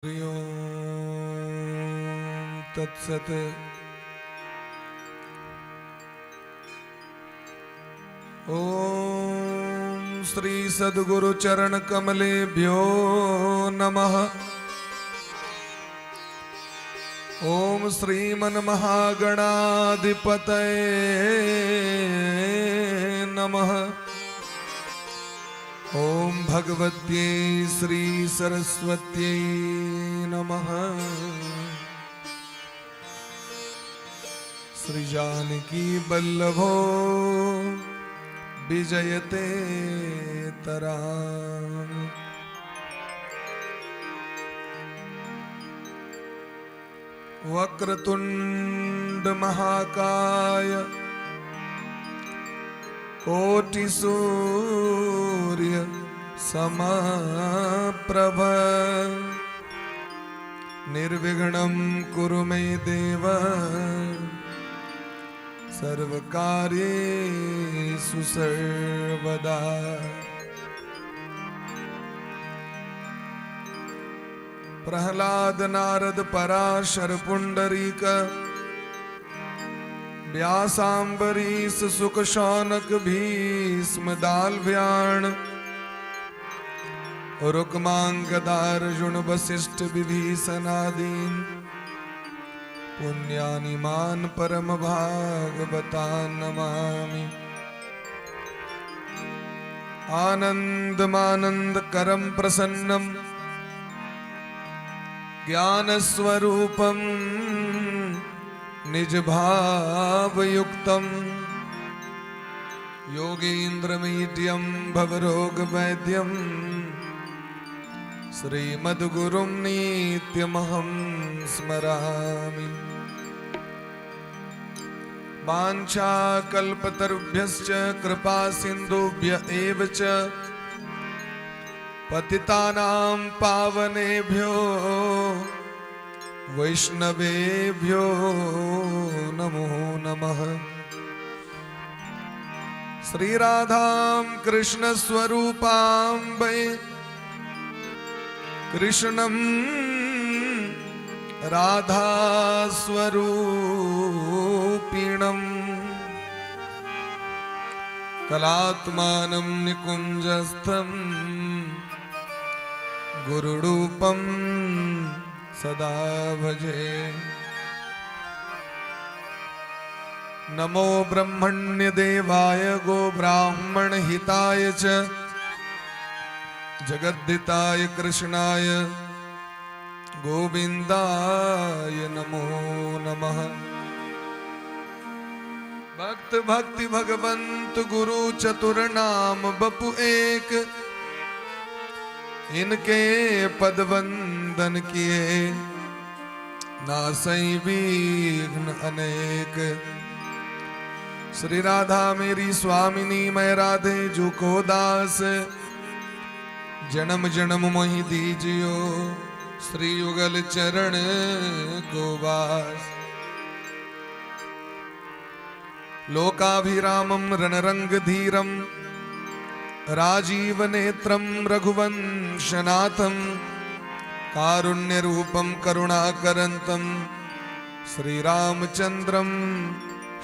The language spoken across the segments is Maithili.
हरि ओम तत्सत। ओम श्री सद्गुरु चरण कमलेभ्यो नमः। ओम श्रीमन महागणाधिपतये नमः। ओम भगवत्यै श्री सरस्वत्यै नमः। श्री जानकी बल्लभो विजयते तराम। वक्रतुंड महाकाय कोटि सूर्य समप्रभ निर्विघ्नं कुरु मे देव सर्वकार्येषु सर्वदा। प्रहलाद नारद पराशर पुंडरीक व्यासाम्बरीश सुख शौनक भीष्म दालव्याण रुक्मांगदार्जुन वशिष्ठ विभीषणादीन पुण्यानिमान परम भागवतान् नमामि। आनंदमानंद करम प्रसन्नम ज्ञानस्वरूपं निज भावयुक्तं योगीन्द्रमीड्यं भवरोगवैद्यं श्रीमद्गुरुं नित्यमहं स्मरामि। वाञ्छाकल्पतरुभ्यश्च कृपा सिन्धुभ्य एव च पतितानां पावनेभ्यो वैष्णवेभ्यो नमो नमः। श्री राधां कृष्ण स्वरूपां वै कृष्णं राधा स्वरूपिणम् कलात्मानं निकुञ्जस्थं गुरुरूपं सदा भजे। नमो ब्रह्मण्यदेवाय गोब्राह्मणहिताय च जगद्धिताय कृष्णाय गोविंदाय नमो नमः। भक्त भक्ति भगवंत गुरु चतुर नाम बपु एक, इनके पद वंदन किए नासई विघ्न अनेक। श्री राधा मेरी स्वामिनी, मैं राधे जू को दास। जन्म जन्म मोहि दीजियो श्री युगल चरण को वास। लोकाभिरामं रणरंग धीरम राजीव नेत्रं रघुवंशनाथं कारुण्यरूपं करुणाकरन्तं श्रीरामचन्द्रं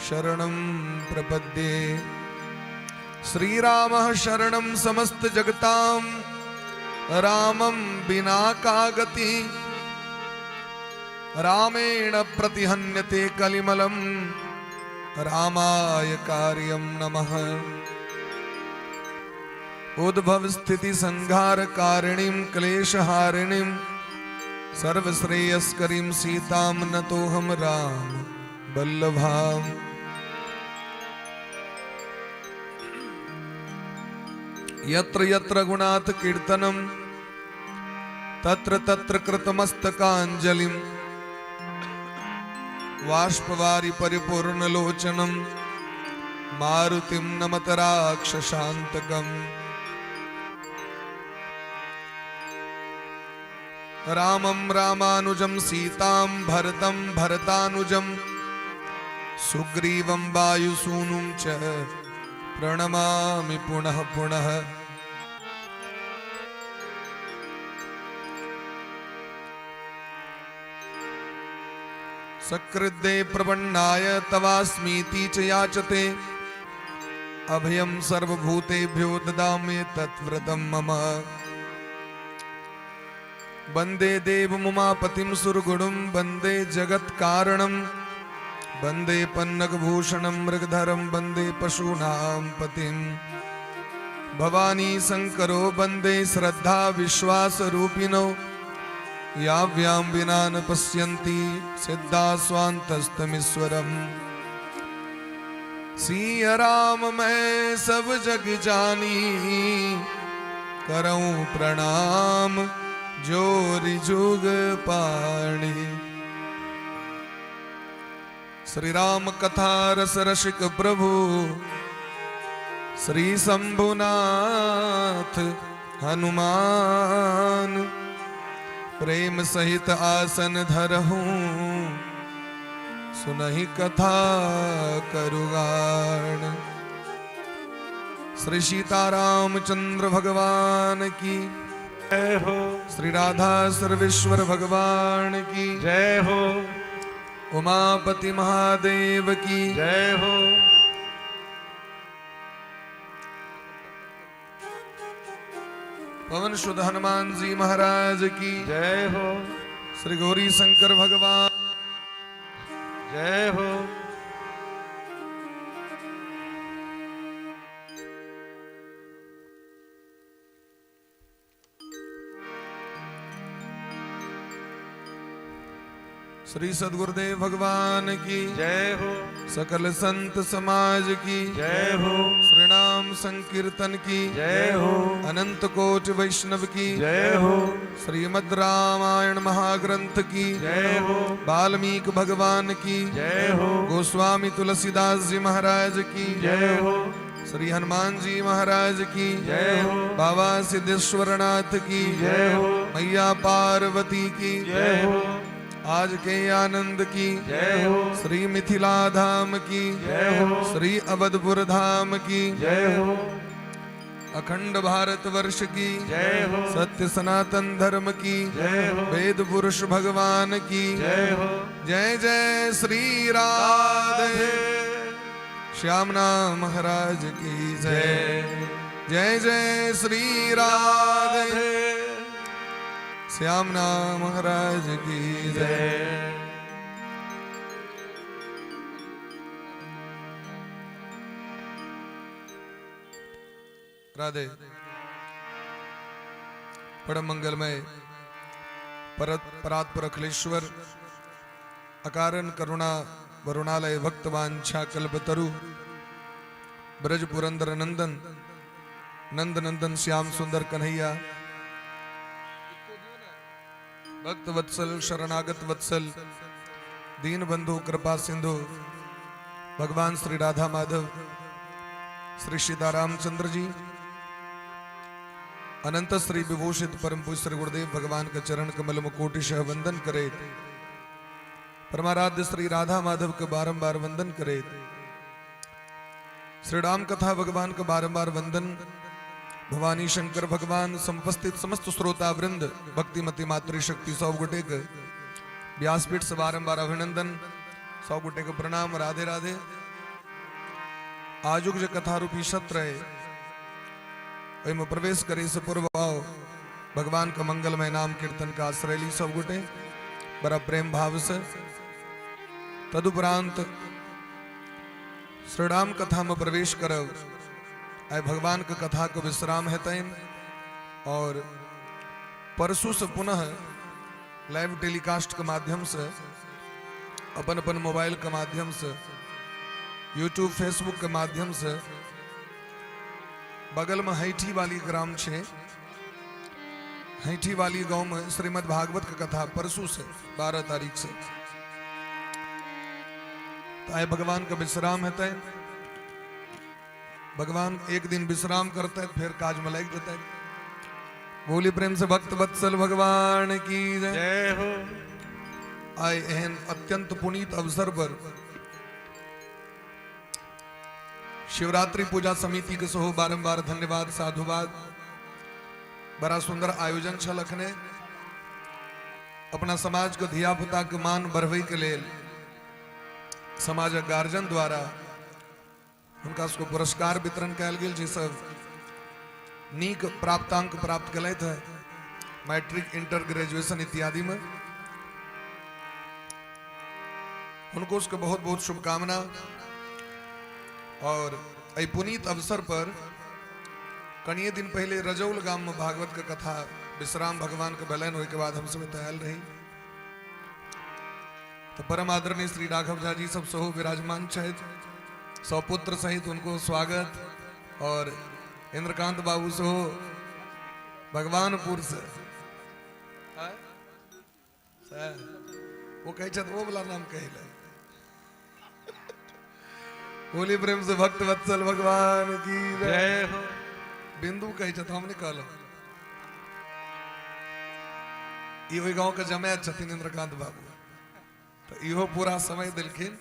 शरणं प्रपद्ये। श्रीरामः शरणं समस्त जगतां, रामं बिना का गति। रामेण प्रतिहन्यते कलिमलं, रामाय कार्यं नमः। उद्भव स्थिति संहार कारिणीं क्लेशहारिणीं सर्वश्रेयस्करीं सीतां नतोऽहं राम वल्लभाम्। यत्र यत्र रघुनाथ कीर्तनम तत्र तत्र कृतमस्तकांजलिम बाष्पवारि परिपूर्णलोचनम मारुतिं नमत राक्षसान्तकम्। रामं रामानुजं सीतां भरतं भरतानुजं सुग्रीवं वायुसूनुं च प्रणमामि पुनः पुनः। सकृदे प्रपन्नाय तवास्मीति च याचते। अभयं सर्वभूतेभ्यो ददामि तत्व्रतं मम। वन्दे देवमुमापतिं सुरगुरुं वन्दे जगत्कारणं वन्दे पन्नगभूषणं मृगधरं वन्दे पशूनां पतिम्। भवानी शङ्करो वन्दे श्रद्धा विश्वासरूपिणो याव्यां विना न पश्यन्ति सिद्धा स्वान्तस्तमीश्वरम्। सिय राम मैं सब जग जानी, करऊं प्रणाम जोरि जुग पाणी। श्री राम कथा रस रसिक प्रभु श्री शंभुनाथ हनुमान। प्रेम सहित आसन धरहूं, सुनहि कथा करुगान। श्री सीताराम चंद्र भगवान की जय हो। श्री राधा सर्वेश्वर भगवान की जय हो। उमापति महादेव की जय हो। पवन सुत हनुमान जी महाराज की जय हो। श्री गौरी शंकर भगवान जय हो। श्री सदगुरुदेव भगवान की जय हो। सकल संत समाज की जय हो। श्री नाम संकीर्तन की जय हो। अनंत कोटि वैष्णव की जय हो। श्रीमद् रामायण महाग्रंथ की जय हो। वाल्मीकि भगवान की जय हो। गोस्वामी तुलसीदास जी महाराज की जय हो। श्री हनुमान जी महाराज की जय हो। बाबा सिद्धेश्वरनाथ की जय हो। मैया पार्वती की जय हो। आज के आनंद की जय हो। श्री मिथिला धाम की जय हो। श्री अवधपुर धाम की जय हो। अखंड भारत वर्ष की जय हो। सत्य सनातन धर्म की जय हो। वेद पुरुष भगवान की जय हो। जय जय श्री राधे। श्याम नाम महाराज की जय। जय जय श्री राधे। श्याम नाम महाराज की जय। राधे। परम मंगलमय परत परात्पर अखिलेश्वर अकारण करुणा वरुणालय भक्तवांछा कल्पतरु ब्रज पुरंदर नंदन नंद नंदन श्याम सुंदर कन्हैया भक्त वत्सल शरणागत वत्सल दीन बंधु कृपा सिंधु भगवान श्री राधा माधव श्री सीतारामचंद्र जी अनंत श्री विभूषित परम पूज्य श्री गुरुदेव भगवान के चरण कमल में कोटिशः वंदन करे, परमाराध्य श्री राधा माधव के बारंबार वंदन करे, श्री राम कथा भगवान के बारंबार वंदन, भवानी शंकर भगवान समुपस्थित समस्त श्रोता वृंद भक्तिमती मातृशक्ति सौ गोटे के व्यासपीठ से बारंबार अभिनंदन, सौ गोटे के प्रणाम, राधे राधे। आजुक जे कथा रूपी सत्र है ओहिमे प्रवेश करे से पूर्व आओ भगवान का मंगलमय नाम कीर्तन का आश्रय ली सब गोटे बड़ा प्रेम भाव से। तदुपरांत श्री राम कथा में प्रवेश करब। आइ भगवान के कथा के विश्राम हेतनि और परसों से पुनः लाइव टेलीकास्ट के माध्यम से अपन अपन मोबाइल के माध्यम से यूट्यूब फेसबुक के माध्यम से बगल में हैठी वाली ग्राम छे, हैठी वाली गांव में श्रीमद् भागवत की कथा परसों से 12 तारीख से। तो आए भगवान का विश्राम हेतै, भगवान एक दिन विश्राम करते हैं फिर काज में लग जाते हैं। बोली प्रेम से भक्त वत्सल भगवान की जय। जय हो। आए एहन अत्यंत पुनीत अवसर पर शिवरात्रि पूजा समिति के सेहो बारंबार धन्यवाद साधुवाद। बड़ा सुंदर आयोजन छल अखने अपना समाज के धिया पुता के मान बढ़बै के लेल समाजक गार्जियन द्वारा हुनका सबके पुरस्कार वितरण कयल गेल, जे सब नीक प्राप्तांक प्राप्त केलथि है मैट्रिक, इंटर, ग्रेजुएशन इत्यादि में। हुनको सबके बहुत बहुत शुभकामना। और एहि पुनीत अवसर पर कनिए दिन पहले रजौल गाम में भागवत के कथा विश्राम भगवान के भेलनि, ओहिके बाद हमसब एतऽ आयल रही। तो परम आदरणीय श्री राघव झा जी सब सेहो विराजमान छथि, सौपुत्र सहित उनको स्वागत। और इंद्रकांत बाबू सेहो भगवानपुर से, वो कहै छथि वो वाला नाम कहै लए। बोली प्रेम से भक्त वत्सल भगवान की जय हो। बिंदु कहै छथि, हम नहीं कहलहुँ। ई ओहि गाँव के जमायत छथिन इंद्रकांत बाबू, तऽ इहो पूरा समय देलखिन।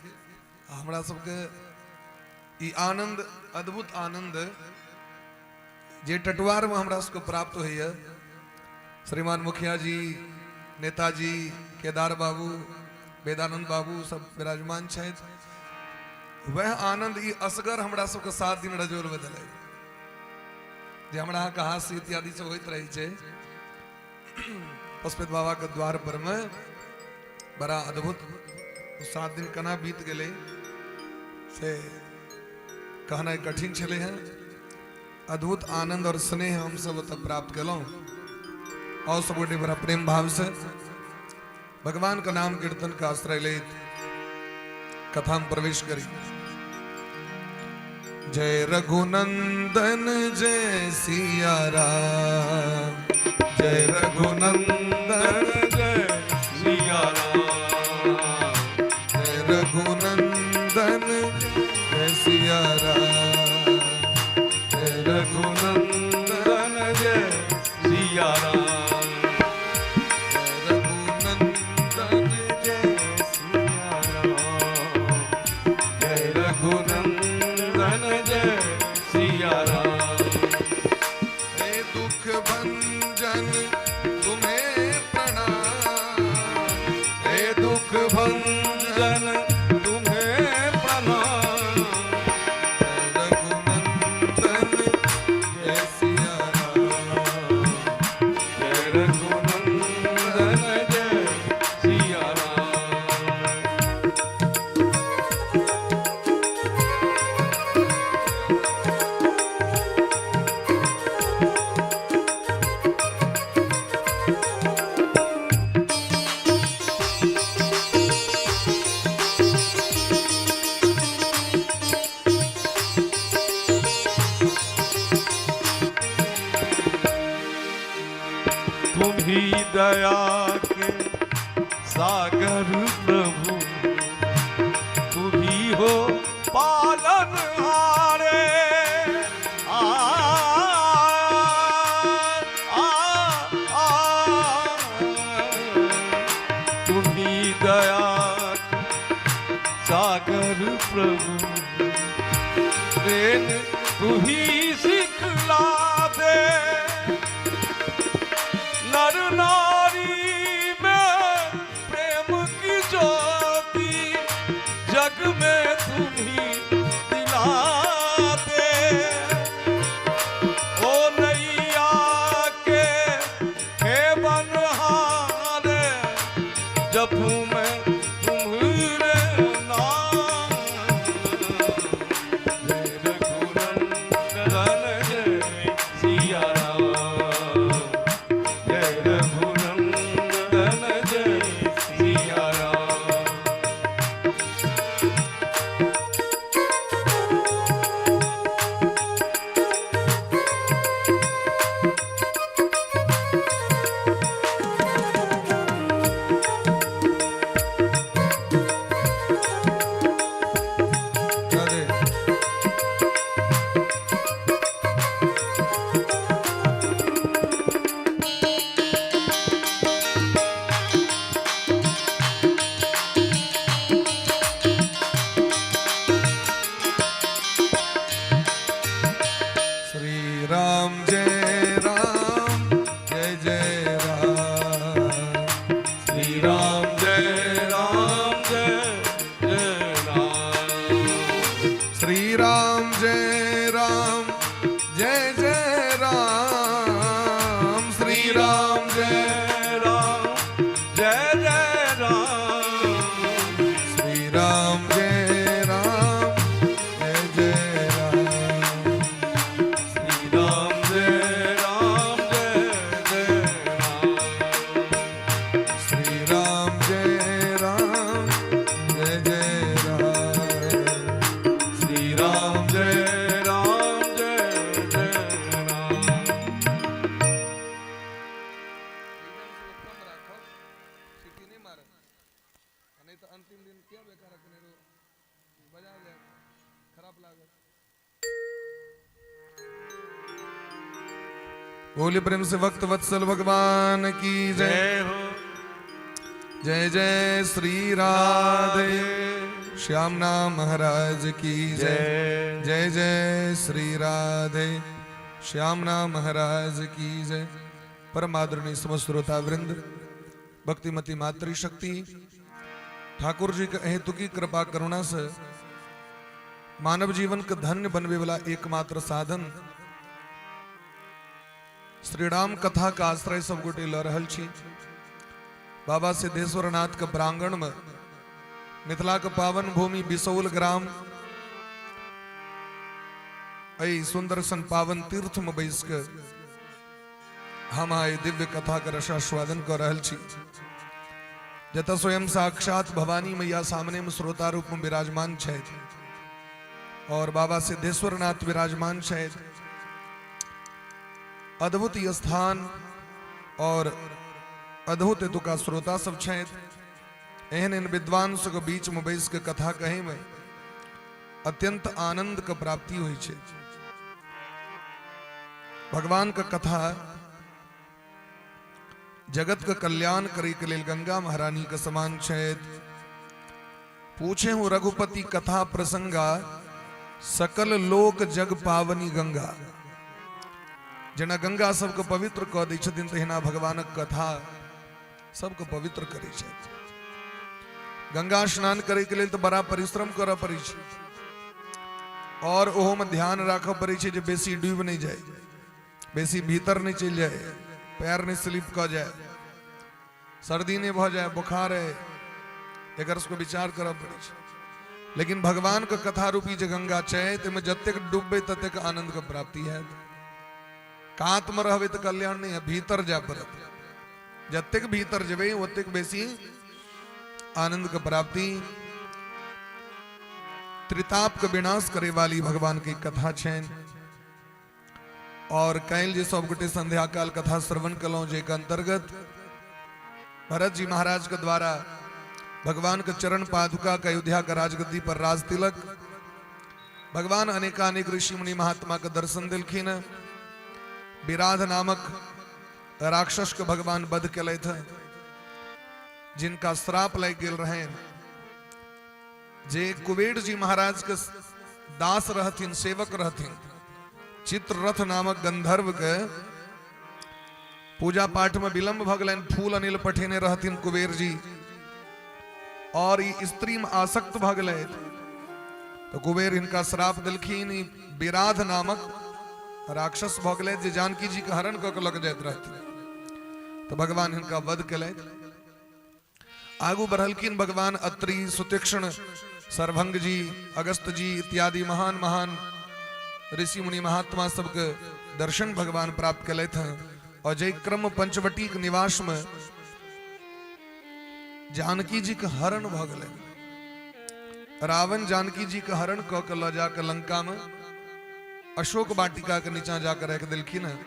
आ हमरा सबके ई आनंद, अद्भुत आनंद जे टटुआर में हमरा सबके प्राप्त होइए। श्रीमान मुखिया जी, नेताजी, केदार बाबू, वेदानंद बाबू सब विराजमान छथि। वह आनंद ई असगर हमरा सबके 7 दिन रजौल में देलक, जे हमरा अहाँके हास्य इत्यादि सब होइत रहै छै पशुपति बाबा के द्वार पर में। बड़ा अद्भुत 7 दिन केना बीत गेलै से कहनाइ कठिन छलै हेँ। अद्भुत आनंद और स्नेह हम सब ओतऽ प्राप्त केलहुँ। और सब गोटे बड़ा प्रेम भाव से भगवान का नाम कीर्तन का आश्रय लेत कथा में प्रवेश करी। जय रघुनंदन जय सिया राम, जय रघुनंदन जय सिया राम, जय रघुनंदन जय सिया राम, जय रघुनंदन जय सिया राम, जय रघुनंदन जय सिया राम, जय रघुनंदन जय सिया राम। हे दुख भंजन तुम्हें प्रणाम, हे दुख भंजन तुम्हें प्रणाम, रघुनंदन जय सिया राम, जय रघुनंदन जय सिया राम। तुम ही दया के सागर प्रभु, तुम ही हो पालन हारे। आ, आ, आ, तुम ही दया के सागर प्रभु, प्रेम तू ही सिखला दे। नर नारी में प्रेम की ज्योति जग में तुम ही दिला दे। ओ नैया के हे बनहारे, जपूं मैं तुम्हारे नाम। जय रघुनंदन जय सिया राम, जय रघुनंदन जय सिया राम। राधे। श्री राम जय राम जय जय राम, श्री राम जय राम जय जय राम, जय जय राम। श्री राम जय राम जय जय राम। श्री राम जय राम जय जय राम। श्री राम जय राम जय जय राम। श्री राम जय राम जय जय राम। अंतिम दिन किया बेकार बजा जाए खराब लागत। बोले प्रेम से वक्त वत्सल भगवान की जय। जय हो। जय जय श्री राधे श्याम नाम महाराज की जय। जय। जय जय श्री राधे श्याम नाम महाराज की जय। परम आदरणीय समस्त श्रोता वृंद, भक्तिमती मातृशक्ति, ठाकुर जी के हेतु की कृपा करुणा से मानव जीवन के धन्य बनवे वाला एकमात्र साधन श्री राम कथा का आश्रय सब गोटे ल रहल छी। बाबा सिद्धेश्वर नाथ के प्रांगण में, मिथिला के पावन भूमि बिसौल ग्राम, एहि सुंदर सन पावन तीर्थ में बैस के हम आइ दिव्य कथा के रसास्वादन कर रहल छी, जतऽ स्वयं साक्षात भवानी मैया सामने में श्रोता रूप में विराजमान छथि और बाबा सिद्धेश्वर नाथ विराजमान छथि। अद्भुत ई स्थान और अद्भुत एतुका श्रोता सब छथि। एहन एहन विद्वान सबके बीच में बैस के कथा कहै में अत्यंत आनंद के प्राप्ति होइ छै। भगवान के कथा जगत के कल्याण करे के लेल गंगा महारानी के समान छथि। पूछे हूं रघुपति कथा प्रसंगा, सकल लोक जग पावनी गंगा। जेना गंगा सबके पवित्र कऽ दै छथिन, तहिना भगवानक कथा सबके पवित्र करै छथि। गंगा स्नान करे के लेल तऽ बड़ा परिश्रम करऽ पड़ै छै और ओहोमे ध्यान राखऽ पड़ै छै जे बेसी डूबि नहि जाय, बेसी भीतर नहि चलि जाय, पैर नहि स्लिप कऽ जाय, सर्दी नहि भऽ जाय, बुखार है, एकर सबके विचार करऽ पड़ै छै। लेकिन भगवान के कथा रूपी जे गंगा छै, ताहिमे जतेक डूबबै ततेक आनंद के प्राप्ति हैत। कात में रहबै तऽ कल्याण नहि है, भीतर जाय पड़त। जतेक भीतर जेबै ओतेक बेसी आनंद के प्राप्ति। त्रिताप के विनाश करे वाली भगवान की कथा छनि। और काल्हि जे सब गोटे संध्या काल कथा श्रवण कलहुँ, जे के अंतर्गत भरत जी महाराज के द्वारा भगवान के चरण पादुका के अयोध्या के राजगद्दी पर राज तिलक, भगवान अनेकानेक ऋषि मुनि महात्मा के दर्शन दिलखिन, विराध नामक राक्षस के भगवान वध केलथि, जिनका श्राप लागि गेल रहनि, जे कुबेर जी महाराज के दास रहथिन, सेवक रहथिन, चित्ररथ नामक गंधर्व के पूजा पाठ में विलंब भऽ गेलनि, फूल अनिल पठेने रहथिन कुबेर जी और ई स्त्री में आसक्त भऽ गेलथि, तऽ कुबेर हिनका श्राप देलखिन। ई विराध नामक राक्षस भऽ गेलथि, जे जानकी जी के हरण कऽ के लऽ के जाइत रहथिन, तऽ भगवान हिनका वध केलथि। आगू बढ़लखिन भगवान, अत्रि, सुतीक्ष्ण, सरभंग जी, अगस्त जी इत्यादि महान महान ऋषि मुनि महात्मा सबके दर्शन भगवान प्राप्त केलथि हैं और जय क्रम पंचवटी के निवास में जानकी जी के हरण भऽ गेलै। रावण जानकी जी के हरण कऽ के लऽ जाके लंका में अशोक वाटिका के नीचा जाकर राखि देलखिन हैं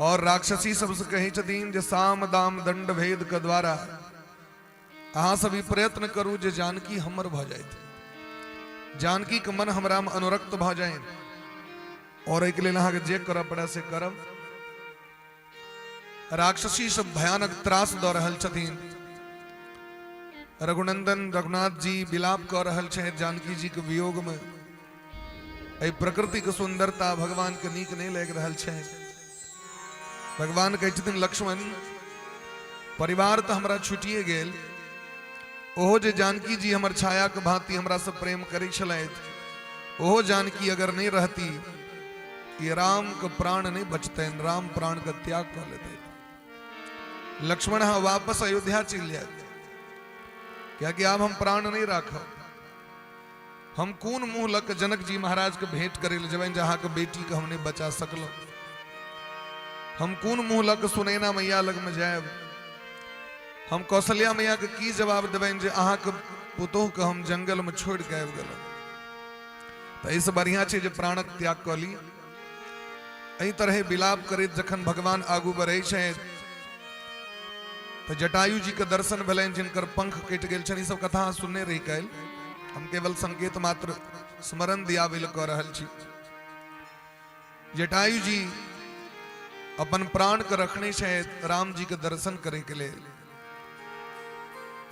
और राक्षसी सबसे कहै छथिन जे साम दाम दंड भेद के द्वारा अहाँ सब ई प्रयत्न करू जे जानकी हमर भऽ जाइत, जानकी के मन हमरा में अनुरक्त भऽ जाय और एहिके लेल अहाँके जे करऽ पड़े से करब। राक्षसी सब भयानक त्रास दऽ रहल छथिन। रघुनंदन रघुनाथ जी विलाप कऽ रहल छथि जानकी जी के वियोग में। एहि प्रकृति के सुंदरता भगवान के नीक नहीं लागि रहल छै। भगवान कहै छथिन, लक्ष्मण, परिवार तऽ हमरा छुटिए गेल, ओहो जे जानकी जी हमर छाया के भांति हमरा से प्रेम करै छलथि, ओहो जानकी अगर नहीं रहती, ये राम के प्राण नहीं बचतनि, राम प्राण के त्याग कऽ लेतै। लक्ष्मण अहाँ वापस अयोध्या चलि जायब, कियाकि आब हम प्राण नहि राखब। हम कोन मुंह लऽ कऽ जनक जी महाराज के भेंट करे लए जेबनि जे अहाँके बेटी के हम नहि बचा सकलहुँ? हम कोन मुंह लऽ कऽ सुनैना मैया लगमे जायब? हम कौशल्या मैया के की जवाब देबनि जे अहाँके पुतोह के हम जंगल में छोड़ि के आबि गेलहुँ? तऽ एहिसँ बढ़िआँ छै जे प्राणक त्याग कऽ ली। एहि तरहे विलाप करैत जखन भगवान आगू बढ़ै छथि तऽ जटायु जी के दर्शन भेलनि, जिनकर पंख कटि गेल छनि। ई सब कथा अहाँ सुनने रही काल्हि, हम केवल संकेत मात्र स्मरण दियाबै लए कऽ रहल छी। जटायु जी अपन प्राण के रखने छथि राम जी के दर्शन करे के लेल।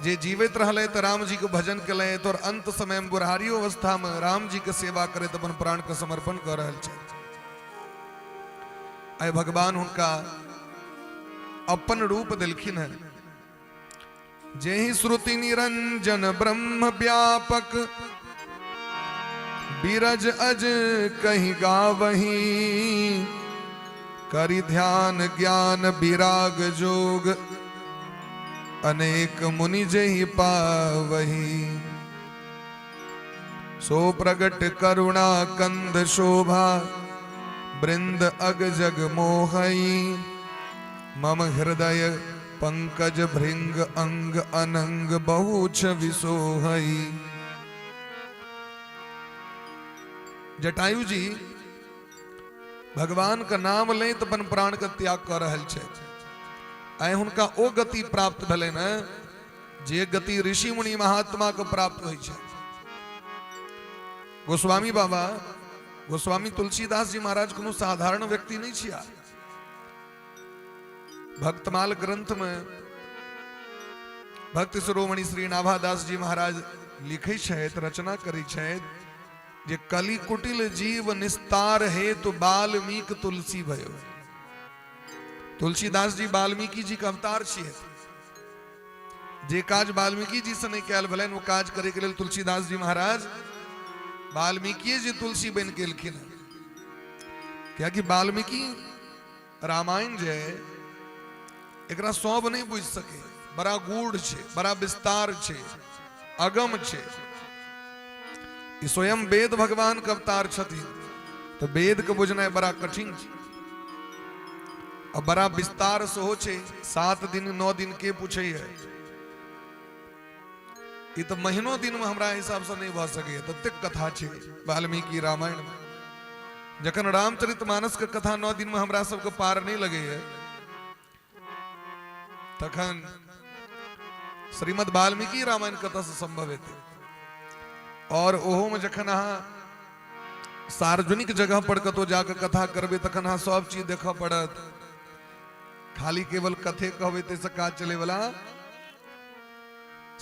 जे जीवित रहले तऽ राम जी के भजन केलथि और अंत समय में बुढ़ारी अवस्था में राम जी के सेवा करैत अपन प्राण के समर्पण कऽ रहल छथि। आइ भगवान हुनका अपन रूप देलखिन हैं। जेहि श्रुति निरंजन ब्रह्म व्यापक, बिरज अज कहीं गावही, करि ध्यान ज्ञान विराग जोग, अनेक मुनि जेहि पावही। सो प्रगट करुणा कंद शोभा, वृंद अग जग मोहई, मम हृदय पंकज भृंग अंग अनंग बहु छवि सोहई। जटायु जी भगवान के नाम लैत अपन प्राण के त्याग कऽ रहल छथि। आइ हुनका ओ गति प्राप्त भेलै ने जे गति ऋषि मुनि महात्मा के प्राप्त होइ छै। गोस्वामी बाबा गोस्वामी तुलसीदास जी महाराज कोनो साधारण व्यक्ति नहीं छिया। भक्तमाल ग्रंथ में भक्त शिरोमणि श्री नाभादास जी महाराज लिखै छथि, रचना करै छथि जे कलि कुटिल जीव निस्तार हेतु वाल्मीकि तुलसी भयो। तुलसीदास जी वाल्मीकि जी के अवतार छियै। जे काज वाल्मीकि जी से नहीं कयल भेलनि, वो काज करे के लेल तुलसीदास जी महाराज वाल्मीकि जी तुलसी बनि गेलखिन। कियाकि वाल्मीकि रामायण जे एकरा सब नहीं बुझि सके, बड़ा गूढ़ छै, बड़ा विस्तार छै, अगम छै। ई स्वयं वेद भगवान के अवतार छथिन, तऽ वेद के बुझनाइ बड़ा कठिन छै आ बड़ा विस्तार सेहो छै। 7 दिन 9 दिन के पूछैए, ई तऽ महीनो दिन में हमरा हिसाब से नहीं भऽ सकैए, ततेक कथा छै वाल्मीकि रामायण में। जखन रामचरित मानस के कथा 9 दिन में हमरा सबके पार नहीं लगैए, तखन श्रीमद् वाल्मीकि रामायण कतऽ से संभव हेतै? और ओहो में जखन अहाँ सार्वजनिक जगह पर कतौ जाके कथा करबै, तखन अहाँ सब चीज देखऽ पड़त। खाली केवल कथे कहबै ताहिसँ काज चलैवला,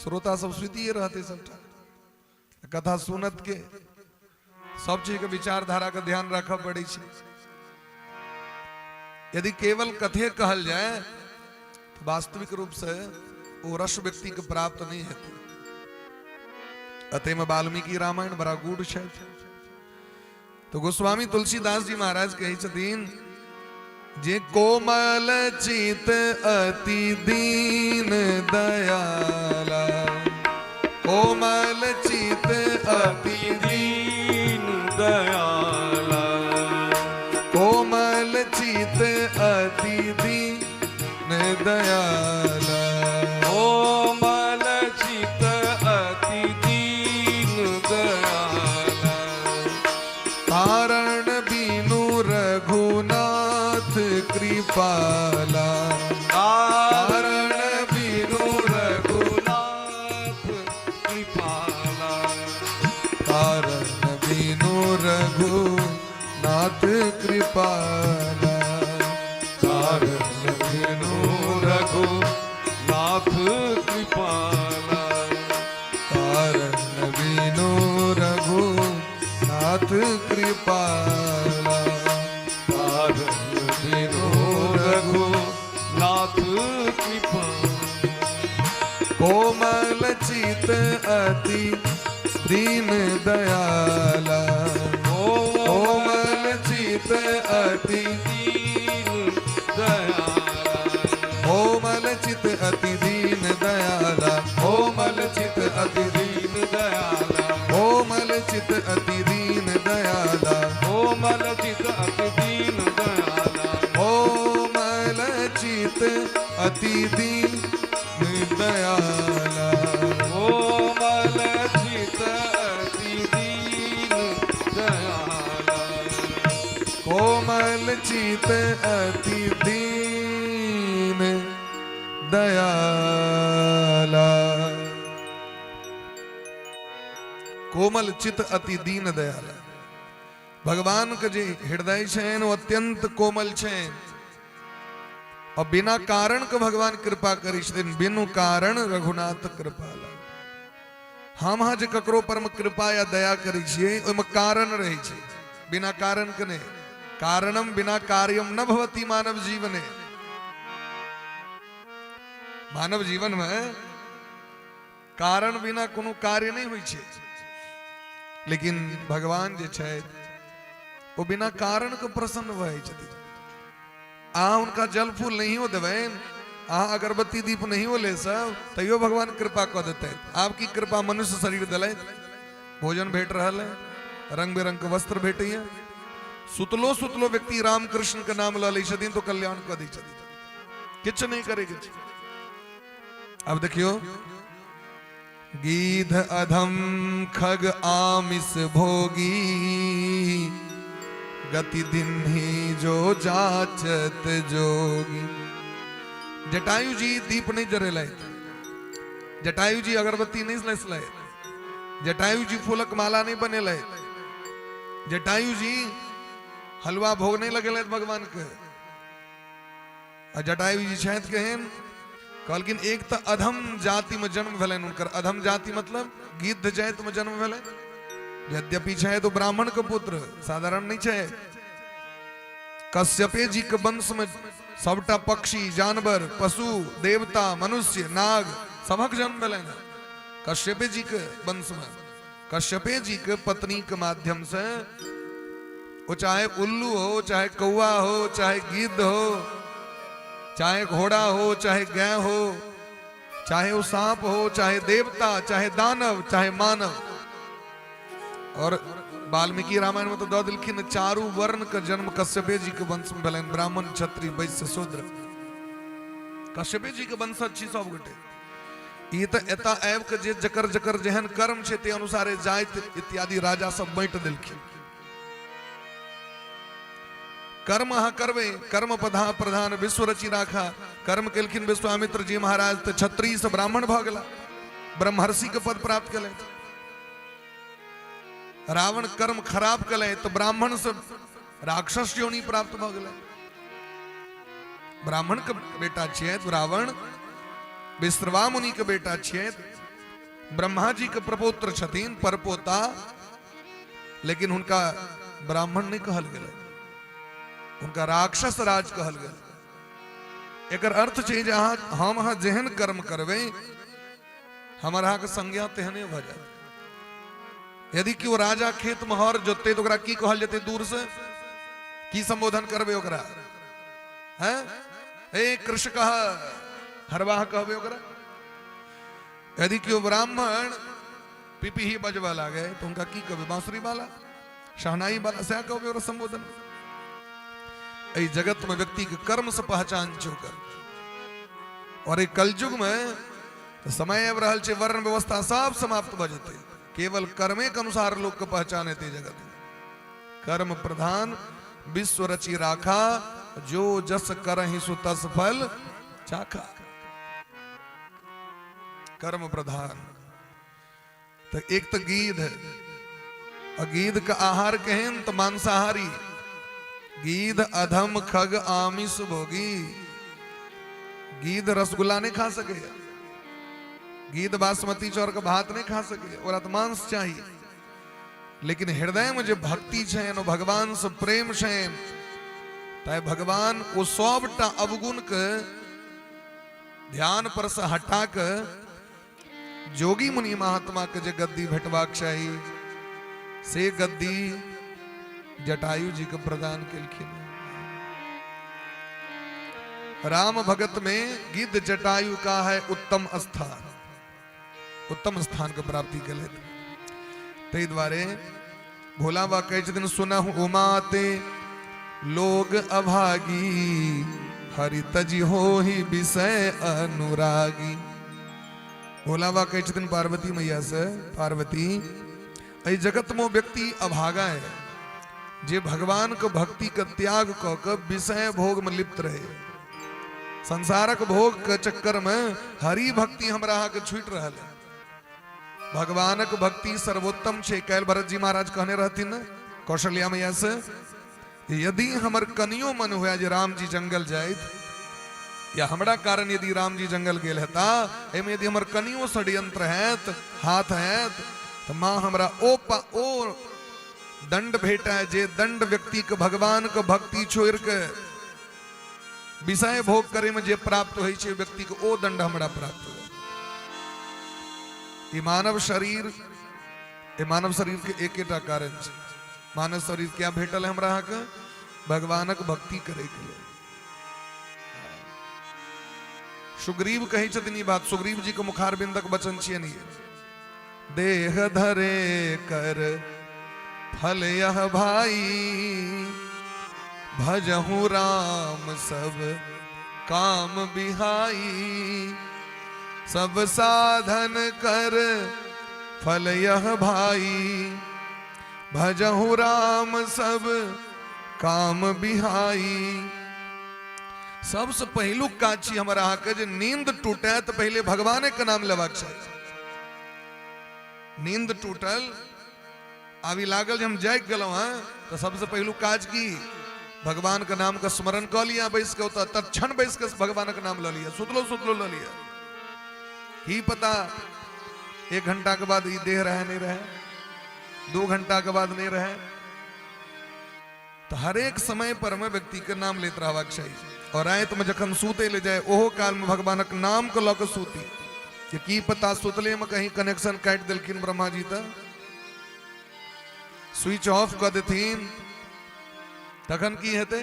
श्रोता सब सुतिए रहते सबटा कथा सुनत के। सब चीज के विचारधारा के ध्यान राखऽ पड़ै छै। यदि केवल कथे कहल जाय तो वास्तविक रूप से वो रस व्यक्ति के प्राप्त नहीं हेतै। अतः में वाल्मीकि रामायण बड़ा गूढ़ छै। तो गोस्वामी तुलसीदास जी महाराज कहै छथिन जे कोमल चित अति दीन दयाला, कोमल चित अति दीन दयाला, कोमल चित अति दीन दयाला, कोमल चित अति दीन दयाला, कारण बिनु रघुनाथ कृपाला, कारण बिनु रघुनाथ कृपाला, कारण बिनु रघुनाथ कृपाला, कारण बिनु रघुनाथ कृपाला, कारण बिनु रघुनाथ कृपाला, कारण बिनु रघुनाथ कृपाला। कोमल चित अति दीन दयाला, कोमल चित अति दीन दयाला, कोमल अति दीन दयाला। कोमल चित अति दीन दयाला। कोमल चित अति दीन दयाला। कोमल चित अति दीन दयाला। भगवान के जे हृदय छनि ओ अत्यंत कोमल छनि और बिना कारण के भगवान कृपा करै छथिन। बिनु कारण रघुनाथ कृपाला। हम अहाँ जे ककरो पर मे कृपा या दया करै छियै, ओहिमे कारण रहै छै, बिना कारण के नहि। कारणम बिना कार्यम न भवती मानव जीवने। मानव जीवन में कारण बिना कोनो कार्य नहि होइ छै, लेकिन भगवान जे छथि ओ बिना कारण के प्रसन्न भऽ जाइ छथिन। अहाँ हुनका जल फूल नहियो देबनि, अहाँ अगरबत्ती दीप नहियो ले सब, तैयो भगवान कृपा कऽ देतै। आब की कृपा मनुष्य शरीर देलथि, भोजन भेट रहल है, रंग बिरंग के वस्त्र भेटैया, सुतलो सुतलो व्यक्ति राम कृष्ण के नाम लऽ लै छथिन तो कल्याण कऽ दै छथिन। किछु नहि करैके छै। अब देखियो, गीध अधम खग आमिष भोगी, गति दिन्ही जो जाचत जोगी। जटायु जी दीप नहीं जरेलथि, जटायु जी अगरबत्ती नहीं लेसलथि, जटायु जी फूलक माला नहीं बनेलथि, जटायु जी हलवा भोग नहीं लगेलथि भगवान के। आ जटायु जी छथि केहन? कहलखिन एक तऽ अधम जाति में जन्म भेलनि हुनकर। अधम जाति मतलब गिद्ध जाति में जन्म भेलनि। यद्यपि छथि तो ब्राह्मण के पुत्र, साधारण नहीं छै। कश्यपे जी के वंश में सबटा पक्षी, जानवर, पशु, देवता, मनुष्य, नाग सबक जन्म भेलनि कश्यपे जी के वंश में। कश्यपे जी के पत्नी के माध्यम से, वो चाहे उल्लू हो, चाहे कौआ हो, चाहे गिद्ध हो, चाहे घोड़ा हो, चाहे गाय हो, चाहे वो सांप हो, चाहे देवता, चाहे दानव, चाहे मानव। और वाल्मीकि रामायण में तो दऽ देलखिन, चारू वर्ण के जन्म कश्यपे जी के वंश में भेलनि, ब्राह्मण, क्षत्रिय, वैश्य, शूद्र। कश्यपे जी के वंशज छी सब गोटे। ई तऽ एतऽ आबि के जे जकर जकर जेहन कर्म छै ते अनुसारे जाति इत्यादि राजा सब बाँटि देलखिन। कर्म अहाँ करबै, कर्म पधा प्रधान विश्व रचि राखा। कर्म केलखिन विश्वामित्र जी महाराज तऽ क्षत्रिय से ब्राह्मण भऽ गेला, ब्रह्मर्षि के पद प्राप्त केलथि। रावण कर्म खराब केलथि तऽ ब्राह्मण से राक्षस योनि प्राप्त भऽ गेलै। ब्राह्मण के बेटा छियै रावण, विश्रवा मुनि के बेटा छियै, ब्रह्मा जी के प्रपौत्र छथिन, परपोता, लेकिन हुनका ब्राह्मण नहीं कहल गेलै, हुनका राक्षस राज कहल गेल। एकर अर्थ छै जे अहाँ हम अहाँ जेहन कर्म करबै, हमर अहाँके संज्ञा तेहने भऽ जायत। यदि केओ राजा खेत में हर जोतते तऽ ओकरा की कहल जेतै? दूर से की संबोधन करबै ओकरा? हैं, ए कृषक, हरवाह कहबै ओकरा। यदि केओ ब्राह्मण पिपही बजबऽ लागे तऽ हुनका की कहबै? बांसुरी वाला, शहनाई वाला, सएह कहबै ओकरा संबोधन। एहि जगत में व्यक्ति के कर्म से पहचान छै ओकर। और एहि कलयुग में तऽ समय आबि रहल छै, वर्ण व्यवस्था सब समाप्त भऽ जेतै, केवल कर्मे के अनुसार लोक के पहचान हेतै जगत में। कर्म प्रधान विश्व रचि राखा, जो जस करहि सो तस फल चाखा। कर्म प्रधान। तो एक तो गीध, और गीध का आहार केहन? तो मांसाहारी। गीध अधम खग आमिष भोगी। गीध रसगुल्ला नहीं खा सके, गीध बासमती चाउर के भात नहीं खा सके, ओकरा तो मांस चाहिए। लेकिन हृदय में जे भक्ति छनि, ओ भगवान से प्रेम छनि, ताहि भगवान ओ सबटा अवगुण के ध्यान पर से हटा के जोगी मुनि महात्मा के जे गद्दी भेटबाक चाही से गद्दी जटायु जी के प्रदान केलखिन। राम भगत में गिद्ध जटायु का है उत्तम स्थान, उत्तम स्थान के प्राप्ति केलथि। ताहि दुआरे भोला बाबा कहै छथिन, सुनहु उमाते लोग अभागी, हरि तजी होहि विषय अनुरागी। भोला बाबा कहै छथिन पार्वती मैया से, पार्वती एहि जगत में व्यक्ति अभागा है जे भगवान के भक्ति के त्याग क के विषय भोग में लिप्त रहे। संसारक भोग के चक्कर में हरि भक्ति हमरा अहाँ के छूट रहल है। भगवानक भक्ति सर्वोत्तम छे। काल्हि भरत जी महाराज कहने रहथिन कौशल्या मैया से, यदि हमर कनियो मन हुआ जे राम जी जंगल जाइत या हमरा कारण यदि राम जी जंगल गेल हेता, एहिमे यदि हमर कनियो षड्यंत्र हैत, हाथ हैत, तऽ माँ हमरा ओ दंड भेटै जे दंड व्यक्ति के भगवान के भक्ति छोड़ि के विषय भोग करे में जे प्राप्त होइ छै व्यक्ति के, ओ दंड हमरा प्राप्त हुए। ई मानव शरीर, ई मानव शरीर के एकेटा कारण छै। मानव शरीर क्या भेटल है हमरा अहाँके? भगवानक भक्ति करे के लेल। सुग्रीव कहै छथिन ई बात, सुग्रीव जी के मुखारबिंदक वचन छियनि ई। देह धरे कर फल यह भाई, भजहु राम सब काम बिहाई। सब साधन कर फल यह भाई, भजहु राम सब काम बिहाई। सबसे पहिलुक काज छी हमर अहाँके जे नींद टूटे तऽ पहिले भगवाने के नाम लेबाक चाही। नींद टूटल, आबि लागल जे हम जागि गेलहुँ हँ, तऽ सबसे पहिलुक काज की? भगवान के नाम के स्मरण कऽ लिअ बैस के, ओतऽ तत्क्षण बैस के भगवानक नाम लऽ लिअ, सुतलो सुतलो लऽ लिअ। की पता 1 घंटा के बाद ई देह रहे नहीं रहे, 2 घंटा के बाद नहीं रहे। तो हरेक समय पर में व्यक्ति के नाम लेत रहबाक चाही। और राति में जखन सुते ले जाए ओहो काल में भगवानक नाम के लऽ के सूती, कि की पता सुतले में कहीं कनेक्शन काटि देलखिन ब्रह्मा जी, तऽ स्विच ऑफ कऽ देथिन, तखन की हेतै?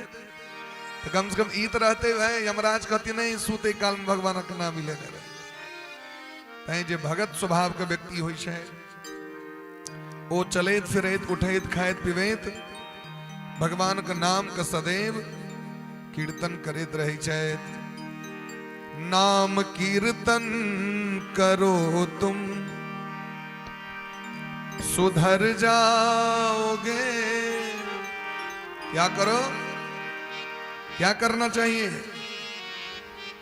तऽ कम से कम ई तऽ रहते भाई, यमराज कहती नहीं सुते काल में भगवानक नाम ही लेने रहे। तैं जे भगत स्वभाव के व्यक्ति होइ छै ओ चलैत फिरैत उठैत खाइत पीबैत भगवान के नाम के सदैव कीर्तन करैत रहै छथि। नाम कीर्तन करो तुम सुधर जाओगे। क्या करो, क्या करना चाहिए?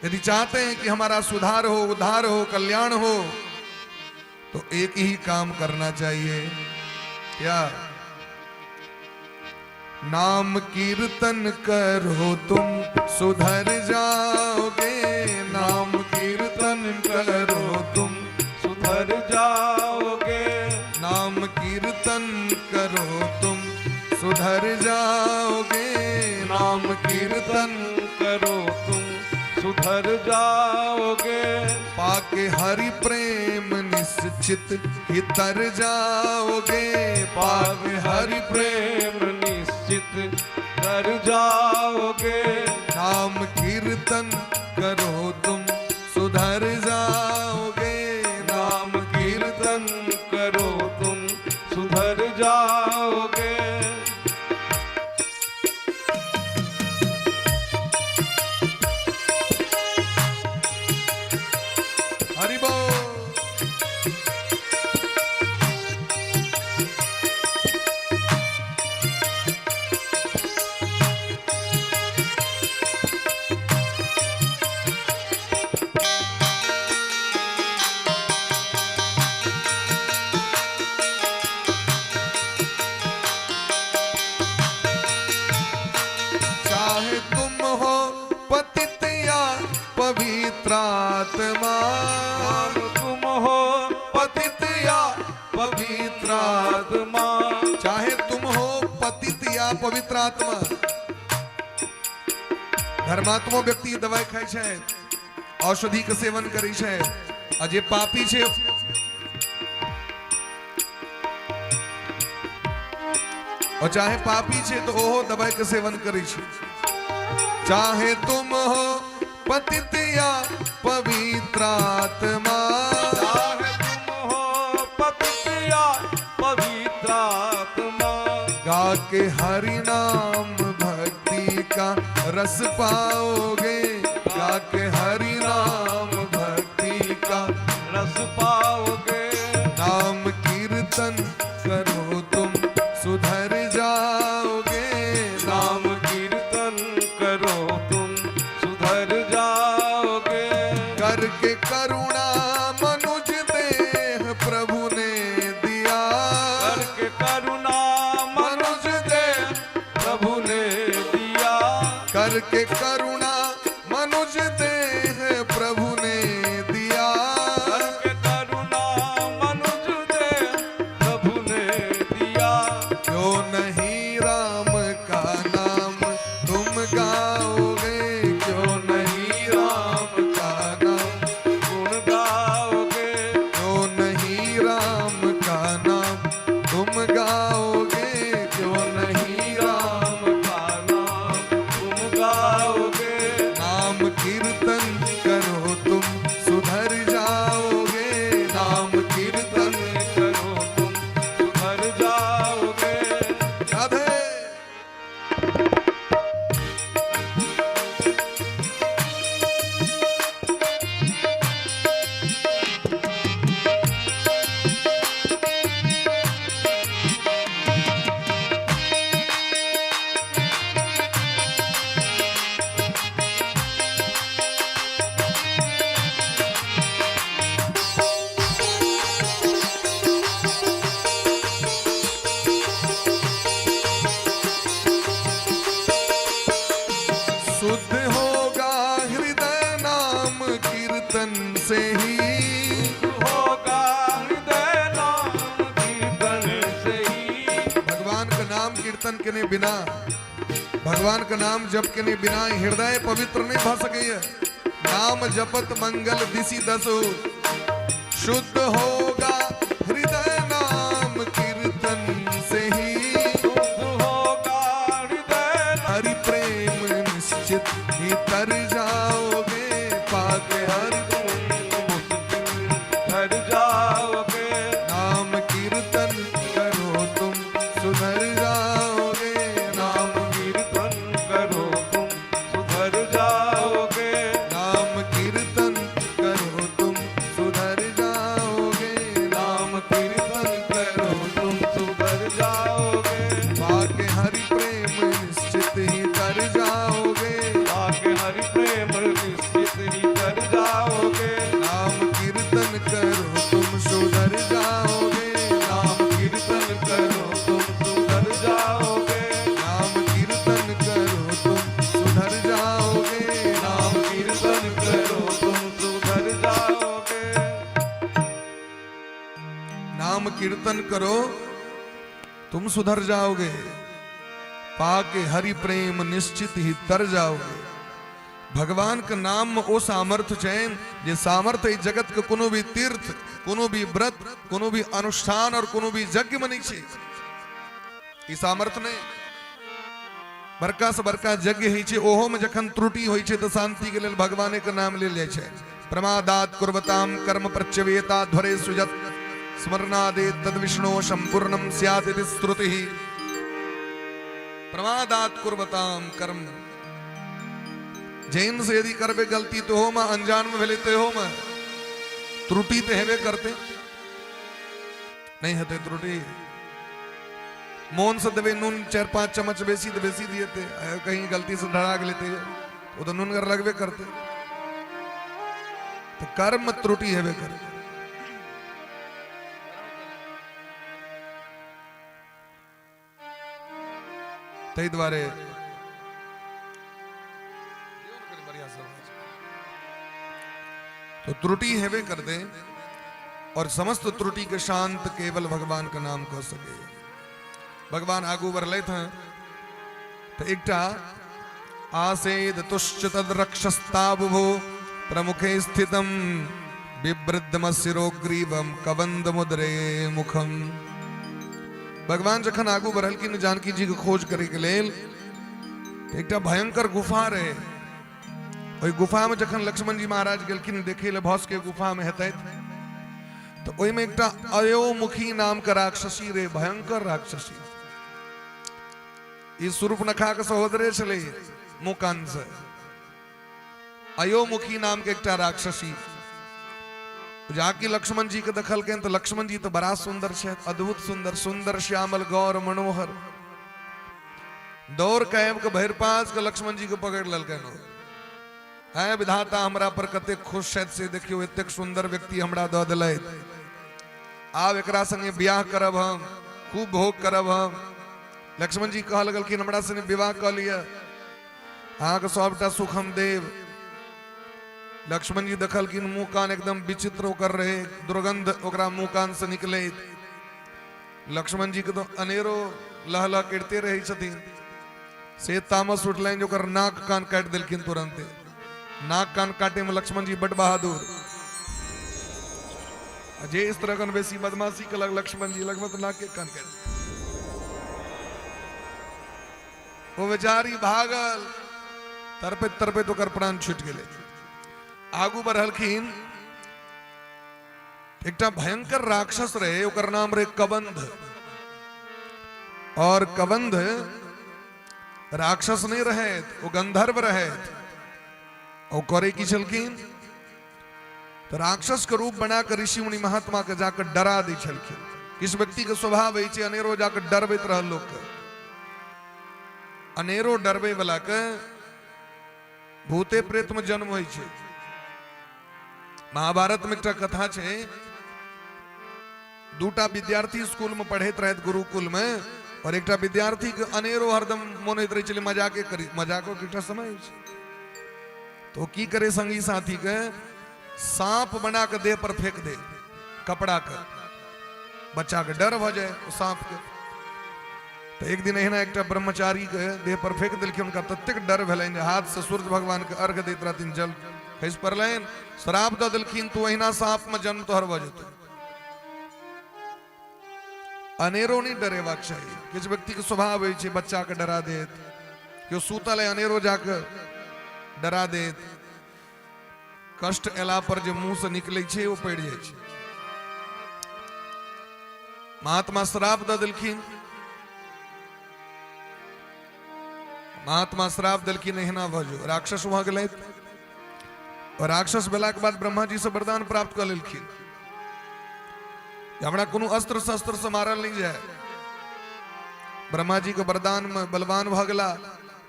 यदि चाहते हैं कि हमारा सुधार हो, उद्धार हो, कल्याण हो, तो एक ही काम करना चाहिए। क्या? नाम कीर्तन करो तुम सुधर जाओगे। नाम कीर्तन करो तुम सुधर जाओगे। नाम कीर्तन करो तुम सुधर जाओगे। नाम कीर्तन करो तुम सुधर जाओगे। पाके हरि प्रेम निश्चित ही तर जाओगे। पाके हरि प्रेम निश्चित तर जाओगे। नाम कीर्तन करो तुम सुधर जाओगे। नाम कीर्तन करो तुम सुधर जाओगे। हरि बोल। चाहे तुम हो पतित या पवित्र आत्मा, तुम हो पतित या पवित्र आत्मा, चाहे तुम हो पतित या पवित्र आत्मा। धर्मात्मो व्यक्ति दवाई खाय छै, औषधि के सेवन करै छै, आ जे पापी छै और चाहे पापी छै तो ओहो दवाई के सेवन करै छै। चाहे तुम हो पतित या पवित्र आत्मा, चाहे तुम हो पतित या पवित्र आत्मा, गा के हरि नाम भक्ति का रस पाओगे। पाके हरि नाम भक्ति का रस पाओगे। नाम कीर्तन करो तुम सुधर जाओगे। नाम कीर्तन करो तुम सुधर जाओगे। करके करुणा मनुज देह प्रभु ने दिया। करके करुणा मनुज देह प्रभु ने दिया। करके करुणा मनुज देह प्रभु ने दिया। करके करुणा मनुज देह प्रभु ने दिया। क्यों नहीं राम का नाम तुम गाओगे। क्यों नहीं राम का नाम गुण गाओगे। क्यों नहीं राम का नाम तुम गाओगे। क्यों नहीं राम राम का नाम तुम गाओगे। नाम कीर्तन करो तुम सुधर जाओगे। नाम कीर्तन करो तुम सुधर जाओगे। राधे। शुद्ध होगा हृदय नाम कीर्तन से ही। होगा हृदय नाम कीर्तन से ही। भगवान का नाम कीर्तन के बिना, भगवान का नाम जप के बिना हृदय पवित्र नहीं भ सके। नाम जपत मंगल दिशि दसो। शुद्ध होगा हृदय नाम कीर्तन से ही। शुद्ध होगा हृदय हरि प्रेम निश्चित ही तर जाओगे। पाके हरि मुश्किल घर जाओगे। नाम कीर्तन करो तुम सुधर जाओगे। नाम कीर्तन करो तुम सुधर जाओगे। नाम कीर्तन करो तुम सुधर जाओगे। नाम कीर्तन करो तुम सुधर जाओगे। पाके हरि प्रेम निश्चित ही तर जाओगे। पाके हरि प्रेम निश्चित ही कर जाओगे। नाम कीर्तन करो तुम सुधर जाओगे। नाम कीर्तन करो तुम सुधर जाओगे। नाम कीर्तन करो तुम सुधर जाओगे। नाम कीर्तन करो तुम सुधर जाओगे। नाम कीर्तन करो तुम सुधर जाओगे। पाके हरि प्रेम निश्चित ही तर जाओगे। भगवान के नाम में ओ सामर्थ्य छै जे सामर्थ्य ई जगत के कोनो भी तीर्थ, कोनो भी व्रत, कोनो भी अनुष्ठान और कोनो भी यज्ञ में नहीं छै। ई सामर्थ्य नहीं। बड़का से बड़का यज्ञ होइ छै, ओहो में जखन त्रुटि होइ छै तऽ शांति के लेल भगवाने के नाम लेल जाइ छै। प्रमादात कुर्वताम कर्म प्रच्यवेता ध्वरे सुजत स्मरणादे तद विष्णु संपूर्णम स्यात् इति श्रुतिः। प्रमादात कुर्वताम कर्म, जैन से यदि करबे गलती तो हो में, अनजान में भेलै तो हो में, त्रुटि तो हेबे करते, नहीं हेतै त्रुटि। मोन से देबै नून 4-5 चम्मच बेसी तऽ बेसी दिएते, कहीं गलती से ढरा गेलै वो तो नूनगर लगबे करते। तो कर्म त्रुटि हेबे करते। ताहि दुआरे तो त्रुटि हेबे करते और समस्त त्रुटि के शांत केवल भगवान का नाम कह सके। भगवान आगू बढ़लथि हैं तो एकटा आसेद तुश्च तद रक्षस्ताबुभो प्रमुखे स्थितम बिवृद्धमशिरोग्रीवम कबंद मुद्रे मुखम। भगवान जखन आगू बढ़लखिन जानकी जी के खोज करे के लेल, तो एकटा भयंकर गुफा रहे। ओहि गुफा में जखन लक्ष्मण जी महाराज गेलखिन देखे ले भस के गुफा में हेतै, तो ओहिमे एकटा अयोमुखी नाम के राक्षसी रे, भयंकर राक्षसी। ई शूर्पणखा के सहोदरे छलै मुकान से। अयोमुखी नाम के एकटा राक्षसी जाकि लक्ष्मण जी के देखलकनि तऽ लक्ष्मण जी तऽ बड़ा सुंदर छथि, अद्भुत सुंदर, सुंदर श्यामल गौर मनोहर। दौड़ के आबि के भरि पाँच के लक्ष्मण जी के पकड़ि लेलकनि। है विधाता हमरा पर कतेक खुश छथि से देखियौ, एतेक सुंदर व्यक्ति हमरा दऽ देलथि। आब एकरा संगे बियाह करब हम, खूब भोग करब हम। लक्ष्मण जी कहऽ लगलखिन हमरा संगे विवाह कऽ लिअ, अहाँके सबटा सुख हम देब। लक्ष्मण जी देखलखिन मुंह कान एकदम विचित्र ओकर रहे, दुर्गंध ओकरा मुंह कान से निकलैत। लक्ष्मण जी के तो अनेरो लह लह करिते रहै छथिन, से तामस उठलनि जे ओकर नाक कान काटि देलखिन तुरंते। नाक कान काटे में लक्ष्मण जी बड बहादुर। जे इस तरह कन बेसी बदमाशी कलक लक्ष्मण जी लगभग नाक के कान काटि, ओ बेचारी भागल, तड़पैत तड़पैत ओकर प्राण छूटि गेलै। आगू बढ़लखिन, एकटा भयंकर राक्षस रहे, ओकर नाम रहे कबंध। और कबंध राक्षस नहीं रहे, ओ गंधर्व रहे। ओ करे की छलखिन तो राक्षस के रूप बनाकर ऋषि मुनि महात्मा के जाकर डरा दै छलखिन। किस व्यक्ति के स्वभाव होइ छै अनेरो जाकर डरबैत रहल लोक के, अनेरो डरबै वाला के भूते प्रेत में जन्म होइ छै। महाभारत में एकटा कथा छै, दूटा विद्यार्थी स्कूल में पढ़ैत रहैत गुरुकुल में, और एकटा विद्यार्थी के अनेरो हरदम मोन होइत रहै छलै मजाके करी, मजाको के एकटा समय होइ छै। तो की करे संगी साथी के सांप बना के देह पर फेंक दे कपड़ा के, बच्चा के डर भ जाए ओ सांप के। तो एक दिन एहिना एकटा ब्रह्मचारी के देह पर फेंक देलखिन, हुनका ततेक डर भेलनि जे हाथ से सूर्य भगवान के अर्घ दैत रहथिन, जल खसि पड़लनि, श्राप दऽ देलखिन तू एहिना सांप में जन्म तोहर भऽ जेतौ। अनेरो नहीं डरेबाक चाही। किछु व्यक्ति के स्वभाव होइ छै बच्चा के डरा देत, केओ सुतल है अनेरो जाके डरा देत। कष्ट एला पर जे मुंह से निकलै छै ओ पड़ि जाइ छै। महात्मा श्राप दऽ देलखिन, महात्मा श्राप देलखिन एहिना भऽ जो राक्षस भऽ गेलथि। और राक्षस भेलाके बाद ब्रह्मा जी से वरदान प्राप्त कऽ लेलखिन हमरा कोनो अस्त्र शस्त्र से मारल नहीं जाए। ब्रह्मा जी के वरदान में बलवान भऽ गेला,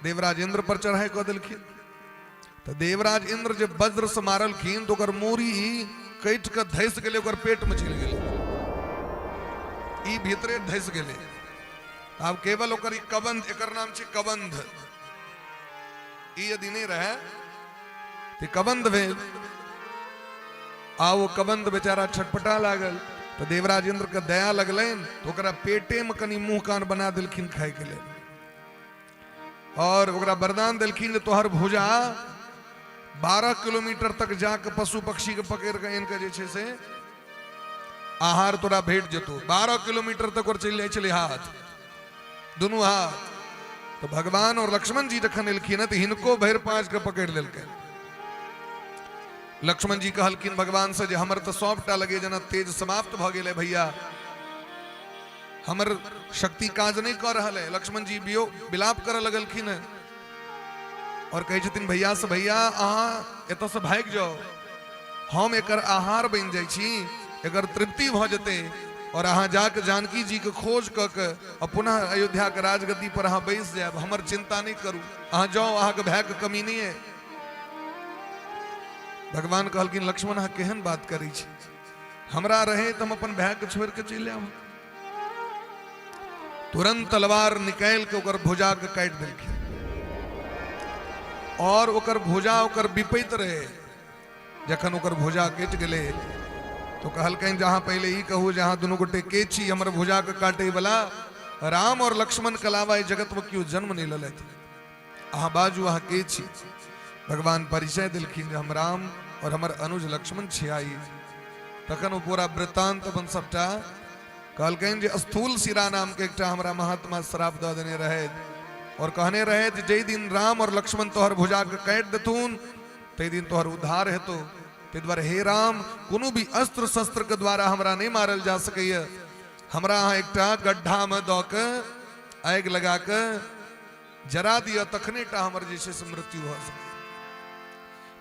देवराज इंद्र पर चढ़ाई कऽ देलखिन। तऽ देवराज इंद्र जे वज्र से मारलखिन तऽ ओकर मूड़ी कटि कऽ धसि गेलै, ओकर पेट में चलि गेलै, ई भीतरे धसि गेलै। आब केवल ओकर ई कबंध, एकर नाम छै कबंध, ई यदि नहि रहै तऽ कबंध भेल। आ ओ कबंध बेचारा छटपटा लागल तऽ देवराज इंद्र के दया लगलनि तऽ ओकरा पेटे में कनि मुंह कान बना देलखिन खाय के लेल, और ओकरा वरदान देलखिन जे तोहर भुजा 12 किलोमीटर तक जाके पशु पक्षी के पकड़ के आनि के जे छै से आहार तोरा भेट जेतौ। 12 किलोमीटर तक और चलि जाइ छलै हाथ, दुनू हाथ। तो भगवान और लक्ष्मण जी जखन एलखिन तऽ हिनको भरि पाँच के पकड़ लेलकै। लक्ष्मण जी कहलखिन भगवान से जे हमर तऽ सबटा लगे जेना तेज समाप्त भऽ गेलै भैया, हमर शक्ति काज नहीं कऽ रहल है। लक्ष्मण जी बियो विलाप करऽ लगलखिन है और कहै छथिन भैया से, भैया अहाँ एतऽ से भागि जाउ, हम एकर आहार बनि जाइ छी, एकर तृप्ति भऽ जेतै, और अहाँ जाके जानकी जी के खोज कऽ के आ पुनः अयोध्या के राजगद्दी पर अहाँ बैस जायब, हमर चिंता नहीं करू, अहाँ जाउ, अहाँके भाय के कमी नहीं है। भगवान कहलखिन लक्ष्मण अहाँ केहन बात करै छी, हमरा रहे तऽ हम अपन भाय के छोड़ि के चलि आब। तुरंत तलवार निकालि के ओकर भुजा के काटि देलखिन और ओकर भुजा ओकर विपैत रहे। जखन ओकर भुजा कटि गेलै तो कहलकनि जे अहाँ पहिले ई कहू जे अहाँ दुनू गोटे के छी हमर भुजा के काटे वाला? राम और लक्ष्मण के अलावा एहि जगत में केओ जन्म नहीं लेलथि, अहाँ बाजू अहाँ के छी? भगवान परिचय देलखिन जे हम राम और हमर अनुज लक्ष्मण छियाई। तखन ओ पूरा वृत्तांत अपन सबटा कहलकनि जे स्थूल सिरा नाम के एकटा हमरा महात्मा श्राप दऽ देने रहथि और कहने रहथि जाहि दिन राम और लक्ष्मण तोहर भुजा के काटि देथुन ताहि दिन तोहर उद्धार हेतौ। ताहि दुआरे हे राम, कोनो भी अस्त्र शस्त्र के द्वारा हमरा नहि मारल जा सकैए, हमरा अहाँ एकटा गड्ढा में दऽ के आगि लगा के जरा दिअ, तखने टा हमर जे छै से मृत्यु भऽ सकैए।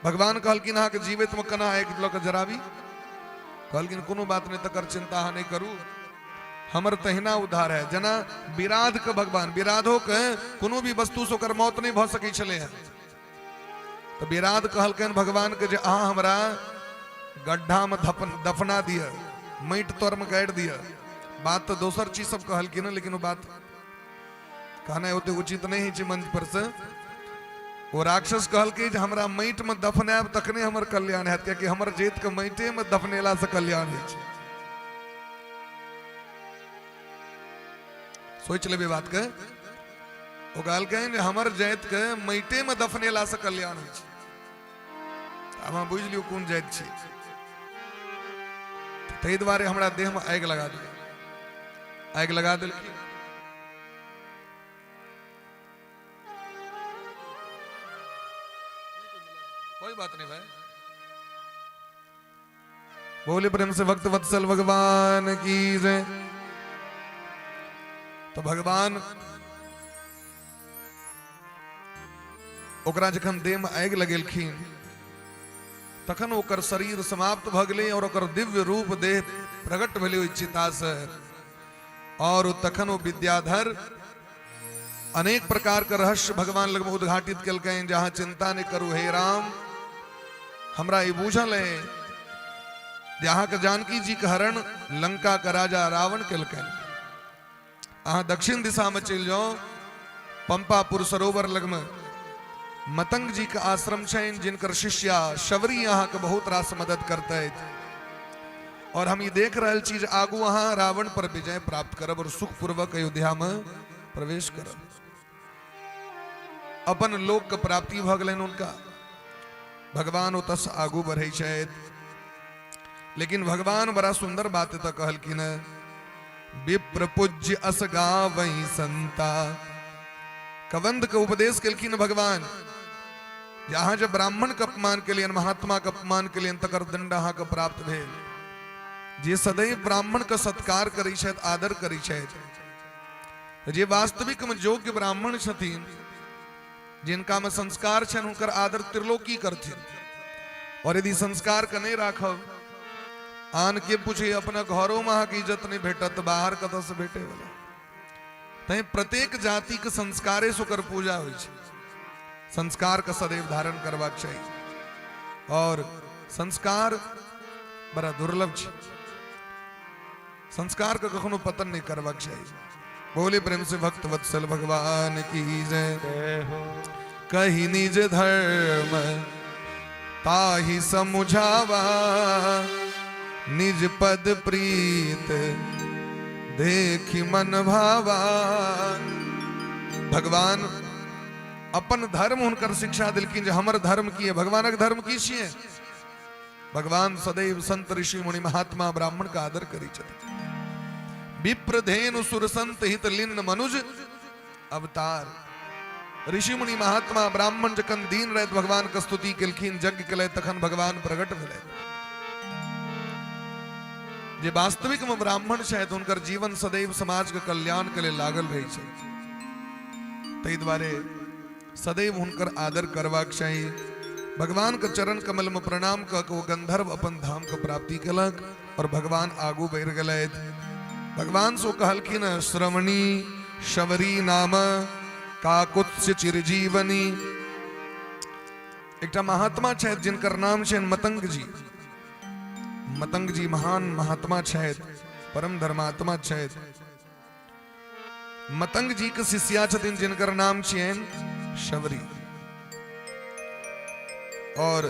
भगवान कहलखिन अहाँके जीवैतमे केना आगि लऽ कऽ जराबी? कहलखिन कोनो बात नहि, तकर चिंता अहाँ नहि करू, हमर तहिना उद्धार है जेना विराध के भगवान, विराधो के कोनो भी वस्तु से ओकर मौत नहि भऽ सकै छलै हँ। तऽ विराध कहलकनि भगवान के जे अहाँ हमरा गड्ढा में दफना दिअ, माटि तर में गाड़ि दिअ। बात तऽ दोसर चीज सब कहलखिन, लेकिन ओ बात कहनाइ ओते उचित नहि होइ छै मंच पर से। ओ राक्षस कहलकै जे हमरा माटि में दफनायब तखने हमर कल्याण हैत, कियाकि हमर जाति के माटिए में दफनेला से कल्याण होइ छै। सोचि लेबै बात के। ओ कहलकै जे हमर जाति के माटिए में दफनेला से कल्याण होइ छै। आब अहाँ बुझि लियौ कोन जाति छी। ताहि दुआरे हमरा देह में आगि लगा दियौ। आगि लगा देलखिन। कोई बात नहीं भाई, बोले प्रेम से भक्त वत्सल भगवान की जय। तो भगवान ओकरा जखन देह में आगि लगेलखिन तखन ओकर शरीर समाप्त भऽ गेलै और ओकर दिव्य रूप देह प्रकट भेलै ओहि चिता से। और तखन ओ विद्याधर अनेक प्रकार के रहस्य भगवान लग में उद्घाटित केलकनि जे अहाँ चिंता नहि करू हे राम, हमरा ई बूझल है जे अहाँके जानकी जी के हरण लंका के राजा रावण केलकनि। अहाँ दक्षिण दिशा में चलि जाउ, पंपापुर सरोवर लग में मतंग जी के आश्रम छनि, जिनकर शिष्या शबरी अहाँके बहुत रास मदद करतथि। और हम ई देख रहल छी जे आगू अहाँ रावण पर विजय प्राप्त करब और सुखपूर्वक अयोध्या में प्रवेश करब। अपन लोक के प्राप्ति भऽ गेलनि हुनका। भगवान ओतऽ आगू बढ़ै छथि, लेकिन भगवान बड़ा सुंदर बात एतऽ कहलखिन, विप्र पूज्य अस गावई संता। कबंध के उपदेश केलखिन भगवान जे अहाँ जे ब्राह्मण के अपमान केलियनि, महात्मा के अपमान केलियनि, तकर दंड अहाँके प्राप्त भेल। जे सदैव ब्राह्मण के सत्कार करै छथि, आदर करै छथि, जे वास्तविक में योग्य ब्राह्मण छथिन, जिनका में संस्कार छनि, हुनकर आदर त्रिलोकी करथिन। और यदि संस्कार के नहीं राखब, आन के पूछे, अपना घरों में अहाँके इज्जत नहीं भेटत, बाहर कतऽ से भेटे वाला। तैं प्रत्येक जाति के संस्कारे से ओकर पूजा होइ छै। संस्कार के सदैव धारण करबाक चाही और संस्कार बड़ा दुर्लभ छै। संस्कार के कखनो पतन नहीं करबाक चाही। बोले प्रेम से भक्त वत्सल भगवान की जय। कही निज धर्म ताहि समुझावा, निज पद प्रीत देखि मन भावा। भगवान अपन धर्म हुनकर शिक्षा दिलखिन जे हमर धर्म की है। भगवानक धर्म की छियै? भगवान सदैव संत ऋषि मुनि महात्मा ब्राह्मण का आदर करी छथिन। विप्र धेनु सुर संत हित लिन्न मनुज अवतार। ऋषि मुनि महात्मा ब्राह्मण जखन दिन राति भगवान के स्तुति केलखिन, यज्ञ केलथि, तखन भगवान प्रकट भेलथि। जे वास्तविक में ब्राह्मण छथि हुनकर जीवन सदैव समाज के कल्याण के लिए लागल रहै छै। ताहि दुआरे सदैव हुनकर आदर करबाक चाही। भगवान के चरण कमल में प्रणाम कऽ के ओ गंधर्व अपन धाम के प्राप्ति केलक और भगवान आगू बढ़ि गेलथि। भगवान से ओ कहलखिन, श्रवणी शबरी नाम काकुत्स्य चिरजीवनी। एकटा महात्मा छथि जिनकर नाम छनि मतंग जी। मतंग जी महान महात्मा छथि, परम धर्मात्मा छथि। मतंग जी के शिष्या छथिन जिनकर नाम छियनि शबरी। और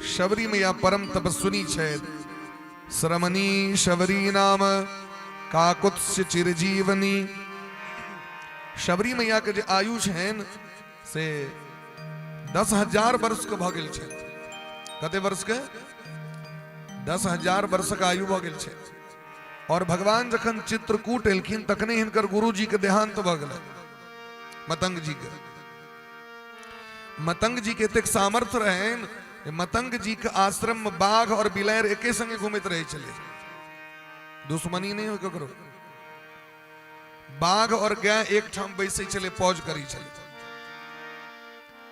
शबरी मैया परम तपस्विनी छथि। श्रमणी शबरी नाम काकुत्स्य चिरजीवनी। शबरी मैया के जे आयु छनि से 10,000 वर्ष के भऽ गेल छनि। कते वर्ष के? 10,000 वर्षक आयु भऽ गेल छै। और भगवान जखन चित्रकूट एलखिन तखने हिनकर गुरुजी के देहांत भऽ गेलै, मतंग जी के। मतंग जी के एतेक सामर्थ्य रहनि जे मतंग जी के आश्रम में बाघ और बिलारि एके संगे घूमैत रहै छलै। दुश्मनी नहीं हो ककरो। बाघ और गाय एक ठाम बैसै छलै, पौज करै छलै।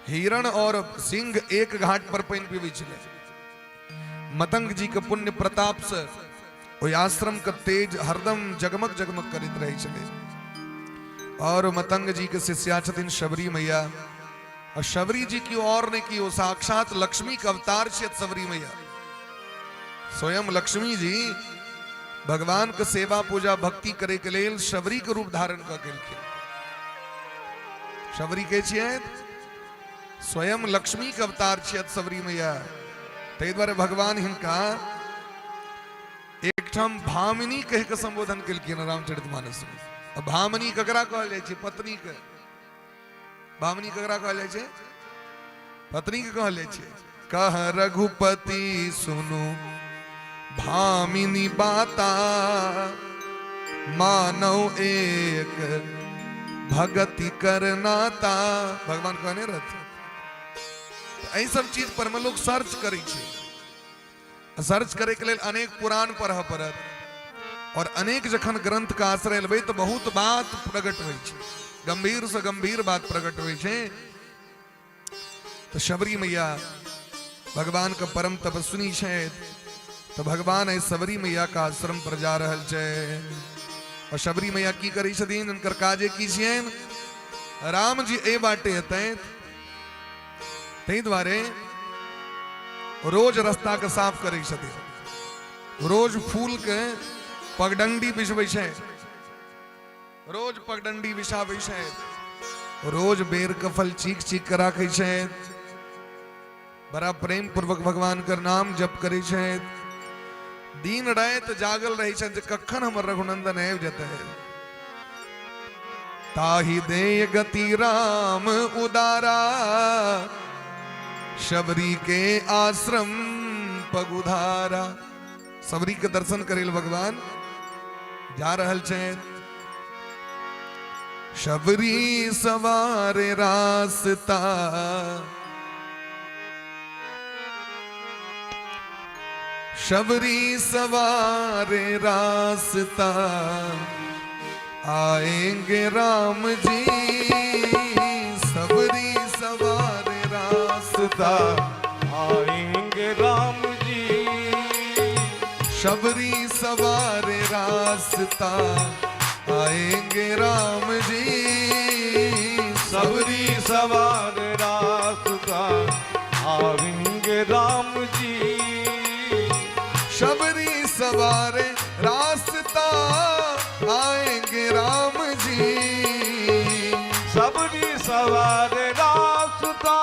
हिरण और सिंह एक घाट पर पानि पीबै छलै। मतंग जी के पुण्य प्रताप से ओहि आश्रम के तेज हरदम जगमग जगमग करैत रहै छलै। और मतंग जी के शिष्या छथिन शबरी मैया, और शबरी जी की और नहीं की साक्षात लक्ष्मी के अवतार छियत शबरी मैया। स्वयं लक्ष्मी जी भगवान के सेवा पूजा भक्ति करे के लेल शबरी के रूप धारण कऽ गेलखिन। शबरी के छियै? स्वयं लक्ष्मी के अवतार छियत शबरी मैया। ताहि दुआरे भगवान हिनका एकठाम भामिनी कहि के संबोधन केलखिन रामचरित मानस में। भामिनी ककरा कहल जाइ छै? पत्नी के। भामिनी ककरा कहल जाइ छै? पत्नी के कहल जाइ छै। कह रघुपति सुनु भामिनी बाता, मानव एक भगति करनाता। भगवान कहने रहते एहि सब चीज पर में लोग सर्च करै छै। सर्च करे के लेल अनेक पुराण पढ़ऽ पड़त, और अनेक जखन ग्रंथ के आश्रय लेबै तऽ बहुत बात प्रकट होइ छै, गंभीर से गंभीर बात प्रकट होइ छै। तऽ शबरी मैया भगवान के परम तपस्विनी छथि, तऽ भगवान एहि शबरी मैया के आश्रम पर जा रहल छै। और शबरी मैया की करै छथिन? हुनकर काजे की छियनि? राम जी एहि बाटे एतै, ताहि दुआरे रोज रास्ता के साफ करै छथिन, रोज फूल के पगडंडी बिछबै छै, रोज पगडंडी बिछाबै छै, रोज बेर के फल चीख चीख के राखै छै, बड़ा प्रेम पूर्वक भगवान के नाम जप करै छै, दिन राति जागल रहै छै जे कखन हमर रघुनंदन आबि जेतै। ताहि दे गति राम उदारा, शबरी के आश्रम पगुधारा। शबरी के दर्शन करे भगवान जा रहल छै। शबरी सवारे रास्ता, शबरी सवारे रास्ता, आएंगे राम जी। सबरी सवारे रास्ता, आएंगे राम जी। शबरी सवारे रास्ता, आएंगे राम जी। सबरी सवार रास्ता, आएंगे राम जी। शबरी सवारे रास्ता, आएंगे राम जी। सबरी सवार रास्ता,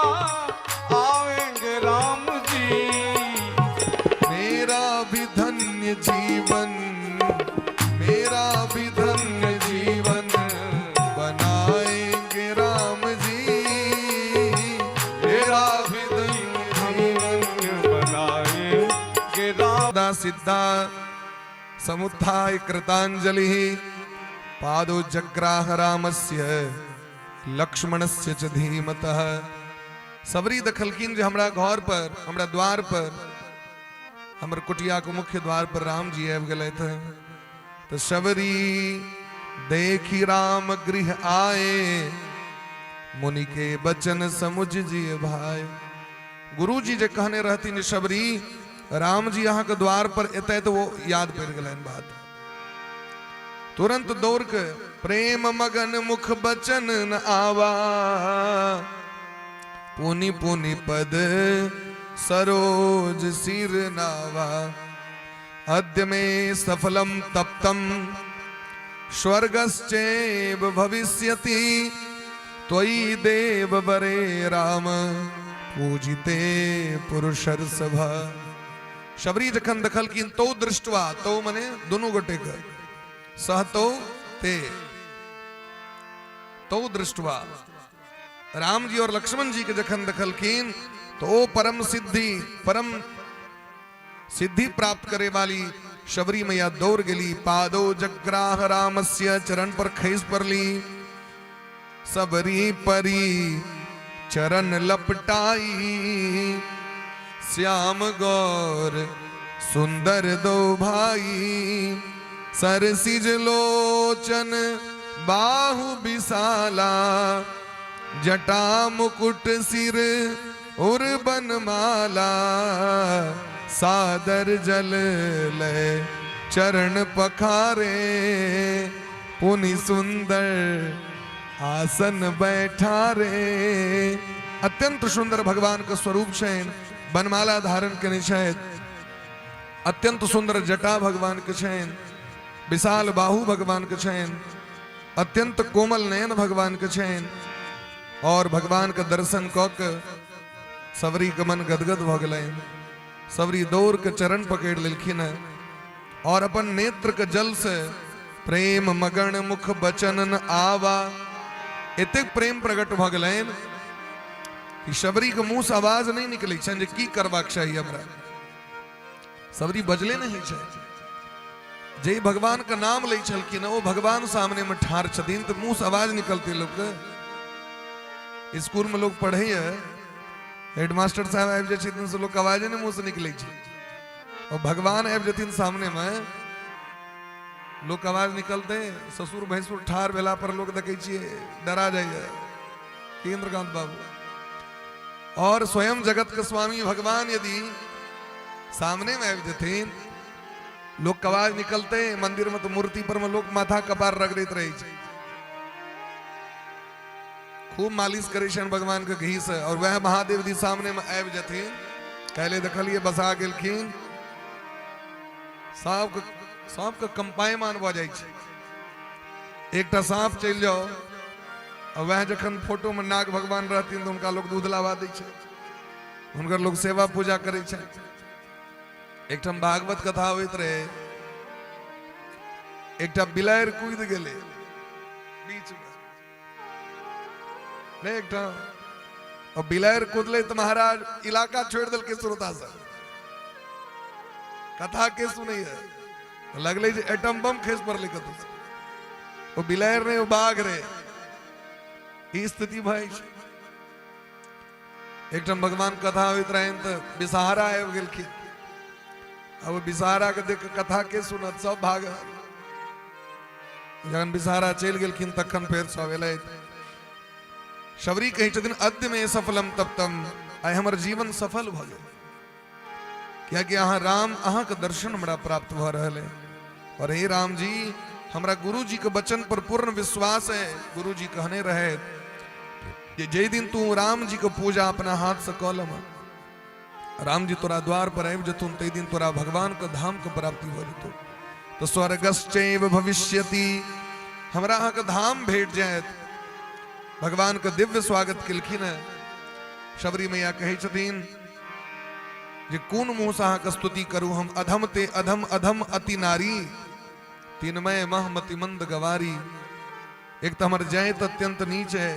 आएंगे राम जी। मेरा भी धन्य जीवन, मेरा भी धन्य जीवन बनाएंगे राम जी। मेरा भी धन्य जीवन बनाएंगे राम। सिद्धा समुत्थाय कृतांजलि पादो जग्राह रामस्य लक्ष्मणस्य च धीमतः। सबरी देखलखिन जे हमरा घर पर, हमरा द्वार पर, हमर कुटिया के मुख्य द्वार पर राम जी आबि गेलथि हैं। तऽ सबरी देखी राम गृह आए, मुनि के बचन समुझ जिय भाई। गुरुजी जे कहने रहथिन शबरी राम जी अहाँके द्वार पर एतै, तऽ वो याद पड़ि गेलनि बात। तुरंत दौड़ के प्रेम मगन मुख बचन न आवा, पुनि पुनि पद सरोज सिर नावा। अद्य में सफलम तप्तम स्वर्गश्चैव भविष्यति, त्वयि देव वरे राम पूजिते पुरुषर्षभ। शबरी जखन देखलखिन तो दृष्टवा, तो मने दुनू गोटे के, सह तो ते, तो दृष्टवा राम जी और लक्ष्मण जी के जखन देखलखिन तो ओ परम सिद्धि, परम सिद्धि प्राप्त करे वाली शबरी मैया दौड़ गेली। पादो जग्राह रामस्य, चरण पर खैस पड़ली। सबरी परी चरण लपटाई, श्याम गौर सुंदर दो भाई। सरसिज लोचन बाहु विशाला, जटा मुकुट सिर उर बनमाला, सादर जल लय चरण पखारे, पुनि सुंदर आसन बैठा रे। अत्यंत सुंदर भगवान के स्वरूप छनि, बनमाला धारण केने छथि, अत्यंत सुंदर जटा भगवान के छनि, विशाल बाहु भगवान के छनि, अत्यंत कोमल नयन भगवान के छनि। और भगवान के दर्शन कऽ के सबरी के मन गदगद भऽ गेलनि। सबरी दौड़ के चरण पकड़ि लेलखिन हेँ और अपन नेत्र के जल से प्रेम मगन मुख बचन न आवा, एतेक प्रेम प्रकट भऽ गेलनि कि शबरी के मुंह से आवाज नहीं निकलै छनि जे की करबाक चाही हमरा। सबरी बजले नहीं छै। जे भगवान के नाम लै छलखिन ओ भगवान सामने में ठाढ़ छथिन तऽ मुंह से आवाज निकलते लोक के। स्कूल में लोग पढ़ैया, हेडमास्टर साहब आबि जाइ छथिन से लोग आवाजे नहि मुंह से निकलै छै, और भगवान आबि जेथिन सामने में लोक आवाज निकलते। ससुर भैंसुर ठाढ़ भेला पर लोक देखै छियै डरा जाइए केंद्रकांत बाबू। और स्वयं जगत के स्वामी भगवान यदि सामने में आबि जेथिन, लोक के आवाज निकलते। मंदिर में तो मूर्ति पर में लोग माथा कपार रगड़ैत रहे छै, खूब मालिश करै छनि भगवान के घी से। और वह महादेव जी सामने में आबि जेथिन, काल्हि देखलियै बसा गेलखिन, सबके सबके कंपायमान भऽ जाइ छै। एकटा साँप चलि जाओ आ वएह जखन फोटो में नाग भगवान रहथिन तऽ हुनका लोग दूध लावा दै छै, हुनकर लोग सेवा पूजा करै छै। एकठाम भागवत कथा होइत रहे, एकटा बिलाड़ि कूदि गेलै बीच में, नहि एकटा और बिलाड़ि कूदलै तऽ महाराज इलाका छोड़ि देलकै श्रोता सब, कथा के सुनैया। लगलै जे एटम बम खसि पड़लै कतौ से। ओ बिलाड़ि नहि, ओ बाघ रहे। ई स्थिति भऽ जाइ छै। एकठाम भगवान कथा होइत रहनि तऽ विषहारा आबि गेलखिन। अब विषहारा के देख कथा के सुनत, सब भागल। जखन विषहारा चलि गेलखिन तखन फेर सब एलथि। शबरी कहै छथिन अद्य में सफलम तप्तम, आइ हमर जीवन सफल भऽ गेल, कियाकि अहाँ राम, अहाँके दर्शन हमरा प्राप्त भऽ रहल है। और हे राम जी, हमरा गुरु जी के वचन पर पूर्ण विश्वास है। गुरु जी कहने रहे जे जै दिन तू राम जी के पूजा अपना हाथ से कऽ लेबह, राम जी तोरा द्वार पर आबि जेथुन, तै दिन तोरा भगवान के धाम के प्राप्ति भऽ जेतौ। तऽ स्वर्गश्चैव भविष्यति, हमरा अहाँके धाम भेट जायत। भगवान के दिव्य स्वागत केलखिन हेँ। शबरी मैया कहै छथिन जे कोन मुँह से अहाँके स्तुति करू हम, अधम ते अधम अधम अति नारी, तिनमय मह मति मंद गवारी। एक तऽ हमर जाति अत्यंत नीच है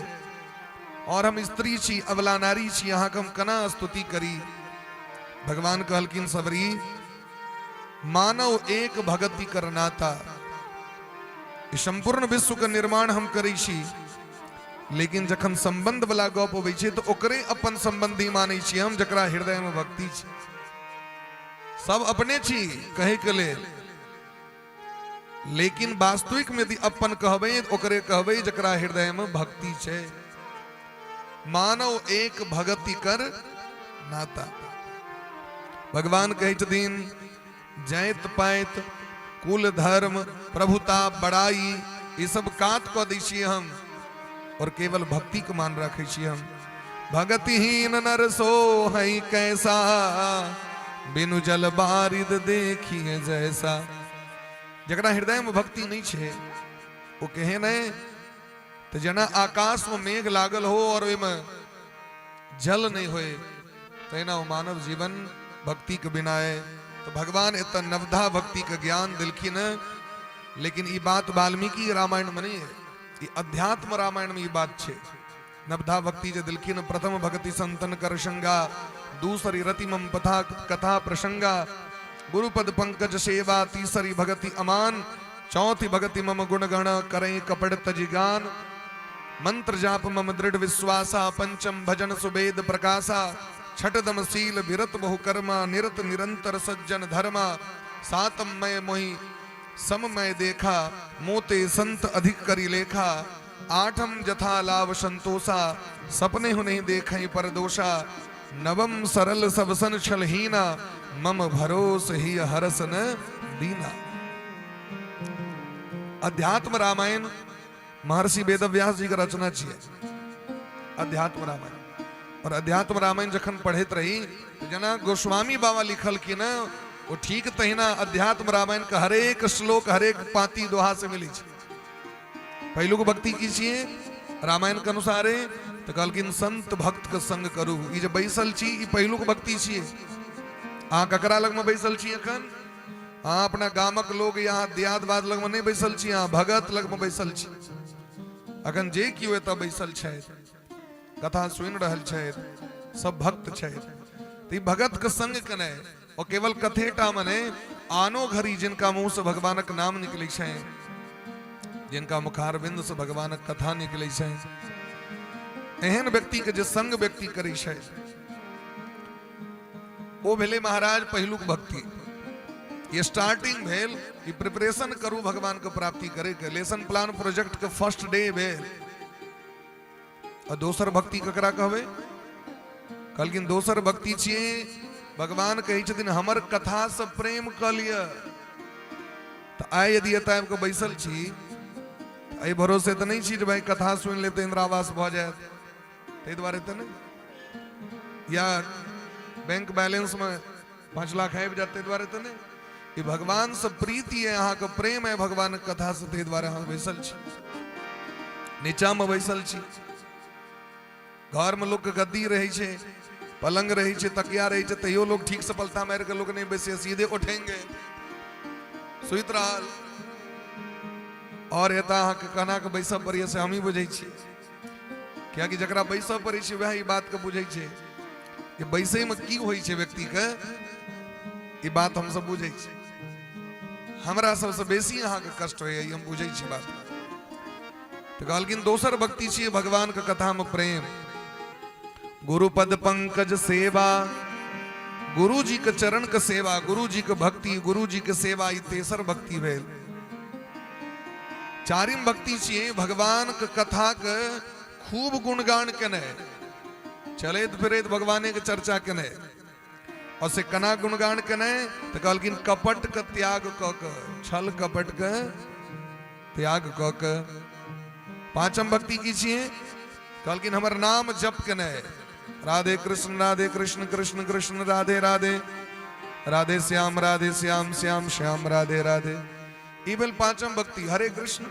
और हम स्त्री छी, अबला नारी छी, अहाँके हम केना स्तुति करी। भगवान कहलखिन सबरी, मानव एक भगति करनाता, ई संपूर्ण विश्व के निर्माण हम करै छी, लेकिन जखन संबंध वाला गप अबै छै तऽ ओकरे अपन संबंधी मानै छी हम, जकरा हृदय में भक्ति छै। सब अपने छी कहै के लेल, लेकिन वास्तविक में यदि अपन कहबै ओकरे कहबै जकरा हृदय में भक्ति छै। मानव एक भगति कर नाता। भगवान कहै छथिन जाति पाति कुल धर्म प्रभुता बड़ाई ई सब कात कऽ दै छियै हम, और केवल भक्ति के मान रखै छियै हम। भगतिहीन नर सो है कैसा, बिनु जल बारिद देखिए जैसा। जकरा हृदय में भक्ति नहीं छै ओ केहन है तऽ जेना आकाश में मेघ लागल हो और ओहिमे जल नहीं होए, तहिना ओ मानव जीवन भक्ति के बिना है। तो भगवान एतऽ नवधा भक्ति के ज्ञान दिलखिन। लेकिन ई बात वाल्मीकि रामायण में नहीं है, ई अध्यात्म रामायण में ई बात छै। नवधा भक्ति जे दिलखिन, प्रथम भक्ति संतन कर संगा, दूसरी रति मम पथा कथा प्रसंगा, गुरुपद पंकज सेवा, तीसरी भगति अमान, चौथी भगति मम गुण गण करें कपट तज गान, मंत्र जाप मम दृढ़ विश्वासा, पंचम भजन सुबेद प्रकाशा, छठ दम शील विरत बहु कर्मा, निरत निरंतर सज्जन धर्मा, सातम मय मोहि सममय देखा, मोते संत अधिक करी लेखा, आठम जथा लाभ संतोषा, सपने हो नहीं देखई पर दोषा, नवम सरल सबसन छलहीना, मम भरोस ही हरस न दीना। अध्यात्म रामायण महर्षि वेदव्यास जी के रचना छियै अध्यात्म रामायण। और अध्यात्म रामायण जखन पढ़ैत रही तऽ जेना गोस्वामी बाबा लिखलखिन ओ ठीक तहिना अध्यात्म रामायण के हरेक श्लोक हरेक पाती दोहा से मिलै छै। पहिलुक भक्ति की छियै रामायण के अनुसारे? तऽ कहलखिन संत भक्त के संग करू। ई जे बैसल छी ई पहिलुक भक्ति छियै। अहाँ ककरा लगमे बैसल छी एखन? अहाँ अपना गामक लोग या दियाद बाद लगमे नहि बैसल छी, अहाँ भगत लगमे बैसल छी। अखन जे केओ एतऽ बैसल छथि, कथा सुनि रहल छथि, सब भक्त छथि। तऽ ई भगत के संग केनाइ, और केवल कथेटा मे नहि, आनो घड़ी जिनका मुंह से भगवानक नाम निकलै छै, जिनका मुखारविंद से भगवानक कथा निकलै छै, एहन व्यक्ति के जे संग व्यक्ति करै छै ओ भेलै महाराज पहिलुक भक्ति। ये स्टार्टिंग भेल, ई प्रिपरेशन करू भगवान के प्राप्ति करे के, लेसन प्लान प्रोजेक्ट के फर्स्ट डे भेल। आ दोसर भक्ति ककरा कहबै? कहलखिन दोसर भक्ति छियै, भगवान कहै छथिन हमर कथा से प्रेम कऽ लिअ। तऽ आइ यदि एतऽ आबि कऽ बैसल छी, एहि भरोसे तऽ नहि छी जे भाई कथा सुनि लेब तऽ इन्दिरावास भऽ जायत, ताहि दुआरे तऽ नहि, या बैंक बैलेंस में 5 लाख आबि जायत ताहि दुआरे तऽ नहि। ई भगवान से प्रीति है, अहाँके प्रेम है भगवान कथा से, ताहि दुआरे अहाँ बैसल छी, नीचा में बैसल छी। घर में लोक के गद्दी रहै छै, पलंग रहै छै, तकिया रहै छै, तैयो लोग ठीक से पलता मारि के लोग नहीं बैसे, सीधे उठेंगे सुति रहल। और एतऽ अहाँके केना के बैसऽ पड़ैए से हमही बुझै छी, कियाकि जकरा बैसऽ पड़ै छै वएह ई बातके बुझै छै कि बैसैमे की होइ छै व्यक्तिके, ई बात हमसब बुझै छी। हमरा सबसँ बेसी अहाँके कष्ट होइए, ई हम बुझै छी बात। तऽ कहलखिन दोसर भक्ति छियै भगवानके कथामे प्रेम, गुरुपद पंकज सेवा, गुरु जी के चरण के सेवा, गुरु जी के भक्ति, गुरु जी के सेवा, ई तेसर भक्ति भेल। चारिम भक्ति छियै भगवान के कथा के खूब गुणगान केनाइ, चलैत फिरैत भगवाने के चर्चा केनाइ। और से केना गुणगान केनाइ? तऽ कहलखिन कपट के त्याग कऽ के, छल कपट के त्याग कऽ के। पांचम भक्ति की छियै? कहलखिन हमर नाम जप केनाइ, राधे कृष्ण राधे कृष्ण कृष्ण कृष्ण राधे राधे, राधे श्याम राधे श्याम श्याम श्याम राधे राधे। ई भेल पांचम भक्ति। हरे कृष्ण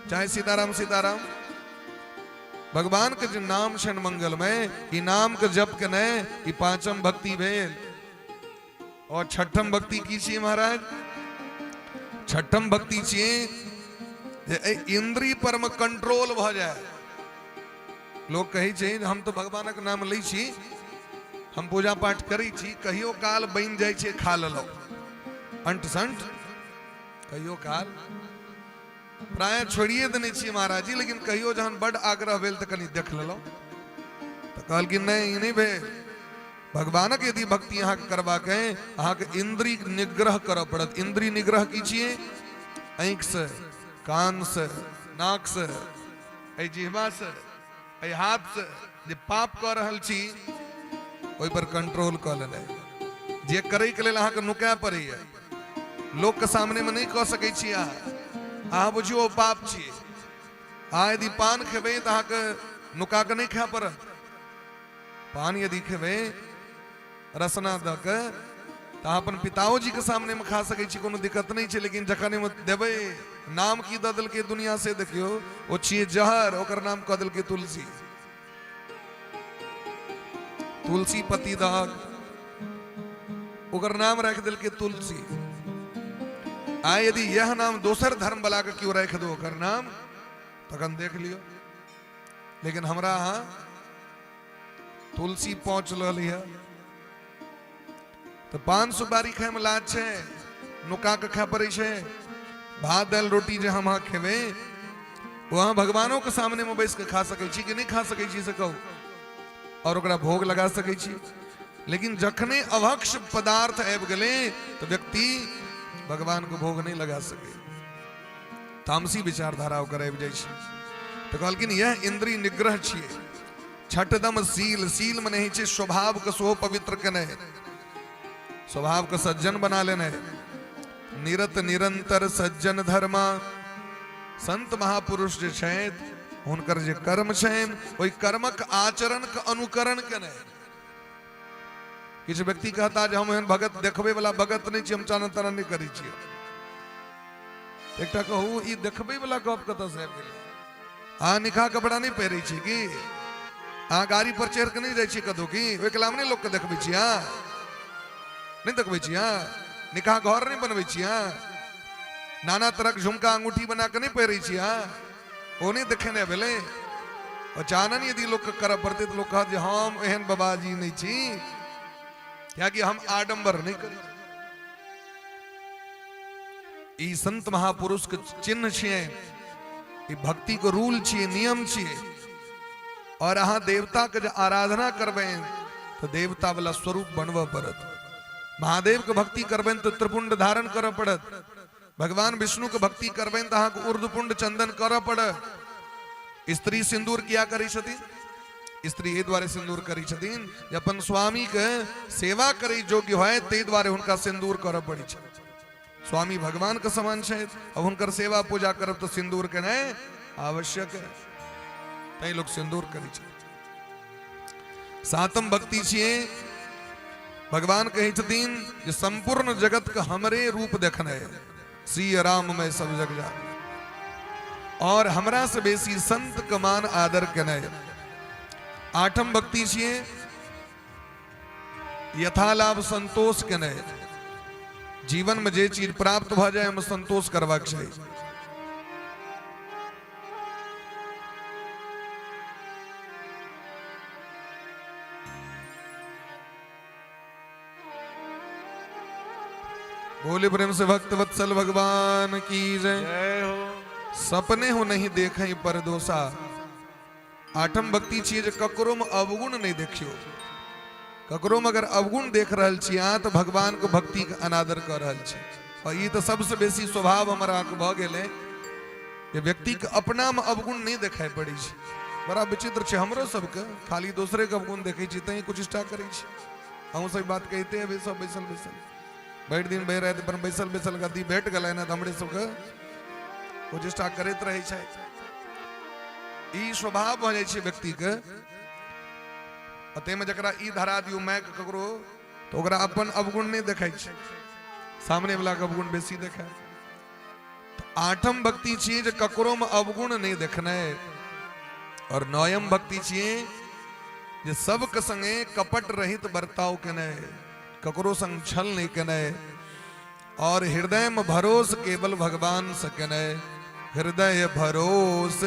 चाहे सीताराम सीताराम, भगवान के जे नाम छनि मंगलमय, ई नाम के जप केनाइ ई पांचम भक्ति भेल। और छठम भक्ति की छियै महाराज? छठम भक्ति छियै जे एहि इंद्री पर में कंट्रोल भऽ जाय। लोक कहै छै हम तऽ भगवानक नाम लै छी, हम पूजा पाठ करै छी, कहियो काल बनि जाइ छै खा लेलहुँ अंट संट, कहियो काल प्राय छोड़िए देने छियै महाराज जी, लेकिन कहियो जहन बड आग्रह भेल तऽ कनि देख लेलहुँ। तऽ कहलखिन नहि, ई नहि भेल। भगवानक यदि भक्ति अहाँके करबाक है, अहाँके इंद्री निग्रह करऽ पड़त। इंद्री निग्रह की छियै? आँखिसँ, कानसँ, नाकसँ, एहि जिह्वासँ, एहि हाथसँ जे पाप कऽ रहल छी ओहि पर कंट्रोल कऽ लेनाइ। जे करैके लेल अहाँके नुकाय पड़ैए, लोकके सामनेमे नहि कऽ सकै छी अहाँ, अहाँ बुझियौ ओ पाप छियै। अहाँ यदि पान खेबै तऽ अहाँके नुका कऽ नहि खाय पड़त। पान यदि खेबै रसना दऽ कऽ तऽ अहाँ अपन पिताओ जीके सामनेमे खा सकै छी, कोनो दिक्कत नहि छै। लेकिन जखन एहिमे देबै नाम की दऽ देलकै दुनिया से, देखियौ ओ छियै जहर, ओकर नाम कऽ देलकै तुलसी, तुलसी पति दहक, ओकर नाम राखि देलकै तुलसी। आ यदि यह नाम दोसर धर्म वाला के केओ राखि दो ओकर नाम, तखन देख लियौ। लेकिन हमरा अहाँ तुलसी पहुँच रहल है तऽ पान सुपारी खायमे लाज छै, नुका के खाय पड़ै छै। भात दालि रोटी जे हम अहाँ खेबै ओ अहाँ भगवानो के सामने मे बैस के खा सकै छी कि नहि खा सकै छी से कहू, और ओकरा भोग लगा सकै छी। लेकिन जखने अभक्ष पदार्थ आबि गेलै तऽ व्यक्ति भगवान के भोग नहि लगा सकै, तामसी विचारधारा ओकर आबि जाइ छै। तऽ कहलखिन यह इंद्रिय निग्रह छियै। छठदम सील, सील में नहीं छै स्वभाव के सेहो पवित्र केनाइ, स्वभाव के सज्जन बना लेनाइ। निरत निरंतर सज्जन धर्मा, संत महापुरुष जे छथि हुनकर जे कर्म छनि ओहि कर्मक आचरण के अनुकरण केनाइ। किछु व्यक्ति कहता जे हम एहन भगत देखबै वाला भगत नहि छी, हम चानन तानन नहि करै छियै। एकटा कहू, ई देखबै वाला गप कतऽ से आबि गेलै? अहाँ निखा कपड़ा नहि पहिरै छी की? अहाँ गाड़ी पर चढ़ि कऽ नहि जाइ छी कतहु की? ओहिके नाम नहि लोकके देखबै छी? अहाँ नहि देखबै छी? अहाँ निकाह घर नहि बनबै छी? अहाँ नाना तरहक झुमका अंगूठी बना कऽ नहि पहिरै छी? अहाँ ओ नहि देखेने भेलै? और चानन यदि लोकके करऽ पड़तै तऽ लोक कहत जे हम एहन बाबाजी नहि छी, कियाकि हम आडम्बर नहि करै छी। ई संत महापुरुष के चिन्ह छियै, ई भक्ति के रूल छियै, नियम छियै। और अहाँ देवता के जे आराधना करबै तऽ देवता वाला स्वरूप बनबऽ पड़त। महादेव के भक्ति करबै तऽ त्रिपुंड धारण करऽ पड़त। भगवान विष्णु के भक्ति करबै तऽ अहाँके ऊर्ध्वपुंड चंदन करऽ पड़त। स्त्री सिंदूर किया करै छथिन? स्त्री एहि दुआरे सिंदूर करै छथिन जे अपन स्वामी के सेवा करै योग्य होय, ताहि दुआरे हुनका सिंदूर करऽ पड़ै छै। स्वामी भगवान के समान छथि, अब हुनकर सेवा पूजा करब तऽ सिंदूर केनाइ आवश्यक है, तैं लोग सिंदूर करै छै। सातम भक्ति छियै, भगवान कहै छथिन जे संपूर्ण जगत के हमरे रूप देखनाइ, श्री राम में सब जग जा, और हमरा से बेसी संत के मान आदर केनाइ। आठम भक्ति छियै यथालाभ संतोष केनाइ, जीवन में जे चीज प्राप्त भऽ जाय ओहिमे संतोष करबाक चाही। बोले प्रेम से भक्त वत्सल भगवान की जय। जय हो। सपने हो नहीं देखे पर दोषा। आठम भक्ति छियै जे ककरो में अवगुण नहीं देखियो। ककरो में अगर अवगुण देख रहल छी अहाँ तऽ भगवान के भक्ति के अनादर कर रहल छी। और ई तऽ सबसे बेसी स्वभाव हमर अहाँके भऽ गेलै जे व्यक्ति के अपना में अवगुण नहीं देखाइ पड़ै छै। बड़ा विचित्र छै हमरो सबके, खाली दोसरे के अवगुण देखै छी तैं कुछ इष्टा करै छी। अहूँ सब बात कहिते हेबै सब बैसल बैसल भरि दिन भरि राति अपन बैसल बैसल गद्दी भेट गेलै ने तऽ हमरे सबके कुछ करैत रहै छथि। ई स्वभाव भऽ जाइ छै व्यक्तिके। आ ताहिमे जकरा ई धरा दियौ माइक ककरो तऽ ओकरा अपन अवगुण नहि देखै छै, सामने वला के अवगुण बेसी देखाय। आठम भक्ति छियै जे ककरोमे अवगुण नहि देखनाइ। और नौयम भक्ति छियै जे सबके संगे कपट रहित बर्ताव केनाइ, ककरो संग छल नहि केनाइ, और हृदय में भरोस केवल भगवान से केनाइ। हृदय भरोस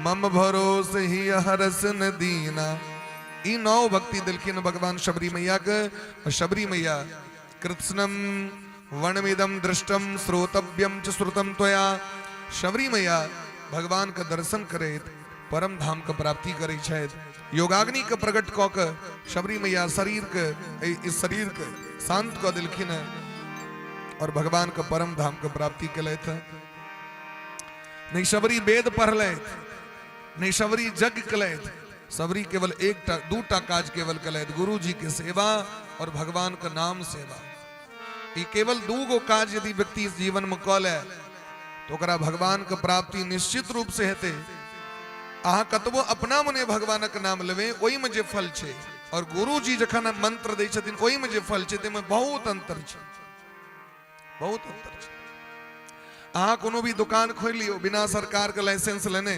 मम भरोस ही हरस न दीना। ई नौ भक्ति दिलखिन भगवान शबरी मैया के। और शबरी मैया कृत्स्नम वणमिदम दृष्टम श्रोतव्यम च श्रुतम त्वया। शबरी मैया भगवान के दर्शन करैत परम धाम के प्राप्ति करै छथि। योगाग्नि के प्रकट कऽ के शबरी मैया शरीर के, इस शरीर के शांत कऽ देलखिन हैं और भगवान के परम धाम के प्राप्ति केलथि। नहीं शबरी वेद पढ़लथि, नहीं शबरी यज्ञ केलथि, शबरी केवल एकटा दूटा काज केवल केलथि, गुरु जी के सेवा और भगवान के नाम सेवा। ई केवल दू गो काज यदि व्यक्ति इस जीवन में कऽ ले तो ओकरा भगवान के प्राप्ति निश्चित रूप से हेतै। अहाँ कतबो अपना मने भगवानक नाम लेबै ओहिमे जे फल छै और गुरु जी जखन मंत्र दै छथिन ओहिमे जे फल छै ताहिमे बहुत अंतर छै, बहुत अंतर छै। अहाँ कोनो भी दुकान खोलि लियौ बिना सरकार के लाइसेंस लेने,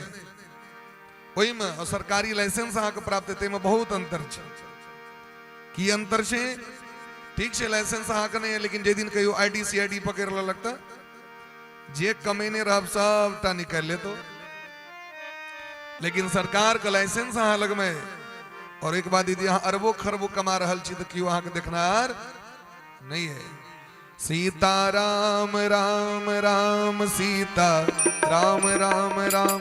ओहिमे और सरकारी लाइसेंस अहाँके प्राप्त हेतै, ताहिमे बहुत अंतर छै। की अंतर छै? ठीक छै लाइसेंस अहाँके नहि है, लेकिन जे दिन कहियो I D C I D पकड़ि लेलक तऽ जे कमेने रहब सबटा निकालि लेतो। लेकिन सरकार के लाइसेंस अहाँ लगमे और एक बाद यदि अहाँ अरबो खरबो कमा रहल छी तऽ केओ अहाँके देखनार नहीं है। सीता राम राम राम सीता राम राम राम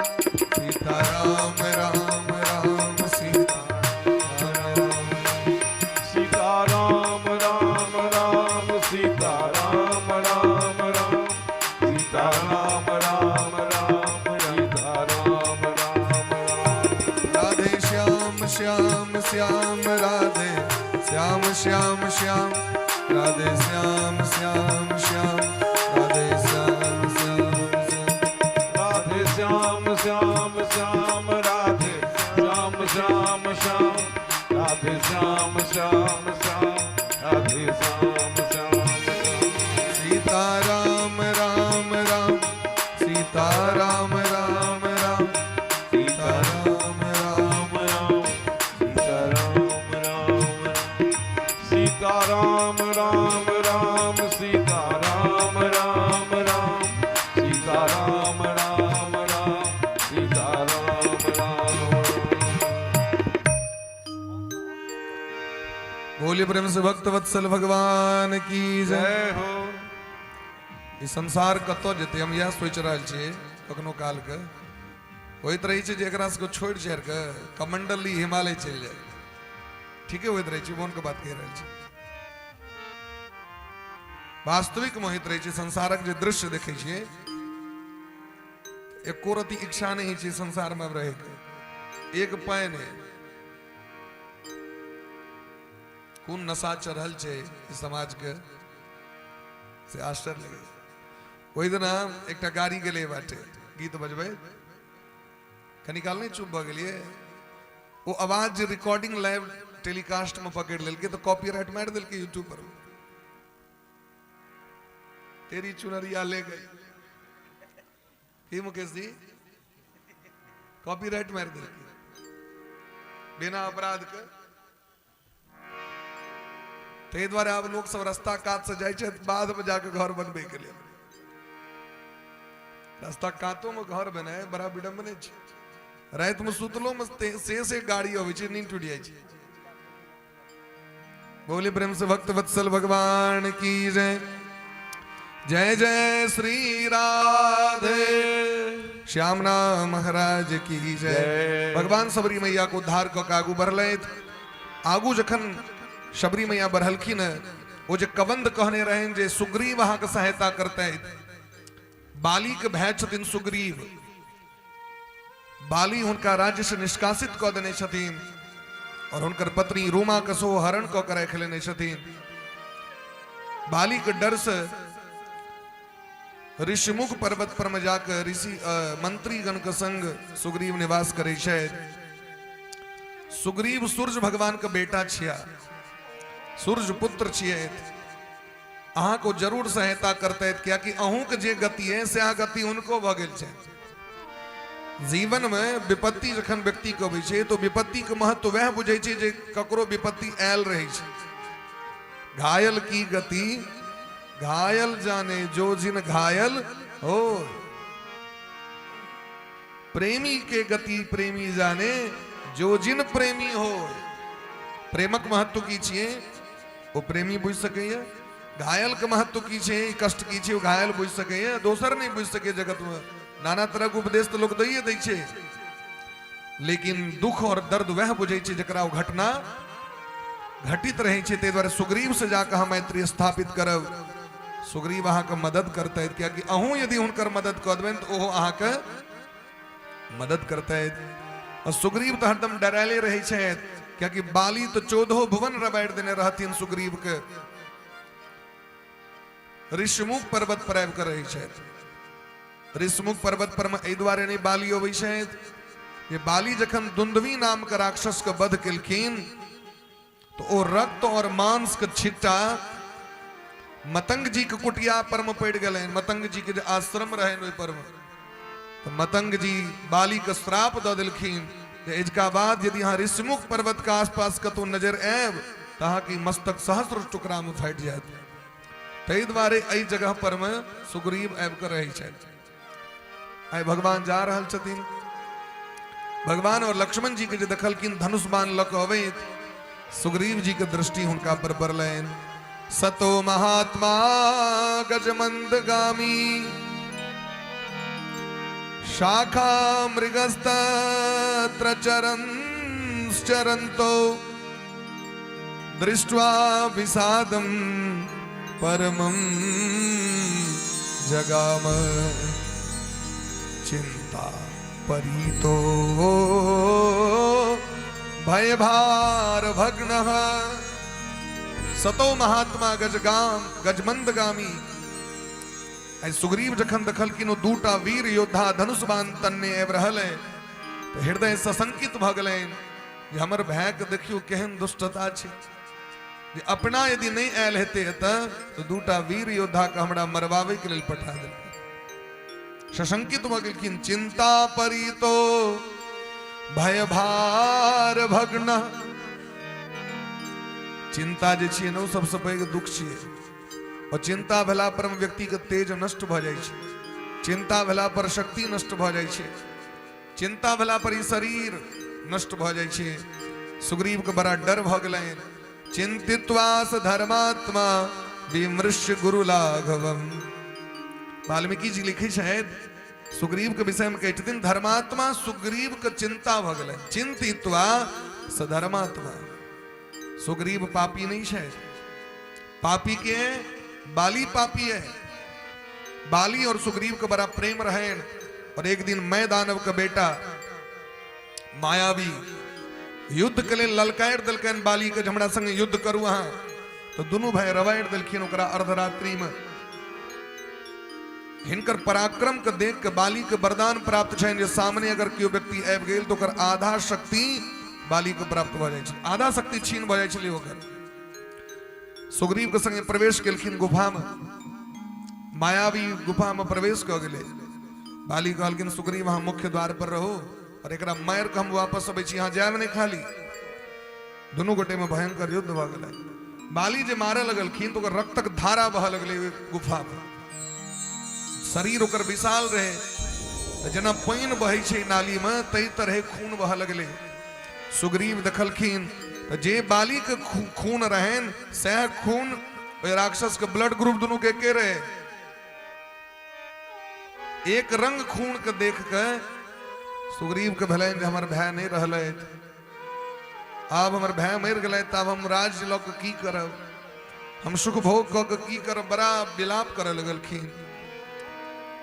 सीता राम राम राम सीता राम सीता राम राम राम सीता राम राम राम सीता राम राम राम सीता राम श्याम राधे श्याम श्याम श्याम राधे श्याम श्याम श्याम राधे श्याम श्याम श्याम। राधे श्याम श्याम श्याम राधे श्याम श्याम श्याम राधे श्याम श्याम श्याम राधे श्याम श्याम श्याम। सीता राम राम राम सीता राम राम राम सीता राम राम राम सीता राम राम सीता राम राम राम सीता राम राम राम सीता राम राम राम सीता राम राम। बोलिए प्रेम से भक्त वत्सल भगवान की जय। जय हो। ई संसार कतऽ जेतै, हम इएह सोचि रहल छियै। कखनो कालके होइत रहै छै जे एकरा सबके छोड़ि छाड़ि कऽ कमंडल ली हिमालय चलि जाय। ठीके होइत रहै छै, मोनके बात कहि रहल छी। वास्तविकमे होइत रहै छै, संसारक जे दृश्य देखै छियै, एको रति इच्छा नहि होइ छै संसारमे आब रहैके, एक पाइ नहि। कोन नशा चढ़ल छै ई समाजके से आश्चर्य लगै छै। ओहि दिना एकटा गाड़ी गेलै बाटे गीत बजबै, कनी काल नहि चुप भऽ गेलियै। ओ आवाज जे रिकॉर्डिंग लाइव टेलीकास्ट में पकड़ि लेलकै तऽ कॉपीराइट मारि देलकै यूट्यूब पर। तेरी चुनरिया ले गई की मुकेश जी, कॉपीराइट मारि देलकै बिना अपराध के। ताहि दुआरे आब लोक सब रस्ता कात से जाइ छै बाध में जाके घर बनबै के लेल। रस्ता कातो में घर बनाए बड़ा विडम्बने छै। राति में सुतलो में से से गाड़ी अबै छै, नींद टूटि जाइ छै। बोले प्रेम से भक्त वत्सल भगवान की जय। जय जय श्री राधे श्याम नाम महाराज की जय। जय। भगवान सबरी मैया को उद्धार कऽ के आगू बढ़लथि। आगू जखन शबरी मैया बढ़लखिन, ओ जे कबंध कहने रहनि जे सुग्रीव अहाँके सहायता करतै, बाली के भाय छथिन सुग्रीव, बाली हुनका राज्य से निष्कासित कऽ देने छथिन और हुनकर पत्नी रूमा के सेहो हरण कऽ के राखि लेने छथिन। बाली के डर से ऋषिमुख पर्वत पर में जाकर ऋषि मंत्रीगण के संग सुग्रीव निवास करै छथि। सुग्रीव सूर्य भगवान के बेटा छिया, सूर्य पुत्र छियै, अहाँ को जरूर सहायता करतै, कियाकि अहूँ के जे गति है से गति हुनको भऽ गेल छै। जीवन में विपत्ति जखन व्यक्ति के अबै छै तो विपत्ति के महत्व वएह बुझै छै जे ककरो विपत्ति आयल रहै छै। घायल की गति घायल जाने जो जिन घायल हो, प्रेमी के गति प्रेमी जाने जो जिन प्रेमी हो। प्रेमक महत्व की छियै ओ प्रेमी बुझि सकैए। घायल के महत्व की छै, कष्ट की छै, ओ घायल बुझि सकैए, दोसर नहि बुझि सकैए। जगत में नाना तरह के उपदेश तऽ लोक दैए दै छै, लेकिन दुख और दर्द वएह बुझै छै जकरा ओ घटना घटित रहै छै। ताहि दुआरे सुग्रीव से जाकऽ हम मैत्री स्थापित करब, सुग्रीव अहाँके मदद करतै, कियाकि अहूँ यदि हुनकर मदद कऽ देबनि तऽ ओहो अहाँके मदद करतै। और सुग्रीव तऽ हरदम डरायले रहै छथि, कियाकि बाली तऽ 14 भुवन रबाड़ि देने रहथिन सुग्रीव के। ऋषिमुख पर्वत पर आबि कऽ रहै छथि। ऋषिमुख पर्वत पर मे एहि दुआरे नहि बाली अबै छथि जे बाली जखन दुंदवी नाम के राक्षस के वध केलखिन तो ओ रक्त और मांस के छिट्टा मतंग जी के कुटिया पर में पड़ि गेलनि। मतंग जी के जे आश्रम रहनि ओहि पर में, तो मतंग जी बाली के श्राप दऽ देलखिन जे एजका बाद यदि अहाँ ऋषिमुख पर्वत के आसपास कतौ नजर आयब तऽ अहाँके मस्तक सहस्र टुकड़ा में फाटि जायत। ताहि दुआरे एहि जगह पर में सुग्रीव आबि कऽ रहै छथि। आइ भगवान जा रहल छथिन। भगवान और लक्ष्मण जी के जे देखलखिन धनुष बाण लऽ कऽ अबैत, सुग्रीव जी के दृष्टि हुनका पर पड़लनि। सतो महात्मा गजमंद गामी शाखा मृगस्तत्र चरंश्चरन्तो दृष्ट्वा विषादं परमं जगाम चिंता परीतो भयभार भग्न। सतो महात्मा गजगाम गजमंदगामी। आइ सुग्रीव जखन देखलखिन ओ दूटा वीर योद्धा धनुष बाण तन्ने आबि रहल है, तऽ हृदय सशंकित भऽ गेलनि जे हमर भायके देखियौ केहन दुष्टता छै जे अपना यदि नहि आयल हेतै एतऽ तऽ दूटा वीर योद्धाके हमरा मरवाबैके लेल पठा देलकै। सशंकित भऽ गेलखिन। चिंता परीतो भयभार भग्न। चिंता जे छियै ने ओ सबसँ पैघ दुख छियै और चिंता भेला पर व्यक्तिके तेज नष्ट भऽ जाइ छै, चिंता भेला पर शक्ति नष्ट भऽ जाइ छै, चिंता भेला पर ई शरीर नष्ट भऽ जाइ छै। सुग्रीव के बड़ा डर भऽ गेलनि। चिंतित्वास धर्मात्मा विमृश्य गुरु लाघवम। वाल्मीकि जी लिखै छथि सुग्रीव के विषय में कहै छथिन धर्मात्मा सुग्रीव के चिंता भऽ गेलनि। चिंतित्वा स धर्मात्मा। सुग्रीव पापी नहीं छै, पापी के बाली पापी है। बाली और सुग्रीव के बड़ा प्रेम रहे और एक दिन मैं दानव के बेटा मायावी युद्ध के लिए ललकार दिलकनि बाली के, हमरा संग युद्ध करू अहाँ। तो दुनू भाई रवाइर दिलखिन ओकरा अर्धरात्रि में। हिनकर पराक्रम के देख के बाली के वरदान प्राप्त छनि जे सामने अगर केओ व्यक्ति आबि गेल तो ओकर आधा शक्ति बाली के प्राप्त भऽ जाइ छै, आधा शक्ति छीन भऽ जाइ छलै ओकर। सुग्रीव के संगे प्रवेश केलखिन गुफा में, मायावी गुफा में प्रवेश कऽ गेलै। बाली कहलखिन सुग्रीव अहाँ मुख्य द्वार पर रहू और एकरा मारि के हम वापस अबै छी, अहाँ जायब नहि खाली। दुनू गोटे में भयंकर युद्ध भऽ गेलै। बाली जे मारऽ लगलखिन तऽ ओकर रक्तक धारा बहऽ लगलै ओहि गुफा में। शरीर ओकर विशाल रहे तऽ जेना पानि बहै छै नाली में ताहि तरहे खून बहऽ लगलै। सुग्रीव देखलखिन तऽ जे बाली के खून रहनि सएह खून ओहि राक्षस के ब्लड ग्रुप दुनू के एके रहे। एक रंग खून के देख के सुग्रीव के भेलनि जे हमर भाय नहि रहलथि, आब हमर भाय मरि गेलै तऽ आब हम राज्य लऽ कऽ की करब, हम सुख भोग कऽ कऽ की करब। बड़ा विलाप करऽ लगलखिन।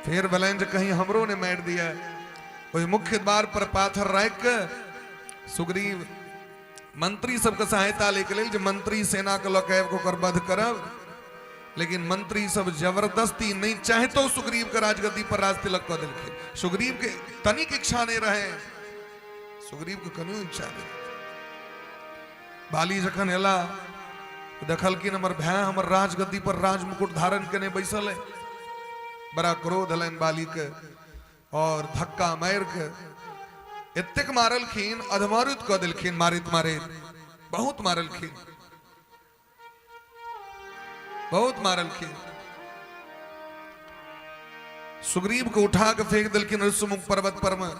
फेर भेलनि जे कहीं हमरो नहि मारि दिए। ओहि मुख्य द्वार पर पाथर राखि कऽ सुग्रीव मंत्री सबके सहायता लैके लेल जे मंत्री सेना के लऽ कऽ आबि कऽ ओकर वध करब, लेकिन मंत्री सब जबरदस्ती नहीं चाहतो सुग्रीव के राजगद्दी पर राज तिलक कऽ देलखिन। सुग्रीव के तनिक इच्छा नहीं रहे, सुग्रीव के कनियो इच्छा नहीं। बाली जखन एला देखलखिन हमर भाय हमर राजगद्दी पर राज मुकुट धारण केने बैसल है, बड़ा क्रोध हलनि बाली के और धक्का मारि के एतेक मारलखिन अधमरुत कऽ देलखिन, मारैत मारैत बहुत मारलखिन, बहुत मारलखिन। सुग्रीव के उठा के फेंक देलखिन ऋषिमुख पर्वत पर में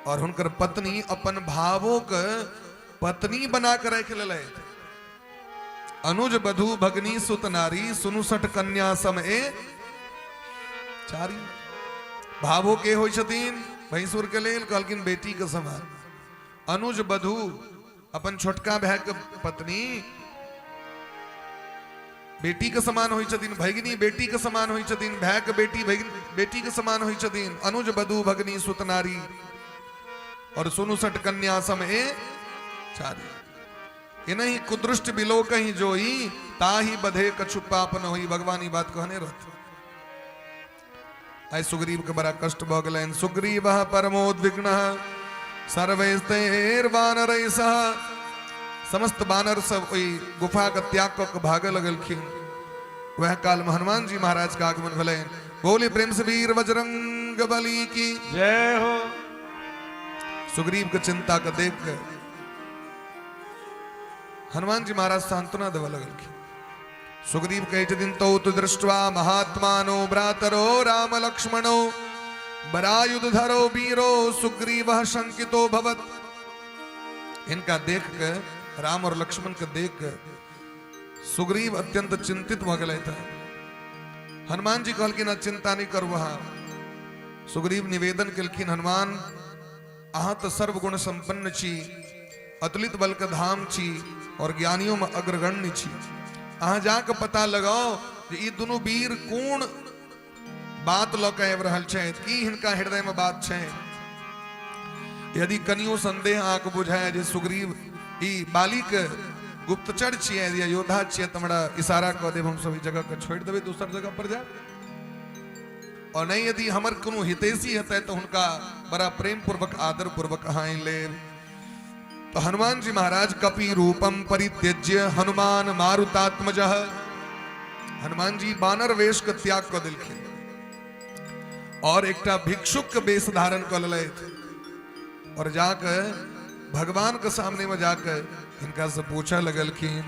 और हुनकर पत्नी अपन भावों के पत्नी बना के रख लेलथि। अनुज बधु भगनी सुत नारी सुनु सठ कन्या सम ए चारी। भावो के होइ छथिन भैंसुर के लेल कहलखिन बेटी के समान। अनुज बधु अपन छोटका भाई के पत्नी बेटी के समान होइ छथिन, भगिनी बेटी के समान होइ छथिन, भाई के बेटी बेटी के समान होइ छथिन। अनुज बधु भगिनी सुत नारी और सुनु सट कन्या सम ए चारी। इनही कुदृष्ट बिलो कहीं जोई ताही बधे कछु पाप न होई। भगवान ई बात कहने रहत। आइ सुग्रीव के बड़ा कष्ट भऽ गेलनि। सुग्रीव परमोद्विग्न सर्वैस्तेर्वानरैः सह। समस्त बानर सब ओहि गुफा के त्याग कऽ के भागऽ लगलखिन। वएह काल में हनुमान जी महाराज के आगमन भेलनि। बोली प्रेम से वीर बजरंग बली की जय हो। सुग्रीव के चिंता के देख के हनुमान जी महाराज सांत्वना देवऽ लगलखिन। सुग्रीव कहै छथिन तौ तु दृष्ट्वा महात्मानो भ्रातरो राम लक्ष्मणो बरायुध धरो वीरो सुग्रीव शंकितो भवत। इनका देख के राम और लक्ष्मण के देख के सुग्रीव अत्यंत चिंतित भऽ गेलथि। हनुमान जी कहलखिन चिंता नहीं करू अहाँ। सुग्रीव निवेदन केलखिन हनुमान अहाँ तऽ सर्वगुण संपन्न छी, अतुलित बल के धाम छी और ज्ञानियों में अग्रगण्य छी। अहाँ जाके पता लगाओ जे ई दुनू वीर कोन बात लऽ के आबि रहल छथि, की हिनका हृदय में बात छै। यदि कनियो संदेह अहाँके बुझाय जे सुग्रीव ई बालीके गुप्तचर छियै या योद्धा छियै, तऽ हमरा इशारा कऽ देब, हमसब ई जगहके छोड़ि देबै, दोसर जगह पर जायब। और नहीं यदि हमर कोनो हितैषी हेतै तऽ हुनका बड़ा प्रेम पूर्वक आदर पूर्वक अहाँ आनि लेब। तो हनुमान जी महाराज कपि रूपम परित्यज्य हनुमान मारुतात्मज, हनुमान जी बानर वेश के त्याग कऽ देलखिन और एकटा भिक्षुक के वेश धारण कऽ लेलथि और जाके भगवान के सामने में जाके हिनका से पूछे लगलखिन,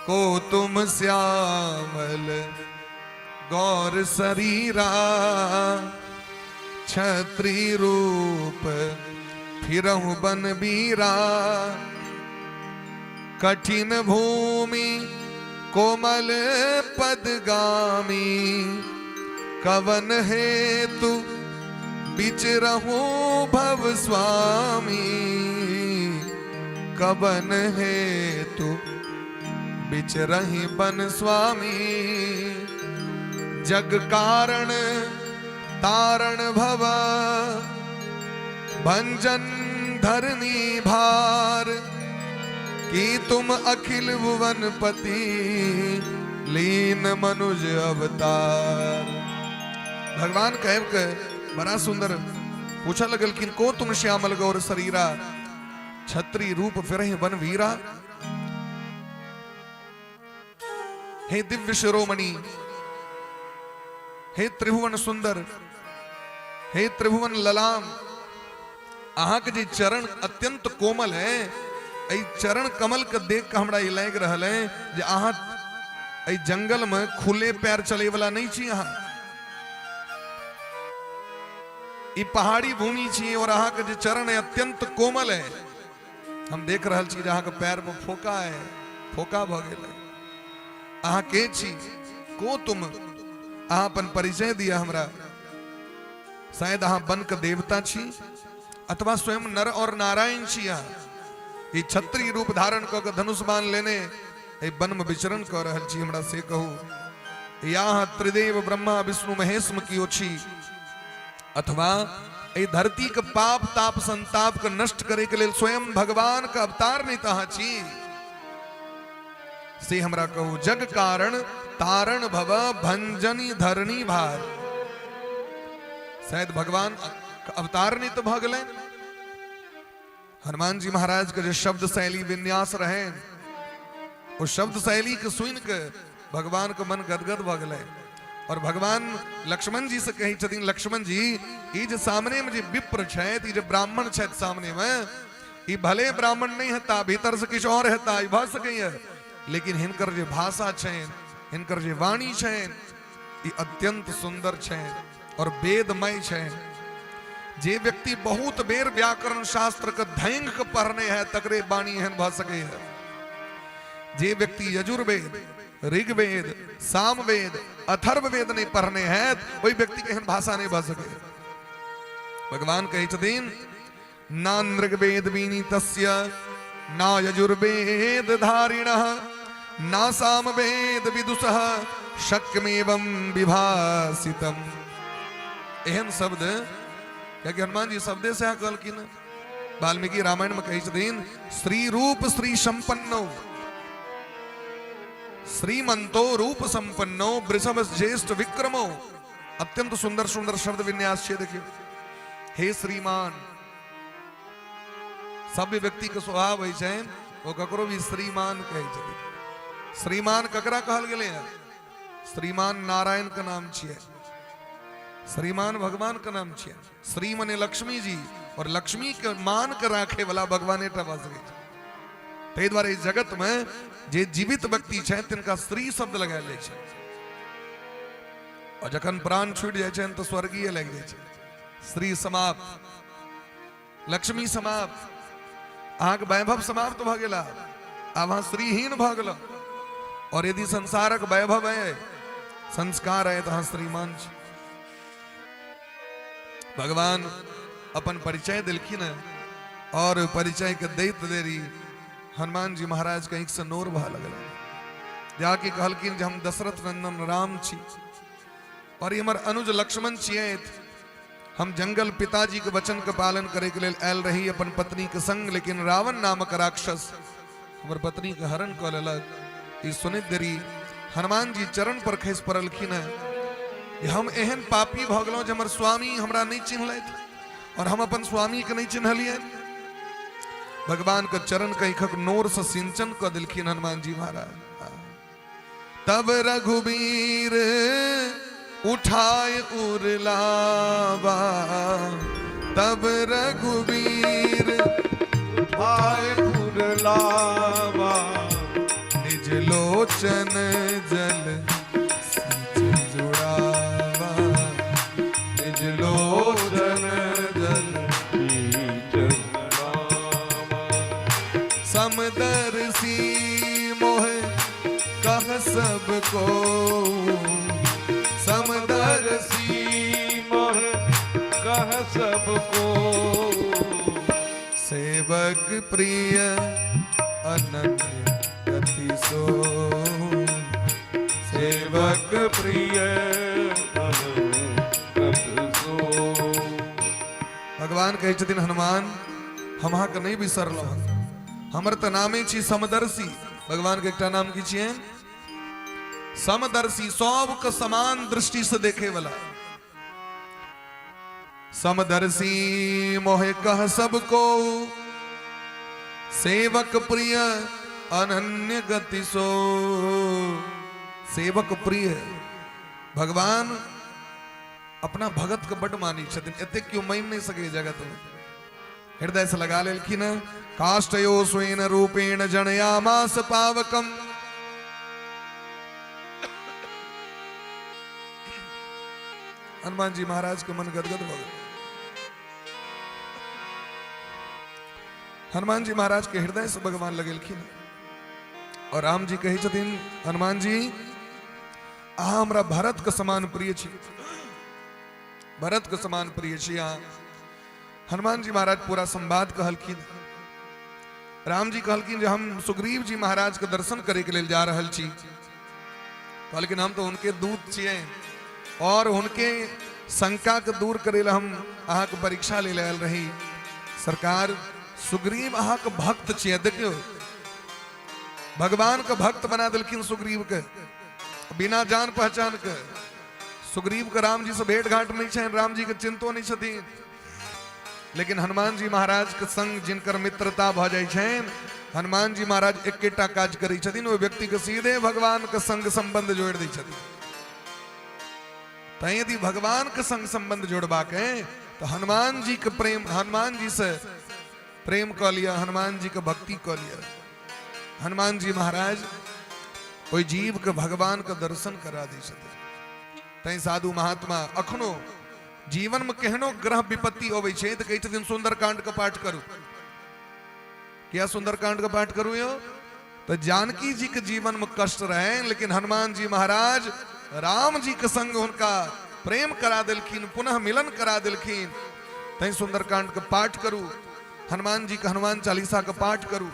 को तुम श्यामल गौर शरीरा, छत्री रूप फिरहु बन बीरा, कठिन भूमि कोमल पदगामी, कवन हेतु बिच रहूं भव स्वामी, कवन हेतु बिच रही बन स्वामी, जग कारण तारण भव, भंजन धरनी भार, कि तुम अखिल भुवन पति लीन मनुज अवतार। भगवान कह के बड़ा सुंदर पूछा लगलखिन, को तुम श्यामल गौर शरीरा, छत्री रूप फिरहि वन वीरा। हे दिव्य शिरोमणि, हे त्रिभुवन सुंदर, हे त्रिभुवन ललाम, अहाँके जे चरण अत्यंत कोमल है, एहि चरण कमल के देख के हमरा ई लागि रहल है जे अहाँ एहि जंगल में खुले पैर चले वाला नहीं छी। अहाँ ई पहाड़ी भूमि छी और अहाँके जे चरण है अत्यंत कोमल है। हम देख रहल छी जे अहाँके पैर में फोका है, फोका भऽ गेल है। अहाँ के छी, को तुम, अहाँ अपन परिचय दिया हमरा। शायद अहाँ वन के देवता छी अथवा स्वयं नर और नारायण छी। अहाँ ई छत्री रूप धारण कऽ के धनुष बाण लेने एहि वन में विचरण कऽ रहल छी, हमरा से कहू। या अहाँ त्रिदेव ब्रह्मा विष्णु महेश में कियो छी अथवा एहि धरती के पाप ताप संताप के नष्ट करे के लेल स्वयं भगवान के अवतार नहीं तऽ अहाँ छी, से हमरा कहू। जग कारण तारण भव भंजनी धरणी भार, शायद भगवान अवतार नहीं तो भऽ गेलै। हनुमान जी महाराज के जे शब्द शैली विन्यास रहे, ओ शब्द शैली के सुनि के भगवान के मन गदगद भऽ गेलै और भगवान लक्ष्मण जी से कहै छथिन, लक्ष्मण जी ई जे सामने में जे विप्र छथि, ई जे ब्राह्मण छथि सामने में, ई भले ब्राह्मण नहीं हेता, भीतर से किछु और हेता, ई भऽ सकैए, लेकिन हिनकर जे भाषा छनि, हिनकर जे वाणी छनि, ई अत्यंत सुंदर छनि और वेदमय छनि। जे व्यक्ति बहुत बेर व्याकरण शास्त्र के धैंग के पढ़ने है तकरे वाणी एहन भऽ सकै है। जे व्यक्ति यजुर्वेद, ऋग्वेद, सामवेद, अथर्ववेद नहीं पढ़ने है, ओहि व्यक्ति के एहन भाषा नहीं भऽ सकै। भगवान कहै छथिन, ना नृगवेद विनीतस्य, ना यजुर्वेद धारिणः, ना सामवेद विदुषः शक्यमेवं विभासितम। एहन शब्द कियाकि हनुमान जी शब्दे से कहलखिन। वाल्मीकि रामायण में कहै छथिन, श्री रूप श्री संपन्नो श्रीमंतो रूप संपन्नो वृषभ ज्येष्ठ विक्रमो। अत्यंत सुंदर सुंदर शब्द विन्यास छै। देखियौ, हे श्रीमान, सभ्य व्यक्ति के स्वभाव होइ छै ओ ककरो भी श्रीमान कहै छथिन। श्रीमान ककरा कहल गेलै हँ? श्रीमान नारायण के नाम छियै, श्रीमान भगवान के नाम छियै। श्री मने लक्ष्मी जी और लक्ष्मी के मान के राखे वाला भगवाने टा भऽ सकै छै। ताहि दुआरे इस जगत में जे जीवित व्यक्ति छथि तिनका श्री शब्द लगायल जाइ छै और जखन प्राण छूटि जाइ छनि तऽ स्वर्गीय लागि जाइ छै। श्री समाप्त, लक्ष्मी समाप्त, अहाँके वैभव समाप्त भऽ गेला, आब अहाँ श्रीहीन भऽ गेलहुँ। और यदि संसारक वैभव है, संस्कार है, तऽ अहाँ श्रीमान छी। भगवान अपन परिचय देलखिन और परिचय के दैत देरी हनुमान जी महाराज के आँखि से नोर बहा लगल। जाके कहलखिन जे हम दशरथ नंदन राम छी और ई हमर अनुज लक्ष्मण छियथि। हम जंगल पिताजी के वचन के पालन करे के लेल आयल रही अपन पत्नी के संग, लेकिन रावण नामक राक्षस हमर पत्नी के हरण कऽ लेलक। ई सुनैत देरी हनुमान जी चरण पर खसि पड़लखिन हेँ जे हम एहन पापी भऽ गेलहुँ जे हमर स्वामी हमरा नहि चिन्हलथि और हम अपन स्वामी के नहि चिन्हलियनि। भगवान के चरण के आँखिक नोर से सिंचन कऽ देलखिन हनुमान जी महाराज। तब रघुबीर उठाए उरलावा, तब रघुबीर उठाए उरलावा, निज लोचन जल सिंच जुड़ावा, निज लोचन जल सिंच जुड़ावा। समदर्शी मोह कह सबको, समदर्शी मोह कह सबको, सेवक प्रिय अनन्य गति सो, सेवक प्रिय अनन्य गति सो। भगवान कहै छथिन हनुमान हम अहाँके नहि बिसरलहुँ हन, हमर तऽ नामे छी समदर्शी। भगवान के एकटा नाम की छियनि? समदर्शी, सबके समान दृष्टि से देखे वाला। समदर्शी मोहे कह सबको, सेवक प्रिय अनन्य गति सो। सेवक प्रिय भगवान अपना भगत के बड मानी छथिन, एतेक केओ मानि नहि सकै जगत में। हृदय से लगा लेलखिन। काष्ठयो स्वेन रूपेण जनयामास पावकम। हनुमान जी महाराज के मन गदगद भऽ गेल। हनुमान जी महाराज के हृदय से भगवान लगेलखिन और राम जी कहै छथिन हनुमान जी अहाँ हमरा भरत के समान प्रिय छी, भरत के समान प्रिय छी अहाँ। हनुमान जी महाराज पूरा संवाद कहलखिन। राम जी कहलखिन जे हम सुग्रीव जी महाराज के दर्शन करे के लेल जा रहल छी। कहलखिन हम तो उनके दूत छियै और उनके शंका के दूर करे ला हम अहाँके परीक्षा ले आयल रही। सरकार सुग्रीव अहाँके भक्त छियै। देखियौ भगवान के भक्त बना देलखिन सुग्रीव के बिना जान पहचान के। सुग्रीव के राम जी से भेंट घाट नहीं छनि, राम जी के चिंतो नहीं छथिन, लेकिन हनुमान जी महाराज के संग जिनकर मित्रता भऽ जाइ छनि, हनुमान जी महाराज एकेटा काज करै छथिन, ओहि व्यक्ति के सीधे भगवान के संग संबंध जोड़ि दै छथिन। तैं यदि भगवान के संग संबंध जोड़बाक है तो हनुमान जी के प्रेम, हनुमान जी से प्रेम कऽ लिअ, हनुमान जी के भक्ति कऽ लिअ। हनुमान जी महाराज ओहि जीव के भगवान के दर्शन करा दै छथिन। तैं साधु महात्मा अखनो जीवन में केहनो ग्रह विपत्ति अबै छै तऽ कहै छथिन सुंदरकांड के पाठ करू। किया सुंदरकांड के पाठ करू यौ? तऽ जानकी जी के जीवन में कष्ट रहे, लेकिन हनुमान जी महाराज राम जी के संग हुनका प्रेम करा देलखिन, पुनः मिलन करा देलखिन। तैं सुंदरकांड के पाठ करू, हनुमान जी के हनुमान चालीसा के पाठ करू।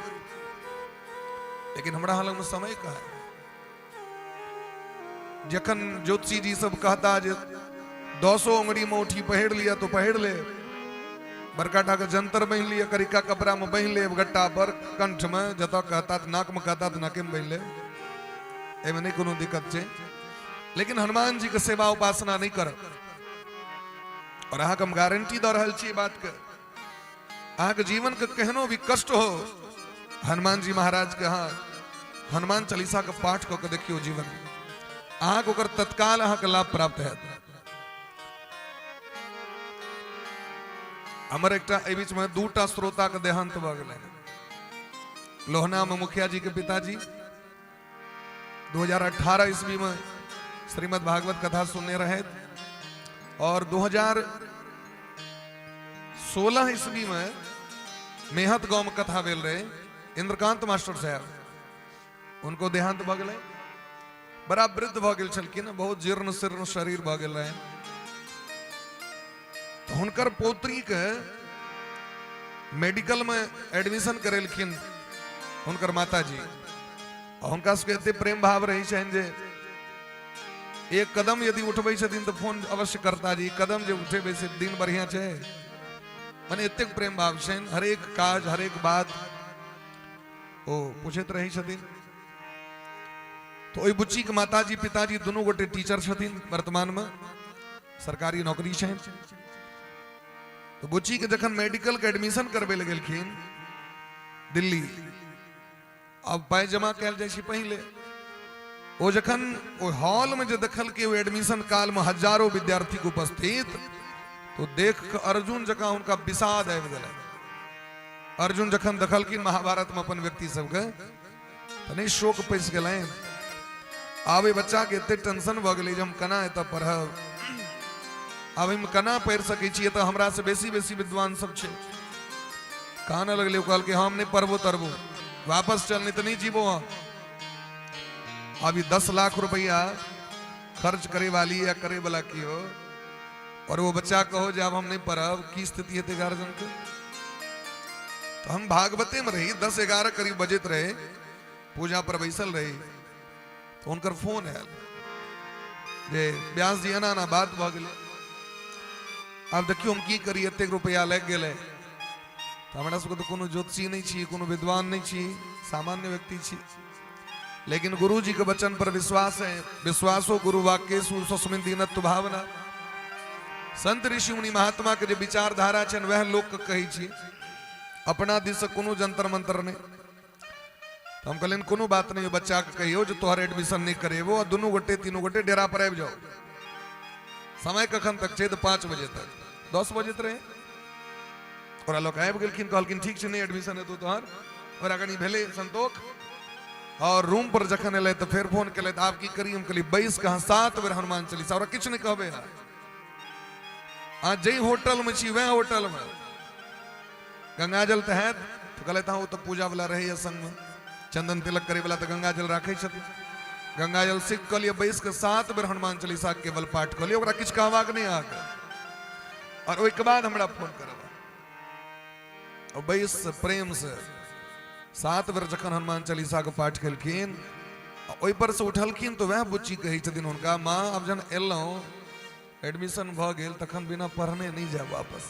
लेकिन हमरा हाल में समय कहाँ है? जखन ज्योतिषी जी सब कहता जे दसो उंगली में उठी पहिर लिया तो पहिर ले, बड़का टा के जंतर बान्हि लिअ, करिका कपड़ा में बान्हि लेब, गट्टा पर कंठ में जतऽ कहता तऽ नाक में कहता तऽ नाके में बान्हि लेब, एहिमे नहि कोनो दिक्कत छै। लेकिन हनुमान जी के सेवा उपासना नहि करब। और अहाँके हम गारंटी दऽ रहल छी बात के, अहाँके जीवन के केहनो भी कष्ट हो, हनुमान जी महाराज के अहाँ हनुमान चालीसा के पाठ कऽ के देखियौ जीवन में अहाँके ओकर तत्काल अहाँके लाभ प्राप्त हैत। हमर एकटा एहि बीच में दूटा श्रोता के देहांत भऽ गेलै। लोहना में मुखिया जी के पिताजी 2018 ईस्वी में श्रीमद् भागवत कथा सुनने रहे और 2016 ईस्वी में मेहत गांव में कथा भेल रहे इंद्रकांत मास्टर साहब, उनको देहांत भऽ गेलै। बड़ा वृद्ध भऽ गेल छलखिन, बहुत जीर्ण शीर्ण शरीर भऽ गेल रहे। तऽ हुनकर पौत्री के मेडिकल में एडमिशन करेलखिन हुनकर माताजी, आ हुनका सबके एते प्रेम भाव रहै छनि जे एक कदम यदि उठबै छथिन तऽ फोन अवश्य करता जे ई कदम जे उठेबै से दिन बढ़िया छै। मने एतेक प्रेम भाव छनि, हरेक काज हरेक बात ओ पूछैत रहै छथिन। तऽ ओहि बुच्चीके माताजी पिताजी दुनू गोटे टीचर छथिन, वर्तमानमे सरकारी नौकरी छनि। तऽ बुच्चीके जखन मेडिकलके एडमिशन करबै लए गेलखिन दिल्ली, आब पाइ जमा कयल जाइ छै पहिले, ओ जखन ओहि हॉलमे जे देखलकै ओ एडमिशन कालमे हजारो विद्यार्थीके उपस्थित, तो देख कऽ अर्जुन जकाँ हुनका विषाद आबि गेलनि। अर्जुन जखन देखलखिन महाभारतमे अपन व्यक्ति सबके तऽ नहि शोक पैसि गेलनि। आब एहि बच्चाके एते टेंशन भऽ गेलै जे हम केना एतऽ पढ़ब, आब हम केना पढ़ि सकै छी, एतऽ हमरासँ बेसी बेसी विद्वान सब छै। कानऽ लगलै, ओ कहलकै हम नहि पढ़बो तरबो, वापस चल, नहीं तऽ नहीं जीबो हम। अभी 10 लाख रुपया खर्च करे वाली या करे वाला की हो, और वो बच्चा कहो जे आब हम नहीं पढ़ब, की स्थिति हेतै गार्जियन के? तो हम भागवते में रही, 10-11 करीब बजैत रहे, पूजा पर बैसल रही, तो हुनकर फोन आयल जे व्यास जी एना एना बात भऽ गेलै, आब देखियौ हम की करी, एतेक रुपया लागि गेलै। तऽ हमरा सबके तऽ कोनो ज्योतिषी नहि छी, कोनो विद्वान नहि छी, सामान्य व्यक्ति छी, लेकिन गुरुजी के वचन पर विश्वास है। विश्वासो गुरु वाक्येषु स्वस्मिन दीनत्व भावना। संत ऋषि मुनि महात्मा के जे विचारधारा छनि वएह लोक के कहै छी, अपना दिस से कोनो जंतर मंतर नहि। तऽ हम कहलियनि कोनो बात नहि, बच्चाके कहियौ जे तोहर एडमिशन नहि करेबो, आ दुनू गोटे तीनू गोटे डेरा पर आबि जाओ। समय कखन तक छै? तऽ 5 बजे तक, 10 बजैत रहे। ओकरा लऽ कऽ आबि गेलखिन, कहलखिन ठीक छै, नहि एडमिशन हेतौ तोहर। ओकरा कनि भेलै संतोख, और रूम पर जखन एलै तऽ फेर फोन केलथि, आब की करी? हम कहलियै बैस कऽ अहाँ 7 बेर हनुमान चालीसा, ओकरा किछु नहि कहबै। अहाँ जाहि होटलमे छी वएह होटलमे गंगाजल तऽ हैत? तऽ कहलथि हँ, ओ तऽ पूजा वाला रहैया संगमे, चंदन तिलक करे वाला तऽ गंगाजल राखै छथिन। गंगाजल सीख कऽ लिअ, बैस कऽ 7 बेर हनुमान चालीसा केवल पाठ कऽ लिअ, ओकरा किछु कहबाक नहि अहाँके, और ओहिके बाद हमरा फोन करब। और बैस से प्रेम से 7 बेर जखन हनुमान चालीसा के पाठ केलखिन, ओहि पर से उठलखिन, तऽ वएह बुच्ची कहै छथिन हुनका, माँ आब जहन एलहुँ, एडमिशन भऽ गेल, तखन बिना पढ़ने नहि जायब वापस,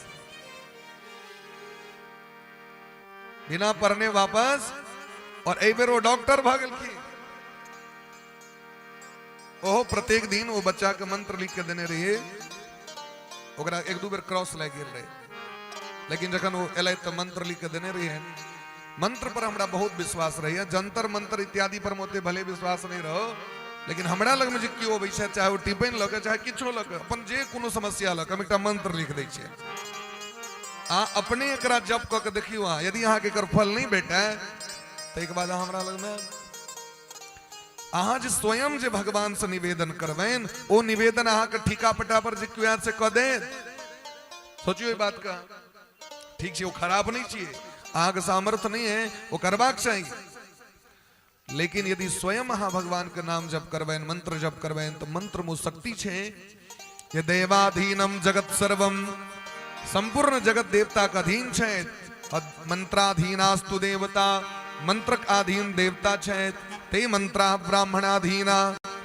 बिना पढ़ने वापस। और एहि बेर ओ डॉक्टर भऽ गेलखिन। ओहो प्रत्येक दिन ओ बच्चा के मंत्र लिख के देने रहिए, ओकरा एक दू बेर क्रॉस लागि गेल रहे, लेकिन जखन ओ एलै तऽ मंत्र लिख के देने रहिए। मंत्र पर हमरा बहुत विश्वास रहैया, जंतर मंत्र इत्यादि पर ओते भले विश्वास नहीं रहो, लेकिन हमरा लगमे जे केओ अबै छै, चाहे ओ टिपनि लऽ के चाहे किछो लऽ के, अपन जे कोनो समस्या लऽ के, हम एकटा मंत्र लिख दै छियै, आ अपने एकरा जप कऽ के देखियौ अहाँ, यदि अहाँके एकर फल नहि भेटै ताहिके बाद अहाँ हमरा लगमे अहाँ जे स्वयं जे भगवान से निवेदन करबनि, ओ निवेदन अहाँके ठीका पटा पर जे केओ आयत से कऽ देत? सोचियौ ई बात का। ठीक छै, ओ खराब नहि छियै, अहाँके सामर्थ्य नहि है ओ करबाक चाही, लेकिन यदि स्वयं अहाँ भगवान के नाम जप करबनि, मंत्र जप करबनि, तऽ मंत्र में शक्ति छै जे देवाधीनम जगत सर्वम, संपूर्ण जगत देवता के अधीन छै, मंत्राधीनास्तु देवता, मंत्रक अधीन देवता छै, ते मंत्रा ब्राह्मणाधीना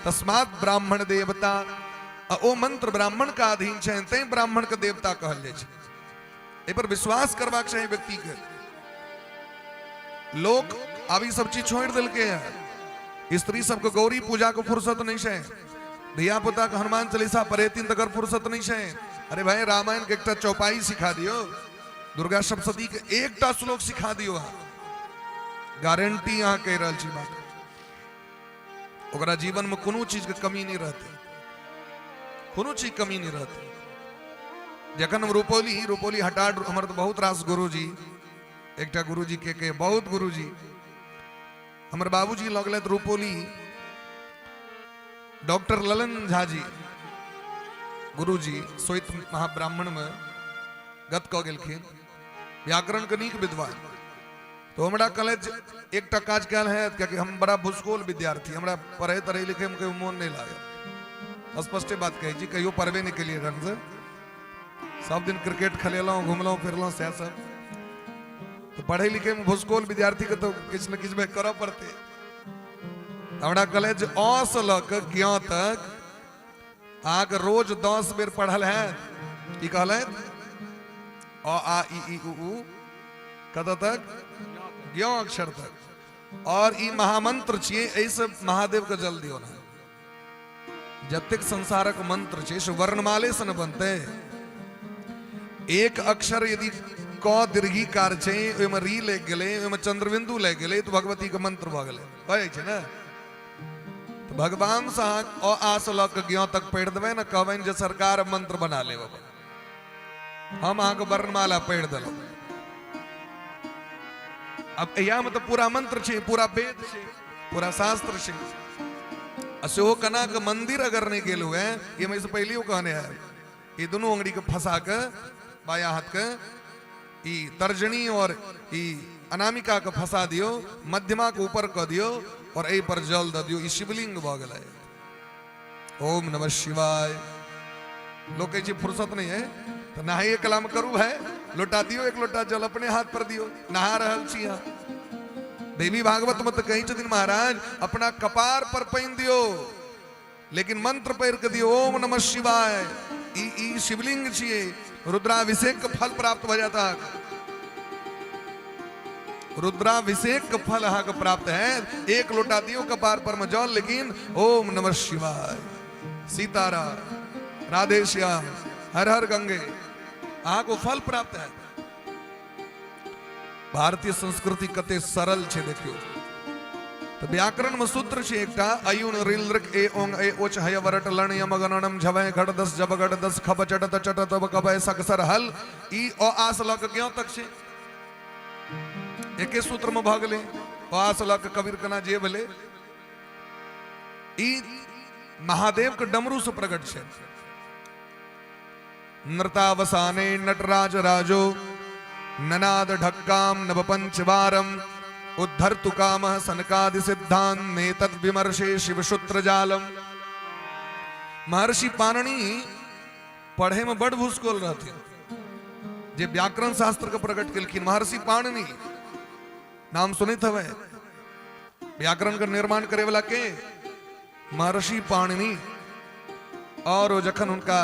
तस्मात् ब्राह्मण देवता, आ ओ मंत्र ब्राह्मण के अधीन छै, तैं ब्राह्मण के देवता कहल जाइ छै। एहि पर विश्वास करबाक चाही व्यक्ति के। लोक आब ई सब चीज छोड़ि देलकै है। स्त्री सबके गौरी पूजा के फुर्सत नहीं छै, धिया पुता के हनुमान चालीसा पढ़ेथिन तकर फुर्सत नहीं छै। अरे भाई, रामायण के एकटा चौपाई सिखा दियो, दुर्गा सप्तशती के एकटा श्लोक सिखा दियो, अहाँ गारंटी अहाँ कहि रहल छी बात, ओकरा जीवन में कोनो चीज के कमी नहीं रहतै, कोनो चीज कमी नहीं रहतै। जखन हम रुपौली रुपौली हटा, हमर तऽ बहुत रास गुरुजी, एकटा गुरुजी के के बहुत गुरुजी, हमर बाबूजी लगलथि रुपौली डॉक्टर ललन झा जी गुरुजी, श्वेत महाब्राह्मण में गत कऽ गेलखिन, व्याकरण के नीक विद्वान। तो हमरा कहलथि जे एकटा काज कयल है, कियाकि हम बड़ा भूसकोल विद्यार्थी, हमरा पढ़े तढ़े लिखे में कहियो मोन नहीं लागल, स्पष्टे बात कहै छी, कहियो पढ़बे नहीं केलियै ढंग से, सब दिन क्रिकेट खेलेलहुँ, घुमलहुँ फिरलहुँ, सएह सब। तो पढ़े लिखे में भूसकोल विद्यार्थी के तो किछु ने किछु भाई करऽ पड़तै। हमरा कहलथि जे अ से लऽ कऽ ज्ञ तक अहाँके रोज 10 बेर पढ़ल है। की कहलथि? अ आ इ ई उ ऊ कतऽ तक? ज्ञ अक्षर तक। और ई महामंत्र छियै, एहिसँ महादेव के जल दियौ ने। जतेक संसारक मंत्र छै से वर्णमाले से न बनतै। एक अक्षर यदि क दीर्घीकार छै, ओहिमे री लागि गेलै, ओहिमे चंद्रबिंदु लागि गेलै, तऽ भगवती के मंत्र भऽ गेलै। भऽ जाइ छै ने? तऽ भगवान से अहाँ अ आ से लऽ कऽ ज्ञ तक पढ़ि देबै ने, कहबनि जे सरकार मंत्र बना लेब, हम अहाँके वर्णमाला पढ़ि देलहुँ। अब एहिमे तऽ पूरा मंत्र छै, पूरा वेद छै, पूरा शास्त्र छै। आ सेहो केना के मंदिर अगर नहि गेल हुए, ई हम एहिसँ पहिलियो कहने है, ई दुनू अंगुरी के फंसा के बाया हाथ के ई तर्जनी और ई अनामिका के फंसा दियो, मध्यमा के ऊपर कऽ दियो और एहि पर जल दऽ दियो, ई शिवलिंग भऽ गेलै। ओम नमः शिवाय। लोग कहै छै फुर्सत नहीं है, तो नहाइए कलाम करू है, लोटा दियो, एक लोटा जल अपने हाथ पर दियो, नहा रहल छी अहाँ। देवी भागवत में तो कहै छथिन महाराज, अपना कपार पर पानि दियो, लेकिन मंत्र पढ़ि के दियो ओम नमः शिवाय। ई ई शिवलिंग छियै, रुद्राभिषेक के फल प्राप्त भऽ जायत अहाँके। रुद्राभिषेक के फल अहाँके प्राप्त है। एक लोटा दियो कपार पर में जल, लेकिन ओम नमः शिवाय, सीताराम, राधे श्याम, हर हर गंगे, अहाँके फल प्राप्त है। भारतीय संस्कृति कते सरल छै देखियौ। तऽ व्याकरण में सूत्र छै एकटा, अयुन रिल ऋक ए ओंग ए ओच हय वरट लण यम गणनम झवय घट दस जब गट दस खब चट त चट तब कबय सकसर हल। ई अ आ से लऽ कऽ ज्ञ तक छै, एके सूत्र में भऽ गेलै। अ आ से लऽ कऽ कबीर कना जे भेलै, ई महादेव के डमरू से प्रकट छै। नृतावसाने नटराज राजो ननाद ढक्काम नव पंचवारम उद्धर्तु कामः सनकादि सिद्धांत नेतद विमर्शे शिवसूत्र जालम। महर्षि पाणिनि पढ़े में बड़ भूसकोल रहथिन, जे व्याकरण शास्त्र के प्रकट केलखिन। महर्षि पाणिनि नाम सुनैत हवे, व्याकरण के निर्माण करे वाला के महर्षि पाणिनि। और ओ जखन हुनका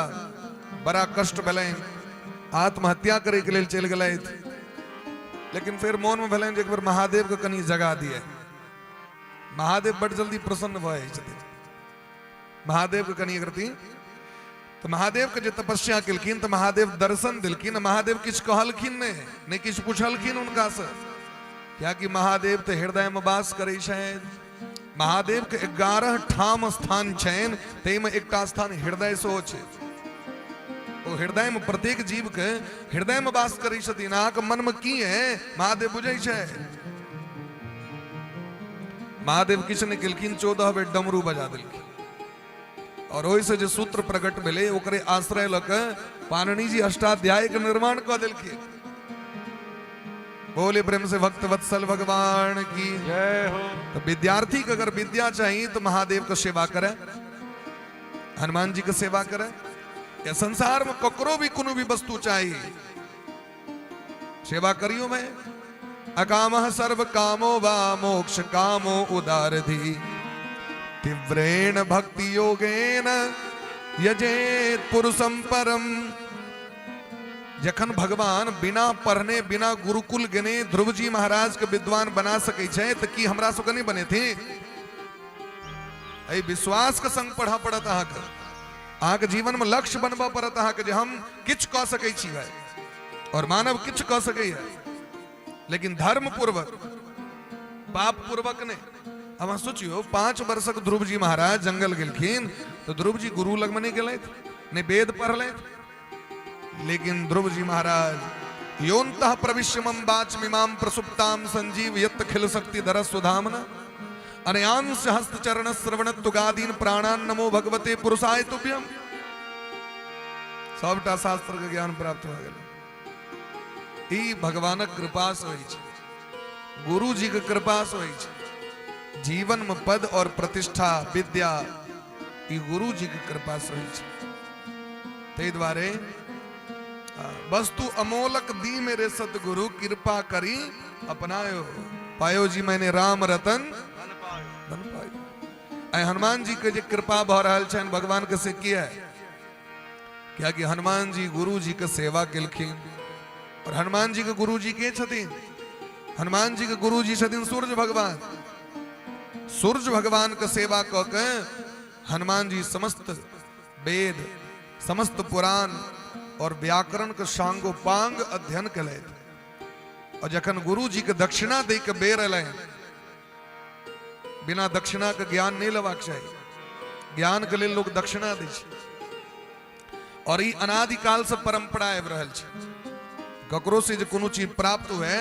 बड़ा कष्ट भेलनि, आत्महत्या करे के लेल चलि गेलथि, लेकिन फेर मोन में भेलनि जे एक बेर महादेव के कनि जगा दिए। महादेव बड़ जल्दी प्रसन्न भऽ जाइ छथिन। महादेव के कनि एक रति तऽ महादेव के जे तपस्या केलखिन तऽ महादेव दर्शन देलखिन। महादेव किछु कहलखिन नहि, नहि किछु पुछलखिन हुनकासँ, कियाकि महादेव तऽ हृदय में वास करै छथि। महादेव के 11 ठाम स्थान छनि, ताहिमे एकटा स्थान हृदय सेहो छै। ओ हृदय में प्रत्येक जीव के हृदय में वास करै छथिन। अहाँके मन में की है महादेव बुझै छै। महादेव किछु नहि केलखिन, 14 बेर डमरू बजा देलखिन और ओहिसँ जे सूत्र प्रकट भेलै ओकरे आश्रय लऽ कऽ पाणिनि जी अष्टाध्याय के निर्माण कऽ देलखिन। बोले प्रेम से भक्त वत्सल भगवान की जय हो। तो विद्यार्थी के अगर विद्या चाहिए तो महादेव के सेवा करे, हनुमान जी के सेवा करे, या संसार में ककरो भी कोनो भी वस्तु चाहिए सेवा करियो। मैं अकामः सर्व कामो वा मोक्ष कामो उदारधि तीव्रेण भक्ति योगेन यजेत पुरुषम परम। जखन भगवान बिना पढ़ने बिना गुरुकुल गेने ध्रुव जी महाराज के विद्वान बना सकै छै, तऽ की हमरा सबके नहि बनेथिन? एहि विश्वास के संग पढ़ऽ पड़त अहाँके। अहाँके जीवन में लक्ष्य बनबऽ पड़त अहाँके जे हम किछु कऽ सकै छी भाई, और मानव किछु कऽ सकैए, लेकिन धर्म पूर्वक, पाप पूर्वक नहि। अब अहाँ सोचियौ, 5 वर्षक ध्रुव जी महाराज जंगल गेलखिन तऽ ध्रुव जी गुरु लगमे नहि गेलथि, नहि वेद पढ़लथि, लेकिन ध्रुव जी महाराज योन्तः प्रविश्य मम वाचमिमां प्रसुप्तां संजीव यत्त खिल शक्ति धर सुधामन अनयांश हस्त चरण श्रवण तुगादीन प्राणान नमो भगवते पुरुषाय तुभ्यम। सबटा शास्त्र के ज्ञान प्राप्त भऽ गेलै। ई भगवानक कृपा से होइ छै, गुरु जी के कृपा से होइ छै। जीवन में पद और प्रतिष्ठा विद्या ई गुरु जी के कृपा से होइ छै। ताहि दुआरे वस्तु अमोलक दी मेरे सतगुरु कृपा करी अपनायो, पायो जी मैंने राम रतन धन पायो। आइ हनुमान जी के जे कृपा भऽ रहल छनि भगवान के, से किया? कियाकि हनुमान जी गुरु जी के सेवा केलखिन। और हनुमान जी के गुरु जी के छथिन? हनुमान जी के गुरु जी छथिन सूर्य भगवान। सूर्य भगवान के सेवा कऽ के हनुमान जी समस्त वेद, समस्त पुराण और व्याकरण के सांगोपांग अध्ययन केलथि। और जखन गुरु जी के दक्षिणा दै के बेर एलनि, बिना दक्षिणा के ज्ञान नहीं लेबाक चाही। ज्ञान के लेल लोग दक्षिणा दै छै और ई अनादिकाल से परंपरा आबि रहल छै। ककरो से जे कोनो चीज प्राप्त हुए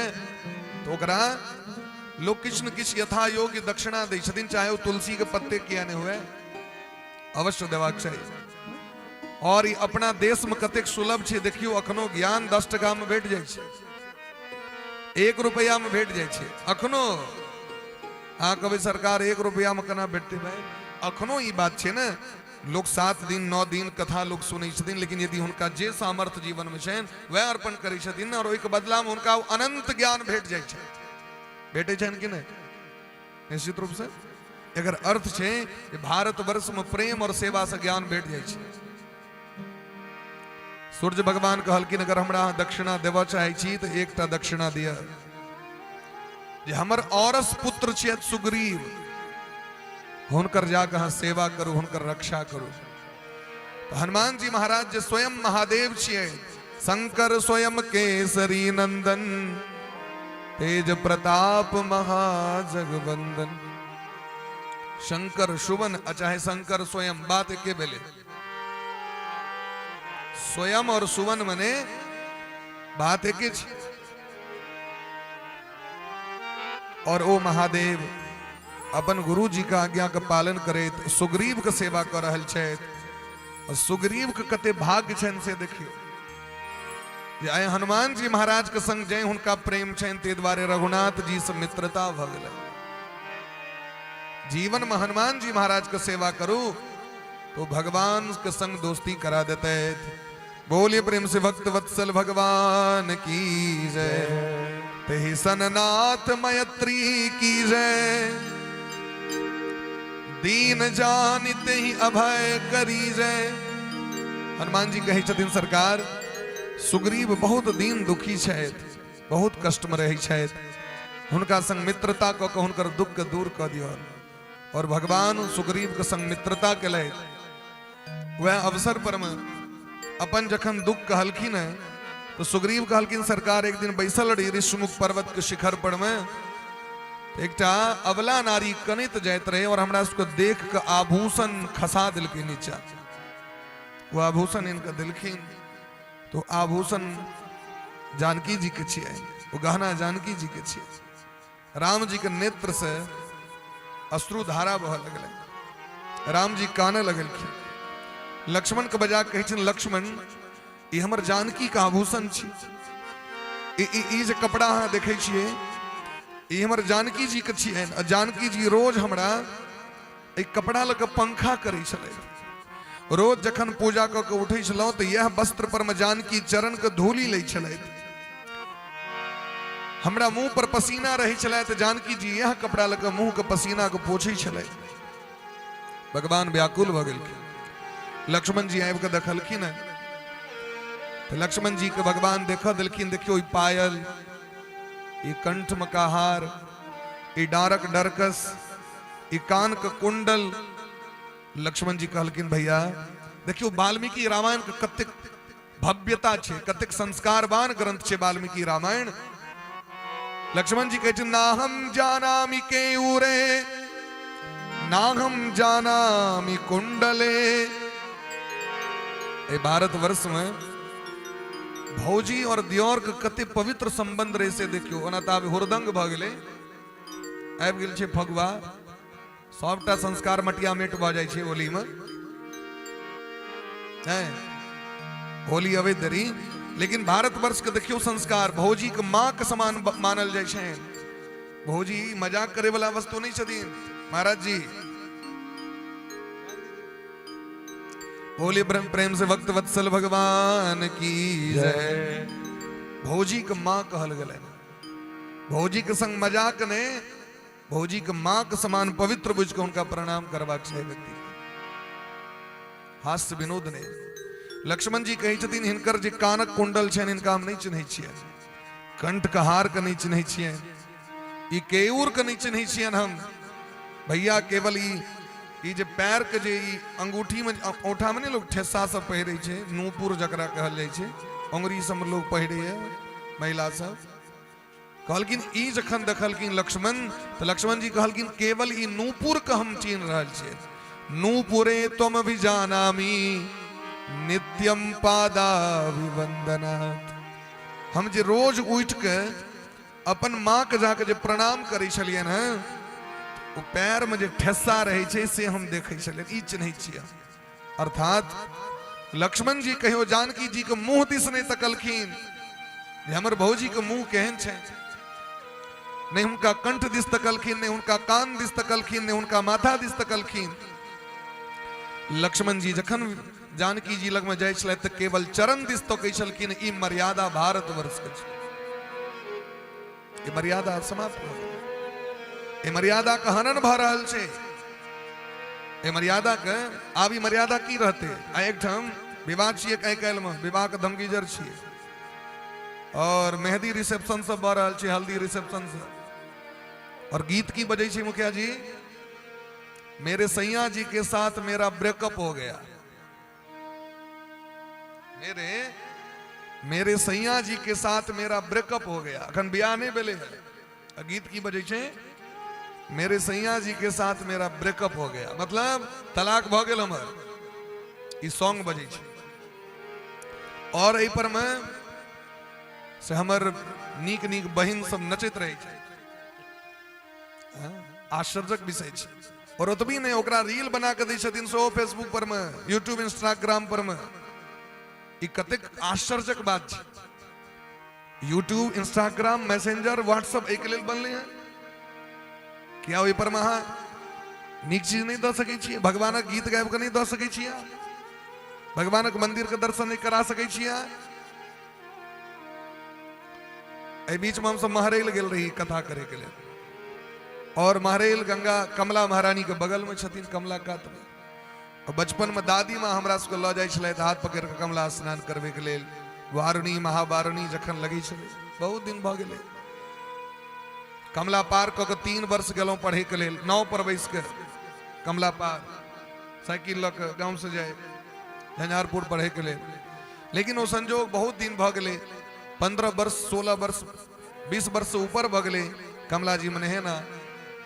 तो ओकरा लोग किछु न किछु यथा योग्य दक्षिणा दै छथिन, चाहे ओ तुलसी के पत्ते किया नहीं हुए, अवश्य देबाक चाही। और ई अपना देश में कतेक सुलभ छै देखियौ, अखनो ज्ञान 10 टका में भेट जाइ छै, 1 रुपया में भेट जाइ छै। अखनो अहाँ कहबै सरकार 1 रुपया में केना भेटतै भाई? अखनो ई बात छै ने, लोग 7 दिन 9 दिन कथा लोग सुनै छथिन, लेकिन यदि हुनका जे सामर्थ्य जीवन में छनि वएह अर्पण करै छथिन ने, और ओहिके बदला में हुनका अनंत ज्ञान भेट जाइ छै। भेटै छनि कि नहि? निश्चित रूप से एकर अर्थ छै जे भारतवर्ष में प्रेम और सेवा से ज्ञान भेट जाइ छै। सूर्य भगवान कहलखिन अगर हमरा अहाँ दक्षिणा देबऽ चाहै छी तऽ एकटा दक्षिणा दिअ, जे हमर औरस पुत्र छियथि सुग्रीव, हुनकर जाकऽ अहाँ सेवा करू, हुनकर रक्षा करू। तऽ हनुमान जी महाराज जे स्वयं महादेव छियै, शंकर स्वयं केसरी नंदन, तेज प्रताप महाजगवंदन। शंकर सुवन चाहे शंकर स्वयं, बात एके भेलै। स्वयं और सुवन मने बात एके छै। और ओ महादेव अपन गुरु जी के आज्ञा के पालन करैत सुग्रीव के सेवा कर रहल छथि। और सुग्रीव के कते भाग्य छनि से देखियौ, जे आइ हनुमान जी महाराज के संग जै हुनका प्रेम छनि, ताहि दुआरे रघुनाथ जी से मित्रता भऽ गेलै। जीवन में हनुमान जी महाराज के सेवा करू तो भगवान के संग दोस्ती करा देते। बोलिए प्रेम से भक्त वत्सल भगवान की जय, तेहि सननाथ मैत्री की जय, दीन जान तेहि अभय करी जय। हनुमान जी कहै छथिन सरकार सुग्रीव बहुत दीन दुखी छथि, बहुत कष्ट में रहै छथि, हुनका संग मित्रता कऽ के हुनकर दुख के दूर कऽ दियौन। और भगवान सुग्रीव के संग मित्रता केलथि। वह अवसर पर में अपन जखन दुख कहलखिन है तो सुग्रीव कहलखिन सरकार एक दिन बैसल रही ऋषिमुख पर्वत के शिखर पर में, एकटा अबला नारी कनैत जाइत रहे और हमरा सबके देख के आभूषण खसा दिलकै नीचा। वो आभूषण इनका दिलखिन तो आभूषण जानकी जी के छियै, वो गहना जानकी जी के छियै। राम जी के नेत्र से अश्रु धारा बह लगलै, राम जी काने लगलखिन। लक्ष्मण के बजा कहै छथिन लक्ष्मण ई हमर जानकी के आभूषण छी, ई जे कपड़ा अहाँ देखै छियै ई हमर जानकी जी के छियनि। आ जानकी जी रोज हमरा एहि कपड़ा लऽ कऽ पंखा करै छलै। रोज जखन पूजा कऽ के उठै छलहुँ तऽ इएह वस्त्र पर मे जानकी चरण के धूली लै छलथि। हमरा मुंह पर पसीना रहै छलै तऽ जानकी जी इएह कपड़ा लऽ कऽ मुंह के पसीना के पोछै छलै। भगवान व्याकुल भऽ गेलखिन। लक्ष्मण जी आबि कऽ देखलखिन तऽ लक्ष्मण जी के भगवान देखऽ देलखिन, देखियौ ई पायल, ई कंठ में का हार, ई डारक डरकस, ई कान के कुंडल। लक्ष्मण जी कहलखिन भैया देखियौ वाल्मीकि रामायण के कतेक भव्यता छै, कतेक संस्कारवान ग्रंथ छै वाल्मीकि रामायण। लक्ष्मण जी कहै छै ना हम जानामि केयूरे, ना हम जानामि कुंडले। ए भारतवर्ष में भौजी और दियोर के कते पवित्र संबंध रहे से देखियौ। ओना तऽ आब हुरदंग भऽ गेलै, आबि गेल छै फगुआ, सबटा संस्कार मटिया मेट भऽ जाइ छै होली में। होली अबै देरी, लेकिन भारतवर्ष के देखियौ संस्कार, भौजी के माँ के समान मानल जाइ छै। भौजी मजाक करे वाला वस्तु नहीं छथिन महाराज जी। बोलिए ब्रह्म प्रेम से भक्त वत्सल भगवान की जय। भौजी के माँ कहल गेलै, भौजी के संग मजाक ने, भौजी के माँ के समान पवित्र बुझ के उनका प्रणाम करबाक चाही व्यक्ति, हास्य विनोद ने। लक्ष्मण जी कहै छथिन हिनकर जे कानक कुंडल छनि हिनका हम नहि चिन्है छियनि, कंठ के हार के नहि चिन्है छियनि, ई केयूर के नहि चिन्है छियनि हम भैया। केवल ई ई जे पैर के जे ई अंगूठी में औंठा में नहि लोग ठेसा सब पहिरै छै, नूपुर जकरा कहल जाइ छै, अंगुरी सब में लोग पहिरैया महिला सब। कहलखिन ई जखन देखलखिन लक्ष्मण तऽ लक्ष्मण जी कहलखिन केवल ई नूपुर के हम चिन्ह रहल छियै। नूपुरे त्वम भी जानामी नित्यम पादाभिवंदनात्। हम जे रोज उठि के अपन माँ के जाके जे प्रणाम करै छलियनि हेँ, ओ पैर में जे ठेसा रहै छै से हम देखै छलियनि, ई चिन्है छियै। अर्थात लक्ष्मण जी कहियो जानकी जी के मुंह दिस नहीं तकलखिन जे हमर भौजी के मुंह केहन छै, नहीं हुनका कंठ दिस तकलखिन, नहीं हुनका कान दिस तकलखिन, नहीं हुनका माथा दिस तकलखिन। लक्ष्मण जी जखन जानकी जी लग में जाइ छलथि तऽ केवल चरण दिस तकै छलखिन। ई मर्यादा भारतवर्ष के छै, ई मर्यादा समाप्त भऽ गेल, ई मर्यादा के हनन भऽ रहल छै, ई मर्यादा के आब ई मर्यादा की रहतै। आ एकठाम विवाह छियै, आइ काल्हि मे विवाह के धमगीजर छियै और मेहंदी रिसेप्शन सब भऽ रहल छै, हल्दी रिसेप्शन सब, और गीत की बजै छै मुखिया जी, मेरे सैया जी के साथ मेरा ब्रेकअप हो गया, मेरे मेरे सैया जी के साथ मेरा ब्रेकअप हो गया। अखन बियाह नहीं भेलै है, आ गीत की बजै छै, मेरे सैया जी के साथ मेरा ब्रेकअप हो गया, मतलब तलाक भऽ गेल हमर, ई सॉन्ग बजै छै। और एहि पर मे से हमर नीक नीक बहिन सब नचैत रहै छै। आश्चर्यक विषय छै। और ओतबी नहि, ओकरा रील बना कऽ दै छथिन सेहो फेसबुक पर मे, यूट्यूब इंस्टाग्राम पर मे। ई कतेक आश्चर्यक बात छै। यूट्यूब इंस्टाग्राम मैसेंजर व्हाट्सएप एहिके लेल बनलै हँ, किया ओहि पर मे अहाँ नीक चीज नहि दऽ सकै छियै? भगवानक गीत गाबि कऽ नहि दऽ सकै छियै? भगवानक मंदिर के दर्शन नहि करा सकै छियै? एहि बीच में हमसब महरैल गेल रही कथा करे के लेल, और महरैल गंगा कमला महारानी के बगल में छथिन, कमला कात में। और बचपन में दादी माँ हमरा सबके लऽ जाइ छलथि हाथ पकड़ के कमला स्नान करबे के लेल। वारुणी महावारुणी जखन लगै छलै, बहुत दिन भऽ गेलै। कमला पार कऽ के 3 वर्ष गेलहुँ पढ़े के लेल, नाव पर बैस के कमला पार साइकिल लऽ के गाँव से जाय झंझारपुर पढ़े के लेल। लेकिन ओ संजोग बहुत दिन भऽ गेलै, 15 वर्ष 16 वर्ष 20 वर्ष से ऊपर भऽ गेलै कमला जी में नहेना।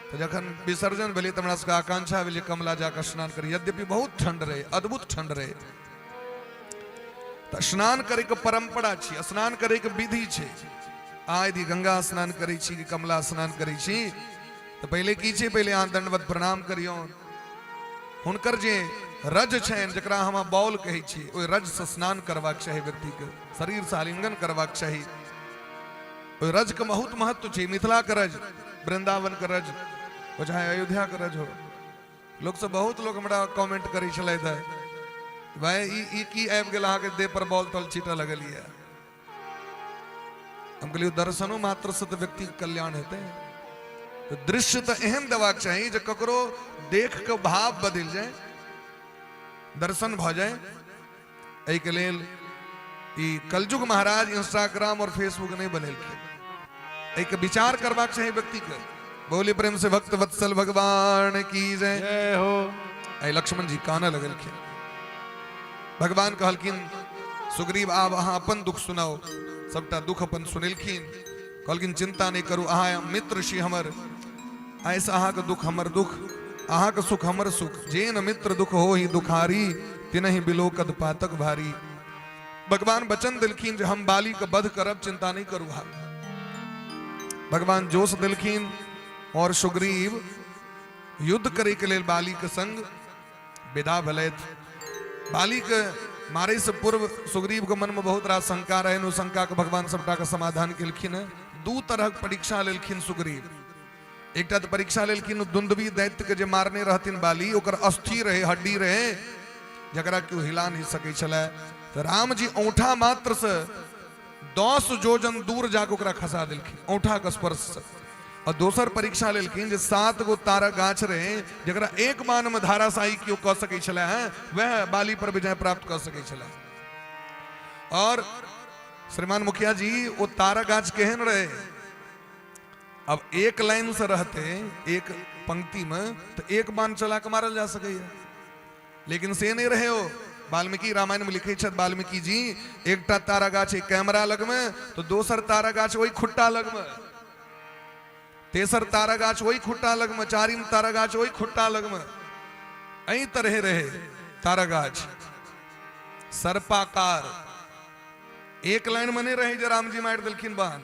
तऽ जखन विसर्जन भेलै तऽ हमरा सबके आकांक्षा भेलै कमला जाकऽ स्नान करी। यद्यपि बहुत ठंड रहै, अद्भुत ठंड रहै, तऽ स्नान करैके परंपरा छी, स्नान करैके विधि छै। अहाँ यदि गंगा स्नान करै छी कि कमला स्नान करै छी तऽ पहिले की छै, पहिले अहाँ दंडवत प्रणाम करियौ। हुनकर जे रज छनि, जकरा हम बॉल कहै छी, ओहि रजसँ स्नान करबाक चाही, व्यक्तिके शरीरसँ आलिंगन करबाक चाही। ओहि रजके बहुत महत्व छै। मिथिलाके रज, वृंदावनके रज हो, चाहे अयोध्याके रज हो। लोक सब, बहुत लोक हमरा कमेंट करै छलथि हेँ, भाय ई की आबि गेल अहाँके देह पर बॉल तॉल छीटऽ लगलियै। हम कहलियै दर्शनो मात्र से तऽ व्यक्तिके कल्याण हेतै। तऽ दृश्य तऽ एहन देबाक चाही जे ककरो देख के भाव बदलि जाय, दर्शन भऽ जाय। एहिके लेल ई कलयुग महाराज इंस्टाग्राम और फेसबुक नहि बनेलखिन। एहिके विचार करबाक चाही व्यक्तिके। बोली प्रेम से भक्त वत्सल भगवान की जय। जय हो। आई लक्ष्मण जी कानऽ लगलखिन। भगवान कहलखिन सुग्रीव आब अहाँ अपन दुख सुनाउ। सबटा दुख अपन सुनेलखिन। कहलखिन चिंता नहि करू, अहाँ मित्र छी हमर, ऐसे अहाँके दुख हमर दुख, अहाँके सुख हमर सुख। जेन मित्र दुख हो ही दुखारी, तिनहि बिलोकद पातक भारी। भगवान वचन देलखिन जे हम बाली के वध करब, चिंता नहीं करू अहाँ। भगवान जोश देलखिन और सुग्रीव युद्ध करे के लेल बाली के संग विदा भेलथि। बाली के मारे से पूर्व सुग्रीव के मन में बहुत रास शंका रहे, ओ शंका के भगवान सबटा के समाधान केलखिन। दू तरह के परीक्षा लेलखिन सुग्रीव। एकटा तऽ परीक्षा लेलखिन दुंदुबी दैत्य के जे मारने रहथिन बाली, ओकर अस्थि रहे, हड्डी रहे, जकरा केओ हिला नहीं सकै छलै। तऽ राम जी औंठा मात्र से 10 जोजन दूर जाके ओकरा खसा देलखिन औंठा के स्पर्श से। और दोसर परीक्षा लेलखिन जे 7 गो तारा गाछ रहे, जकरा एक बाण में धाराशाही केओ कऽ सकै छलै हैं, वएह बाली पर विजय प्राप्त कऽ सकै छलै। और श्रीमान मुखिया जी ओ तारा गाछ केहन रहे? अब एक लाइन से रहते एक पंक्ति में तो एक बाण चला के मारल जा सकैया, लेकिन से नहीं रहे। हो वाल्मीकि रामायण में लिखे छथि वाल्मीकि जी, एकटा तारा गाछ एक कैमरा लग में, तो दोसर तारा गाछ वही खुट्टा लग में, तेसर तारा गाछ वही खुट्टा लग में, चारिम तारा गाछ वही खुट्टा लग में, एहि तरह रहे तारा गाछ सर्पाकार। एक लाइन में नहीं रहे जे राम जी मारि देलखिन बाण।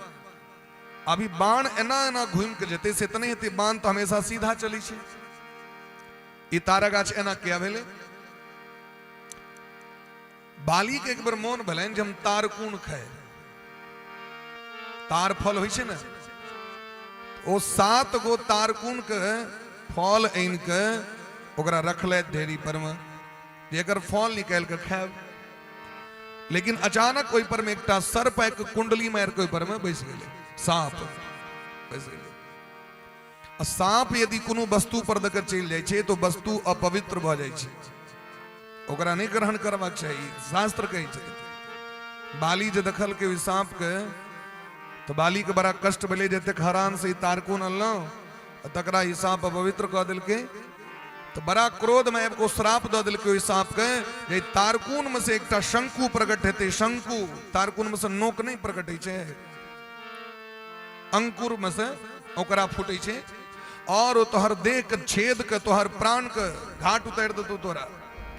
अभी बाण एना एना घूमि के जेतै से तऽ नहि हेतै, बाण तऽ हमेशा सीधा चलै छै। ई तारा गाछ एना किया भेलै? बाली के एक बेर मोन भेलनि जे हम तारकुन खाइ, तार फल होइ छै ने, ओ 7 गो तारकुन के फल आनि के ओकरा रखलथि ढेरी पर मे जे एकर फल निकालि के खायब। लेकिन अचानक ओहि पर में एकटा सर्प आबि के कुंडली मारि के ओहि पर में बैस गेलै, साँप बैस गेलै। आ साँप यदि कोनो वस्तु पर दऽ के चलि जाइ छै तऽ वस्तु अपवित्र भऽ जाइ छै, ओकरा नहि ग्रहण करबाक चाही, शास्त्र कहै छै। बाली जे देखलकै ओहि साँपके तऽ बालीके बड़ा कष्ट भेलै जे एतेक हरान से ई तारकुन अनलहुँ आ तकरा ई साँप अपवित्र कऽ देलकै। तऽ बड़ा क्रोधमे आबि कऽ ओ श्राप दऽ देलकै ओहि साँपके जे तारकुनमे से एकटा शंकु प्रकट हेतै। शंकु तारकुनमे से नोक नहि प्रकट होइ छै, अंकुर में से ओकरा फूटे छै और ओ तोहर देह के छेद के तोहर प्राण के घाट उतारि देतौ तोरा।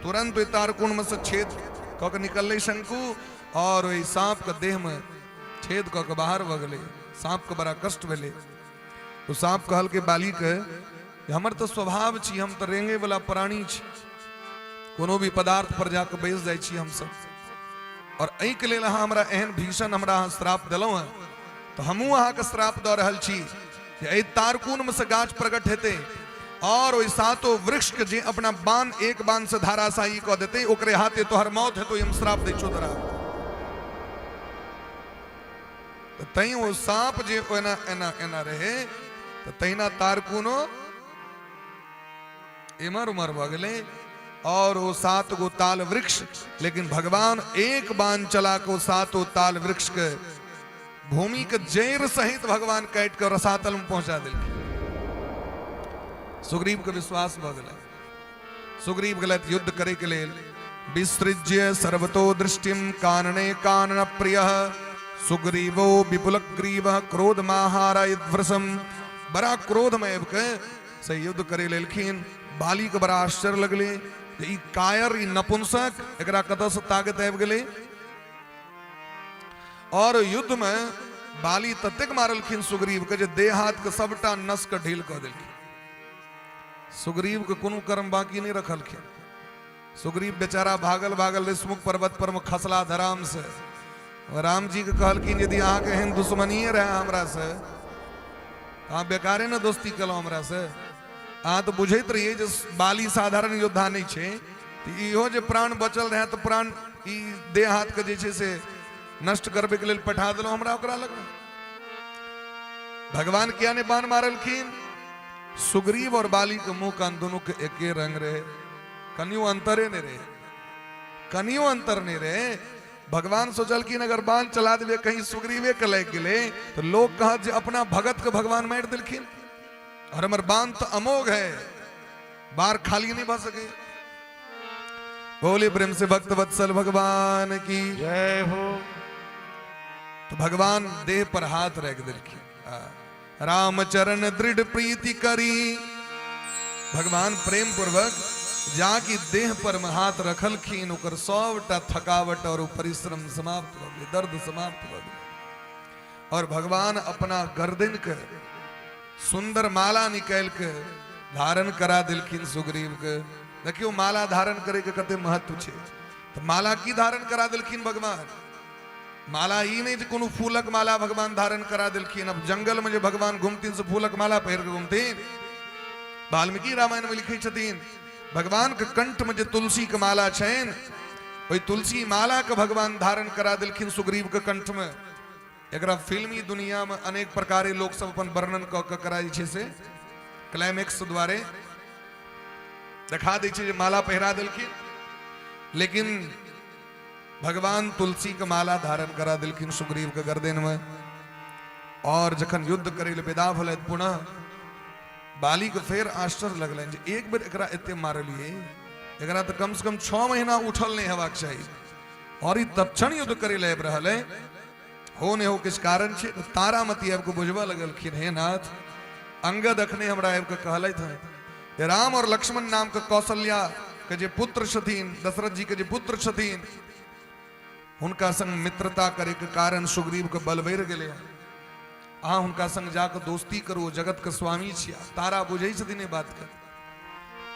तुरंत ओहि तारकुन में से छेद कऽ के निकललै शंकु और ओहि साँप के देह में छेद कऽ के बाहर भऽ गेलै। साँप के बड़ा कष्ट भेलै। ओ साँप कहलकै बाली के, हमर तऽ स्वभाव छी, हम तऽ रेंगे वाला प्राणी छी, कोनो भी पदार्थ पर जाके बैस जाइ छी हमसब, और एहिके लेल अहाँ हमरा एहन भीषण हमरा अहाँ श्राप देलहुँ हेँ, तऽ हमहूँ अहाँके श्राप दऽ रहल छी जे एहि तारकुनमे से गाछ प्रकट हेतै और ओहि सातो वृक्षके जे अपना बाण एक बाण से धाराशायी कऽ देतै ओकरे हाथे तोहर मौत हेतौ, हम श्राप दै छियौ तोरा। तऽ तैं ओ साँप जे ओना एना एना रहै तऽ तहिना तारकुनो एमहर उमहर भऽ गेलै और ओ 7 गो ताल वृक्ष, लेकिन भगवान एक बाण चला के ओ सातो ताल वृक्ष के भूमि के जड़ सहित भगवान काटि के रसातल में पहुंचा देलखिन। सुग्रीव के विश्वास भऽ गेलै। सुग्रीव गेलथि युद्ध करे के लेल। विसृज्य सर्वतो दृष्टिम कानने कानन प्रिय सुग्रीवो विपुल ग्रीव क्रोध माहारयद्वृषम। बड़ा क्रोध में आबि के से युद्ध करे लेलखिन। बाली के बड़ा आश्चर्य लगले जे ई कायर, ई नपुंसक, एकरा कतऽ से ताकत आबि गेलै। और युद्ध में बाली ततेक मारलखिन सुग्रीव के जे देह हाथ के सबटा नस के ढील कऽ देलखिन। सुग्रीव के कोनो कर्म बाकी नहीं रखलखिन। सुग्रीव बेचारा भागल भागल ऋषमुख पर्वत पर में खसला धराम से। राम जी के कहलखिन यदि अहाँ के एहन दुश्मनिए रहे हमरा से अहाँ बेकारे ने दोस्ती केलहुँ हमरा से। अहाँ तऽ बुझैत रहियै जे बाली साधारण योद्धा नहीं छै, तऽ इहो जे प्राण बचल रहे तऽ प्राण ई देह हाथ के जे छै से नष्ट करबे के लेल पठा देलहुँ हमरा ओकरा लग। भगवान किया नहीं बाण मारलखिन? सुग्रीव और बाली के मुंह कान दोनों के एके रंग रहे, कनियो अंतरे नहीं रहे, कनियो अंतर नहीं रहे। भगवान सोचलखिन अगर बाण चला देवे कहीं सुग्रीवे के लागि गेलै तो लोग कहत जे अपना भगत के भगवान मारि देलखिन और हमर बाण तो अमोघ है, बार खाली नहीं भऽ सके। बोले प्रेम से भक्त वत्सल भगवान की जय हो। तो भगवान देह पर हाथ रख देलखिन। राम चरण दृढ़ प्रीति करी, भगवान प्रेम पूर्वक जाकि देह पर में हाथ रखलखिन, ओकर सबटा थकावट और परिश्रम समाप्त भऽ गेलै, दर्द समाप्त भऽ गेलै। और भगवान अपना गर्दन के सुंदर माला निकालि के धारण करा देलखिन सुग्रीव के। देखियौ माला धारण करे के कते महत्व छै। तऽ माला की धारण करा देलखिन भगवान? माला ई नहीं जे कोनो फूलक माला भगवान धारण करा देलखिन। अब जंगल में जे भगवान घुमथिन से फूलक माला पहिर के घुमथिन। वाल्मीकि रामायण में लिखै छथिन भगवान के कंठ में जे तुलसी के माला छनि ओहि तुलसी माला के भगवान धारण करा देलखिन सुग्रीव के कंठ में। एकरा फिल्मी दुनिया में अनेक प्रकारे लोक सब अपन वर्णन कऽ के करा जे छै से क्लाइमेक्स द्वारे देखा दै छै जे माला पहिरा देलखिन, लेकिन भगवान तुलसी के माला धारण करा दिलखिन सुग्रीव के गर्दन में। और जखन युद्ध करे ले विदा भेलथि पुनः बाली के फेर आश्चर्य लगलनि जे एक बेर एकरा एते मारलिए, एकरा तऽ कम से कम 6 महीना उठल नहीं हेबाक चाही और ई तत्क्षण युद्ध करे ले आबि रहल है, हो नहि हो किछु कारण छै। तऽ तारामती आबि कऽ बुझबऽ लगलखिन, हे नाथ, अंगद अखने हमरा आबि कऽ कहलथि हँ जे राम और लक्ष्मण नाम के कौशल्या के जे पुत्र छथिन, दशरथ जी के जे पुत्र छथिन, हुनका संग मित्रता करे के कारण सुग्रीव के बल बढ़ि गेलै हँ। अहाँ हुनका संग जाके दोस्ती करू, जगत के स्वामी छिया। तारा बुझै छथिन एहि बात के,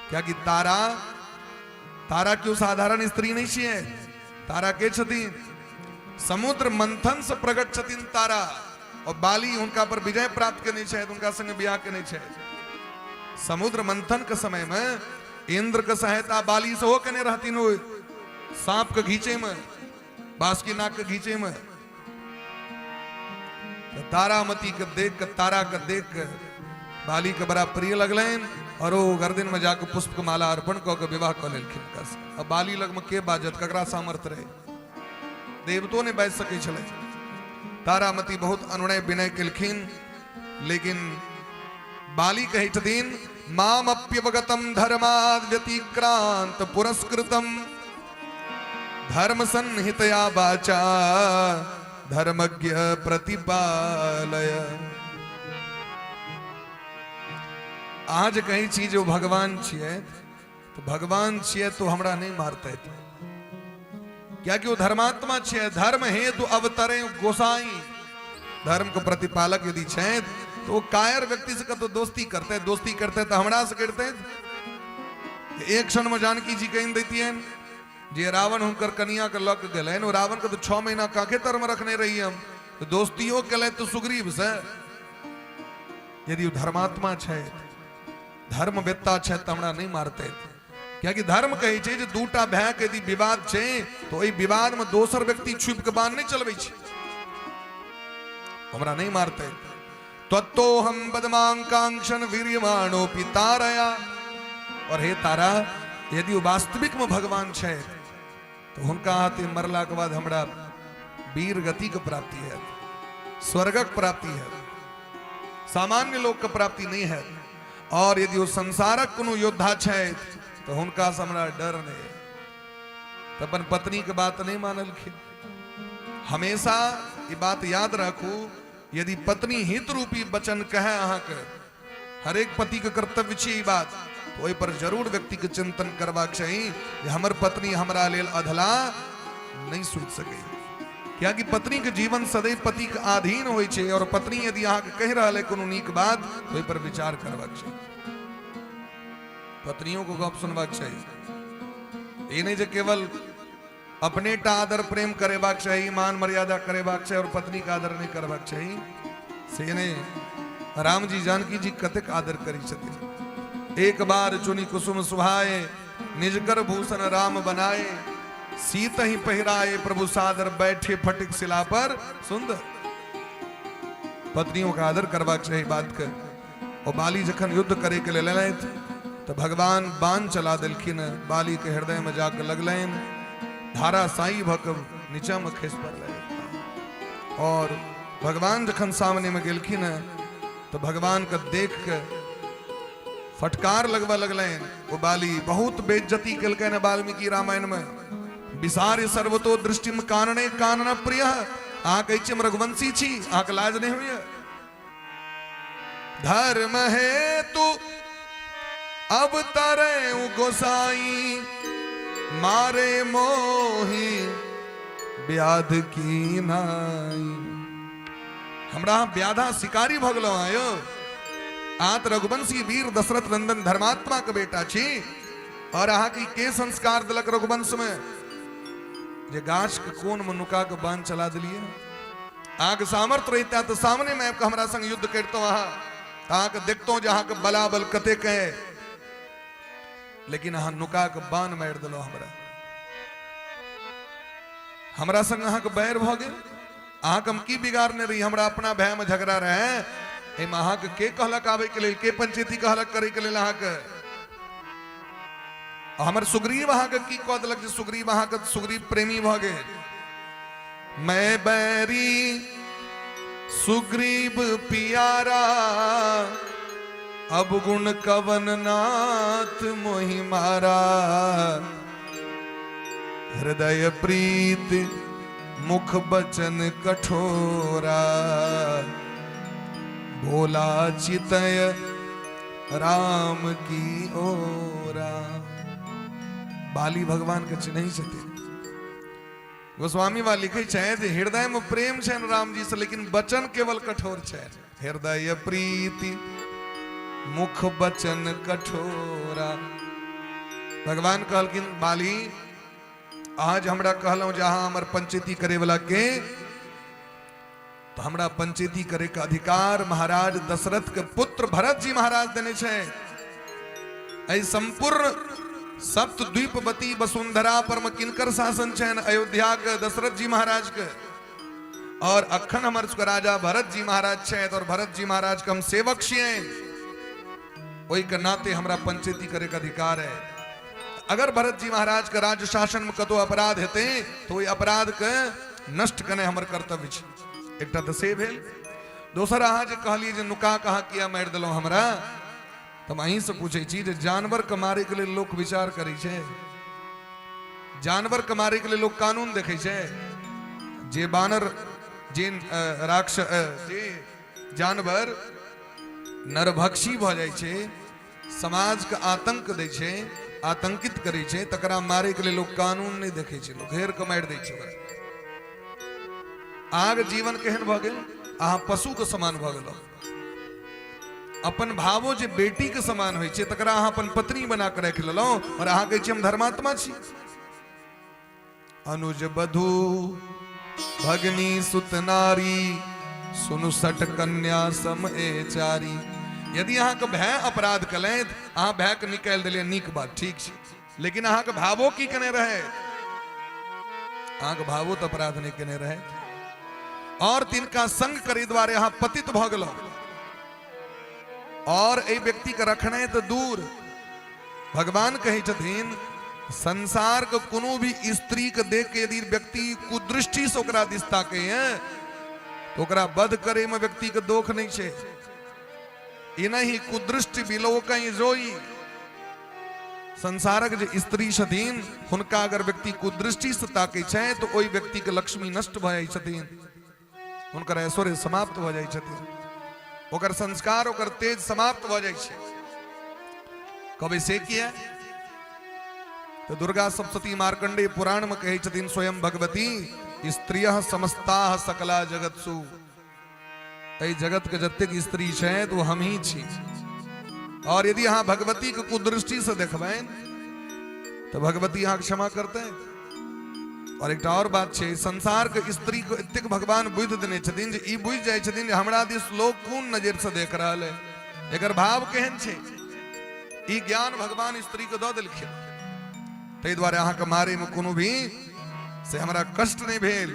कियाकि तारा तारा केओ साधारण स्त्री नहीं छियै। तारा के छथिन? समुद्र मंथन से प्रकट छथिन तारा। और बाली हुनका पर विजय प्राप्त केने छथि, हुनका संग बियाह केने छथि। समुद्र मंथन के समय में इंद्र के सहायता बाली सेहो केने रहथिन, ओहि सांप के घीचे में, बासुकी नाग के घीचे में। तो तारामती के देख के, तारा के देख के बाली के बड़ा प्रिय लगलनि और ओ गर्दन में जाके पुष्प के माला अर्पण कऽ के विवाह कऽ लेलखिन। अब बाली लग में के बाजत, ककरा सामर्थ्य रहे? देवतो नहि बाजि सकै छलै। तारामती बहुत अनुनय विनय केलखिन, लेकिन बाली कहै छथिन, मामप्यवगतम धर्माद व्यतिक्रांत पुरस्कृतम धर्म संहितया वाचा धर्मज्ञ प्रतिपालय। अहाँ जे कहै छी जे ओ भगवान छियै, तऽ भगवान छियै तो हमरा नहि मारतै, कियाकि ओ धर्मात्मा छियै। धर्म हेतु अवतरे गोसाई, धर्म के प्रतिपालक यदि छथि तो वो कायर व्यक्ति से कतौ दोस्ती करते, दोस्ती करते तो हमरा से करते। एक क्षण में जानकी जी कहि दैतियनि जे रावण हुनकर कनिया के लऽ के गेलनि, ओ रावण के तो 6 महीना काखे तर में रखने रही हम, तो दोस्तियो केलथि तो सुग्रीव से। यदि ओ धर्मात्मा छथि, धर्मवेत्ता छथि, तऽ हमरा नहि मारतै, कियाकि धर्म कहै छै जे दूटा भाय के यदि विवाद छै तो ओहि विवाद में दोसर व्यक्ति छुपि के बाण नहि चलबै छै, हमरा नहि मारतै। त्वत्तो हम बदमांकांक्षण वीर्यमाणोपि तारया। और हे तारा, यदि ओ वास्तविक में भगवान छै तो हुनका हाथे मरला के बाद हमरा वीर गति के प्राप्ति है, स्वर्गक प्राप्ति है, सामान्य लोक के प्राप्ति नहीं है। और यदि ओ संसारक कोनो योद्धा छै तो हुनका से हमरा डर नहीं। तो अपन पत्नी के बात नहीं मानलखिन। हमेशा ये बात याद राखू, यदि पत्नी हित रूपी वचन कहे अहाँके, हरेक पति के कर्तव्य छी ई बात, तो ओहि पर जरूर व्यक्ति के चिंतन करबाक चाही जे हमर पत्नी हमरा लेल अधला नहीं सोचि सकै, कियाकि पत्नी के जीवन सदैव पति के अधीन होइ छै। और पत्नी यदि अहाँके कहि रहल है कोनो नीक बात, तो ओहि पर विचार करबाक चाही, पत्नियों को गप सुनबाक चाही। ई नहीं जे केवल अपने टा आदर प्रेम करेबाक चाही, मान मर्यादा करेबाक चाही और पत्नी के आदर नहीं करबाक चाही, से नहीं। राम जी जानकी जी कतेक आदर करी छथिन। एक बार चुनी कुसुम सुहाए, निज कर भूषण राम बनाए, सीत ही पहिराए प्रभु सादर, बैठे फटिक शिला पर सुंदर। पत्नियों का आदर करबाक चाही बात के। और बाली जखन युद्ध करे के लेल एलथि तो भगवान बाण चला देलखिन, बाली के हृदय में जाके लगलनि, धारा साई भऽ के नीचा में खसि पड़लै। और भगवान जखन सामने में गेलखिन तो भगवान के देख के फटकार लगबऽ लगलनि। ओ बाली बहुत बेइज्जती केलकनि वाल्मीकि रामायण में। विसार्य सर्वतो दृष्टि में कानने कानन प्रिय, अहाँ कहै छी हम रघुवंशी छी, अहाँके लाज नहीं होइए? धर्म हेतु अवतरे गोसाई, मारे मोही व्याध की नाई। हमरा व्याधा शिकारी भऽ गेलहुँ अहाँ यौ। अहाँ तऽ रघुवंशी वीर दशरथ नंदन धर्मात्मा के बेटा छी, और अहाँके के संस्कार देलक रघुवंश में जे गाछ के कोन में नुका के बाण चला दिलियै? अहाँके सामर्थ्य रहिता तऽ सामने में आबि कऽ हमरा संग युद्ध करितहुँ अहाँ, तऽ अहाँके देखतहुँ जे अहाँके बलाबल कतेक है, लेकिन अहाँ नुका के बाण मारि देलहुँ हमरा। हमरा संग अहाँके बैर भऽ गेल, अहाँके हम की बिगाड़ने रही? हमरा अपना भाय में झगड़ा रहे, एहिमे अहाँके के कहलक आबै के लेल, के पंचायती कहलक करे के लेल अहाँके? आ हमर सुग्रीव अहाँके की कऽ देलक जे सुग्रीव अहाँके सुग्रीव प्रेमी भऽ गेल? मैं बैरी सुग्रीव पियारा, अब गुण कवन नाथ मोहि मारा, हृदय प्रीत मुख बचन कठोरा, भोला चितय राम की ओरा। बाली भगवान के चिन्है छथिन। गोस्वामी बा लिखै छथि जे हृदय में प्रेम छनि राम जी से, लेकिन वचन केवल कठोर छनि। हृदय प्रीति मुख वचन कठोरा। भगवान कहलखिन बाली, आज हमरा कहलहुं जे अहाँ हमर पंचैती करे वाला के, तो हमरा पंचैती करे के अधिकार महाराज दशरथ के पुत्र भरत जी महाराज देने छे। एहि संपूर्ण सप्तद्वीपवती वसुंधरा पर में किनकर शासन छनि? अयोध्या के दशरथ जी महाराज के। और अखन हमर सबके राजा भरत जी महाराज छथि और भरत जी महाराज के हम सेवक छियनि, ओहि के नाते हमरा पंचैती करे के अधिकार है। अगर भरत जी महाराज के राज्य शासन में कतौ अपराध हेतै तो ओहि अपराध के नष्ट करनाइ हमर कर्तव्य छै। एकटा तऽ से भेल। दोसर, अहाँ जे कहलियै जे नुका कऽ अहाँ किया मारि देलहुँ हमरा, तऽ हम अहीँसँ पूछै छी जे जानवरके मारैके लेल लोक विचार करै छै? जानवरके मारैके लेल लोक कानून देखै छै? जे बानर, जे राक्षस, जे जानवर नरभक्षी भऽ जाइ छै, समाजके आतंक दै छै, आतंकित करै छै, तकरा मारैके लेल लोक कानून नहि देखै छै, लोक हेर कऽ मारि दै छै ओकरा। अहाँके जीवन केहन भऽ गेल? अहाँ पशुके समान भऽ गेलहुँ। अपन भावो जे बेटीके समान होइ छै तकरा अहाँ अपन पत्नी बना कऽ राखि लेलहुँ और अहाँ कहै छी हम धर्मात्मा छी। अनुज बधू भगनी सुत नारी, सुनु सट कन्या सम ए चारी। यदि अहाँके भय अपराध कलथि, अहाँ भयके निकालि देलियै, नीक बात, ठीक छै, लेकिन अहाँके भावो की केने रहे? अहाँके भावो तऽ अपराध नहि केने रहे और तिनका संग करै दुआरे अहाँ पतित भऽ गेलहुँ। और एहि व्यक्तिके रखनाइ तऽ दूर, भगवान कहै छथिन संसार के कोनो भी स्त्री के देख के यदि व्यक्ति कुदृष्टि से ओकरा दिस ताकै है तो ओकरा वध करे में व्यक्ति के दोख नहीं छै। इनही कुदृष्टि बिलोकई जोई। संसारक जे स्त्री छथिन हुनका अगर व्यक्ति कुदृष्टि से ताकै छै तो ओहि व्यक्ति के लक्ष्मी नष्ट भऽ जाइ छथिन, हुनकर ऐश्वर्य समाप्त भऽ जाइ छथिन, ओकर संस्कार, ओकर तेज समाप्त भऽ जाइ छै। कहबै से किया? तऽ दुर्गा सप्तशती मार्कंडेय पुराण में कहै छथिन स्वयं भगवती, स्त्रिय समस्ताः सकला जगत्सु। एहि जगत के जतेक स्त्री छै तो हम ही छी। और यदि अहाँ भगवती के कुदृष्टि से देखबनि तऽ भगवती अहाँके क्षमा करतै। और एकटा और बात छै, संसार के स्त्री के एतेक भगवान बुद्धि देने छथिन जे ई बुझि जाइ छथिन जे हमरा दिस लोग कोन नजर से देख रहल है, एकर भाव केहन छै। ई ज्ञान भगवान स्त्री के दऽ देलखिन। ताहि दुआरे अहाँके मारे में कोनो भी से हमरा कष्ट नहीं भेल।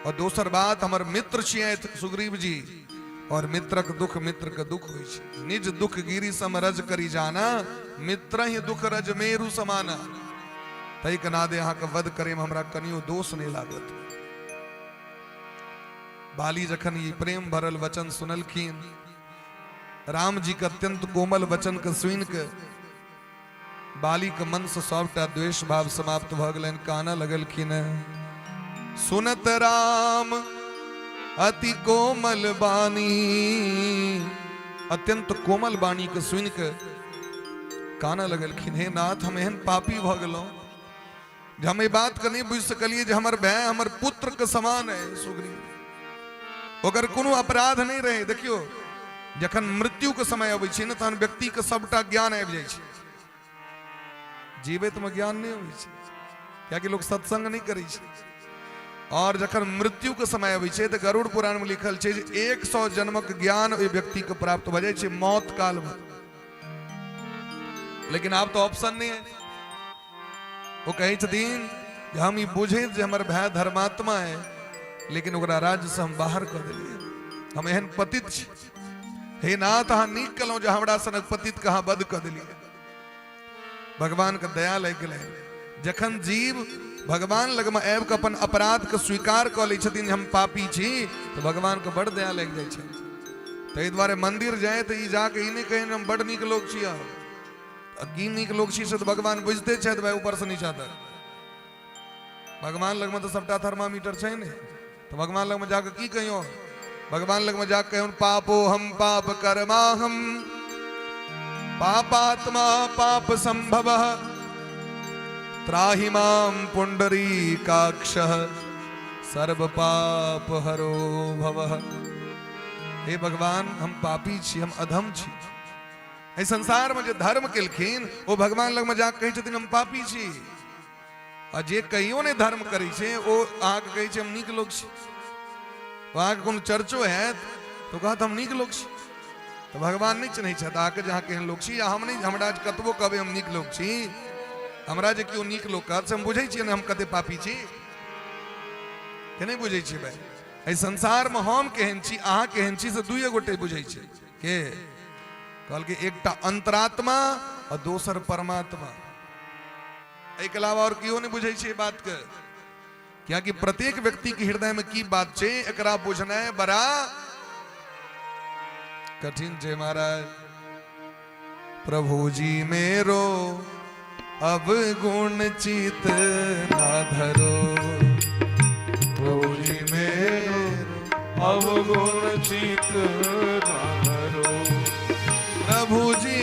और दोसर बात, हमर मित्र छियै सुग्रीव जी, और मित्रक दुख मित्र के दुख होइ छै। निज दुख गिरी सम रज करी जाना, मित्र ही दुख रज मेरु समाना। ताहि के नादे अहाँके वध करे में हमरा कनियो दोष नहीं लागत। बाली जखन ई प्रेम भरल वचन सुनलखिन, राम जी के अत्यंत कोमल वचन के सुनि के बाली के मन से सबटा द्वेष भाव समाप्त भऽ गेलनि, कानऽ लगलखिन। सुनत राम अति कोमल बानी, अत्यंत कोमल वाणी के सुनि के कानऽ लगलखिन। हे नाथ, हम एहन पापी भऽ गेलहुँ जे हम एहि बात के नहि बुझि सकलियै जे हमर भाय हमर पुत्र के समान है सुग्रीव, ओकर कोनो अपराध नहि रहै। देखियौ, जखन मृत्यु के समय अबै छै ने तहन व्यक्ति के सबटा ज्ञान आबि जाइ छै, जीवैत में ज्ञान नहि अबै छै, कियाकि लोक सत्संग नहि करै छै। और जखन मृत्यु के समय अबै छै तऽ गरुड़ पुराण में लिखल छै जे 100 जन्मक ज्ञान ओहि व्यक्ति के प्राप्त भऽ जाइ छै मौत काल में। लेकिन आब तऽ ऑप्शन नहि है। ओ कहै छथिन जे हम ई बुझैत जे हमर भाय धर्मात्मा है, लेकिन ओकरा राज्य से हम बाहर कऽ देलियै, हम एहन पतित छी। हे नाथ, अहाँ नीक केलहुँ जे हमरा सनक पतित के अहाँ वध कऽ देलियै। भगवानके दया लागि गेलनि। जखन जीव भगवान लगमे आबि कऽ अपन अपराधके स्वीकार कऽ लै छथिन जे हम पापी छी, तऽ भगवानके बड़ दया लागि जाइ छनि। ताहि दुआरे मंदिर जाय तऽ ई जाके ई नहि कहै हम बड़ नीक लोक छी। आ की नीक लोक छी से तऽ भगवान बुझिते छथि भाय, ऊपरसँ नीचा तक। भगवान लगमे तऽ सबटा थर्मामीटर छै ने, तऽ भगवान लगमे जाके की कहियो? भगवान लगमे जाके कहियो, पापो हम पाप कर्मा हम पापात्मा पाप संभव त्राहि माम पुंडरीकाक्ष सर्व पाप हरो भव। हे भगवान, हम पापी छी, हम अधम छी। एहि संसार में जे धर्म केलखिन ओ भगवान लगमे जाके कहै छथिन हम पापी छी, आ जे कहियो नहि धर्म करै छै ओ अहाँके कहै छै हम नीक लोक छी। अहाँके कोनो चर्चो हैत तऽ कहत हम नीक लोक छी। तऽ भगवान नहि चिन्है छथि अहाँके जे अहाँ केहन लोक छी। आ हम नहि, हमरा जे कतबो कहबै हम नीक लोक छी, हमरा जे केओ नीक लोक कहत से हम बुझै छियै ने हम कते पापी छी के नहि बुझै छियै भाय। एहि संसारमे हम केहन छी, अहाँ केहन छी, से दुइए गोटे बुझै छै। के कहलकै एकटा अंतरात्मा आ दोसर परमात्मा। एहिके अलावा और केओ नहि बुझै छै बातके, कियाकि प्रत्येक व्यक्ति के हृदय में की बात छै एकरा बुझनाइ बड़ा कठिन छै महाराज। प्रभु जी मेरो अब गुण चित ना धरो, प्रभु जी मेरो अवगुण चित ना धरो, प्रभु जी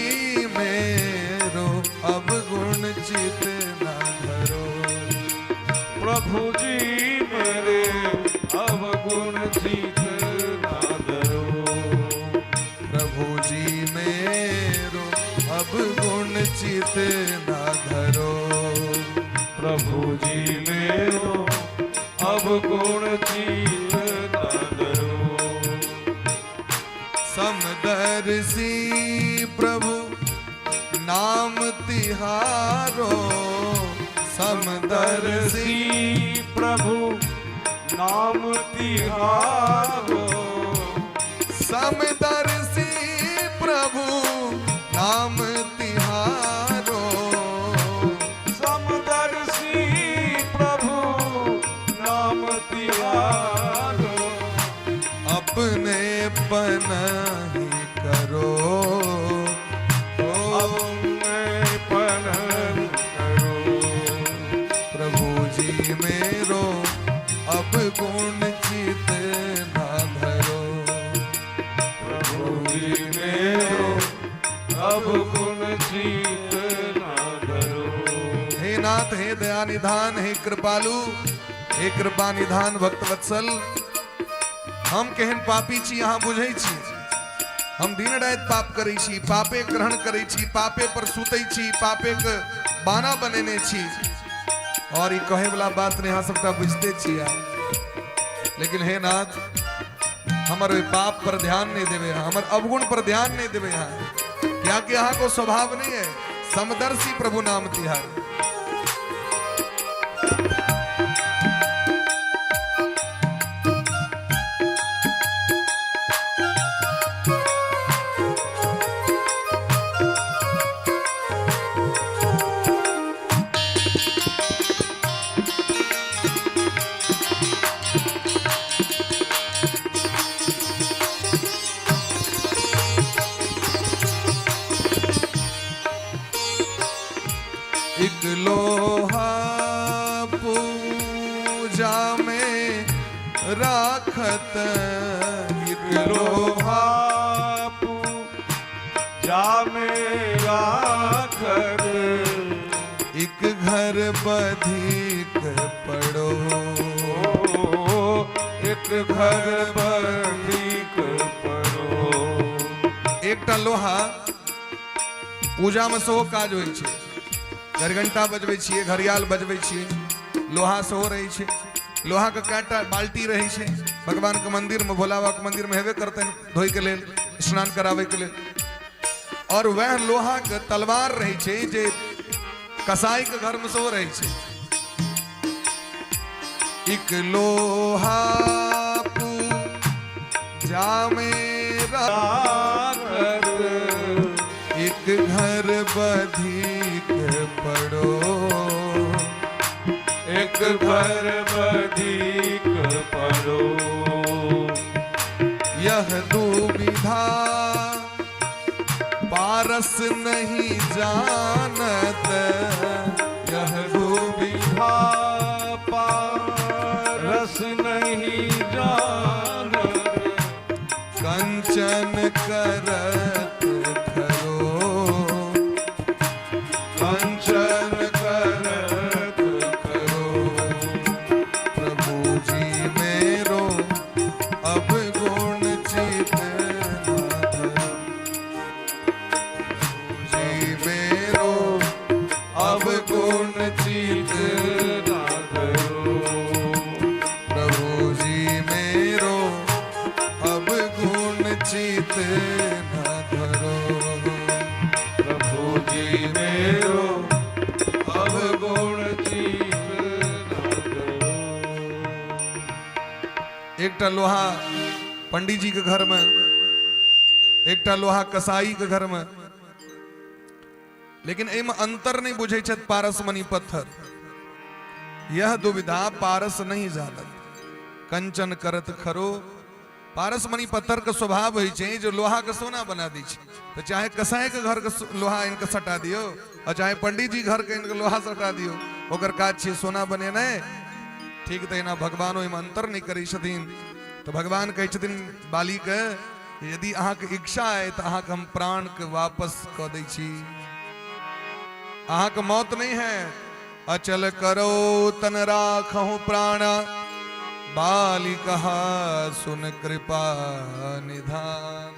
मेरो अब गुण चित ना धरो, प्रभु जी मेरे अवगुण चित ना धरो, प्रभु जी मेरो अब गुण चित ना धरो, प्रभु जी मेरो अवगुण चित ना धरो। समदर्शी प्रभु नाम तिहारो, समदर्शी दर्शी प्रभु नाम तिहारो, समदर्शी प्रभु नाम तिहारो, समदर्शी प्रभु नाम तिहारो, अपने पन ही करो, अपने पन करो, प्रभु जी मेरो अब गुण चित ना धरो, प्रभु जी मेरो अब गुण चित ना धरो। हे नाथ, हे दया निधान, हे कृपालु, हे कृपा निधान भक्त वत्सल, हम केहन पापी छी अहाँ बुझै छी। हम दिन राति पाप करै छी, पापे ग्रहण करै छी, पापे पर सुतै छी, पापे के बाना बनेने छी। और ई कहे वाला बात नहीं, अहाँ सबटा बुझते छी। लेकिन हे नाथ, हमर ओहि पाप पर ध्यान नहीं देवे, हमर अवगुण पर ध्यान नहीं देवे अहाँ, कियाकि अहाँ को स्वभाव नहीं है। समदर्शी प्रभु नाम तिहार। एक लोहा पूजा में राखत, एक लोहा पूजा में राखत, एक घर बधिक पड़ो, एक घर बधिक पड़ो। एकटा लोहा पूजा में सेहो काज होइ छै, घरघंटा बजबै छियै, घड़ियाल बजबै छियै, लोहा सेहो रहै छै, लोहा के कांटा बाल्टी रहै छै भगवान के मंदिर में, भोला बाबा के मंदिर में हेबे करतनि धोइ के लेल, स्नान कराबै के लेल। और वह लोहा के तलवार रहै छै जे कसाई के घर में सेहो रहै छै। एक लोहा पूजा में राखत, एक घर बधिक एक भर बधिक परो। यह दुविधा पारस नहीं जानत, यह दुविधा पारस नहीं जानत, कंचन करत खरो, कंचन करत करो। प्रभु जी मेरो अब गुण चित ना धरो। प्रभु जी मेरो अब गुण चित ना धरो। प्रभु जी मेरो अब गुण चित ना धरो। प्रभु जी मेरो अब गुण चित ना धरो। एकटा लोहा पंडित जी के घर में, एकटा लोहा कसाई के घर में, लेकिन एहिमे अंतर नहीं बुझै छथि पारसमणि पत्थर। यह दुविधा पारस नहीं जानत, कंचन करत खरो। पारसमणि पत्थर के स्वभाव होइ छै जे लोहा के सोना बना दै छै। तऽ चाहे कसाई के घर के लोहा इनके सटा दियौ और चाहे पंडित जी घर के इनके लोहा सटा दियौ, ओकर काज छै सोना बनेनाइ। ठीक तहिना भगवान ओहिमे अंतर नहि करै छथिन। तऽ भगवान कहै छथिन बालीके, यदि अहाँके इच्छा अइ तऽ अहाँके हम प्राणके वापस कऽ दै छी, अहाँके मौत नहीं है। अचल करो तन राखहु प्राण, बाली कहा सुन कृपा निधान।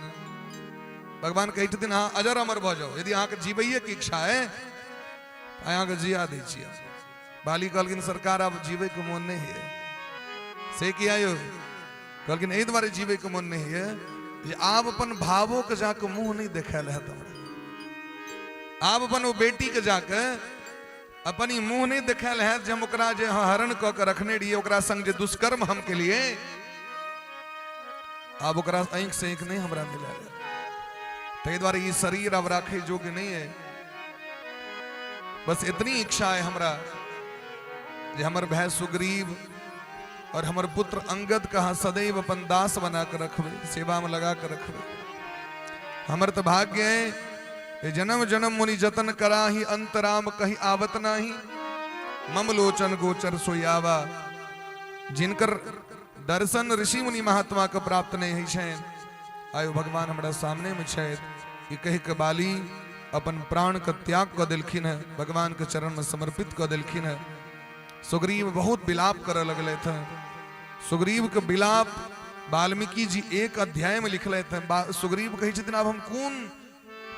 भगवान कहै छथिन अहाँ अजर अमर भऽ जाउ, यदि अहाँके जीवैये के इच्छा है तऽ अहाँके जिया दै छी। बाली कहलखिन सरकार आब जीवैके मोन नहीं है। से किया यौ? कहलखिन एहि दुआरे जीवैके मोन नहीं है जे आब अपन भावों के जाके मुंह नहीं देखायल हैत हमरा, आब अपन ओ बेटी के जाके अपन ई मुंह नहीं देखायल हैत जे हम ओकरा जे हरण कऽ के रखने रहियै, ओकरा संग जे दुष्कर्म हम केलियै, आब ओकरा आँखि से आँखि नहीं हमरा मिलल है। ताहि दुआरे ई शरीर आब राखै योग्य नहीं है। बस इतनी इच्छा है हमरा जे हमर भाय सुग्रीव और हमर पुत्र अंगद के अहाँ सदैव अपन दास बना के रखबै, सेवा में लगा के रखबै। हमर तऽ भाग्य है ये जन्म जन्म मुनि जतन कराही, अंत राम कही आवत नाही, मम लोचन गोचर सोयावा। जिनकर दर्शन ऋषि मुनि महात्मा के प्राप्त नहीं होइ छनि, आयो भगवान हमरा सामने में छथि। ई कहि के बाली अपन प्राण के त्याग कऽ देलखिन है, भगवान के चरण में समर्पित कऽ देलखिन है। सुग्रीव बहुत विलाप करऽ लगलथि हैं। सुग्रीव के विलाप वाल्मीकि जी एक अध्याय में लिखलथि हैं। सुग्रीव कहै छथिन आब हम कोन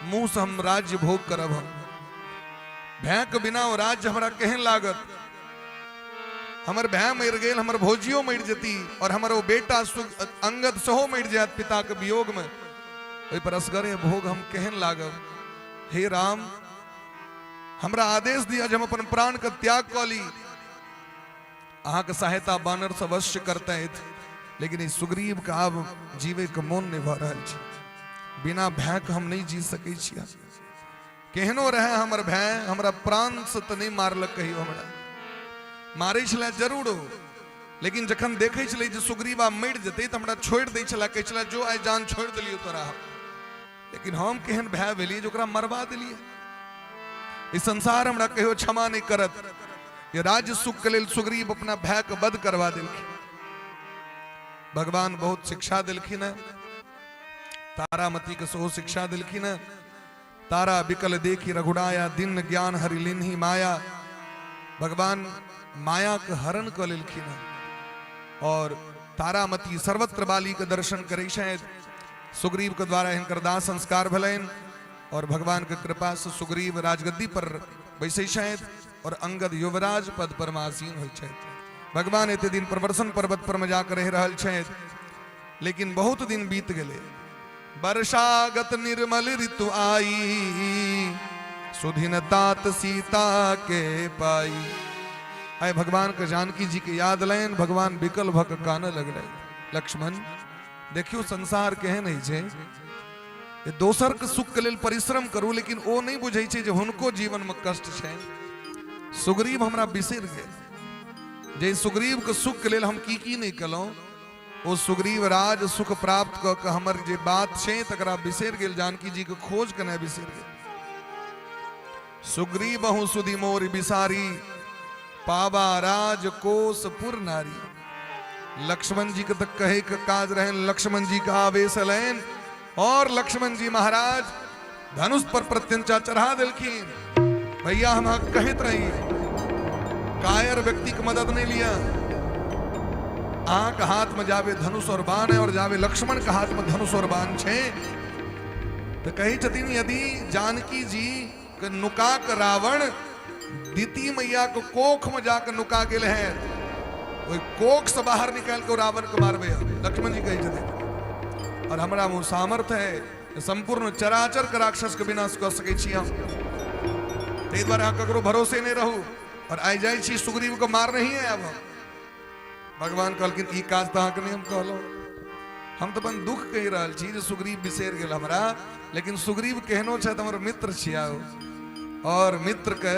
मुंह से हम राज्य भोग करब, हम भाय के बिना ओ राज्य हमरा केहन लागत? हमर भाय मरि गेल, हमर भौजियो मरि जेती और हमर ओ बेटा अंगद सेहो मरि जायत पिता के वियोग में, ओहि पर असगरे भोग हम केहन लागब? हे राम, हमरा आदेश दिया जे हम अपन प्राण के त्याग कऽ ली, अहाँके सहायता बानर सब अवश्य करतथि, लेकिन ई सुग्रीव के आब जीवे के मोन नहीं भऽ रहल छै। बिना भाय के हम नहीं जी सकै छियै। केहनो रहे हमर भाय, हमरा प्राण से तऽ नहीं मारलक कहियो। हमरा मारै छलै जरूर ओ, लेकिन जखन देखै छलै जे सुग्रीव आब मरि जेतै तऽ हमरा छोड़ि दै छलै, कहै छलै जो आइ जान छोड़ि देलियौ तोरा हम। लेकिन हम केहन भाय भेलियै जे ओकरा मरबा देलियै? ई संसार हमरा कहियो क्षमा नहीं करत। ये राज्य सुख के लेल सुग्रीव अपना भाय के वध करवा देलखिन। भगवान बहुत शिक्षा देलखिन है, तारामती के सेहो शिक्षा देलखिन है। तारा बिकल देखी रघुराया, दिन ज्ञान हरि लिन्ही माया। भगवान माया के हरण कऽ लेलखिन है और तारामती सर्वत्र बाली के दर्शन करै छथि। सुग्रीव के द्वारा हिनकर दाह संस्कार भेलनि और भगवान के कृपा से सुग्रीव राजगद्दी पर बैसै छथि और अंगद युवराज पद पर आसीन होइ छथि। भगवान एते दिन प्रवर्सन पर्वत पर में जाकर रहि रहल छथि, लेकिन बहुत दिन बीत गेलै। वर्षागत निर्मल ऋतु आई, सुधिन तात सीता के पाई। आय भगवान के जानकी जी के याद लैन, भगवान विकल भक कानऽ लगलै। लक्ष्मण देखियौ संसार केहन होइ छै, जे दोसर के सुख के लेल परिश्रम करू, लेकिन ओ नहि बुझै छै जे हुनको जीवन में कष्ट छै। सुग्रीव हमरा बिसरि गेल, जे सुग्रीव के सुख के लेल हम की की नहि केलहुँ। ओ सुग्रीव राज सुख प्राप्त कऽ के हमर जे बात छै तकरा बिसरि गेल, जानकी जी के खोज केनाइ बिसरि गेल। सुग्रीव हूँ सुधि मोर बिसारी, पावा राज कोश पुर नारी। लक्ष्मण जी के तऽ कहे के काज रहनि, लक्ष्मण जी के आवेश एलनि और लक्ष्मण जी महाराज धनुष पर प्रत्यंचा चढ़ा देलखिन। भैया हम अहाँ कहैत रही, कायर व्यक्ति के मदद नहीं लिया। अहाँ के हाथ में जावे धनुष और बाण है और जावे लक्ष्मण के हाथ में धनुष और बाण छे। तो कही छथिन यदि जानकी जी के नुका के रावण दीती मैया के कोख में जाके नुका गेल है, ओहि कोख से बाहर निकाल के रावण के मारबे, लक्ष्मण जी कही छथिन। और हमरा में सामर्थ्य है संपूर्ण चराचर के राक्षस के विनाश कऽ सकै छी हम, ताहि दुआरे अहाँ ककरो भरोसे नहि रहू। और आइ जाइ छी सुग्रीव के मार नहीं है। अब हम भगवान कहलखिन ई काज तऽ अहाँके नहि हम कहलहुँ, हम तऽ अपन दुख कहि रहल छी जे सुग्रीव बिसरि गेल हमरा, लेकिन सुग्रीव केहनो छथि हमर मित्र छिया और मित्रके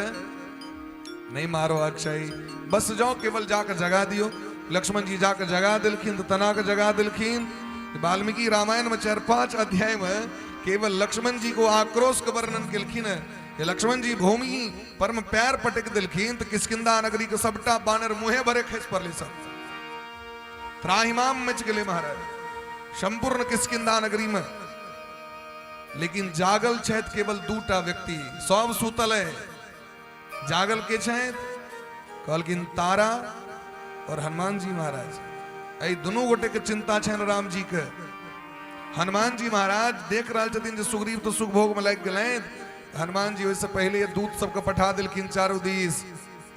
नहि मारबाक चाही, बस जाओ केवल जाके जगा दियौ। लक्ष्मण जी जाके जगा देलखिन तऽ तना के जगा देलखिन। वाल्मीकि रामायण में 4-5 अध्याय में केवल लक्ष्मण जी को आक्रोश के वर्णन केलखिन है। लक्ष्मण जी भूमि पर में पैर पटक देलखिन तऽ किष्किंधा नगरी के सबटा बानर मुहे भरे खसि पड़ले, सब त्राहिमाम मच गेलै महाराज संपूर्ण किष्किंधा नगरी में। लेकिन जागल छथि केवल दूटा व्यक्ति, सब सुतल है, जागल के छथि? कहलखिन तारा और हनुमान जी महाराज। एहि दुनू गोटे के चिंता छनि राम जी के। हनुमान जी महाराज देख रहल छथिन जे सुग्रीव तो सुख भोग में लागि गेलनि। हनुमान जी ओहिसँ पहिले दूत सबके पठा देलखिन चारू दिस,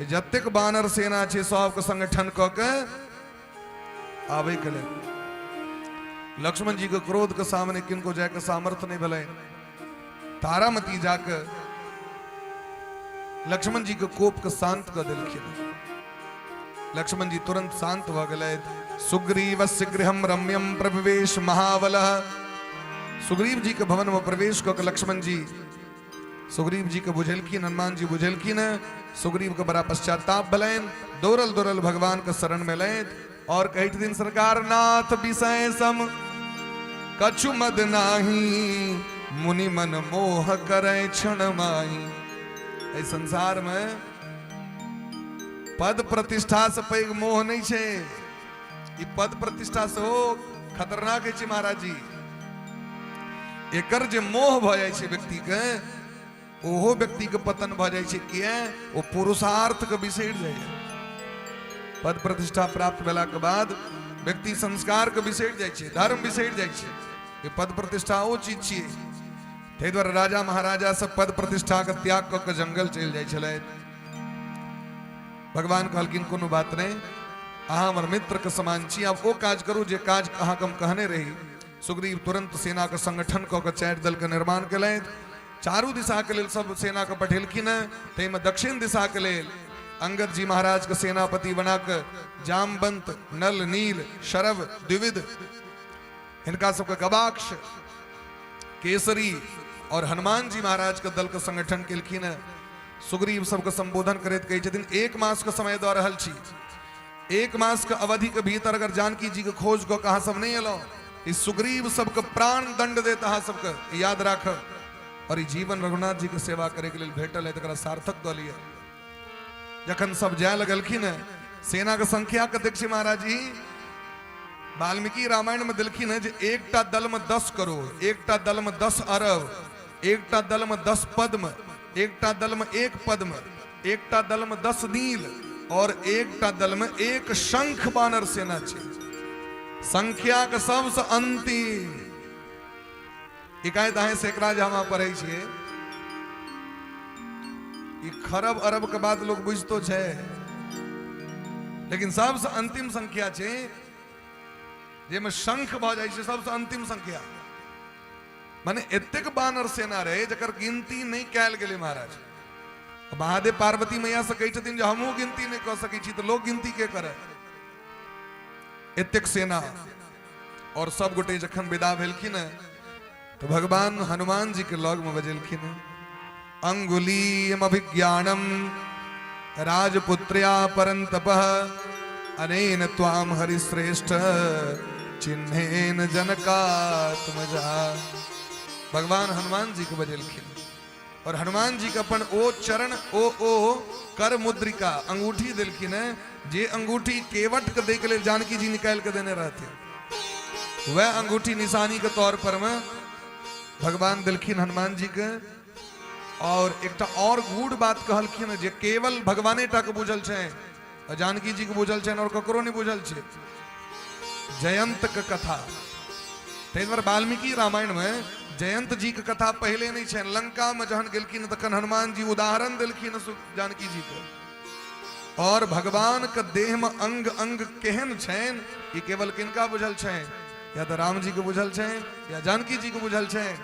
जतेक बानर सेना छै सबके संगठन कऽ के आबै के लेल। लक्ष्मण जी के क्रोध के सामने किनको जायके सामर्थ्य नहि भेलनि। तारामती जाके लक्ष्मण जी के कोप के शांत कऽ देलखिन। लक्ष्मण जी तुरंत शांत भऽ गेलथि। सुग्रीवस्य गृहम रम्यम प्रविवेश महाबलः। सुग्रीव जी के भवन में प्रवेश कऽ के लक्ष्मण जी सुग्रीव जी के बुझेलखिन, हनुमान जी बुझेलखिन। सुग्रीव के बड़ा पश्चाताप भेलनि, दौड़ल दौड़ल भगवान के शरण में लैत और कहै छथिन सरकार नाथ विषय सम कछु मद नाही, मुनि मन मोह करै क्षण माही। एहि संसार में पद प्रतिष्ठा से पैघ मोह नहीं छै। ई पद प्रतिष्ठा सेहो खतरनाक होइ छै महाराज जी। एकर जे मोह भऽ जाइ छै व्यक्ति के, ओहो व्यक्ति के पतन भऽ जाइ छै। किया? ओ पुरुषार्थ के बिसरि जाइए। पद प्रतिष्ठा प्राप्त भेला के बाद व्यक्ति संस्कार के बिसरि जाइ छै, धर्म बिसरि जाइ छै। ई पद प्रतिष्ठा ओ चीज छियै। ताहि दुआरे राजा महाराजा सब पद प्रतिष्ठा के त्याग कऽ के जंगल चलि जाइ छलथि। भगवान कहलखिन कोनो बात नहि, अहाँ हमर मित्र के समान छी, आब ओ काज करू जे काज अहाँके हम कहने रही। सुग्रीव तुरंत सेना के संगठन कऽ के 4 दल के निर्माण केलथि। चारू दिशा के लेल सब सेना के पठेलखिन हेँ। ताहिमे दक्षिण दिशा के लेल अंगद जी महाराज के सेनापति बना के जामवंत, नल, नील, शरभ, द्विविद, हिनका सबके गवाक्ष, केसरी और हनुमान जी महाराज के दल के संगठन केलखिन हेँ। सुग्रीव सबके संबोधन करैत कहै छथिन 1 मास के समय दऽ रहल छी, 1 मास के अवधि के भीतर अगर जानकी जी के खोज कऽ अहाँ सब नहीं एलहुँ, ई सुग्रीव सबके प्राण दंड देत अहाँ सबके, याद राखब। और ई जीवन रघुनाथ जी के सेवा करे के लेल भेटल है, तकरा सार्थक कऽ लिअ। जखन सब जाय लगलखिन है, सेना के संख्या कतेक छै महाराज जी? वाल्मीकि रामायण में देलखिन है जे एकटा दल में 10 करोड़, एकटा दल में 10 अरब, एकटा दल में 10 पद्म, एकटा दल में 1 पद्म, एकटा दल में 10 नील और एकटा दल में 1 शंख बानर सेना छै। संख्या के सबसे अंतिम इकाई दाहे सैकड़ा जे हम पढ़ै छियै, ई खरब अरब के बाद लोग बुझतो छै, लेकिन सबसे अंतिम संख्या छै जाहिमे शंख भऽ जाइ छै सबसे अंतिम संख्या। माने एतेक बानर सेना रहे जकर गिनती नहीं कयल गेलै महाराज। महादेव पार्वती मैया से कहै छथिन जे हमहूँ गिनती नहीं कऽ सकै छी, तऽ लोग गिनती के करे? एतेक सेना। और सब गोटे जखन विदा भेलखिन तो भगवान हनुमान जी के लग में बजेलखिन, अंगुलीयम अभिज्ञानम राजपुत्र्या परंतपः अनेन त्वाम हरिश्रेष्ठ चिन्हेन जनकात्मजा। भगवान हनुमान जी के बजेलखिन और हनुमान जी के अपन ओ चरण ओ ओ कर मुद्रिका अंगूठी देलखिन है, जे अंगूठी केवट के दे के लेल जानकी जी निकाल के देने रहते, वह अंगूठी निशानी के तौर पर में भगवान देलखिन हनुमान जी के। और एकटा और गूढ़ बात कहलखिन जे केवल भगवाने टा के बुझल छै, जानकी जी के बुझल छै और ककरो नहीं बुझल छै, जयंत के कथा। ताहि दुआरे वाल्मीकि रामायण में जयंत जी के कथा पहले नहीं छै। लंका में जहन गेलखिन तखन हनुमान जी उदाहरण देलखिन जानकी जी के, और भगवान के देह में अंग अंग केहन छनि ई केवल किनका बुझल छनि, या तऽ राम जी के बुझल छनि या जानकी जी के बुझल छनि।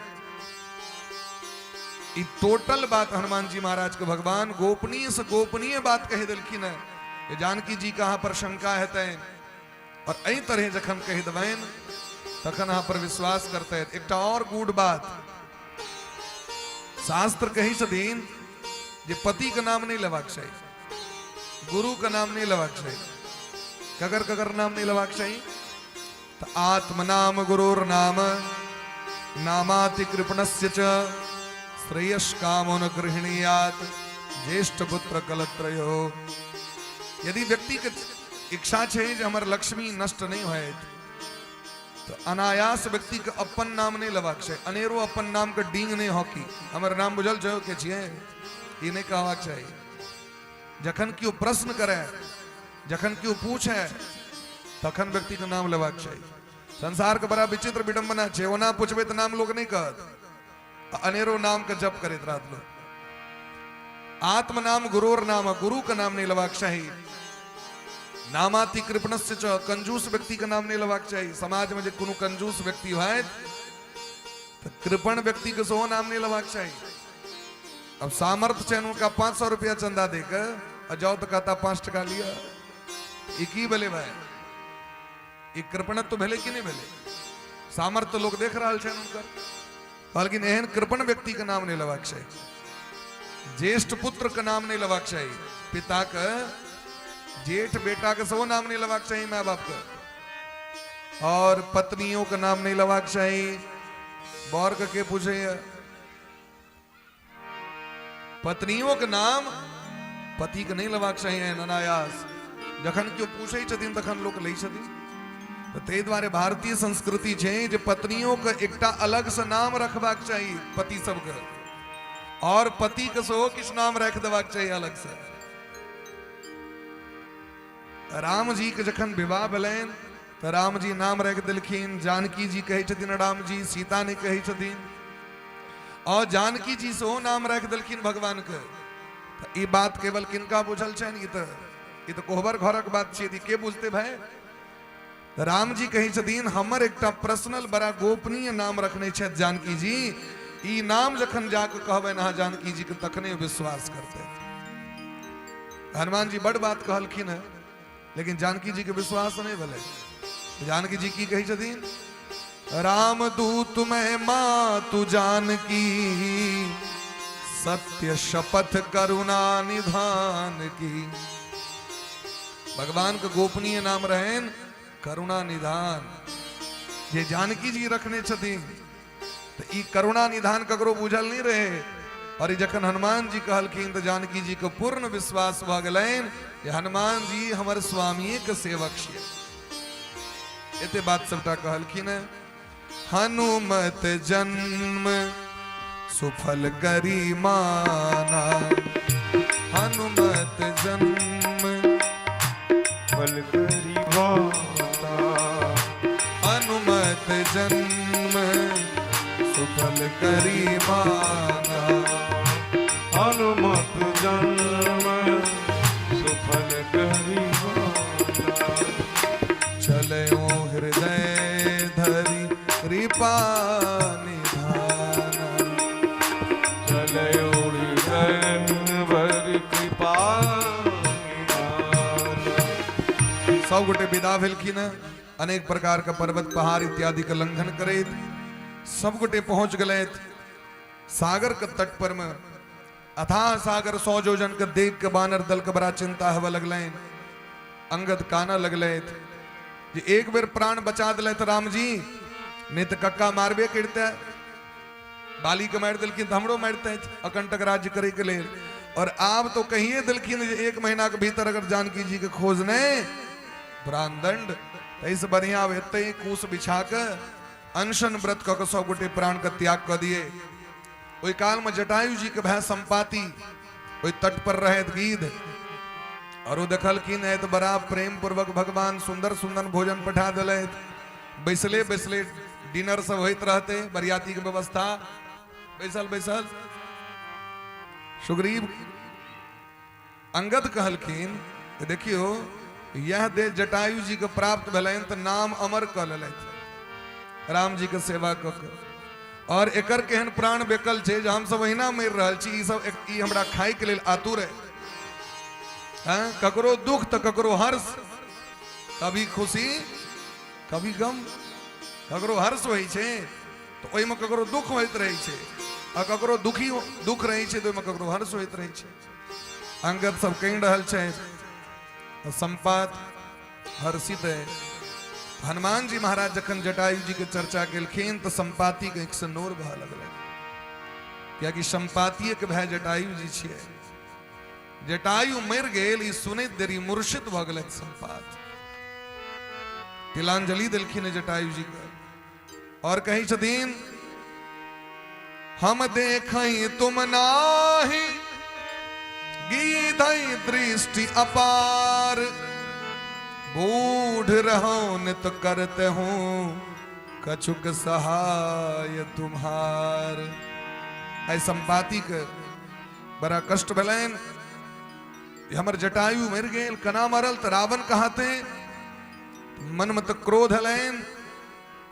ई टोटल बात हनुमान जी महाराज के भगवान गोपनीय से गोपनीय बात कहि देलखिन है जे जानकी जी के अहाँ पर शंका हेतनि और एहि तरह जखन कहि देबनि तखन अहाँ पर विश्वास करतै। एकटा और गूढ़ बात शास्त्र कहै छथिन जे पति के नाम नहीं लेबाक चाही, गुरु के नाम नहीं लेबाक चाही, ककर ककर नाम नहीं लेबाक चाही, तऽ आत्मनाम गुरुर नाम नामाति कृपणस्य च श्रेयस्कामो न गृहणीयात् ज्येष्ठ पुत्र कलत्रयो। यदि व्यक्ति के इच्छा छै जे हमर लक्ष्मी नष्ट नहीं होयत तऽ अनायास व्यक्ति के अपन नाम नहीं लेबाक छै, अनेरो अपन नाम के डींग नहीं हॉकी, हमर नाम बुझल छै के छियै, ई नहीं कहबाक चाही। जखन केओ प्रश्न करे, जखन केओ पूछे, तखन व्यक्ति के नाम लेबाक चाही। संसार के बड़ा विचित्र विडंबना छै, ओना पूछबै तऽ नाम लोक नहीं कहत, अनेरो नाम के जप करैत रहत लोक। आत्म नाम गुरुर नाम, गुरु के नाम नहीं लेबाक चाही। नामाति कृपणस्य च, कंजूस व्यक्ति के नाम नहीं लेबाक चाही। समाज में जे कोनो कंजूस व्यक्ति होयत तऽ कृपण व्यक्ति के सेहो नाम नहीं लेबाक चाही। अब सामर्थ्य छै उनका 500 रुपया चंदा देके आ जाओ तो कहता 5 टका लिया, ई की भेलै भाई, ई कृपणत्व भेलै कि नहीं भेलै? सामर्थ्य लोग देख रहल छनि हुनकर, कहलखिन एहन कृपण व्यक्ति के नाम नहीं लेबाक चाही। ज्येष्ठ पुत्र के नाम नहीं लेबाक चाही, पिता के जेठ बेटा के सेहो नाम नहीं लेबाक चाही, माय बाप के, और पत्नियों के नाम नहीं लेबाक चाही। बर के के पूछैया, पत्नियों के नाम पति के नहीं लेबाक चाही एहन अनायास। जखन केओ पूछै छथिन तखन लोक लै छथिन। तऽ ताहि दुआरे भारतीय संस्कृति छै जे पत्नियों के एकटा अलग से नाम रखबाक चाही पति सबके, और पति के सेहो किछु नाम राखि देबाक चाही अलग से। राम जी के जखन विवाह भेलनि तऽ राम जी नाम राखि देलखिन, जानकी जी कहै छथिन राम जी, सीता नहि कहै छथिन, और जानकी जी सेहो नाम राखि देलखिन भगवान के। तऽ ई बात केवल किनका बुझल छनि? ई तऽ कोहबर घरक बात छियै, ई के बुझतै भाई? तऽ राम जी कहै छथिन हमर एकटा पर्सनल बड़ा गोपनीय नाम रखने छथि जानकी जी, ई नाम जखन जाके कहबनि अहाँ जानकी जी के तखने विश्वास करतै। हनुमान जी बड़ बात कहलखिन है, लेकिन जानकी जी के विश्वास नहीं भेलै। जानकी जी की कहै छथिन? राम दूत मैं मातु जानकी, सत्य शपथ करुणा निधान की। भगवान के गोपनीय नाम रहन करुणा निधान, जे जानकी जी रखने छथिन। तऽ ई करुणा निधान ककरो बुझल नहीं रहे, और ई जखन हनुमान जी कहलखिन तऽ जानकी जी के पूर्ण विश्वास भऽ गेलनि जे हनुमान जी हमर स्वामीये के सेवक छियै। एते बात सबटा कहलखिन है। हनुमत जन्म सुफल करी माना, हनुमत जन्म फल करी माना, हनुमत जन्म सुफल करी माना, हनुमत जन्म सुफल करी माना, चलयो हृदय धरि कृपा निधाना, चलयो हृदय भरि कृपा निधाना। सब गोटे विदा भेलखिन हैं, अनेक प्रकार के पर्वत पहाड़ इत्यादि के लंघन करैत सब गोटे पहुंच गेलथि सागर के तट पर में। अथाह सागर 100 योजन के देख के बानर दल के बड़ा चिंता होवे लगलनि। अंगद कानऽ लगलथि जे एक बेर प्राण बचा देलथि राम जी, नहि तऽ कक्का मारबे करिते। बाली के मारि देलखिन तऽ हमरो मारितथि अकंटक राज्य करे के लेल। और आब तो कहिए देलखिन जे 1 महीना के भीतर अगर जानकी जी के खोज नहीं प्राणदंड, एहिसँ बढ़िया आब एतै कुश बिछा के अनशन व्रत कऽ के सब गोटे प्राण के त्याग कऽ दिए। ओहि काल में जटायु जी के भाय संपाति ओहि तट पर रहैत गिद्ध, और ओ देखलखिन है तो बड़ा प्रेम पूर्वक भगवान सुंदर सुंदर भोजन पठा दिलथि। बैसले बैसले डिनर सब होइत रहते, बरियाती के व्यवस्था, बैसल बैसल सुग्रीव अंगद कहलखिन देखियो यह दे जटायु जी के प्राप्त भेलनि तऽ नाम अमर कऽ लेलथि राम जी के सेवा कऽ के। और एकर केहन प्राण बेकल छै जे हमसब ओहिना मरि रहल छी, ई सब ई हमरा खायके लेल आतुर है। हैं, ककरो दुख तऽ ककरो हर्ष, कभी खुशी कभी गम। ककरो हर्ष होइ छै तऽ ओहिमे ककरो दुख होइत रहै छै, आ ककरो दुखी दुख रहै छै तऽ ओहिमे ककरो हर्ष होइत रहै छै। अंगद सब कहि रहल छै, संपात हर्षित है। हनुमान जी महाराज जखन जटायु जी के चर्चा केलखिन तऽ संपाति के आँखि से नोर बहऽ लगलै, कियाकि संपातिये के भाय जटायु जी छियै। जटायु मरि गेल ई सुनैत देरी मूर्छित भऽ गेलथि संपात। तिलांजलि देलखिन जटायु जी के और कहै छथिन हम देखई तुम नाही गीधई दृष्टि अपार, बूढ़ रहो नित करते हूँ कछुक सहाय तुम्हार। ऐ संपाति के बड़ा कष्ट भेलनि, हमर जटायु मरि गेल, केना मरल तऽ रावण कहाते। मन में तऽ क्रोध एलनि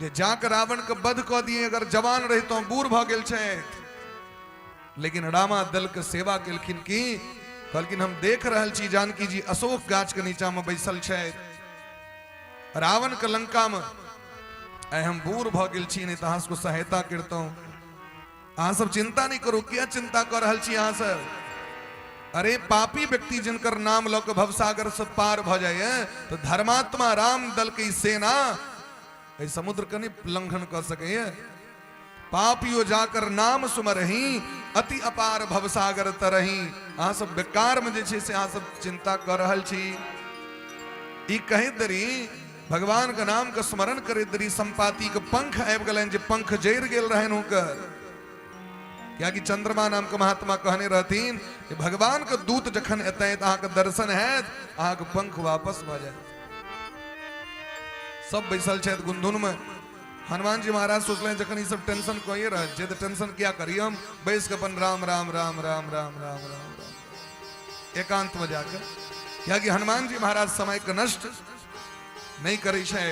जे जाके रावण के वध कऽ दिए, अगर जवान रहितौं, बूढ़ भऽ गेल छथि। लेकिन रामा दल के सेवा केलखिन की कहलखिन हम देख रहल छी जानकी जी अशोक गाछ के नीचा में बैसल छथि, रावण के लंका में, आइ हम बूढ़ भऽ गेल छी, नहीं तऽ अहाँ सबके सहायता करितहुँ। अहाँ सब चिंता नहीं करू, किया चिंता कर रहल छी अहाँ सब? अरे पापी व्यक्ति जिनकर नाम लऽ के भवसागर से पार भऽ जाइए, तो धर्मात्मा राम दल के सेना एहि समुद्र के नहीं लंघन कर सकैए। पापियो जाकर नाम सुमरही अति अपार भवसागर तरही। अहाँ सब बेकार में जे छै से अहाँ सब चिंता कर रहल छी। ई कहैत देरी भगवान के नाम के स्मरण करैत देरी संपाति के पंख आबि गेलनि, जे पंख जरि गेल रहनि हुनकर। कियाकि चंद्रमा नाम के महात्मा कहने रहथिन कि भगवान के दूत जखन एतै तऽ अहाँके दर्शन हैत, अहाँके पंख वापस भऽ जायत। सब बैसल छथि गुनधुन में। हनुमान जी महाराज सोचलनि जखन ई सब टेंशन कहिए रहल छै तऽ टेंशन किया करी हम, बैस के अपन राम राम राम राम राम राम राम राम एकांत में जाके। कियाकि हनुमान जी महाराज समय के नष्ट नहीं करै छै।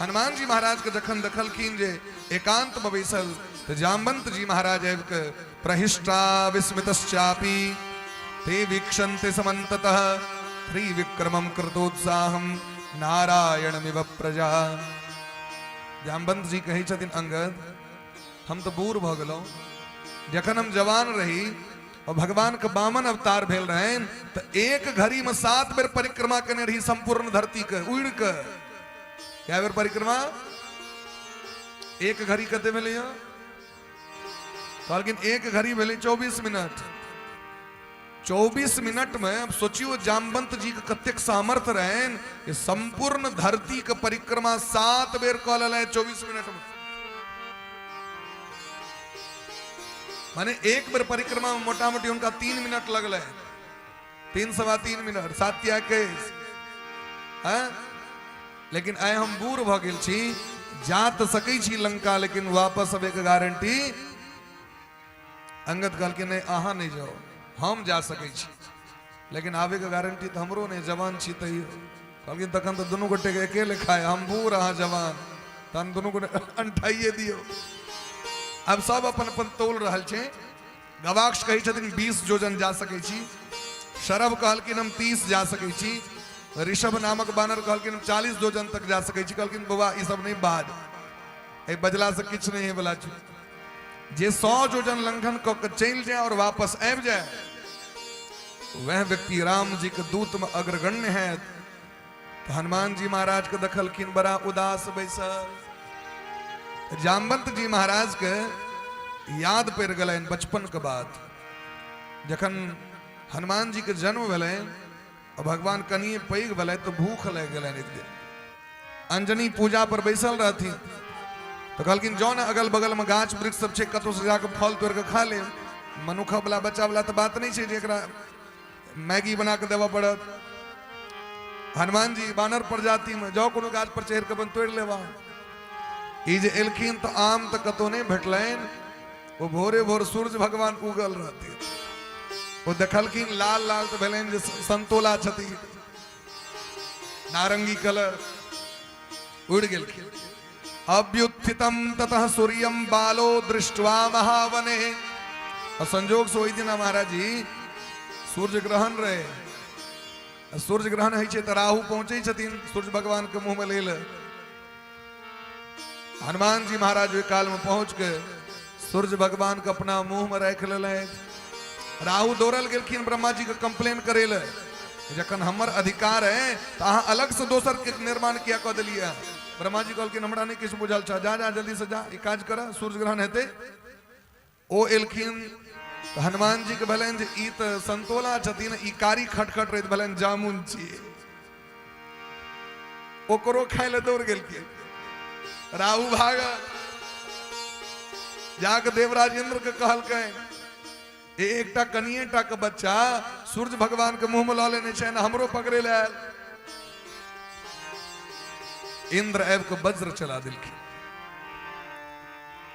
हनुमान जी महाराज के जखन देखलखिन जे एकांत में बैसल, तऽ जामवंत जी महाराज आबि के प्रहिष्टा विस्मितश्चापि ते वीक्षन्ते समन्ततः त्रिविक्रमं कृतोत्साहं नारायणमिव प्रजा। जामवंत जी कहै छथिन अंगद हम तऽ बूढ़ भऽ गेलहुँ, जखन हम जवान रही और भगवान के बामन अवतार भेल रहनि तऽ एक घड़ी में 7 बेर परिक्रमा केने रही संपूर्ण धरती के उड़ के। कै बेर परिक्रमा? एक घड़ी कते भेलै? कहलखिन एक घड़ी भेलै 24 मिनट। 24 मिनट में अब सोचियो जामवंत जी के कतेक सामर्थ्य रहनि कि संपूर्ण धरती के परिक्रमा 7 बेर कऽ लेलनि 24 मिनट में। माने एक बेर परिक्रमा में मोटा मोटी उनका 3 मिनट लगल है, 3.25 मिनट, 7 या 21। हैं? लेकिन आइ हम बूढ़ भऽ गेल छी, जा तऽ सकै छी लंका, लेकिन वापस अबै के गारंटी। अंगद कहलखिन नहीं अहाँ नहीं जाओ, हम जा सकै छी, लेकिन आबे के गारंटी तऽ हमरो नहीं, जवान छी तैयो। कहलखिन तखन तऽ दुनू गोटे के एके लेखा है, हम बूढ़ अहाँ जवान, तहन दुनू गोटे अंठाइए दियौ। आब सब अपन अपन तोल रहल छै। गवाक्ष कहै छथिन 20 जोजन जा सकै छी, शरभ कहलखिन हम 30 जा सकै छी, ऋषभ नामक बानर कहलखिन हम 40 जोजन तक जा सकै छी। कहलखिन बौआ ई सब नहीं बाज, एहि बजला से किछु नहीं होय वाला छै। जे 100 जोजन लंघन कऽ के चलि जाय और वापस आबि जाय, वह व्यक्ति राम जी के दूत में अग्रगण्य है। तऽ हनुमान जी महाराज के देखलखिन बड़ा उदास बैसल। जामवंत जी महाराज के याद पड़ि गेलनि बचपन के बात, जखन हनुमान जी के जन्म भेलनि और भगवान कनिए पैघ भेलै तऽ भूख लागि गेलनि। एक दिन अंजनी पूजा पर बैसल रहथिन तऽ कहलखिन जाउ ने अगल बगल में गाछ वृक्ष सब छै, कतहु से जाके फल तोड़ि कऽ खा लेब। मनुख वाला बच्चा वाला तऽ बात नहि छै जे एकरा मैगी बना कऽ देबऽ पड़त। हनुमान जी बानर प्रजाति में जाओ कोनो गाछ पर चढ़ि कऽ अपन तोड़ि लेबा। ई जे एलखिन तऽ आम तऽ कतहु नहि भेटलनि, ओ भोरे भोर सूर्य भगवान उगल रहथिन। ओ देखलखिन लाल लाल तऽ भेलनि जे संतोला छथिन, नारंगी कलर, उड़ि गेलखिन। अभ्युत्थितम ततः सूर्यम बालो दृष्ट्वा महावने। और संजोग से ओहि दिना महाराज जी सूर्य ग्रहण रहे। सूर्य ग्रहण होइ छै तऽ राहु पहुँचै छथिन सूर्य भगवान के मुँह में लै लए। हनुमान जी महाराज ओहि काल में पहुँच के सूर्य भगवान के अपना मुँह में राखि लेलनि। राहु दौड़ल गेलखिन ब्रह्मा जी के कंप्लेन करे लए, जखन हमर अधिकार है तऽ अहाँ अलग से दोसर के निर्माण किया कऽ देलियै। ब्रह्मा जी कहलखिन हमरा नहि किछु बुझल छह, जा जा जल्दी से जा, ई काज कर, सूर्य ग्रहण हेतै। ओ एलखिन तऽ हनुमान जी के भेलनि जे ई तऽ संतोला छथिन, ई कारी खटखट रहैत भेलनि जामुन छियै, ओकरो खाय लए दौड़ गेलखिन। राहु भागल जाके देवराज इंद्र के कहलकै, एकटा कनिए टा के बच्चा सूर्य भगवान के मुंह में लऽ लेने छै, हमरो पकड़े लए आयल। इंद्र आबि के वज्र चला देलखिन।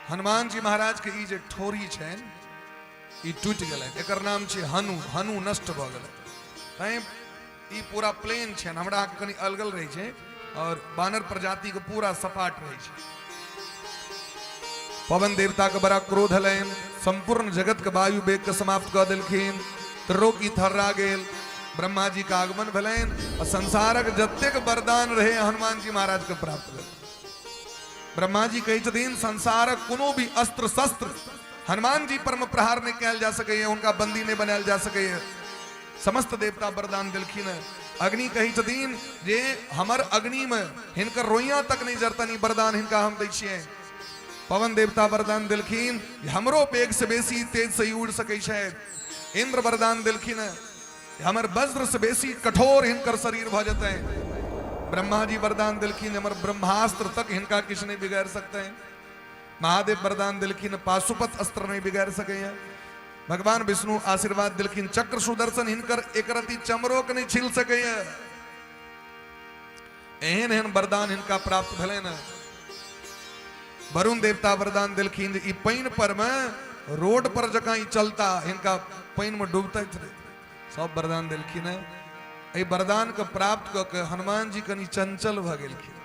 हनुमान जी महाराज के ई जे ठोरी छनि ई टूटि गेलनि, एकर नाम छै हनु, हनु नष्ट भऽ गेलै। तैं ई पूरा प्लेन छनि, हमरा अहाँके कनि अलगल रहै छै और बानर प्रजाति के पूरा सपाट रहै छै। पवन देवता के बड़ा क्रोध हलनि, संपूर्ण जगत के वायु वेग के समाप्त कऽ देलखिन। त्रिलोकी थर्रा गेल, ब्रह्मा जी के आगमन भेलनि और संसारक जतेक वरदान रहे हनुमान जी महाराज के प्राप्त भेल। ब्रह्मा जी कहै छथिन संसारक कोनो भी अस्त्र शस्त्र हनुमान जी पर में प्रहार नहि कयल जा सकैए, हुनका बंदी नहि बनायल जा सकैए। समस्त देवता वरदान देलखिन। अग्नि कहै छथिन जे हमर अग्नि में हिनकर रोइया तक नहि जरतनि, वरदान हिनका हम दै छियै। पवन देवता वरदान देलखिन जे हमरो वेग से बेसी तेज से उड़ि सकै छथि। इंद्र वरदान देलखिन हमर वज्र से बेसी कठोर हिनकर शरीर भऽ जेतै। ब्रह्मा जी वरदान देलखिन हमर ब्रह्मास्त्र तक हिनका किछु नहि बिगाड़ि सकतै। महादेव वरदान देलखिन पाशुपत अस्त्र नहि बिगाड़ि सकैए। भगवान विष्णु आशीर्वाद देलखिन चक्र सुदर्शन हिनकर एक रति चमरो के नहि छील सकैए। एहन एहन वरदान हिनका प्राप्त भेलनि। वरुण देवता वरदान देलखिन जे ई पानि पर में रोड पर जकाँ ई चलता, हिनका पानि में डूबतै रहे। सब वरदान देलखिन। एहि वरदान के प्राप्त कऽ के हनुमान जी कनि चंचल भऽ गेलखिन।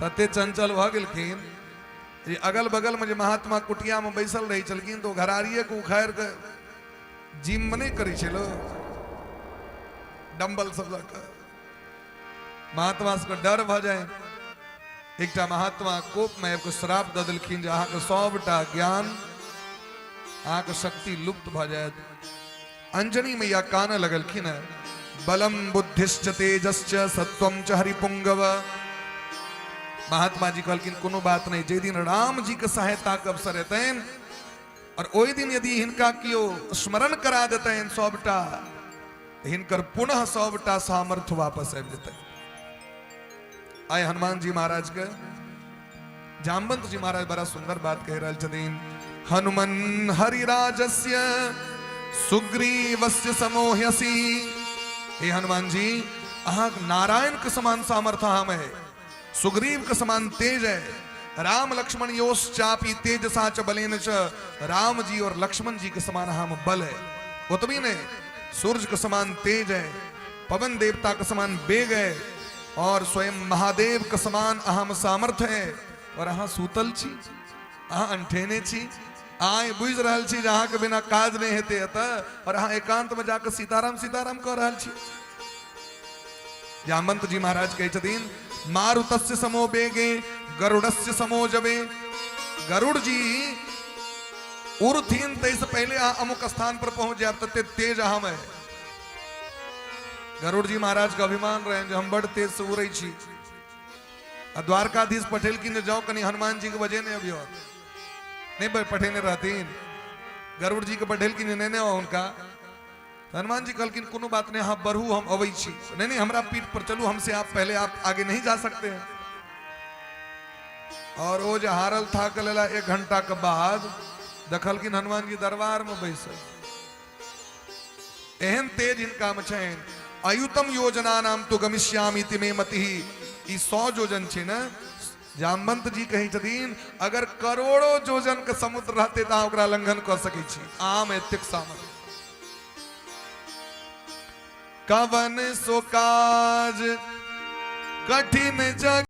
तते चंचल भऽ गेलखिन जे अगल बगल में जे महात्मा कुटिया में बैसल रहै छलखिन तऽ ओ घरारिये के उखाड़ि कऽ जिम में नहि करै छै लोक डम्बल सब लऽ कऽ, महात्मा सबके डर भऽ जाय। एकटा महात्मा कोप में आबि कऽ श्राप दऽ देलखिन जे अहाँके सबटा ज्ञान अहाँके शक्ति लुप्त भऽ जायत। अंजनी मैया कानऽ लगलखिन, बलम बुद्धिश्च तेजश्च सत्वम च हरिपुंगव। महात्मा जी कहलखिन कोनो बात नहीं, जे दिन राम जी के सहायता के अवसर हेतनि और ओहि दिन यदि हिनका केओ स्मरण करा देतनि सबटा, हिनकर पुनः सबटा सामर्थ्य वापस आबि जेतनि। आइ हनुमान जी महाराज के जामवंत जी महाराज बड़ा सुंदर बात कह रहल छथिन। हनुमन हरिराजस्य सुग्रीवस्य समोह्यसि। हे हनुमान जी, अहाँ नारायण के समान सामर्थ्य हम है, सुग्रीव के समान तेज है, राम लक्ष्मण योश चापी तेजसा च बलेन च, राम जी और लक्ष्मण जी के समान हम बल है। ओतबी नहीं, सूरज के समान तेज है, पवन देवता के समान बेग है और स्वयं महादेव के समान अहम सामर्थ्य है। और अहाँ सूतल छी, अहाँ अंठेने छी, अहाँ बुझि रहल छी जे अहाँके बिना काज नहि हेतै एतऽ, और अहाँ एकांत में जाके सीताराम सीताराम कऽ रहल छी। जामवंत जी महाराज कहै छथिन मारुतस्य समो बेगे गरुड़स्य समो जबे। गरुड़ जी उड़थिन ताहिसँ पहिले अहाँ अमुक स्थान पर पहुंच जायब, तते तेज अहाँ में। गरुड़ जी महाराज के अभिमान रहे जे हम बड़ तेज से उड़ै छी। आ द्वारकाधीश पठेलखिन जे जाओ कनी हनुमान जी के बजेने अबियो। नहीं पठेने रहथिन, गरुड़ जी के पठेलखिन जे नेने आओ हुनका। तो हनुमान जी कहलखिन कोनो बात नहीं, अहाँ बढ़ू, हम अबै छी। नहीं नहीं, हमरा पीठ पर चलू, हमसे आप पहले आप आगे नहीं जा सकते हैं। और वो जे हारल थाकल एला 1 घंटा के बाद देखलखिन हनुमान जी दरबार में बैसल। एहन तेज हिनका में छनि। अयुतम योजना नाम तो गमिष्यामि मे मति। ई 100 योजन छै ने। जामवंत जी कहै छथिन अगर करोड़ों योजन के समुद्र रहते तऽ अहाँ ओकरा लंघन कऽ सकै छी। आम एतेक सामर्थ्य। कवन सो काज कठिन जग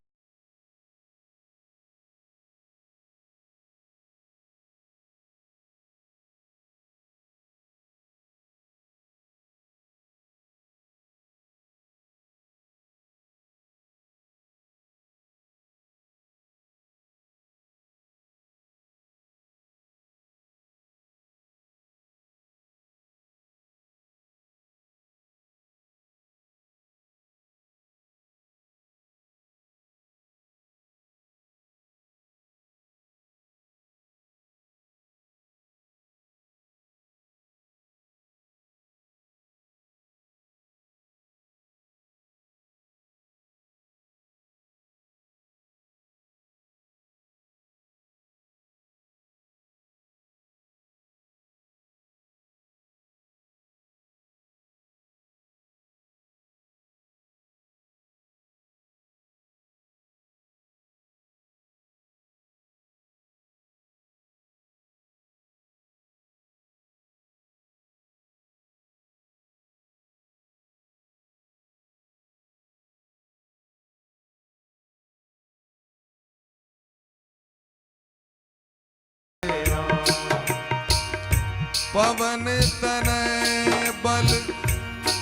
पवन तनय बल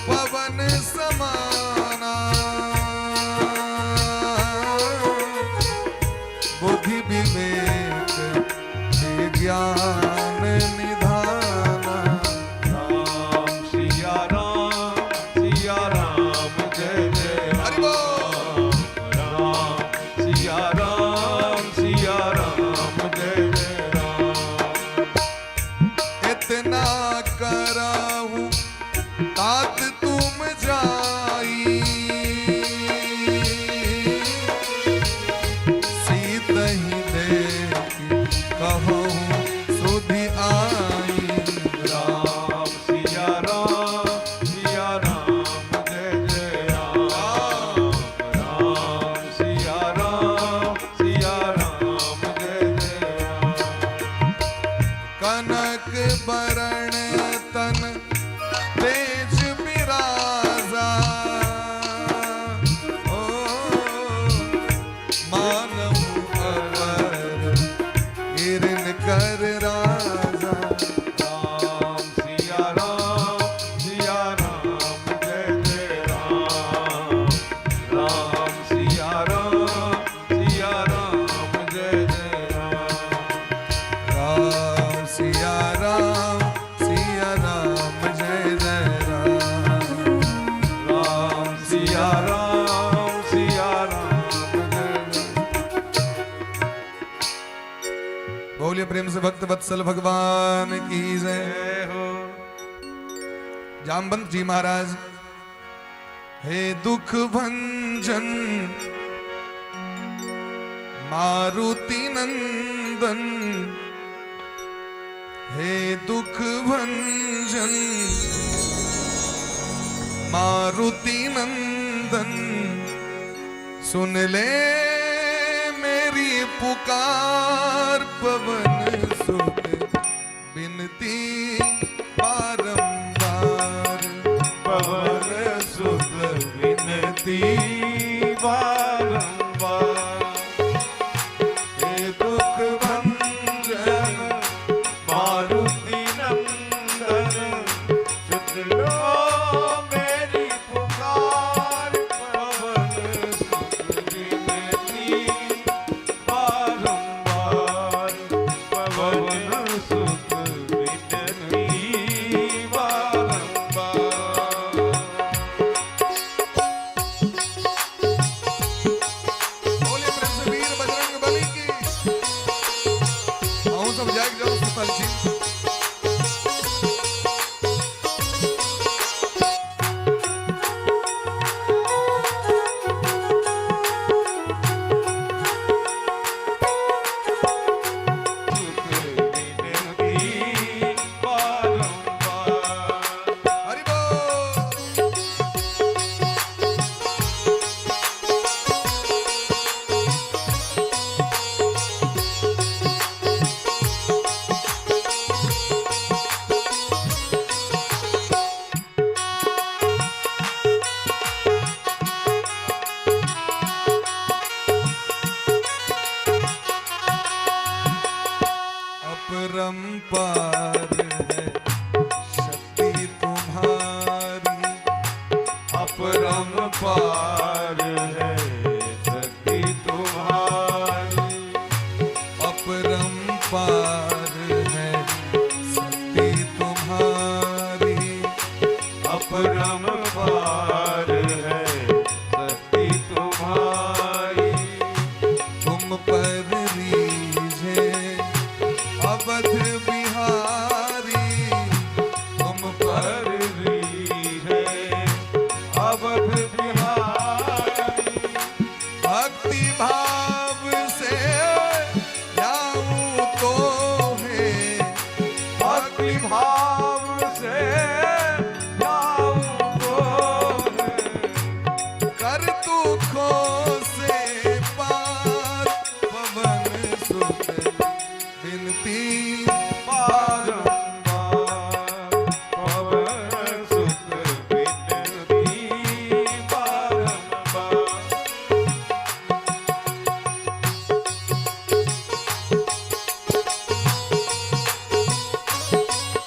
पवन समाना, बुद्धि विवेक विज्ञान निधाना। राम सिया राम सिया राम जय जय हरि बोल। राम सिया राम सिया राम जय जय राम। इतना करहूं तात तुम जाई, सीत ही देखी कहूं सुधि आई। राम सिया राम सिया राम जय जय राम। राम सिया राम सिया राम जय जय राम। कनक बरण तन तेज बिराजा, ओ मानहु अवर गिरन कर राजा। राम सिया राम सिया राम जय जय राम। राम सिया राम सिया राम जय जय राम। राम सिया राम सिया राम जय जय राम। राम सिया राम सिया राम जय जय। बोलिए प्रेम से भक्त वत्सल भगवान की जय। जय हो। जामवंत जी महाराज, हे दुख भंजन मारुति नंदन, हे दुख भंजन मारुति नंदन, सुन ले मेरी पुकार पवन सुत बिनती बारंबार। पवन सुत विनती बारंबार, हे दुख भंजन मारुति नंदन, सुन लो मेरी पुकार पवन सुत विनती बारंबार। अपरंपार है शक्ति तुम्हारी। अपरंपार है शक्ति तुम्हारी। अपरंपार है शक्ति तुम्हारी। अपरंपार है शक्ति तुम्हारी। तुम पर रीझे अवध बिहारी। तुम पर पर रीझे अवध बिहारी। भक्ति भाव से जाऊं तो है, भक्ति भाव से जाऊं तो है, कर दुखों से पार। पवन सुत बिनती बारंबार। पवन सुत बिनती बारंबार।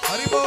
हरि बोल।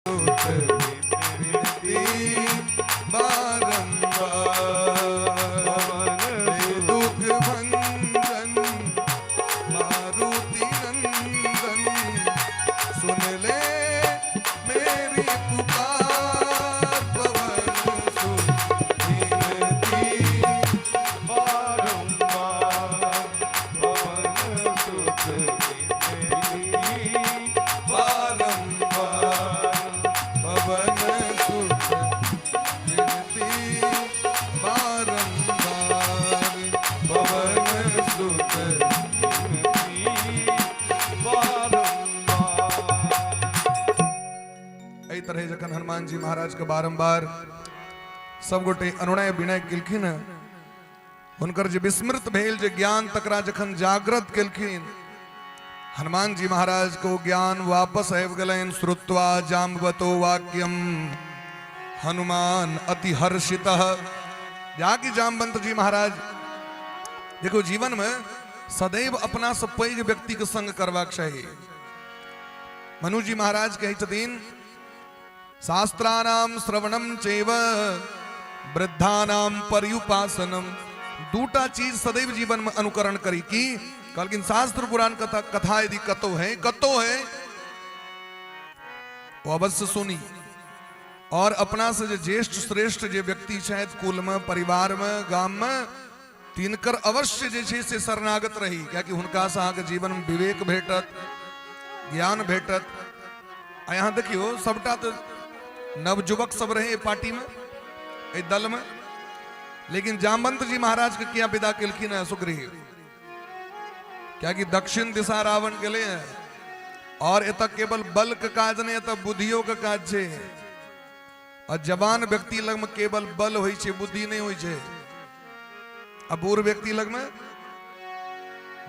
बिनती बारंबार। पवन दुख भंजन मारुति नंदन, सुन ले मेरी पुकार। पवन सुत बिनती बारंबार। पवन सुत बिनती बारंबार। पवन सुत बिनती बारंबार। पवन सुत बिनती बारंबार। एहि तरह जखन हनुमान जी महाराज के बारंबार सब गोटे अनुनय विनय केलखिन, हुनकर जे विस्मृत भेल जे ज्ञान तकरा जखन जागृत केलखिन, हनुमान जी महाराज को ज्ञान वापस आबि गेलनि। श्रुत्वा जाम्बवतो वाक्यम हनुमान अति हर्षित। जाकि जामवंत जी महाराज, देखो जीवन में सदैव अपना से पैघ व्यक्ति के संग करबाक चाही। मनु जी महाराज कहै छथिन, शास्त्राणाम श्रवणम चैव वृद्धानाम पर्युपासनम। दूटा चीज सदैव जीवन में अनुकरण करी। की कहलखिन, शास्त्र पुराण कथा कथा यदि कतौ है, कतौ है, वो अवश्य सुनी, और अपना से जे ज्येष्ठ श्रेष्ठ जे व्यक्ति छथि कुल में, परिवार में, गाम में, तिनकर अवश्य जे छै से शरणागत रही, कियाकि हुनका से अहाँके जीवन में विवेक भेटत, ज्ञान भेटत। आ यहाँ देखियो, सबटा तऽ नवयुवक सब रहे एहि पार्टी में, एहि दल में, लेकिन जामवंत जी महाराज के किया विदा केलखिन है सुग्रीव? कियाकि दक्षिण दिशा रावण गेले हैं और एतऽ केवल बल के काज नहीं, एतऽ बुद्धियो के काज छै। और जवान व्यक्ति लग में केवल बल होइ छै, बुद्धि नहीं होइ छै। आ बूढ़ व्यक्ति लग में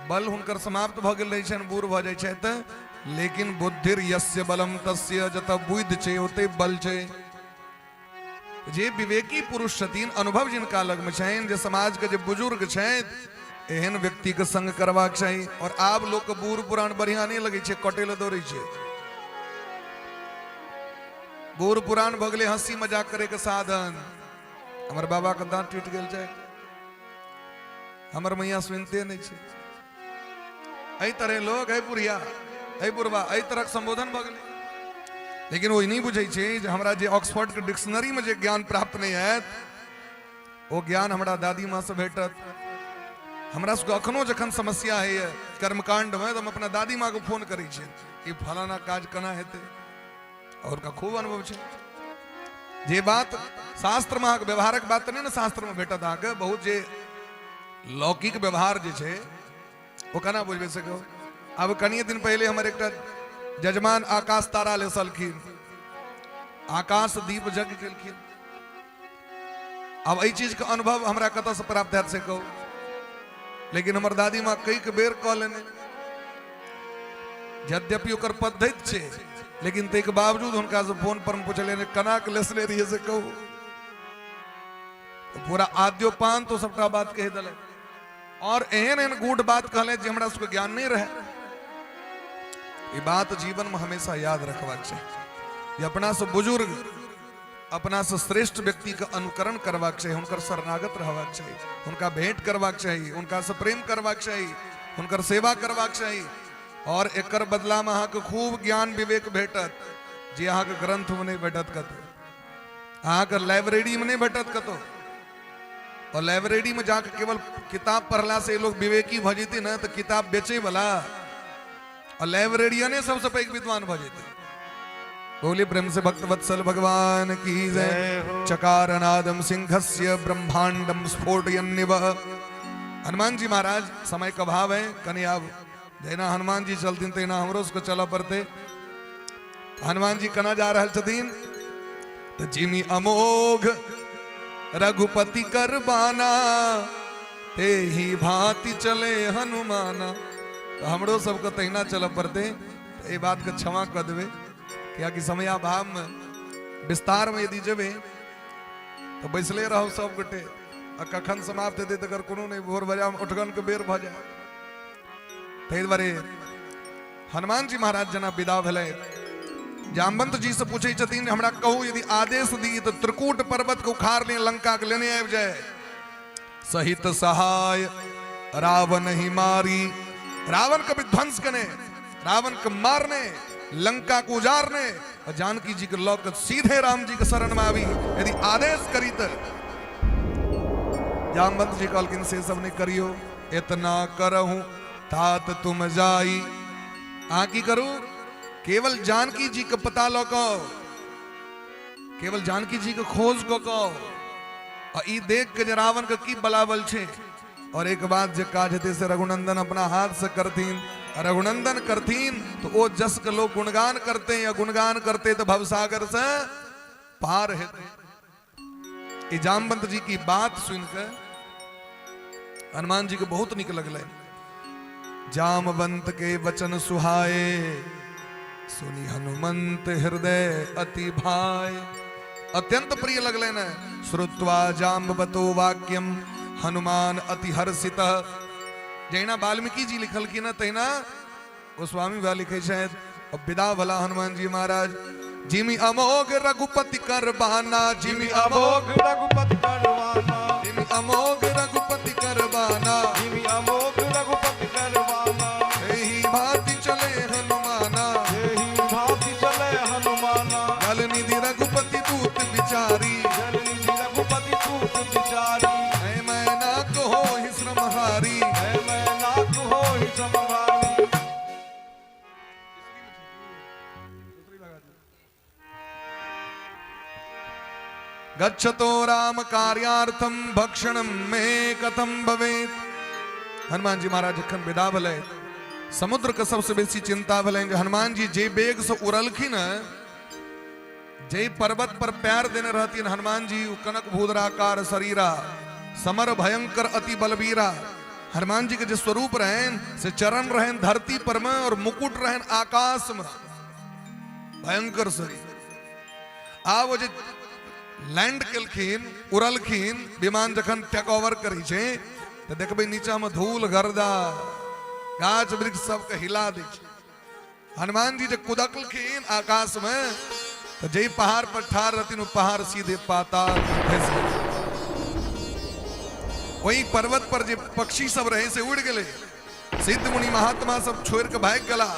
बल हुनकर समाप्त भऽ गेल रहै छनि, बूढ़ भऽ जाइ छथि तऽ, लेकिन बुद्धिर यस्य बलम तस्य, जतऽ बुद्धि छै ओते बल छै। जे विवेकी पुरुष छथिन, अनुभव जिनका लगमे छनि, जे समाजके जे बुजुर्ग छथि, एहन व्यक्ति के संग करबाक चाही। और आब लोक के बूढ़ पुरान बढ़िया नहीं लगे छै, कटे लए दौड़ै छै। बूढ़ पुरान भऽ गेलै हंसी मजाक करे के साधन। हमर बाबा के दांत टूटि गेल छै, हमर मैया सुनते नहीं छै। एहि तरह लोग, हे बुढ़िया, हे बुढ़वा, एहि तरहक संबोधन भऽ गेलै। लेकिन ओ नहि बुझै छै जे हमरा जे ऑक्सफोर्ड के डिक्शनरी में जे ज्ञान प्राप्त नहि हैत, ओ ज्ञान हमरा दादी माँ से भेटत। हमरा सबके अखनो जखन समस्या होइए कर्मकांड में, तऽ हम अपना दादी माँ के फोन करै छियै कि फलाना काज केना हेतै, और हुनका खूब अनुभव छै। जे बात शास्त्र में अहाँके व्यवहारक बात तऽ नहि ने शास्त्र में भेटत अहाँके, बहुत जे लौकिक व्यवहार जे छै ओ केना बुझबै से कहू। आब कनिए दिन पहिले हमर एकटा जजमान आकाश तारा लेसलखिन, आकाश दीप यज्ञ केलखिन। आब एहि चीजके अनुभव हमरा कतऽसँ प्राप्त हैत से कहू। लेकिन हमर दादी माँ कई बेर कह लेने, यद्यपि ओकर पद्धति छै, लेकिन ताहिके बावजूद हुनका से फोन पर हम पुछलियनि केना के लेसने रहियै से कहू। पूरा आद्योपांत तो सबटा बात कहि देलक और एहन एहन गूढ़ बात कहले जे हमरा सबके ज्ञान नहीं रहे। ई बात जीवन में हमेशा याद रखबाक चाही जे अपना से बुजुर्ग, अपना से श्रेष्ठ व्यक्ति के अनुकरण करबाक चाही, हुनकर शरणागत रहबाक चाही, हुनका भेंट करबाक चाही, हुनका से प्रेम करबाक चाही, हुनकर सेवा करबाक चाही। और एकर बदला में अहाँके खूब ज्ञान विवेक भेटत जे अहाँके ग्रंथ में नहीं भेटत कतौ, अहाँके लाइब्रेरी में नहीं भेटत कतौ। और लाइब्रेरी में जाके केवल किताब पढ़ला से लोग विवेकी भऽ जेतै ने, तऽ किताब बेचे वाला और लाइब्रेरियने सबसे पैघ विद्वान भऽ जेतै। बोलिए प्रेम से भक्त वत्सल भगवान की जय। चकारनादम सिंहस्य ब्रह्मांडम स्फोटयन्निव। हनुमान जी महाराज, समय का अभाव है, कनि आब जहिना हनुमान जी चलथिन तहिना हमरो सबके चलऽ पड़तै। हनुमान जी केना जा रहल छथिन तऽ जिमि अमोघ रघुपति करबाना, ते ही भांति चले हनुमाना। तऽ हमरो सबके तहिना चलऽ पड़तै। तऽ एहि बातके क्षमा कऽ देबै, कियाकि समयाभावमे विस्तारमे यदि जेबै तऽ बैसले रहब सब गोटे, आ कखन समाप्त हेतै तकर कोनो नहि, भोर बजामे उठगनके बेर भऽ जाय। ताहि दुआरे हनुमान जी महाराज जेना विदा भेलै, जामवंत जी से पूछै छथिन हमरा कहू यदि आदेश दी तऽ त्रिकूट पर्वत के उखाड़ ले लंका के लेने आबि जाय। सहित सहाय रावण ही मारी, रावण के विध्वंस कने, रावण के मारने, लंका को उजारने और जानकी जी के लऽ के सीधे राम जी के शरण में आबी, यदि आदेश करी तऽ। जामवंत जी कहलखिन से सब नहीं करियो, इतना करहूं तात तुम जाई। अहाँ की करू, केवल जानकी जी के पता लऽ कऽ, केवल जानकी जी के खोज कऽ कऽ आ ई देख के जे रावण के की बलाबल छै, और एक बात जे काज हेतै से रघुनंदन अपना हाथ से करथिन, आ रघुनंदन करथिन तो ओ जस के लोग गुणगान करते, या गुणगान करते तो भवसागर से पार हेतै। ई जामवंत जी की बात सुनकर हनुमान जी के बहुत निक लगलै। जामवंत के वचन सुहाए, सुनि हनुमंत हृदय अति भाय। अत्यंत प्रिय लगलै ने। श्रुत्वा जाम्बवतो वाक्यम हनुमान अति हर्षित। जहिना वाल्मीकि जी लिखलखिन तहिना गोस्वामी भा लिखे छथि। अब विदा भला हनुमान जी महाराज। जिमि अमोघ रघुपति करबाना, जिमि अमोघ रघुपति करवाना, जिमि अमोघ रघुपति करबाना, जिमि अमोघ रघुपति करवाना, एही भांति चले हनुमाना, एही भांति चले हनुमाना, जल निधि रघुपति दूत बिचारी, जल निधि रघुपति दूत बिचारी, ऐ मैनाक होहि श्रमहारी, ऐ मैनाक होहि श्रमहारी। गच्छतो राम कार्यार्थम भक्षणम मे कथम भवेत। हनुमान जी महाराज जखन विदा भेलै, समुद्र के सबसे बेसी चिंता भेलै जे हनुमान जी जे बेग से उड़लखिन, जे पर्वत पर पैर देने रहथिन हनुमान जी, कनक भूदराकार शरीरा, समर भयंकर अति बलबीरा। हनुमान जी के जे स्वरूप रहन से चरण रहन धरती पर में और मुकुट रहन आकाश में, भयंकर शरीर। आब ओ जे लैंड केलखिन, उड़लखिन, विमान जखन टेक ओवर करै छै तऽ देखबै नीचामे धूल गर्दा गाछ वृक्ष सबके हिला दै छै। हनुमान जी जे कुदकलखिन आकाश में तऽ जाहि पहाड़ पर ठाढ़ रहथिन ओ पहाड़ सीधे पाताल धसि गेलै। ओहि पर्वत पर जे पक्षी सब रहे से उड़ि गेलै। सिद्ध मुनि महात्मा सब छोड़ि कऽ भागि गेला।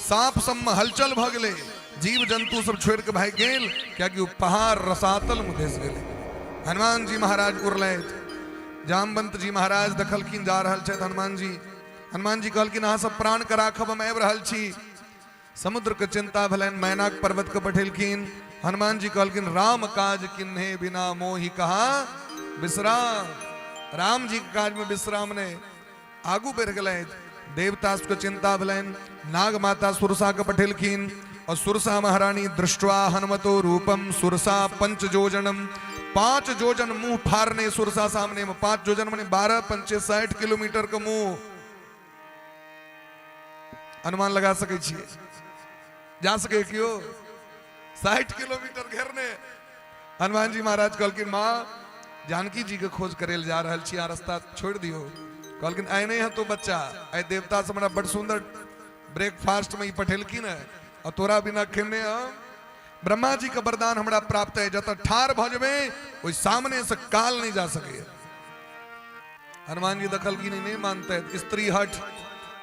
साँप सबमे हलचल भऽ गेलै। जीव जंतु सब छोड़ि कऽ भागि गेल, कियाकि ओ पहाड़ रसातल मे धसि गेलै। हनुमान जी महाराज उड़लथि। जामवंत जी महाराज देखलखिन जा रहल छथि हनुमान जी। हनुमान जी कहलखिन अहाँ सब प्राण के राखब, हम आबि रहल छी। समुद्र के चिंता भेलनि, मैनाक पर्वत के पठेलखिन। हनुमान जी कहलखिन राम काज किन्हे बिना मोहि कहा विश्राम। राम जी के काज में विश्राम नहीं। आगू बढ़ि गेलथि। देवता सबके चिंता भेलनि, नाग माता सुरसा के पठेलखिन और सुरसा महारानी दृष्ट्वा हनुमतो रूपम सुरसा पंच जोजनम, 5 जोजन मुंह फाड़ने सुरसा सामने में, 5 जोजन माने 12 पंचे 60 किलोमीटर के मुंह, अनुमान लगा सकै छियै, जा सकै कियो 60 किलोमीटर घेरने। हनुमान जी महाराज कहलखिन माँ जानकी जी के खोज करे जा रहल छी, आ रास्ता छोड़ दियो। कहलखिन आइ नहीं हतो बच्चा, आइ देवता से हमरा बड़ सुंदर ब्रेकफास्ट में ई पठेलखिन है और तोरा बिना खेने हम ब्रह्मा जी के वरदान हमरा प्राप्त है, जतऽ ठाढ़ भऽ जेबै ओहि सामने से काल नहीं जा सकैए। हनुमान जी देखलखिन ई नहीं मानते, स्त्री हट।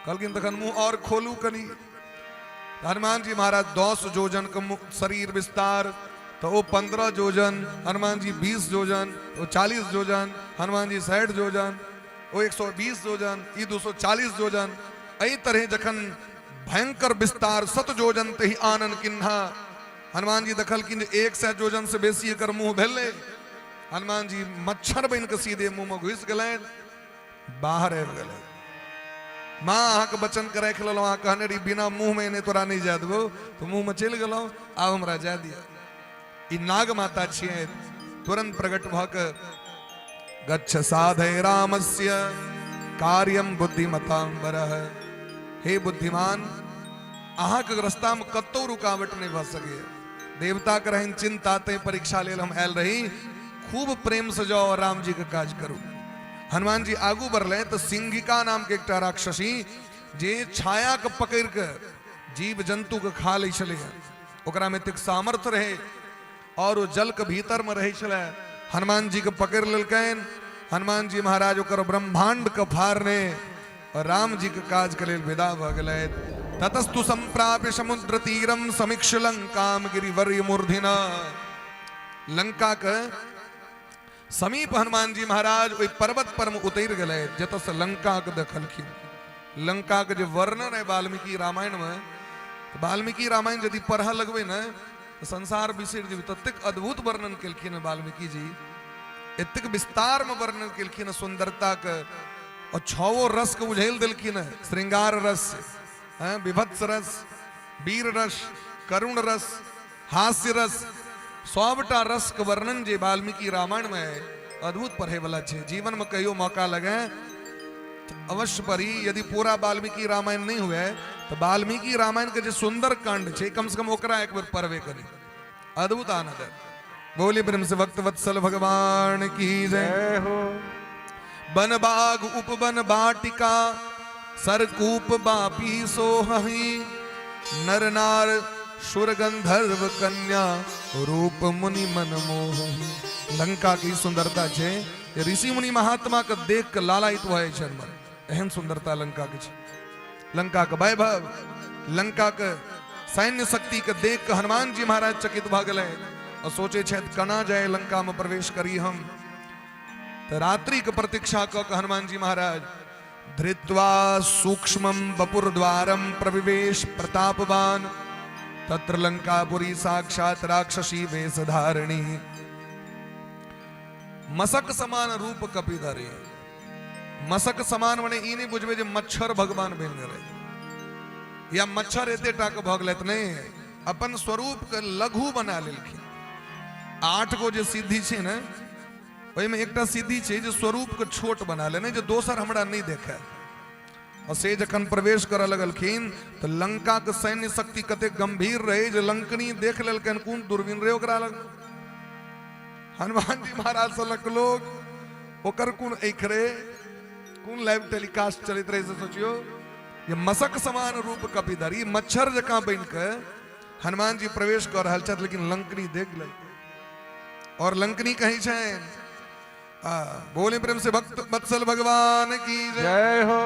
कहलखिन तखन मुंह और खोलू कनी। हनुमान जी महाराज 10 जोजन के शरीर विस्तार, तो वो 15 जोजन, हनुमान जी 20 जोजन, वो 40 जोजन, हनुमान जी 60 जोजन, वो 120 जोजन, ई 240 जोजन। एहि तरह जखन भयंकर विस्तार 100 जोजन तही आनन किन्हा। हनुमान जी देखलखिन जे 100 जोजन से बेसी एकर मुंह भेलै। हनुमान जी मच्छर बनि कऽ सीधे मुंह में घुसि गेलनि, बाहर आबि गेलै। माँ अहाँके वचन के राखि लेलहुँ, अहाँ कहने रही बिना मुंह में एने तोरा नहीं जाय देबौ, तऽ मुंह में चलि गेलहुँ, आब हमरा जाय दिअ। ई नाग माता छियै, तुरंत प्रकट भऽ कऽ गच्छ साधय रामस्य कार्यम बुद्धिमतांबर। हे बुद्धिमान, अहाँके रास्ता में कतौ रुकावट नहीं भऽ सकैए। देवता के रहनि चिंता, तैं परीक्षा लेल हम आयल रही। खूब प्रेम से जाओ और राम जी के काज करू। हनुमान जी आगू बढ़ले तो सिंहिका नाम के एकटा राक्षसी जे छाया के पकड़ के जीव जंतु के खा लै छलै, ओकरा में एतेक सामर्थ्य रहे और ओ जल के भीतर में रहै छलै। हनुमान जी के पकड़ लेलकनि। हनुमान जी महाराज ओकर ब्रह्मांड के फाड़ने और राम जी के काज के लेल विदा भऽ गेलथि। ततस्तु संप्राप्य समुद्र तीरम समीक्ष लंकाम गिरिवर्य मूर्धिना। लंका के समीप हनुमान जी महाराज ओहि पर्वत पर में उतरि गेलथि जतऽ से लंका के देखलखिन। लंका के जे वर्णन है वाल्मीकि रामायण में, तऽ वाल्मीकि रामायण यदि पढ़ऽ लगबै ने तऽ संसार बिसरि जेबै, ततेक अद्भुत वर्णन केलखिन वाल्मीकि जी, एतेक विस्तार में वर्णन केलखिन सुंदरता के, और छओ रस के उझेल देलखिन है, श्रृंगार रस, विभत्स रस, वीर रस, करुण रस, हास्य रस, सबटा रस के वर्णन जे वाल्मीकि रामायण में है अद्भुत पढ़े वाला छै। जीवन में कहियो मौका लगे अवश्य पढ़ी। यदि पूरा वाल्मीकि रामायण नहीं हुए तो वाल्मीकि रामायण के जे सुंदर कांड छै कम से कम ओकरा एक बेर पढ़बे करी, अद्भुत आनंद है। बोली प्रेम से भक्त वत्सल भगवान की जय हो। वन बाग उपवन बाटिका सरकूप बापी सोहही, नर नार सुर गंधर्व कन्या रूप मुनि मन मोहही। लंका की सुंदरता छै ऋषि मुनि महात्मा के देख के लालायित भऽ जाइ छै मन, एहन सुंदरता लंका के छै। लंका के वैभव, लंका के सैन्य शक्ति के देख के हनुमान जी महाराज चकित भऽ गेलै और सोचे छथि केना जाय लंका में प्रवेश करी हम। तऽ रात्रि के प्रतीक्षा कऽ के हनुमान जी महाराज धृत्वा सूक्ष्मं वपुर्द्वारं प्रविवेश प्रतापवान, तत्र लंकापुरी साक्षात राक्षसी वेशधारिणी। मसक समान रूप कपि धरे। मसक समान मने ई नहीं बुझबे जे मच्छर भगवान बनि गेलै या मच्छर एते टा के भऽ गेलै, नहि, अपन स्वरूप के लघु बना लेलखिन। 8 गो जे सिद्धि छै ने ओहिमे एकटा सिद्धि छै जे स्वरूप के छोट बना लेने, जे दोसर हमरा नहीं देखे। और से जखन प्रवेश करऽ लगलखिन तऽ लंका के सैन्य शक्ति कतेक गंभीर रहे जे लंकनी देख लेलकनि, कोन दूरबीन रहे ओकरा लग, हनुमान जी महाराज सनक लोग ओकर कोन आँखि रहे। कोन लाइव टेलीकास्ट चलैत रहै से सोचियो। ये मसक समान रूप कपिधर, ई मच्छर जकाँ बनि कऽ हनुमान जी प्रवेश कऽ रहल छथि, लेकिन लंकनी देख लेलकै और लंकनी कहै छनि, बोले प्रेम से भक्त वत्सल भगवान की जय हो।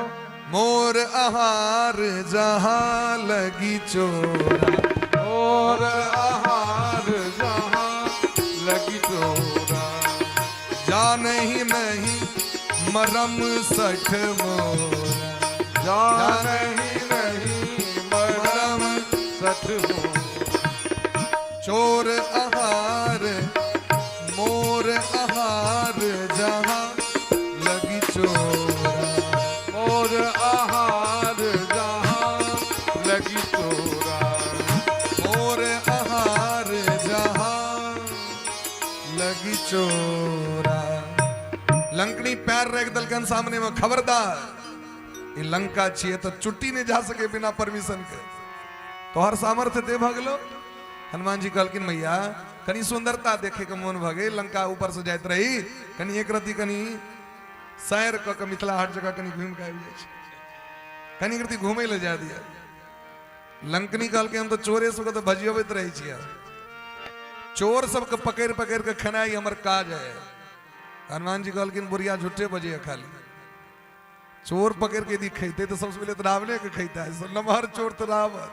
मोर आहार जहां लगी चोरा, मोर आहार जहां लगी चोरा, जा नहीं नहीं मरम सठ मोरा, जा नहीं नहीं मरम सठ मोरा। चोर आहार मोर आहार जहां लगी चोरा, मोर आहार जहां लगी चोरा, मोर आहार जहां लगी चोरा। लंकनी पैर रख दलकन सामने में, खबरदार ई लंका छिए तो चुट्टी नहीं जा सके बिना परमिशन के, तोहर सामर्थ्य दे भगलो। हनुमान जी कहलखिन मैया कनी सुंदरता देखे के मोन भऽ गेल, लंका ऊपर से जाइत रही, कनी एक रत्ती कनी सैर कऽ के मिथिला हाट जगह कनी घूमि के आबि जाइ छी, कनी एक रत्ती घूमै लए जाय दिअ। लंकनी कहलकै हम तऽ चोरे सबके तऽ भजियबैत रहै छियै, चोर सबके पकड़ि पकड़ि के खेनाइ हमर काज है। हनुमान जी कहलखिन बुढ़िया झूठे बजैया, खाली चोर पकड़ के यदि खेते तो सबसे पहले तो रावणे के खेता है, नमहर चोर तो रावण।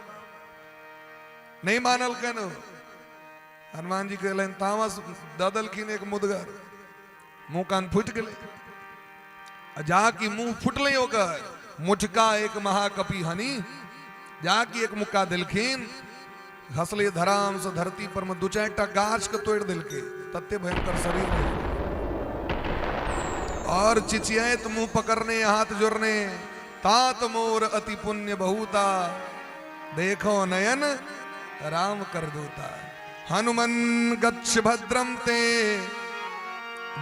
नहीं मानल ओ। हनुमान जी कहलनि तामस दऽ देलखिन एक मुदगर, मुंह कान फूटि गेलै, आ जा कि मुंह फुटलै ओकर मुठका एक महाकपि हनी, जा कि एक मुक्का देलखिन, घसलै धराम से धरती पर में दू चारि टा गाछ के तोड़ि देलकै, तते भयंकर शरीर रहै। और चिचियाइत मुंह पकड़ने हाथ जोड़ने, तात मोर अति पुण्य बहुता, देखो नयन राम कर दूता। हनुमन गच्छ भद्रम ते,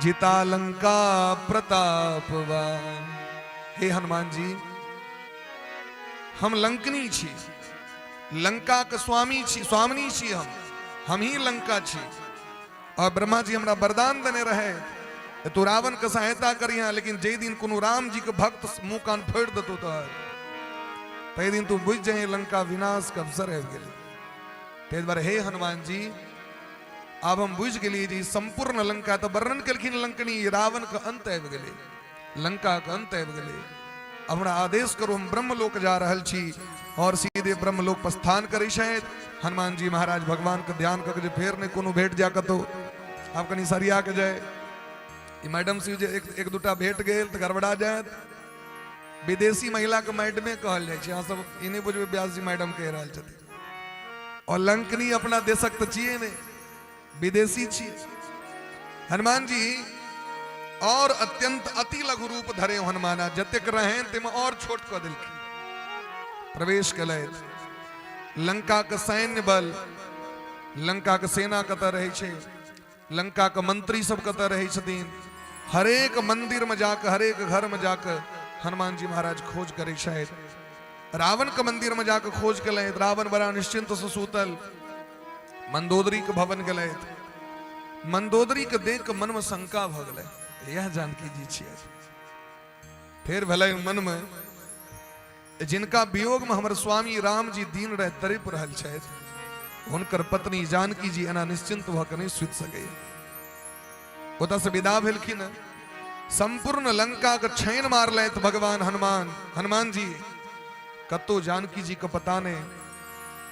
जिता लंका प्रतापवान। हे हनुमान जी, हम लंकनी छी, लंका के स्वामी छी, स्वामिनी छी हम, हम ही लंका छी, और ब्रह्मा जी हमरा वरदान देने रहे तू रावण के सहायता करिहा, लेकिन जे दिन कोनो राम जी के भक्त मुंह कान फोड़ देतो तोहर, तै दिन तू बुझ जाए लंका विनाश के अवसर आबि गेलै। ताहि दुआरे हे हनुमान जी, आब हम बुझि गेलियै जे ई सम्पूर्ण लंका तऽ वर्णन केलखिन लंकनी, रावण के अंत आबि गेलै, लंका के अंत आबि गेलै। हमरा आदेश करू, हम ब्रह्मलोक जा रहल छी। और सीधे ब्रह्मलोक प्रस्थान करै छथि हनुमान जी महाराज। भगवान के ध्यान कऽ के जे फेर नहि कोनो भेट जाय कतौ, आब कनि सरिया के जाय। ई मैडम सी जे एक एक दूटा भेट गेल तऽ गड़बड़ा जायत। विदेशी महिला के मैडमे कहल जाइ छै, अहाँ सब ई नहि बुझबै व्यास जी मैडम कहि रहल छथिन। और लंकनी अपना देशक तऽ छियै नहि, विदेशी छियै। हनुमान जी और अत्यंत अति लघु रूप धरे हनुमाना, जतेक रहें ताहिमे और छोट कऽ देलखिन। प्रवेश केलथि लंका के सैन्य बल, लंका के सेना कतऽ रहै छै, लंका के मंत्री सब कतऽ रहै छथिन, हरेक मंदिर में जाके हरेक घर में जाके हनुमान जी महाराज खोज करै छथि। रावण के मंदिर में जाके खोज केलथि, रावण बड़ा निश्चिंत से सूतल। मंदोदरी के भवन गेलथि, मंदोदरी के देख के मन में शंका भऽ गेलै, यह जानकी जी छियै। फेर भेलै मन में, जिनका वियोग में हमर स्वामी राम जी दिन राति तड़प रहल छथि, हुनकर पत्नी जानकी जी एना निश्चिंत भऽ के नहि सुति सकैए। ओतऽ से विदा भेलखिन, संपूर्ण लंका के छानि मारलथि भगवान हनुमान। हनुमान जी कतौ जानकी जी के पता नहीं।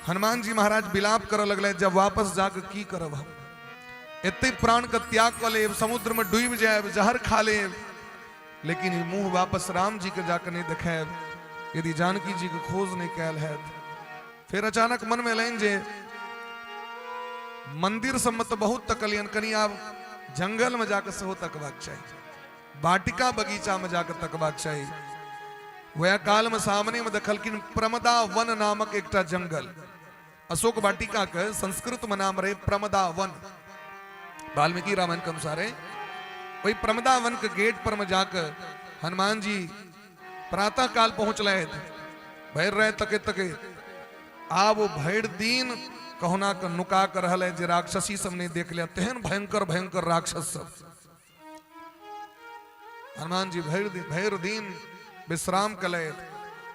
हनुमान जी महाराज विलाप करऽ लगलथि, जब वापस जाके की करब हम, एते प्राण के त्याग कऽ लेब, समुद्र में डूबि जायब, जहर खा लेब, लेकिन ई मुंह वापस राम जी के जाके नहीं देखायब यदि जानकी जी के खोज नहीं कैल हैत। फिर अचानक मन में एलनि जे मंदिर सबमे तऽ बहुत तकलियन, कनि आब जंगल में जाके सेहो तकबाक चाही, वाटिका बगीचा में जाके तकबाक चाही। वएह काल में सामने में देखलखिन प्रमदा वन नामक एकटा जंगल। अशोक वाटिका के संस्कृत में नाम रहे प्रमदा वन, वाल्मीकि रामायण के अनुसार है। वही प्रमदा वन के गेट पर में जाकर हनुमान जी प्रातः काल पहुंचले, भरि रहे तके तके। आब वो भरि दिन कहुना के नुका के रहल जे राक्षसी सब नहीं देख लिया, तेहन भयंकर भयंकर राक्षस सब। हनुमान जी भरि दिन भरि दिन विश्राम कलथि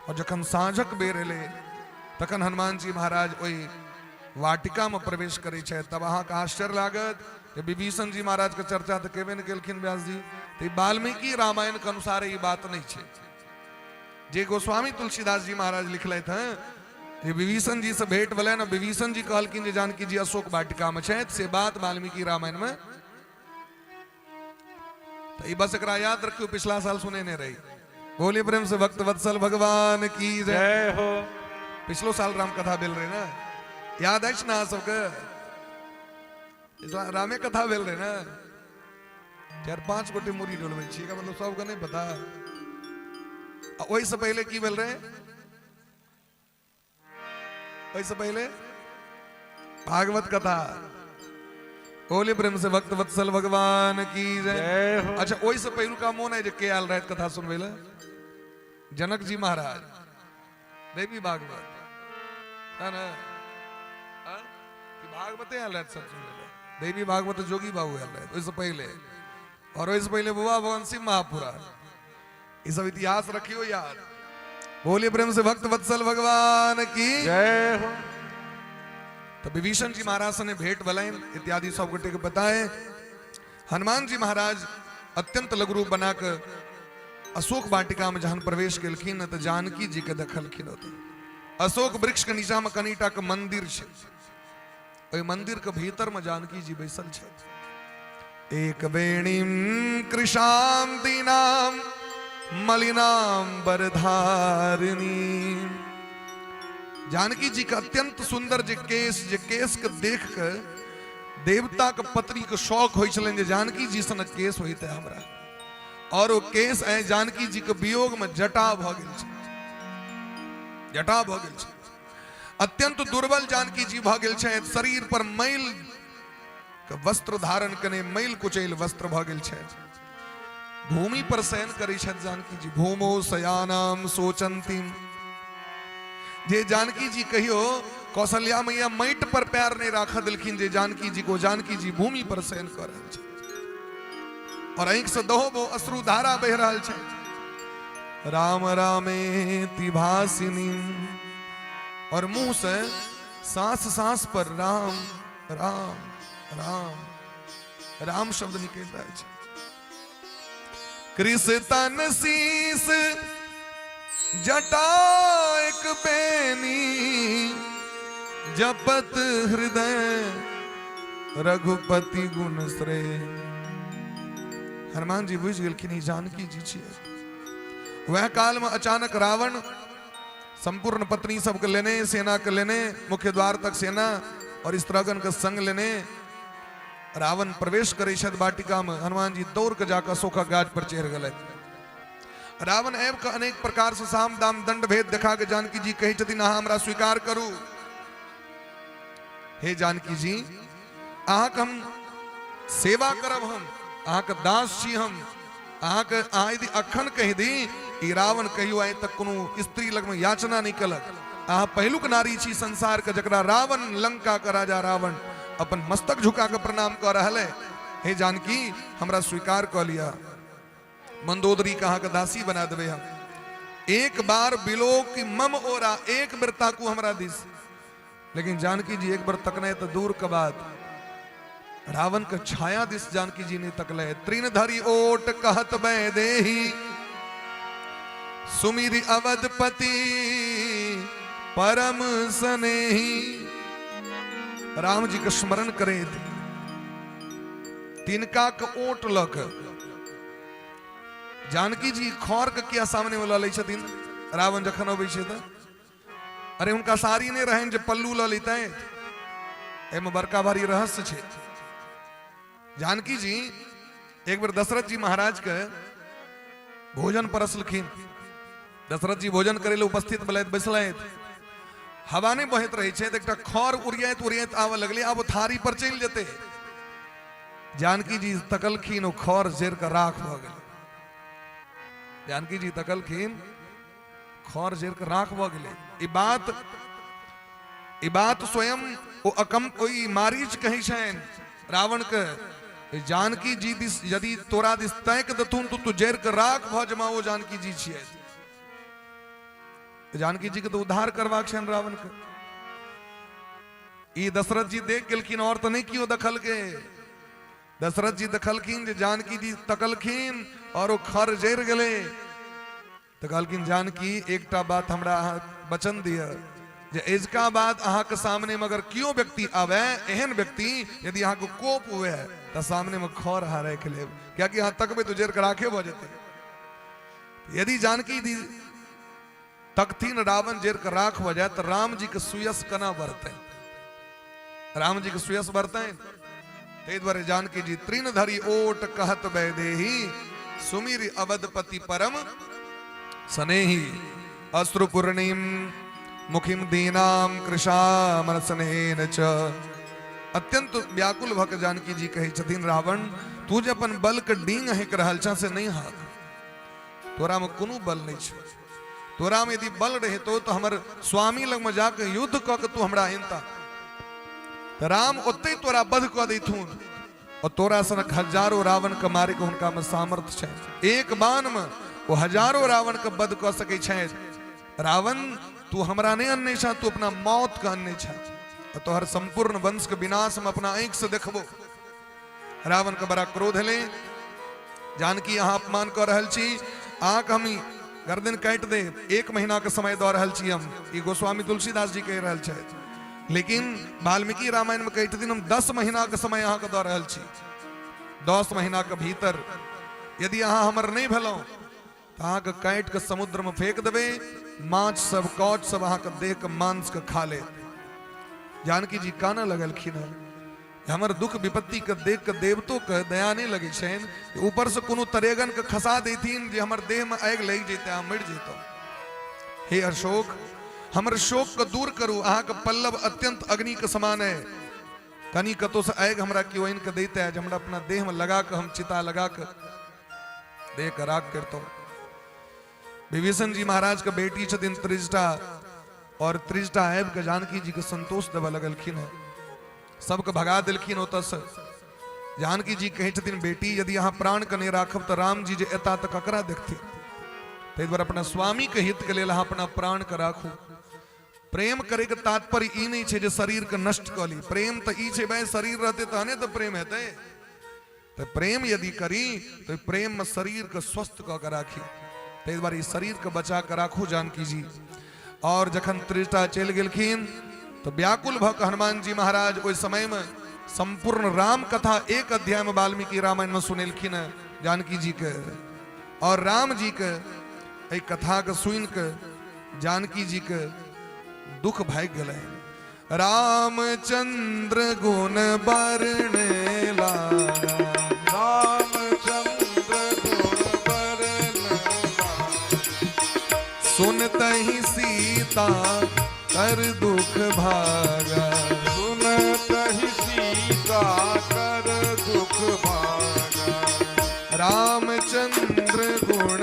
और जखन साँझक बेर एलै तखन हनुमान जी महाराज ओहि वाटिकामे प्रवेश करै छथि। तब अहाँके आश्चर्य लागत जे विभीषण जी महाराजके चर्चा तऽ केबे नहि केलखिन व्यास जी। तऽ वाल्मीकि रामायणके अनुसार ई बात नहि छै जे गोस्वामी तुलसीदास जी महाराज लिखलथि हैं जे विभीषण जी से भेंट भेलनि और विभीषण जी कहलखिन जे जानकी जी अशोक वाटिका में छथि, से बात वाल्मीकि रामायण में। तो ई बस एकरा याद रखियो, पिछला साल सुने नहीं रही। बोलिए प्रेम से भक्त वत्सल भगवान की जय। जय हो। पिछलो साल राम कथा भेल रहे ना, याद अछि ना सबके? पिछला रामे कथा भेल रहे ना। चारि पांच गोटे मुड़ी डोलबै छी, एकर मतलब सबके नहीं पता। आ ओहिसँ पहिले की भेल रहे? ओहिसँ पहिले भागवत कथा। बोले प्रेम से भक्त वत्सल भगवान की जय। जय हो। अच्छा, ओहिसँ पहिलुका मोन है जे के आयल रहत कथा सुनबै लए? जनक जी महाराज, देवी भागवत है ना? हाँ? कि भागवते आयल रहत सब सुनबै लए? देवी भागवत जोगी बाबू आयल रहत ओहिसँ पहिले, और ओहिसँ पहिले बुआ भगवान शिव महापुराण। ई सब इतिहास रखियो याद। बोलिए प्रेम से भक्त वत्सल भगवान की जय हो। तो विभीषण जी महाराज से भेंट भलनि इत्यादि सब गोटे के बताए। हनुमान जी महाराज अत्यंत लघु रूप बनाकर अशोक वाटिका में जहन प्रवेश केलखिन तो जानकी जी के देखलखिन। ओतऽ अशोक वृक्ष के नीचा में कनिटा के मंदिर छै, ओहि मंदिर के भीतर में जानकी जी बैसल छथि। एक वेणीम कृशाम दीनाम मलिनाम बरधारिणी। जानकी जी के अत्यंत सुंदर जे केश, जे केश के देख के देवता के पत्नी के शौक होइ छलनि जे जानकी जी सनक केश होइते हमरा, और ओ केश आइ जानकी जी के वियोग में जटा भऽ गेल छै, जटा भऽ गेल छै। अत्यंत दुर्बल जानकी जी भऽ गेल छथि, शरीर पर मैल के वस्त्र धारण कने मैल कुचैल वस्त्र भऽ गेल छै। भूमि पर शयन करै छथि जानकी जी। भूमो शयानाम सोचंती, जे जानकी जी कहियो कौशल्या मैया माटि पर पैर नहीं राख देलखिन, जे जानकी जी को जानकी जी भूमि पर शयन कऽ रहल छै और आँखि से दहो बो अश्रु धारा बहि रहल छै। राम रामे तिभासिनी, और मुंह से सांस सांस पर राम राम राम राम शब्द निकल रहा है। कृष तन शीस जटा एक बेनी, जपत हृदय रघुपति गुण श्रेय। हनुमान जी बुझि गेलखिन ई जानकी जी छियै। वह काल में अचानक रावण संपूर्ण पत्नी सबके लेने, सेना के लेने, मुख्य द्वार तक सेना और स्त्रीगण के संग लेने रावण प्रवेश करै छथि वाटिका में। हनुमान जी दौड़ के जाकर अशोकक गाछ पर चढ़ि गेलथि। रावण आबि कऽ अनेक प्रकार से साम दाम दंड भेद देखा के जानकी जी कहै छथिन, अहाँ हमरा स्वीकार करू। हे जानकी जी, अहाँके हम सेवा करब, हम अहाँके दास छी, हम अहाँके, अहाँ यदि अखन कहि दी, ई रावण कहियो आइ तक कोनो स्त्री लगमे याचना नहि केलक, अहाँ पहिलुक नारी छी संसार के जकरा रावण, लंका के राजा रावण अपन मस्तक झुका के प्रणाम कऽ रहल है। हे जानकी, हमरा स्वीकार कऽ लिअ, मंदोदरी के अहाँके दासी बना देबै हम। एक बार बिलो की मम ओरा, एक बेर ताकू हमरा दिस। लेकिन जानकी जी एक बार तकने तो दूर के बात, रावण के छाया दिस जानकी जी नहीं तकले। तृण धरी ओट कहत देही, सुमिर अवधपति परम सनेही। राम जी के स्मरण करे तिनका के ओट लक जानकी जी खर के किया सामने में लऽ लै छथिन। रावण जखन अबै छै तऽ अरे हुनका साड़ी नहि रहनि जे पल्लू लऽ लेतै। एहिमे बड़का भारी रहस्य छै। जानकी जी एक बेर दशरथ जी महाराज के भोजन परसलखिन। दशरथ जी भोजन करे लए उपस्थित भेलथि, बैसलथि। हवा नहि बहैत रहै छै तऽ एकटा खर उड़ियाइत उड़ियाइत आबऽ लगलै, आब ओ थारी पर चलि जेतै। जानकी जी तकलखिन, ओ खर जरि कऽ राख भऽ गेलै। जानकी जी तकलखिन, खर जरि कऽ राख भऽ गेलै। ई बात स्वयं ओ अकम ओहि मारीच कहै छनि रावणके जानकी जी दिस यदि तोरा दिस ताकि देथुन तो तू जरि के राख भऽ जमा। ओ जानकी जी छियै, जानकी जी के तो उद्धार करबाक छनि रावण के। ई दशरथ जी देख गेलखिन, और तऽ नहि केओ देखलकै। दशरथ जी देखलखिन जे जानकी जी तकलखिन और ओ खर जरि गेलै, तऽ कहलखिन, जानकी, एकटा बात हमरा अहाँ वचन दिअ जे एजका बाद अहाँके सामने में अगर केओ व्यक्ति आवे, एहन व्यक्ति यदि अहाँके कोप हुए, तऽ सामने में खर अहाँ राखि लेब, कियाकि अहाँ तकबै तऽ जरि कऽ राखे भऽ जेतै। यदि जानकी दी तकथिन, रावण जरि कऽ राख भऽ जायत, तऽ राम जी के सुयस केना बढ़तै? राम जी के सुयस बढ़तै? ताहि दुआरे जानकी जी तृण धरि ओट कहत वैदेही, सुमिर अवधपति परम स्नेही, अश्रु पूर्णिम मुखिम दीनाम कृशामन स्नेहेन च। अत्यंत व्याकुल भऽ के जानकी जी कहै छथिन, रावण, तू जे अपन बल के डींग हँक रहल छह से नहि हक। तोरा में कोनो बल नहीं छै। तोरा में यदि बल रहितो तो हमर स्वामी लग में जाके युद्ध कऽ के तू हमरा अनता, तऽ राम ओतहि तोरा वध कऽ दैथुन, और तोरा सनक हजारों रावण के मारे के हुनका में सामर्थ्य छै। एक बाण में वो हजारों रावण के वध कऽ सकै छथि। रावण, तू हमरा नहि अनने छह, तू अपना मौत के अनने छह, और तोहर संपूर्ण वंश के विनाश हम अपना आँखि से देखबो। रावण के बड़ा क्रोध एलै। जानकी, अहाँ अपमान कऽ रहल छी, अहाँके हम गर्दन काटि दे, एक महीना के समय दऽ रहल छी हम। ई गोस्वामी तुलसीदास जी कहि रहल छथि, लेकिन वाल्मीकि रामायण में कहै छथिन, हम 10 महीना के समय अहाँके दऽ रहल छी। 10 महीना के भीतर यदि अहाँ हमर नहि भेलहुँ तऽ अहाँके काटि कऽ समुद्रमे फेंक देबै, माछ सब, कौच सब अहाँके देह के मांस के खा लेत। जानकी जी कानऽ लगलखिन हँ, हमर दुख विपत्ति के देख के देवतो के दया नहि लगै छनि, ऊपर से कोनो तरेगन के खसा देथिन जे हमर देह में आगि लागि जेतै, हम मरि जैतहुँ। हे अशोक, हमर शोक के दूर करू। अहाँके पल्लव अत्यंत अग्नि के समान है। कनि कतौ से आगि हमरा केओ आनि के दैते जे हमरा अपना देह में लगा के, हम चिता लगा के देह के राख करितहुँ। विभीषण जी महाराज के बेटी छथिन त्रिजटा, और त्रिजटा आबि के जानकी जी के संतोष देबऽ लगलखिन हँ, सबके भगा देलखिन ओतऽसँ। जानकी जी कहै छथिन, बेटी, यदि अहाँ प्राण के नहि राखब तऽ राम जी जे एता तऽ ककरा देखथिन? ताहि दुआरे अपना स्वामी के हित के लेल अहाँ अपना प्राण के राखू। प्रेम करे के तात्पर्य ई नहि छै जे शरीर के नष्ट कऽ ली। प्रेम तऽ ई छै भाई, शरीर रहतै तहने तऽ प्रेम हेतै। तऽ प्रेम यदि करी तऽ प्रेम में शरीर के स्वस्थ कऽ के राखी। ताहि दुआरे ई शरीर के बचा के राखू जानकी जी। और जखन त्रिजटा चलि गेलखिन तऽ व्याकुल भऽ के हनुमान जी महाराज ओहि समय में संपूर्ण राम कथा एक अध्याय में वाल्मीकि रामायण में सुनेलखिन हँ जानकी जी के। और राम जी के एहि कथा के सुनि के जानकी जी के दुख भागि गेलनि। रामचंद्र गुण बरणे लागा, रामचंद्र गुण बरन, सुनतहि सीता कर दुख भागा, सुनतहि सीता कर दुख भागा। रामचंद्र गुण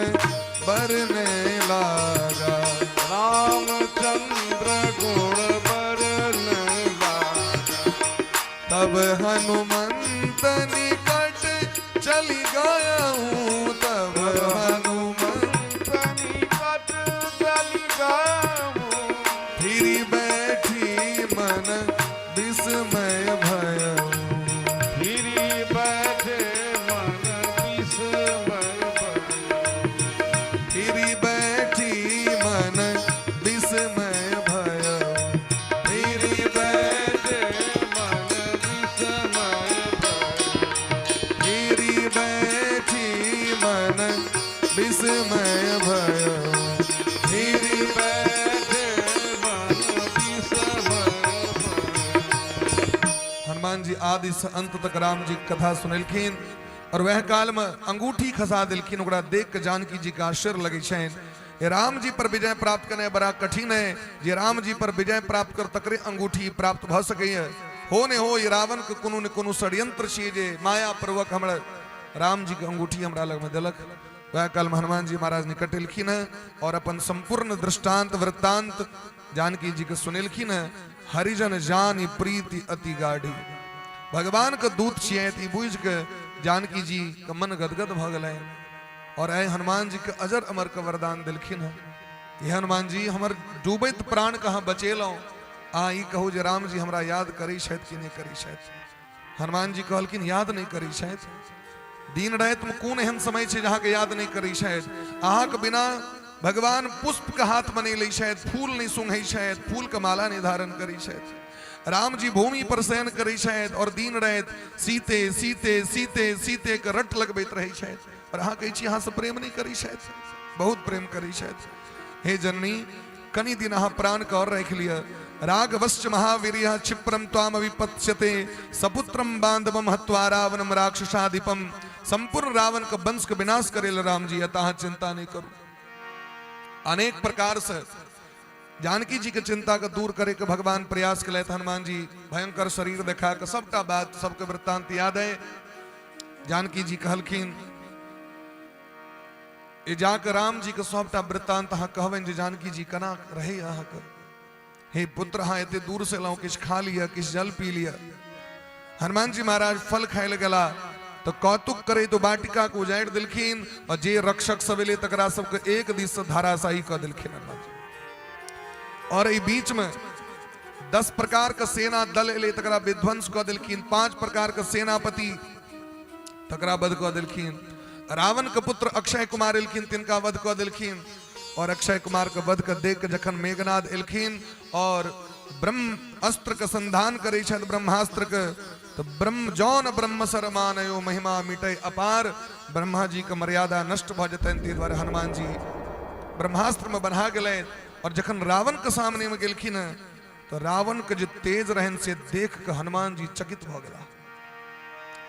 बरने लागा, रामचंद्र गुण बरन लागा। तब हनुमंत निकट चली गया हूँ, तब हनुमंत निकट चली गया, फिर बैठी मन विस्मय भय, फिरी बैठे मन विस्मय भय, फिर बैठी मन विस्मय भय, फिर बैठे मन विस्मय भय, फिर बैठी मन विस्मय भय, फिर बैठे मन विस्मय भय। हनुमान जी आदि से अंत तक राम जी के कथा सुनेलखिन और वह काल में अंगूठी खसा देलखिन। ओकरा देख के जानकी जी के आश्चर्य लगै छनि। राम जी पर विजय प्राप्त करनाइ बड़ा कठिन है, जे राम जी पर विजय प्राप्त कर तकरे अंगूठी प्राप्त भऽ सकैए। हो ने हो, ई रावण के कोनो ने कोनो षड्यंत्र छियै जे माया पूर्वक हमरा राम जी के अंगूठी हमरा लग में देलक। वएह काल में हनुमान जी महाराज निकट एलखिन हँ और अपन संपूर्ण दृष्टांत वृत्तांत जानकी जी के सुनेलखिन हँ। हरिजन जानी प्रीति अति गाढ़ी। भगवान के दूत छियै तऽ ई बुझि कऽ जानकी जी के मन गदगद भऽ गेलनि और आइ हनुमान जी के अजर अमर के वरदान देलखिन हँ। हे हनुमान जी, हमर डूबैत प्राण के अहाँ बचेलहुँ, अहाँ ई कहू जे राम जी हमरा याद करै छथि कि नहि करै छथि? हनुमान जी कहलखिन याद नहि करै छथि? दिन रातिमे कोन एहन समय छै जे अहाँके याद नहि करै छथि? अहाँके बिना भगवान पुष्प के हाथ में नहि लै छथि, फूल नहि सुंघै छथि, फूल के माला नहि धारण करै छथि। राम जी भूमि पर शयन करै छथि और दिन राति सीते सीते सीते सीते के रट लगबैत रहै छथि, और अहाँ कहै छी अहाँ से प्रेम नहि करै छथि? बहुत प्रेम करै छथि। हे जननी, कनि दिन अहाँ प्राण के और राखि लिअ। राघवश्च महावीर्य क्षिप्रम त्वाम विपत्स्यते सपुत्रम बांधवम हत्वा रावणम राक्षसाधिपम। संपूर्ण रावण के वंश के विनाश करे ल राम जी, अतः अहाँ चिंता नहीं करू। अनेक प्रकार से जानकी जी के चिंता के दूर करे के भगवान प्रयास के हनुमान जी भयंकर शरीर देखा के सबटा बात सबके वृत्तांत याद है। जानकी जी कहलखिन ए जाके राम जी के सबटा वृत्तांत अहाँ कहबनि जे जानकी जी केना रहे अहाँके। हे पुत्र, अहाँ एते दूर से एलहुँ, किछु खा लिअ, किछु जल पी लिअ। हनुमान जी महाराज फल खाय लए गेला तऽ कौतुक करे तो वाटिका के उजाड़ि देलखिन और जे रक्षक सब एलै तकरा सबके एक दिस से धाराशाही कऽ देलखिन हनुमान जी। और एहि बीच में 10 प्रकार के सेना दल एलै तकरा विध्वंस कऽ देलखिन, 5 प्रकार के सेनापति तकरा वध कऽ देलखिन, रावण के पुत्र अक्षय कुमार एलखिन तिनका वध कऽ देलखिन। और अक्षय कुमार के वध के देख के जखन मेघनाद एलखिन और ब्रह्म अस्त्र के संधान करै छथि ब्रह्मास्त्र के, तो ब्रह्म जौन ब्रह्म सर मानयो महिमा मिटे अपार, ब्रह्मा जी के मर्यादा नष्ट भऽ जेतनि, ताहि दुआरे हनुमान जी ब्रह्मास्त्र में बन्हा गेलनि। और जखन रावण के सामने में गेलखिन तो रावण के जे तेज रहनि से देख के हनुमान जी चकित भऽ गेला।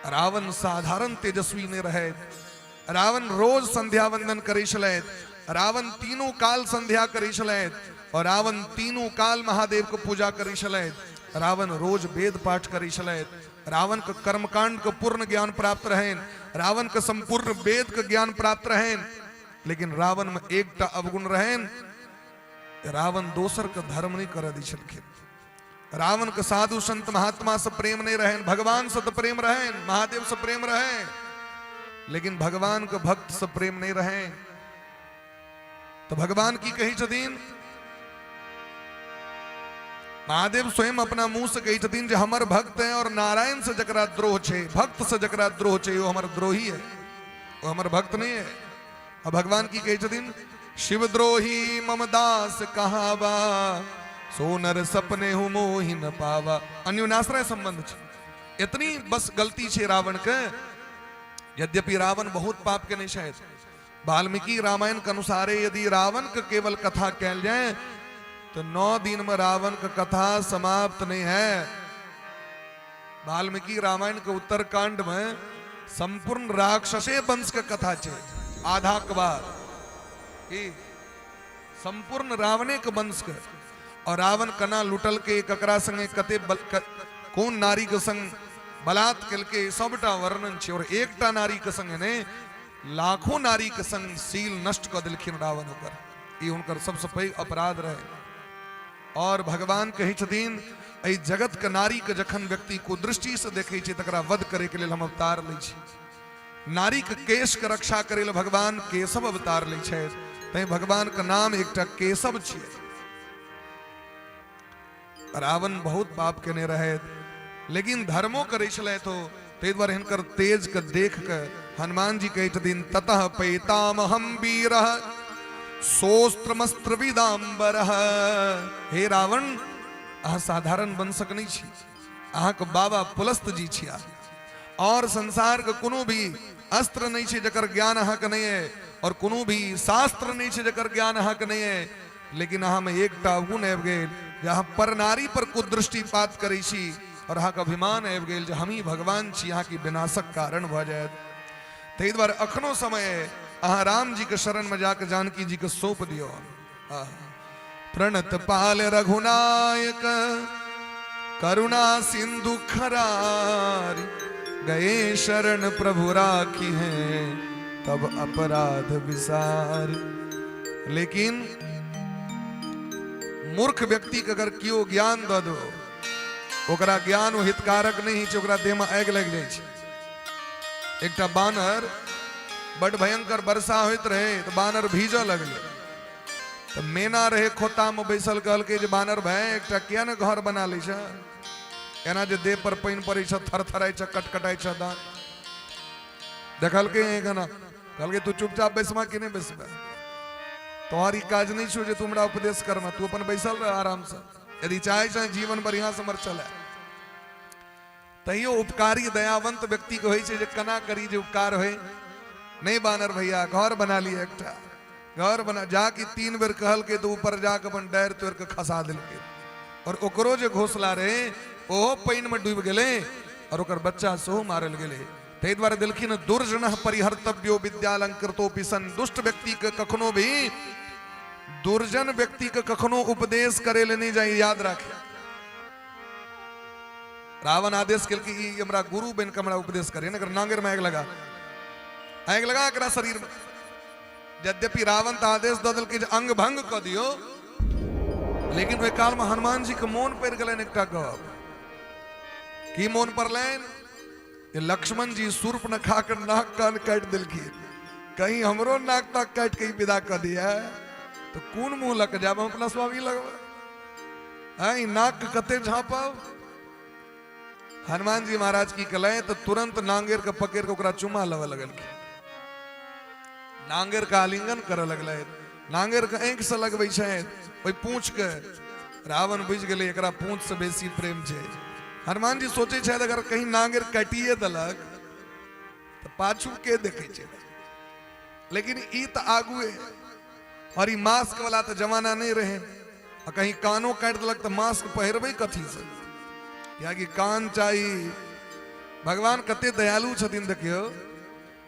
रावण साधारण तेजस्वी नहीं रहे, रावण रोज संध्या वंदन करै छलथि, रावण तीनों काल संध्या करै छलथि और रावण तीनों काल महादेव के पूजा करै छलथि, रावण रोज वेद पाठ करै छलथि, रावण के कर्मकांड के पूर्ण ज्ञान प्राप्त रहनि, रावण के संपूर्ण वेद के ज्ञान प्राप्त रहनि। लेकिन रावण में एकटा अवगुण रहनि, रावण दोसर के धर्म नहीं करऽ दै छलखिन। रावण के साधु संत महात्मा से प्रेम नहीं रहन, भगवान से तो प्रेम रहन, महादेव से प्रेम रहे, लेकिन भगवान के भक्त से प्रेम नहीं रहे। तो भगवान की कही छथिन, महादेव स्वयं अपना मुंह से कही छथिन जे हमर भक्त है और नारायण से जकरा द्रोह छे, भक्त से जकरा द्रोह छे, वो हमर द्रोही है, वो हमर भक्त नहीं है। आ भगवान की कहै छथिन, शिवद्रोही मम दास कहावा, सोनर सपने हूँ मोहि न पावा। अन्योन्याश्रय संबंध छै। इतनी बस गलती छै रावण के। यद्यपि रावण बहुत पाप के नहीं छथि, वाल्मीकि रामायण के अनुसार यदि रावण के केवल कथा कैल जाए तो 9 दिन में रावण के कथा समाप्त नहीं है। वाल्मीकि रामायण के उत्तरकांड में संपूर्ण राक्षसे वंश के कथा छे, आधा के बाद संपूर्ण रावणे के वंश के, और रावण कना लुटल के, ककरा संगे कते कोन नारी के संग बलात् केलके, सबटा वर्णन छे। और एकटा नारी के संग ने लाखों नारी के संग सील नष्ट क देलखिन रावण ओकर। ई हुनकर सबसे पैघ अपराध रहे। और भगवान कहै छथिन एहि जगत के नारी के जखन व्यक्ति कुदृष्टि से देखै छै तकरा वध करे के लेल हम अवतार लै छी। नारी के केश के रक्षा करे लेल भगवान केशव अवतार लै छथि, तैं भगवान के नाम एकटा केशव छियै। रावण बहुत पाप केने रहे, लेकिन धर्मो करै छलथि हो, ताहि दुआरे हिनकर तेज के देख के हनुमान जी कहै छथिन ततः पैतामहम वीरः सोस्त्रमस्त्र विदाम्बरः। हे रावण, अहाँ साधारण वंशक नहीं छी, अहाँके बाबा पुलस्त जी छिया, और संसार के कोनो भी अस्त्र नहीं छै जकर ज्ञान अहाँके नहीं है, और कोनो भी शास्त्र नहीं छै जकर ज्ञान अहाँके नहीं है, लेकिन अहाँ में एकटा अवगुण आबि गेल जे अहाँ परनारी पर कुदृष्टिपात करै छी, और अहाँके अभिमान आबि गेल जे हमही भगवान छी, अहाँके विनाशक कारण भऽ जायत। ताहि दुआरे अखनो समय है, अहाँ राम जी के शरण में जाके जानकी जी के सौंप दियौ। प्रणत पाल रघुनायक करुणा सिंधु खरारी, गए शरण प्रभु राखी है तब अपराध विसारी। लेकिन मूर्ख व्यक्ति के अगर क्यों ज्ञान दऽ दो ओकरा ज्ञान ओ हितकारक नहि होइ छै, ओकरा देहमे आगि लागि जाइ छै। एकटा बानर, बड भयंकर वर्षा होइत रहे तऽ बानर भीजऽ लगलै। तऽ मेना रहे खोतामे बैसल, कहलकै जे बानर भाय, एकटा किया ने घर बना लै छै? एना जे देह पर पानि पड़ै छै, थरथराइ छै, कटकटाइ छै दाँत। देखलकै एना, कहलकै, तू चुपचाप बैसमा कि नहि बैसबे? तोहर ई काज नहि छौ जे तू हमरा उपदेश करमे। तू अपन बैसल रह आरामसँ, यदि चाहै छह जीवन बढ़िआँ से हमर चलए। तैयो उपकारी दयावंत व्यक्तिके होइ छै जे केना करी जे उपकार होइ। नहि बानर भैया, घर बना लिअ एकटा, घर बना। जाकि 3 बेर कहलकै तऽ ऊपर जाके अपन डारि तोड़ि कऽ खसा देलकै और ओकरो जे घोसला रहै ओहो पानिमे डूबि गेलै और ओकर बच्चा सेहो मारल गेलै। ताहि दुआरे देलखिन, दुर्जन परिहर्तव्यो विद्यालंकृतो सन। दुष्ट व्यक्ति के कखनो भी, दुर्जन व्यक्ति के कखनो उपदेश करे ले नहीं जाई, याद राखे। रावण आदेश केलकै, ई हमरा गुरु बनि के हमरा उपदेश करे ने, नांगेर में आगि लगा, आगि लगा एकरा शरीर में। यद्यपि रावण तऽ आदेश दऽ देलकै जे अंग भंग कऽ दियौ, लेकिन ओहि काल में हनुमान जी के मोन पड़ि गेलनि एकटा गप। की मोन पड़लनि? जे लक्ष्मण जी शूर्पणखा के नाक कान काटि देलखिन, कहीं हमरो नाक ताक काटि के विदा कऽ दिया तऽ कोन मुँह लऽ कऽ जायब हम अपना स्वामी लगबै? आँय, नाक के कते झाँपब? हनुमान जी महाराज की कलनि तऽ तुरंत नांगेर के पकड़ के ओकरा चुमा लेबऽ लगलखिन, नांगेर के आलिंगन करऽ लगलै, नांगेर के आँखि से लगबै छथि ओहि पूँछ के। रावण बुझि गेलै एकरा पूँछ से बेसी प्रेम छै। हनुमान जी सोचै छथि, अगर कहीं नांगेर काटिए देलक तऽ पाछू के देखै छै? लेकिन ई तऽ आगुए, और ई मास्क वाला तऽ जमाना नहि रहै, आ कहीं कानो काटि देलक तऽ मास्क पहिरबै कथीसँ? कियाकि कान चाही। भगवान कते दयालु छथिन देखियौ,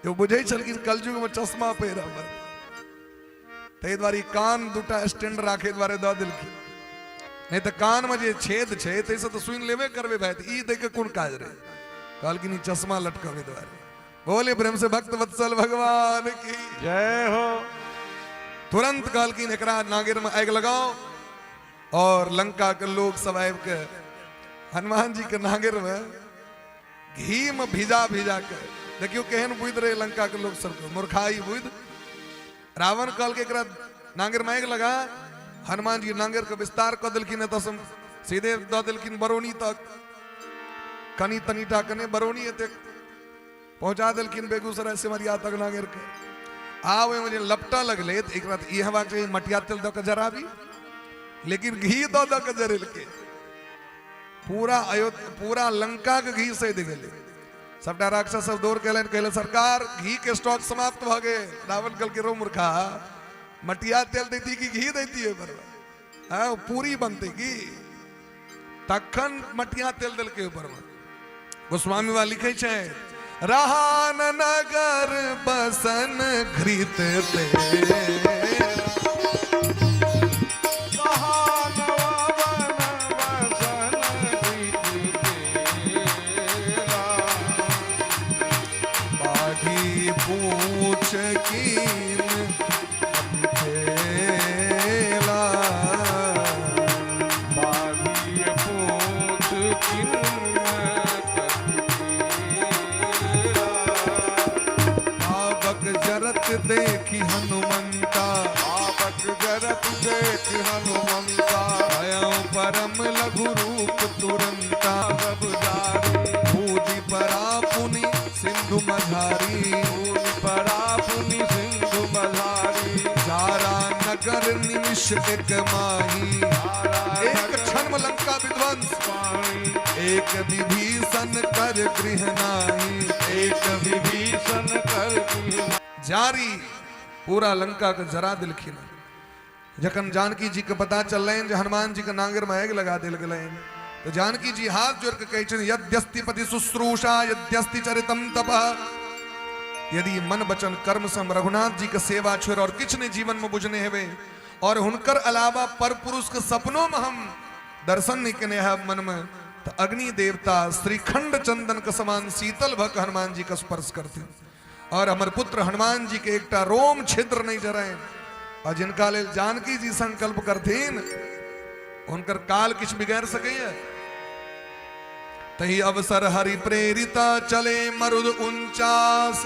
जे बुझै छलखिन कलयुगमे चश्मा पहिरऽ पड़तै, ताहि दुआरे कान दूटा स्टैंड राखै दुआरे दऽ देलखिन। नहि तऽ कानमे जे छेद छै ताहिसँ तऽ सुनि लेबे करबै भाय, तऽ ई दैके कोन काज रहै? कहलखिन ई चश्मा लटकबै दुआरे। बोले प्रेम से भक्त वत्सल भगवान की जय हो। तुरंत कहलखिन एकरा नागेर में आगि लगाओ और लंका के लोग सब आबि के हनुमान जी के नागेर में घी में भिजा भिजा के, देखियो केहन बुद्धि रहे लंका के लोग सबके, मूर्खाई बुद्धि। रावण कहलकै एकरा नांगेर में आगि लगा। हनुमान जी नांगेर के विस्तार कऽ देलखिन, एतऽ से सीधे दऽ देलखिन बरौनी तक, कनि तनिटा कने बरौनी एतेक पहुंचा देलखिन, बेगूसराय सिमरिया तक नांगेर के। आ ओहिमे जे लपटऽ लगलै तऽ एकरा तऽ ई हेबाक चाही मटिया तेल दऽ कऽ जराबी, लेकिन घी दऽ दऽ कऽ जरेलकै। पूरा अयोध्या, पूरा लंका के घी सैद गेलै। सबटा राक्षस सब दौड़ के एलनि, कहले सरकार, घी के स्टॉक समाप्त भऽ गेल। रावण कहलकै रो मूर्खा, मटिया तेल दैती कि घी दैती? ओहि पर हँ पूरी बनतै की? तखन मटिया तेल देलकै ऊपर में। गोस्वामी बा लिखै छै, रहान नगर बसन घृत तेल, बाढ़ी पूछ कीन खेला, बाढ़ी पूछ किन। आवक जरत देखी हनुमंता, आवक जरत देख हनुमंता, भयउ परम लघु रूप तुरंता, सब जारी, भूजि परा पुनि सिंधु मझारी, भूमि परा पुनि सिंधु मझारी, जारा नगर निमिष एक माही, एक क्षण में लंका विध्वंस, पानी, एक विभीषण कर गृह नाही, एक विभीषण कर गृह। जारी पूरा लंका के जरा देलखिन। जखन जानकी जी के पता चललनि जे हनुमान जी के नांगर में आगि लगा देल गेलनि, तऽ जानकी जी हाथ जोड़ के कहै छथिन, यद्यस्ति पति शुश्रूषा यद्यस्ति चरितम तपः, यदि मन वचन कर्म से हम रघुनाथ जी के सेवा छोड़ और किछु नहि जीवन में बुझने हेबै और हुनकर अलावा पर पुरुष के सपनों में हम दर्शन नहीं केने हैब मन में, तऽ अग्नि देवता श्रीखंड चंदन के समान शीतल भऽ के हनुमान जी के स्पर्श करथिन और हमर पुत्र हनुमान जी के एकटा रोम छिद्र नहीं जरैन। और जिनका लेल जानकी जी संकल्प करथिन, हुनकर काल किछु बिगाड़ सकैया? तही अवसर हरि प्रेरित चले मरुद 49।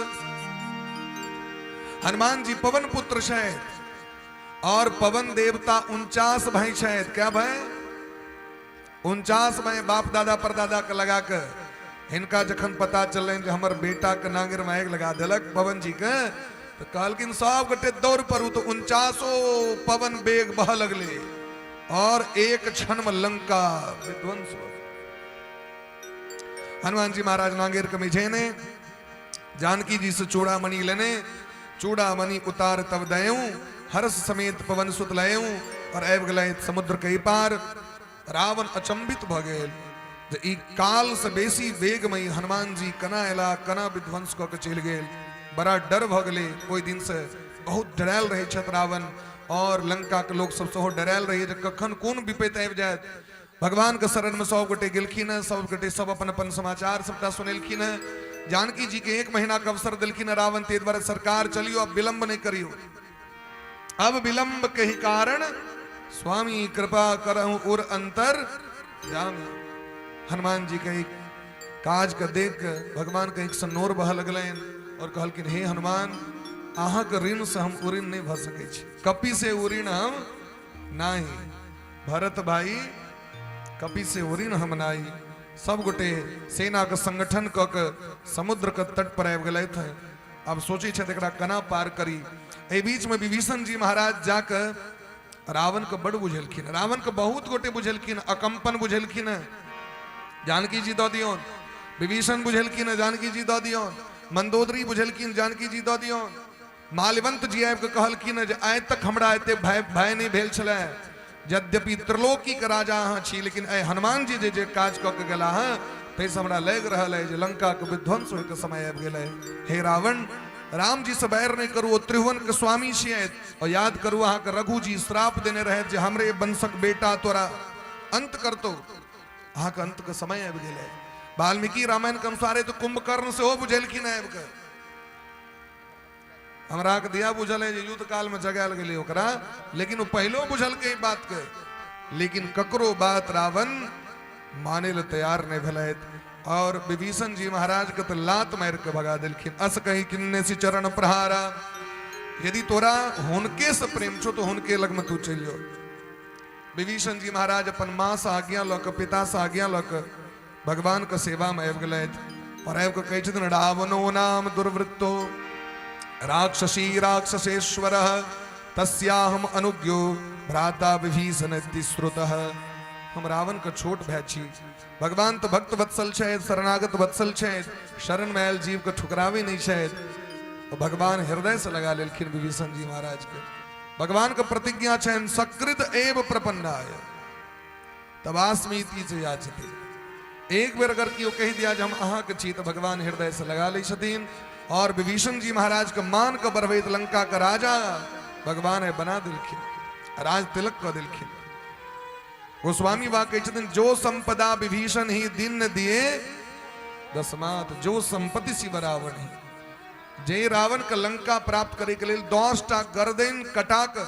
हनुमान जी पवन पुत्र छथि और पवन देवता 49 भाई छथि। क्या भाई? 49 भाई, बाप दादा परदादा के लगा के। हिनका जखन पता चलनि जे हमर बेटा के नांगर में आगि लगा देलक पवन जी के, तो कहलखिन सब गोटे दौड़ पड़ू। तो 49 पवन बेग बह लगले और एक क्षण में लंका विध्वंस हो। हनुमान जी महाराज नांगेर के मिझेने जानकी जी से चूड़ामणि लेने, चूड़ामणि उतार तब दयऊ, हर्ष समेत पवन सुत लयऊ और आबि गेलै समुद्र के पार। रावण अचंभित भ गेल जे ई काल से बेसी वेग में हनुमान जी कना एला, कना विध्वंस कऽ के चलि गेल। बड़ा डर भऽ गेलै। ओहि दिन से बहुत डरायल रहै छथि रावण और लंका के लोक सब सेहो डरायल रहै जे कखन कोन विपत्ति आबि जायत। भगवान के शरण में सब गोटे गेलखिन हैं, सब गोटे सब अपन अपन समाचार सबटा सुनेलखिन हैं। जानकी जी के 1 महीना के अवसर देलखिन हैं रावण, ताहि दुआरे सरकार चलियो, अब विलंब नहीं करियो, अब विलंब के ही कारण स्वामी कृपा करहु उर अंतर जामी। हनुमान जी के एक काज के देख के भगवान के एक सनोर बह लगलनि और कहलखिन हे हनुमान, अहाँ के ऋण से हम उऋण नहीं भऽ सकै छी, कपि से उऋण हम नाही, भरत भाई कपि से उऋण हम नाही। सब गोटे सेना के संगठन कऽ के समुद्र के तट पर आबि गेलथि। आब सोचै छथि एकरा केना पार करी। एहि बीच में विभीषण जी महाराज जाके रावण के बड़ बुझेलखिन, रावण के बहुत गोटे बुझेलखिन, अकंपन बुझेलखिन, जानकी जी दऽ दियौन, विभीषण बुझेलखिन, जानकी जी दऽ दियौन, मंदोदरी बुझेलखिन, जानकी जी दऽ दियौन, माल्यवंत जी आबि कऽ कहलखिन जे आइ तक हमरा एते भय भय नहि भेल छलै, यद्यपि त्रिलोकी के राजा अहाँ छी, लेकिन आइ हनुमान जी जे जे काज कऽ के गेला हँ ताहिसँ हमरा लागि रहल अइ जे लंका के विध्वंस होइके समय आबि गेलै। हे रावण, राम जी से बैर नहि करू, ओ त्रिभुवन के स्वामी छियै और याद करू अहाँके रघु जी श्राप देने रहथि जे हमरे वंशक बेटा तोरा अंत करतौ, अहाँके अंत के समय आबि गेलै। वाल्मीकि रामायण के अनुसारे तऽ कुंभकर्ण सेहो बुझेलखिन आबि कऽ, हमरा के दिया बुझल है जे युद्ध काल में जगायल गेलै ओकरा, लेकिन ओ पहिलो बुझलकै ई बात के, लेकिन ककरो बात रावण माने ले तैयार नहीं भेलथि और विभीषण जी महाराज के तो लात मार के भगा देलखिन। अस कही किन्ने सी चरण प्रहारा, यदि तोरा हुनके से प्रेम छो तो हुनके लग में तू चलि जो। विभीषण जी महाराज अपन माँ से आज्ञा लऽ के, पिता से आज्ञा लऽ के भगवान के सेवा में आबि गेलथि और आबि कऽ कहै छथिन रावणो नाम दुर्वृत्तो राक्षसी राक्षसेश्वर तस्याहम अनुज्ञो भ्राता विभीषण इति श्रुतः। हम रावण के छोट भाई छी, भगवान तो भक्त वत्सल छथि, शरणागत वत्सल छथि, शरण में आयल जीव के ठुकरावे नहीं छथि। और भगवान हृदय से लगा लेलखिन विभीषण जी महाराज के। भगवान के प्रतिज्ञा छनि सकृत एव प्रपन्नाय तबास्मीति च याचते। एक बेर अगर केओ कहि दिया जे हम अहाँके छी तऽ भगवान हृदय से लगा लै छथिन और विभीषण जी महाराज के मान के बढ़बैत लंका के राजा भगवान है बना देलखिन, राज तिलक कऽ देलखिन। गोस्वामी बा कहै छथिन जो संपदा विभीषण ही दिन दिए दसमात, जो संपत्ति शिव रावण ही। जे रावण के लंका प्राप्त करे के लेल 10 टा गर्दन कटा के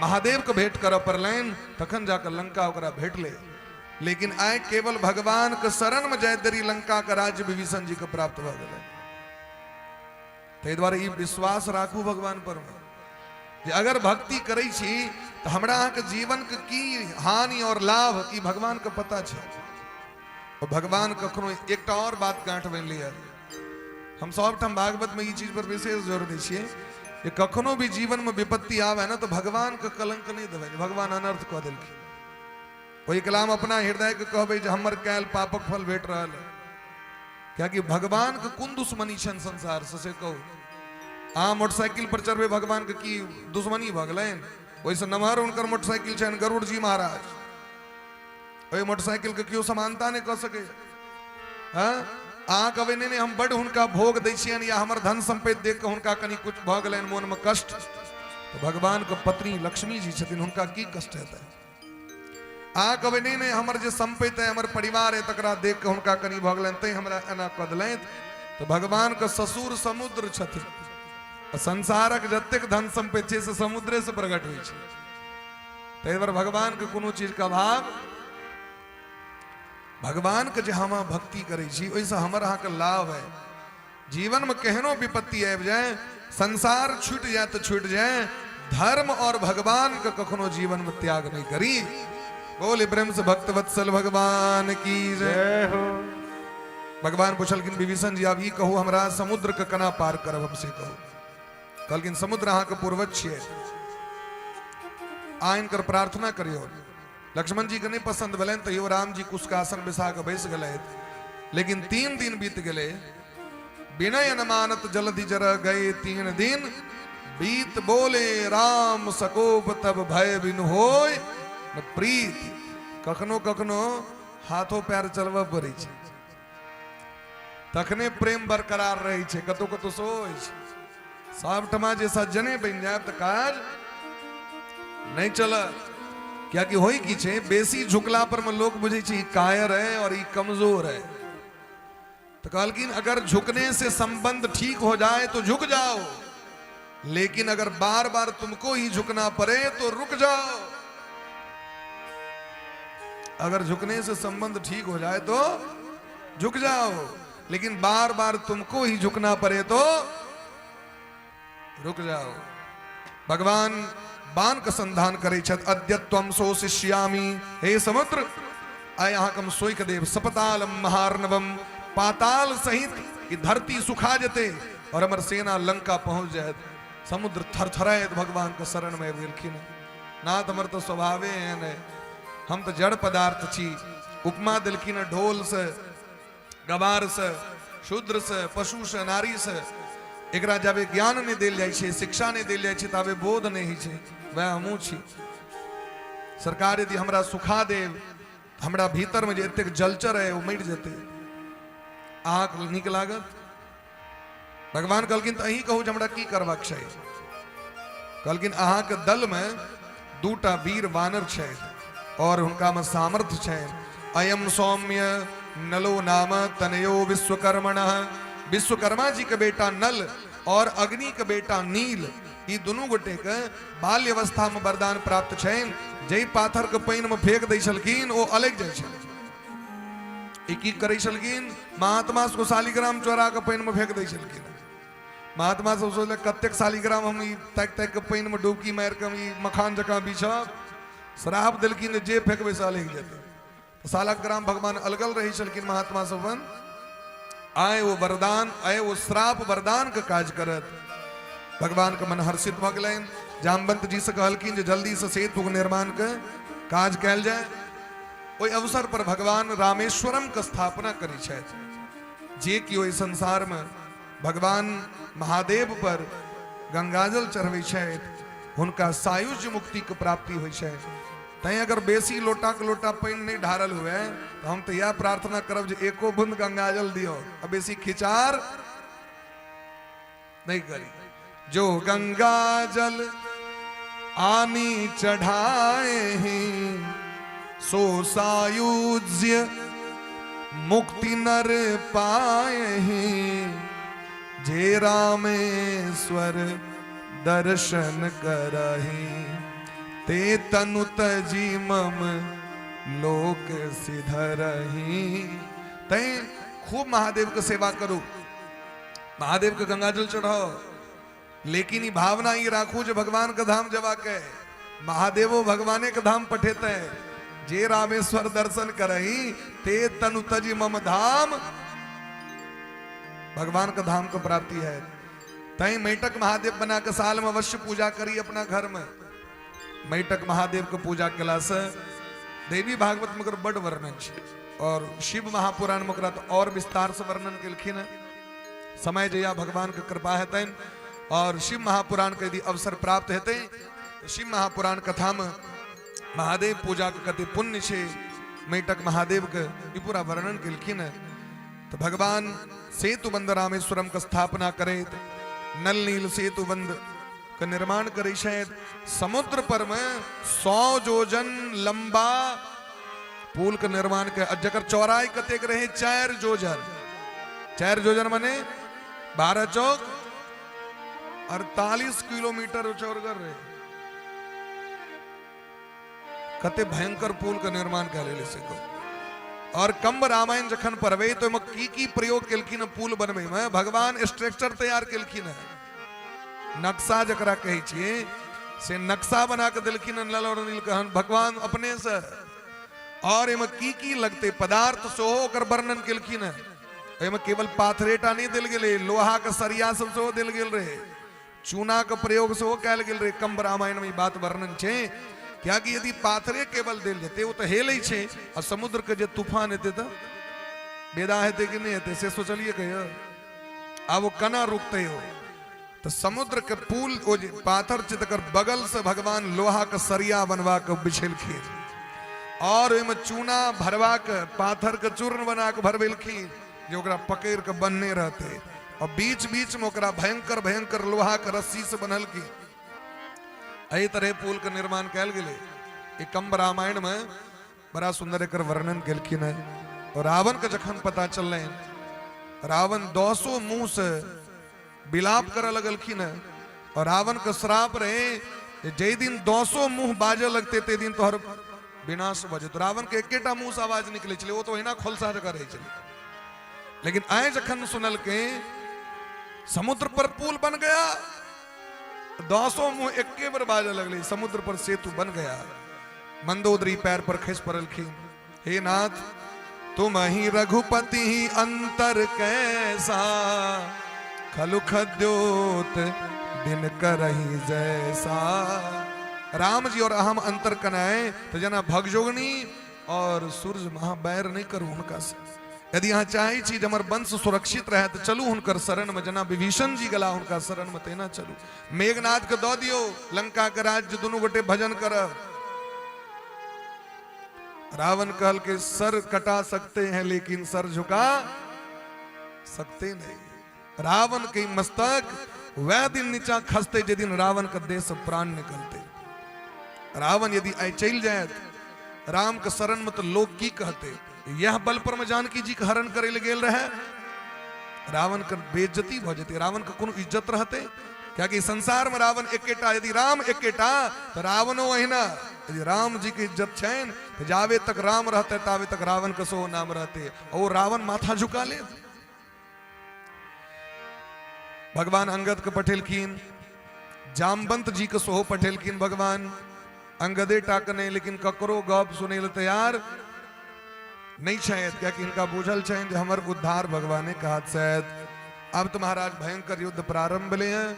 महादेव के भेंट करऽ पड़लनि, तखन जाकर लंका ओकरा भेटलै। लेकिन आइ केवल भगवान के शरण में जाइत देरी लंका के राज्य विभीषण जी के प्राप्त भऽ गेलै। ताहि दुआरे ई विश्वास राखू भगवान पर में जे अगर भक्ति करै छी तऽ हमरा अहाँके जीवन के की हानि और लाभ ई भगवान के पता छै। और भगवान कखनो एकटा और बात गांठ बनि लिअ, हम सबठाम भागवत में ई चीज पर विशेष जोर दै छियै जे कखनो भी जीवन में विपत्ति आवे ना तो भगवान के कलंक नहीं देबै, भगवान अनर्थ कऽ देलखिन। ओहि कलाम अपना हृदय के कहबै जे हमर कैल पापक फल भेट रहल है, कियाकि भगवान के कोन दुश्मनी छनि संसार से, से कहू। अहाँ मोटरसाइकिल पर चढ़बै भगवान के की दुश्मनी भऽ गेलनि? ओहिसँ नमहर हुनकर मोटरसाइकिल छनि गरुड़ जी महाराज, ओहि मोटरसाइकिल के केओ समानता नहि कऽ सकै। हँ, अहाँ कहबै नहि नहि हम बड्ड हुनका भोग दै छियनि या हमर धन सम्पत्ति देख कऽ हुनका कनि कुछ भऽ गेलनि मोनमे कष्ट, तऽ भगवानके पत्नी लक्ष्मी जी छथिन, हुनका की कष्ट हेतै? अहाँ कहबै नहि नहि हमर जे सम्पत्ति है, हमर परिवार है, तकरा देख कऽ हुनका कनि भऽ गेलनि तैं हमरा एना कऽ देलथि, तऽ भगवानके ससुर समुद्र छथिन। संसारक जतेक धन सम्पत्ति छै से समुद्रे से प्रकट होइ छै। ताहि दुआरे भगवानके कोनो चीजके अभाव। भगवान के जे हम अहाँ भक्ति करै छी ओहिसँ हमर अहाँके लाभ है। जीवन में केहनो विपत्ति आबि जाए, संसार छूटि जाए तऽ छूटि जाए, धर्म और भगवान के कखनो जीवन में त्याग नहीं करी। बोले प्रेम से भक्त वत्सल भगवान की जय। जय हो। भगवान पुछलखिन विभीषण जी आब ई कहू हमरा समुद्र के केना पार करब, हम से कहू। कहलखिन समुद्र अहाँके पूर्वज छियै, अहाँ हिनकर प्रार्थना करियौ। लक्ष्मण जी के नहीं पसंद भेलनि तैयो राम जी कुशकासन बैसा के बैस गेलथि। लेकिन 3 दिन बीत गेलै, विनय न मानत जलधि जर गए 3 दिन बीत, बोले राम सकोप तब भय बिनु होय न प्रीत। कखनो कखनो हाथो पैर चलबऽ पड़ै छै तखने प्रेम बरकरार रहै छै। कतौ कतौ सेहो होइ छै, सबठमा जे सज्जने बनि जायब तऽ काज नहि चलत। कियाकि होइ की छै, बेसी झुकला पर में लोग बुझै छै ई कायर है और ई कमजोर है। तो कहलखिन अगर झुकने से संबंध ठीक हो जाए तो झुक जाओ, लेकिन अगर बार बार तुमको ही झुकना पड़े तो रुक जाओ। अगर झुकने से संबंध ठीक हो जाए तो झुक जाओ, लेकिन बार बार तुमको ही झुकना पड़े तो रुक जाओ। भगवान बाण के संधान करे छथि, अद्यत्वम शोषिष्यामि, हे समुद्र आइ अहाँके हम सोखि देब। सपतालम महार्णवम, पाताल सहित ई धरती सुखा जेतै और हमर सेना लंका पहुंच जायत। समुद्र थरथराइत भगवान के शरण में आबि गेलखिन। नाथ हमर तो स्वभावे एहन है, हम तो जड़ पदार्थ छी। उपमा देलखिन ढोल से, गवार से, शूद्र से, पशु से, नारी से। एकरा जाबे ज्ञान नहीं देल जाइ छै, शिक्षा नहीं देल जाइ छै, ताबे बोध नहीं होइ छै। वएह हमहूँ छी। सरकार यदि हमरा सुखा देब, हमरा भीतर में जे एतेक जलचर है ओ मरि जेतै। अहाँके नीक लागत? भगवान कहलखिन तऽ अहीं कहू जे हमरा की करबाक छै। कहलखिन अहाँके दलमे 2टा वीर वानर छथि और हुनकामे सामर्थ्य छनि। अयम सौम्य नलो नाम तनयो विश्वकर्मण, विश्वकर्मा जी के बेटा नल और अग्नि के बेटा नील, ई दुनू गोटे के बाल्यवस्था में वरदान प्राप्त छनि। जै पाथर के पानि में फेंक दै छलखिन ओ अलगि जाइ छलै। ई की करै छलखिन, महात्मा सबके शालिग्राम चोरा के पानि में फेंक दै छलखिन। महात्मा सब सोचलक कतेक शालिग्राम हम ई ताकि ताकि के पानि में डुबकी मारि के हम ई मखान जकाँ बिछब। श्राप देलखिन जे फेंकबै से अलगि जेतै। सालग्राम भगवान अलगल रहै छलखिन महात्मा सब। आय ओ वरदान, आय ओ श्राप वरदान के काज करत। भगवान के मन हर्षित भऽ गेलनि। जामवंत जी से कहलखिन जे जल्दी से सेतु के निर्माण के काज कयल जाय। ओहि अवसर पर भगवान रामेश्वरम के स्थापना करै छथि। जे कि ओहि संसार में भगवान महादेव पर गंगाजल चढ़बै छथि हुनका सायुज्य मुक्ति के प्राप्ति होइ छै। तैं अगर बेसी लोटा के लोटा पानि नहीं ढारल हुए तो हम तो यह प्रार्थना करब जे एको बूंद गंगाजल दियो, आ बेसी खिचार नहीं करी। जो गंगा जल आनी चढ़ाए हैं सो सायुज्य मुक्ति नर पाए हैं। जे रामेश्वर दर्शन करही ते तनु तजी मम लोक सिधरही। तैं खूब महादेव के सेवा करू, महादेव के गंगाजल चढ़ाओ, लेकिन ई भावना ई राखू जे भगवान के धाम जवा के, महादेवो भगवाने के धाम पठेते। जे रामेश्वर दर्शन करही ते तनु तजी मम धाम, भगवान के धाम के प्राप्ति है। तैं मैटक महादेव बना के साल में अवश्य पूजा करी अपना घर में। मैटक महादेव के पूजा केला से देवी भागवत में ओकर बड वर्णन छै और शिव महापुराण में ओकरा तो और विस्तार से वर्णन केलखिन हैं। समय जहिया भगवान के कृपा हेतनि और शिव महापुराण के यदि अवसर प्राप्त हेतै तो शिव महापुराण कथा में महादेव पूजा के कते पुण्य छै, मैटक महादेव के ई पूरा वर्णन केलखिन हैं। तो भगवान सेतुबंध रामेश्वरम के स्थापना करैत नल नील सेतुबंध के निर्माण करै छथि। समुद्र पर में 100 जोजन लंबा पुल के निर्माण के, जकर चौड़ाई कतेक रहे 4 जोजन। 4 जोजन माने 12 चौक 48 किलोमीटर चौड़गर रहे। कते भयंकर पुल के निर्माण कर ले से। और कम्ब रामायण जखन पढ़बै तऽ ओहिमे की की प्रयोग केलखिन हँ पुल बनबैमे, भगवान स्ट्रक्चर तैयार केलखिन हँ, नक्शा जकरा कहै छियै से नक्शा बना कऽ देलखिन हँ नल और नील कहन भगवान अपने से। और एहिमे की की लगतै पदार्थ सेहो ओकर वर्णन केलखिन हँ। एहिमे केवल पाथरेटा नहि देल गेलै, लोहा के सरिया सब सेहो देल गेल रहै, चूना के प्रयोग सेहो कयल गेल रहै। कम्ब रामायण में ई बात वर्णन छै, कियाकि यदि पाथरे केवल देल जेतै ओ तऽ हेलै छै, आ समुद्र के जे तूफान हेतै तऽ बेदा हेतै कि नहि हेतै से सोचलियै कहियो? आब ओ केना रुकतै? ओ तऽ समुद्र के पुल ओ जे पाथर छै तकर बगल से भगवान लोहा के सरिया बनवा के बिछेलखिन, और ओहिमे चूना भरवा के पाथर के चूर्ण बना के भरबेलखिन जे ओकरा पकड़ के बनने रहते, और बीच बीच में ओकरा भयंकर भयंकर लोहा के रस्सी से बनलखिन। एहि तरह पुल के निर्माण कयल गेलै। ई कम्ब रामायण में बड़ा सुंदर एकर वर्णन केलखिन है। और रावण के जखन पता चललनि, रावण दसो मुंह से विलाप करऽ लगलखिन है। और रावण के श्राप रहे जे दिन दसो मुंह बाजऽ लगते ते दिन तोहर विनाश भऽ जेतौ। रावण के एकेटा मुंह से आवाज निकलै छलै, ओ तऽ ओहिना खोलसा जकाँ रहै छलै। लेकिन आइ जखन सुनलकै समुद्र पर पुल बन गया, दसो मुंह एके बेर बाजऽ लगलै, समुद्र पर सेतु बन गया। मंदोदरी पैर पर खसि पड़लखिन, हे नाथ तुम ही रघुपति अंतर कैसा, खलु खद्योत दिन करही जैसा। राम जी और अहम अंतर कनाए तो जना भगजोगनी और सूर्य महाबैर नहीं करू हुनका से। यदि अहाँ चाहे छी जे हमर वंश सुरक्षित रहे तो चलू हुनकर शरण में, जना विभीषण जी गला हुनका शरण में तेना चलू। मेघनाथ के दऽ दियौ लंका के राज्य, दुनू गोटे भजन करब। रावण कहल के सर कटा सकते हैं लेकिन सर झुका सकते नहीं। रावण के मस्तक वह दिन नीचा खसते जे दिन रावण के देह से प्राण निकलते। रावण यदि आइ चलि जायत राम के शरण में तो लोग की कहते, यह बल पर में जानकी जी के हरण करे ले गेल रहे, रावण के बेइज्जती भ जेते, रावण के कोनो इज्जत रहते? कियाकि संसार में रावण एकेटा, यदि राम एकेटा तो रावणो अहिना। यदि राम जी के इज्जत छनि तो जावे तक राम रहते तावे तक रावण के सेहो नाम रहते, और रावण माथा झुका ले। भगवान अंगद के पठेलखिन, जामवंत जी के सेहो पठेलखिन भगवान, अंगदे टा के नहीं, लेकिन ककरो गप सुनै लए तैयार नहीं छथि, कियाकि हिनका बुझल छनि जे हमर उद्धार भगवाने के हाथ से आयत। अब तो महाराज भयंकर युद्ध प्रारंभ भेलै हैं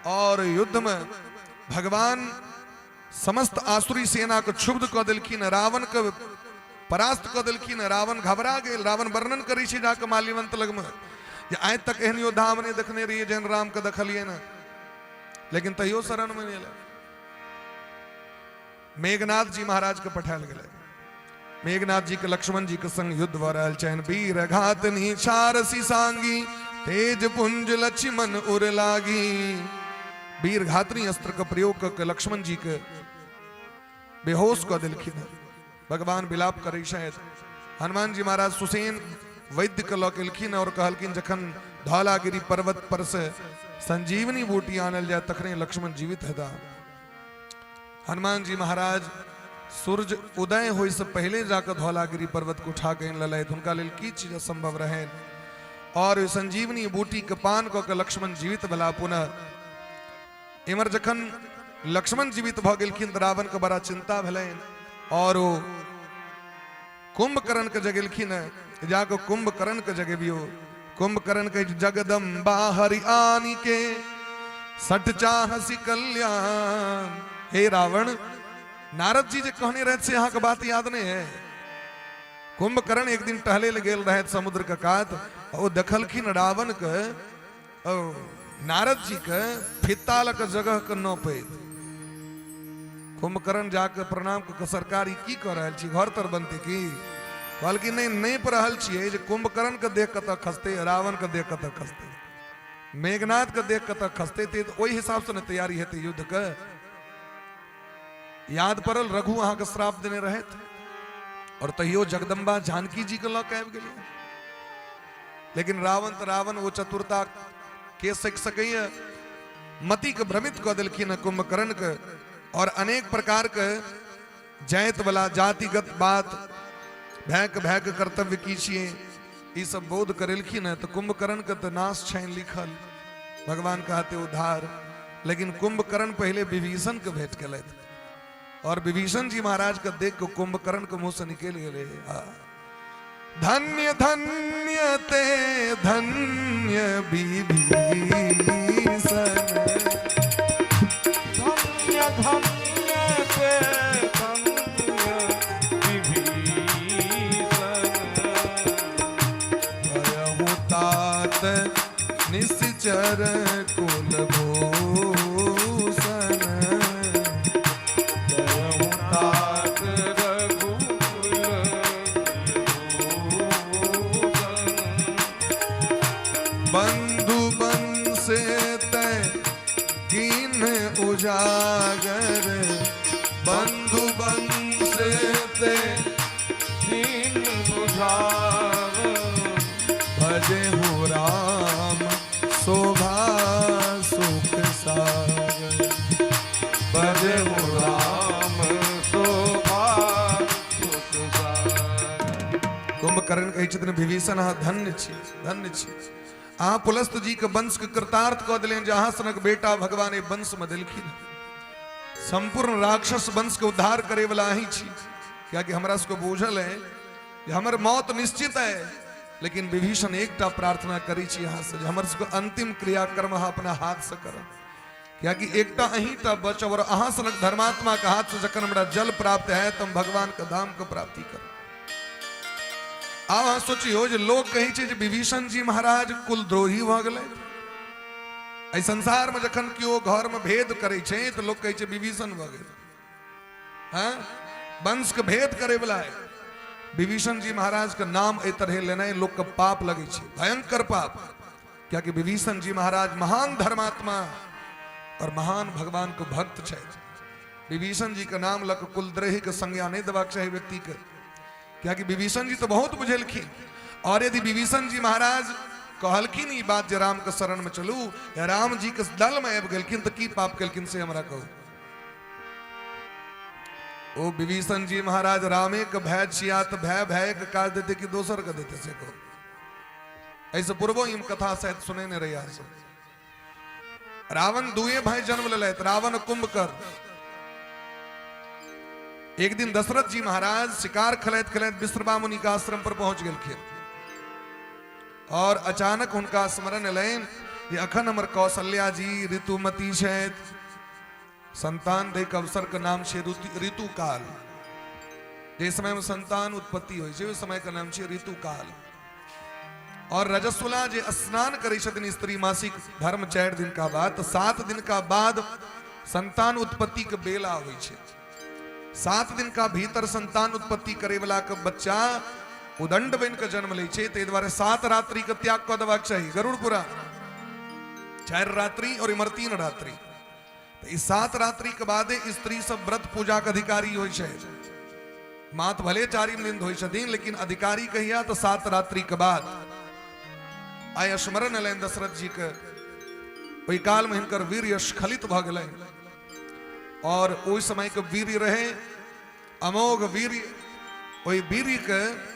और युद्ध में भगवान समस्त आसुरी सेना के क्षुब्ध कऽ देलखिन, रावण के परास्त कऽ देलखिन। रावण घबरा गेल। रावण वर्णन करै छै जाके माल्यवंत लगमे जे आइ तक एहन योद्धा हम नहि देखने रहियै जेहन राम के देखलियै ने, लेकिन तैयो शरण में नहि एलै। मेघनाथ जी महाराज के पठायल गेलै। मेघनाथ जी के लक्ष्मण जी के संग युद्ध भऽ रहल छनि। वीर घातनी छारसी सांगी, तेज पुंज लक्ष्मण उर लागी। वीर घातनी अस्त्र के प्रयोग कऽ के लक्ष्मण जी के बेहोश कऽ देलखिन। भगवान विलाप करै छथि। हनुमान जी महाराज सुसेन वैद्य के लऽ के एलखिन और कहलखिन जखन धौलागिरी पर्वत पर से संजीवनी बूटी आनल जाए तखने लक्ष्मण जीवित हेता। हनुमान जी महाराज सूर्य उदय होय से पहले जाकर धौलागिरी पर्वत को उठा के आनि लेलथि। हुनका लेल की चीज असंभव रहनि। और संजीवनी बूटी के पान कऽ के लक्ष्मण जीवित भेला। पुनः इमर जखन लक्ष्मण जीवित भऽ गेलखिन तऽ रावण के बड़ा चिंता भेलनि और ओ कुंभकर्ण के जगेलखिन है, जाके कुंभकर्ण के जगेबियो। कुंभकर्ण के जगदम्बा हरि आनी के सट चाहसी कल्याण। हे रावण, नारद जी जे कहने रहे से अहाँके बात याद नहीं है? कुंभकर्ण एक दिन टहले ले गेल रहे समुद्र के कात, ओ देखलखिन रावण के नारद जी के फित्ता लऽ के जगह के नपैत। कुंभकर्ण जाके प्रणाम कऽ के, सरकार ई की कऽ रहल छी, घर तर बनते की? कहलखिन नहि नापि रहल छियै जे कुंभकर्ण के देह कतऽ खसतै, रावण के देह कतऽ खसतै, मेघनाथ के देह कतऽ खसतै, तऽ ओहि हिसाब से ने तैयारी हेतै युद्ध के। याद पड़ल रघु अहाँके श्राप देने रहथि और तैयो जगदम्बा जानकी जी के लऽ के आबि गेलै। लेकिन रावण तऽ रावण, ओ चतुरता के सीख सकैए? मति के भ्रमित कऽ देलखिन कुंभकर्ण के और अनेक प्रकार के जाति वाला जातिगत बात भायके भायके कर्तव्य की छियै, ई सब बोध करेलखिन है। तऽ कुंभकर्ण के तऽ नाश छनि लिखल, भगवान के हाथे उद्धार। लेकिन कुंभकर्ण पहले विभीषण के भेंट केलथि और विभीषण जी महाराज के देख के कुंभकर्ण के मुंह से निकल गेले, धन्य धन्य ते धन्य विभीषण, धन्य धन्य ते धन्य विभीषण, भयहु तात निश्चर कुल भूषण, भयहु तात तात रघुकुल भूषण, बंधु बंसे तय कीन उजागर, बंधु बंसे ते दीन बुझाव, भजे हो राम शोभा सुख सागर, भजे हो राम राम शोभा सुख सागर। कुंभकर्ण कहै छथिन विभीषण अहाँ धन्य छी, धन्य छी, अहाँ पुलस्त जी के वंश के कृतार्थ कऽ देलियनि जे अहाँ सनक बेटा भगवान एहि वंश में देलखिन। संपूर्ण राक्षस वंश के उद्धार करे वाला अहीं छी, कियाकि हमरा सबके बूझल है जे हमर मौत निश्चित है, लेकिन विभीषण एकटा प्रार्थना करै छी अहाँ से जे हमर सबके अंतिम क्रियाकर्म अहाँ अपना हाथ से करब, कियाकि एकटा अहीं टा बचब और अहाँ सनक धर्मात्मा के हाथ से जखन हमरा जल प्राप्त है तऽ हम भगवान के धाम के प्राप्ति करब। आब अहाँ सोचियौ जे लोक कहै छै जे विभीषण जी महाराज कुलद्रोही भऽ गेलै। एहि संसार में जखन केओ घर में भेद करै छै तऽ लोक कहै छै विभीषण भऽ गेल, हाँ वंश के भेद करे वाला है। विभीषण जी महाराज के नाम एहि तरह लेनाइ लोक के पाप लगै छै, भयंकर पाप, कियाकि विभीषण जी महाराज महान धर्मात्मा और महान भगवान के भक्त छथि। विभीषण जी के नाम लऽ कऽ कुलद्रोही के संज्ञा नहि देबाक चाही व्यक्ति के, कियाकि विभीषण जी तो बहुत बुझेलखिन। और यदि विभीषण जी महाराज कहलखिन ई बात जे राम के शरण में चलू, या राम जी के दल में आबि गेलखिन, तऽ की पाप केलखिन से हमरा कहू। ओ विभीषण जी महाराज रामे के भय छिया तऽ भय भय के काज देते कि दोसर के देते से कहू। एहिसँ पूर्वो ई कथा शायद सुनेने रही अहाँ सब। रावण दुए भाई जन्म लेलथि, रावण कुंभकर्ण। एक दिन दशरथ जी महाराज शिकार खेलैत खेलैत विश्रवा मुनि के आश्रम पर पहुंच गेलखिन और अचानक हुनका स्मरण एलनि जे अखन हमर कौशल्या जी ऋतुमती छथि, संतान दै के अवसर के नाम छै ऋतुकाल। जे समय में संतान उत्पत्ति होइ छै ओहि समय के नाम छै ऋतुकाल। और रजस्वला जे स्नान करै छथिन स्त्री मासिक धर्म 4 दिन का बाद, तऽ 7 दिन का बाद संतान उत्पत्ति के बेला होइ छै। 7 दिन का भीतर संतान उत्पत्ति करे वाला के बच्चा उदंड बनि के जन्म लै छै, ताहि दुआरे 7 रात्रि के त्याग कऽ देबाक चाही। गरुड़पुरा 4 रात्रि और इम्हर 3 रात्रि, तऽ ई 7 रात्रि के बादे स्त्री सब व्रत पूजा के अधिकारी होइ छै। मात भले 4 दिन धोइ छथिन, लेकिन अधिकारी कहिया तऽ 7 रात्रि के बाद। आइ स्मरण एलनि दशरथ जी के, ओहि काल में हिनकर वीर्य स्खलित भऽ गेलनि और ओहि समय के वीर्य रहे अमोघ वीर्य। ओहि वीर्य के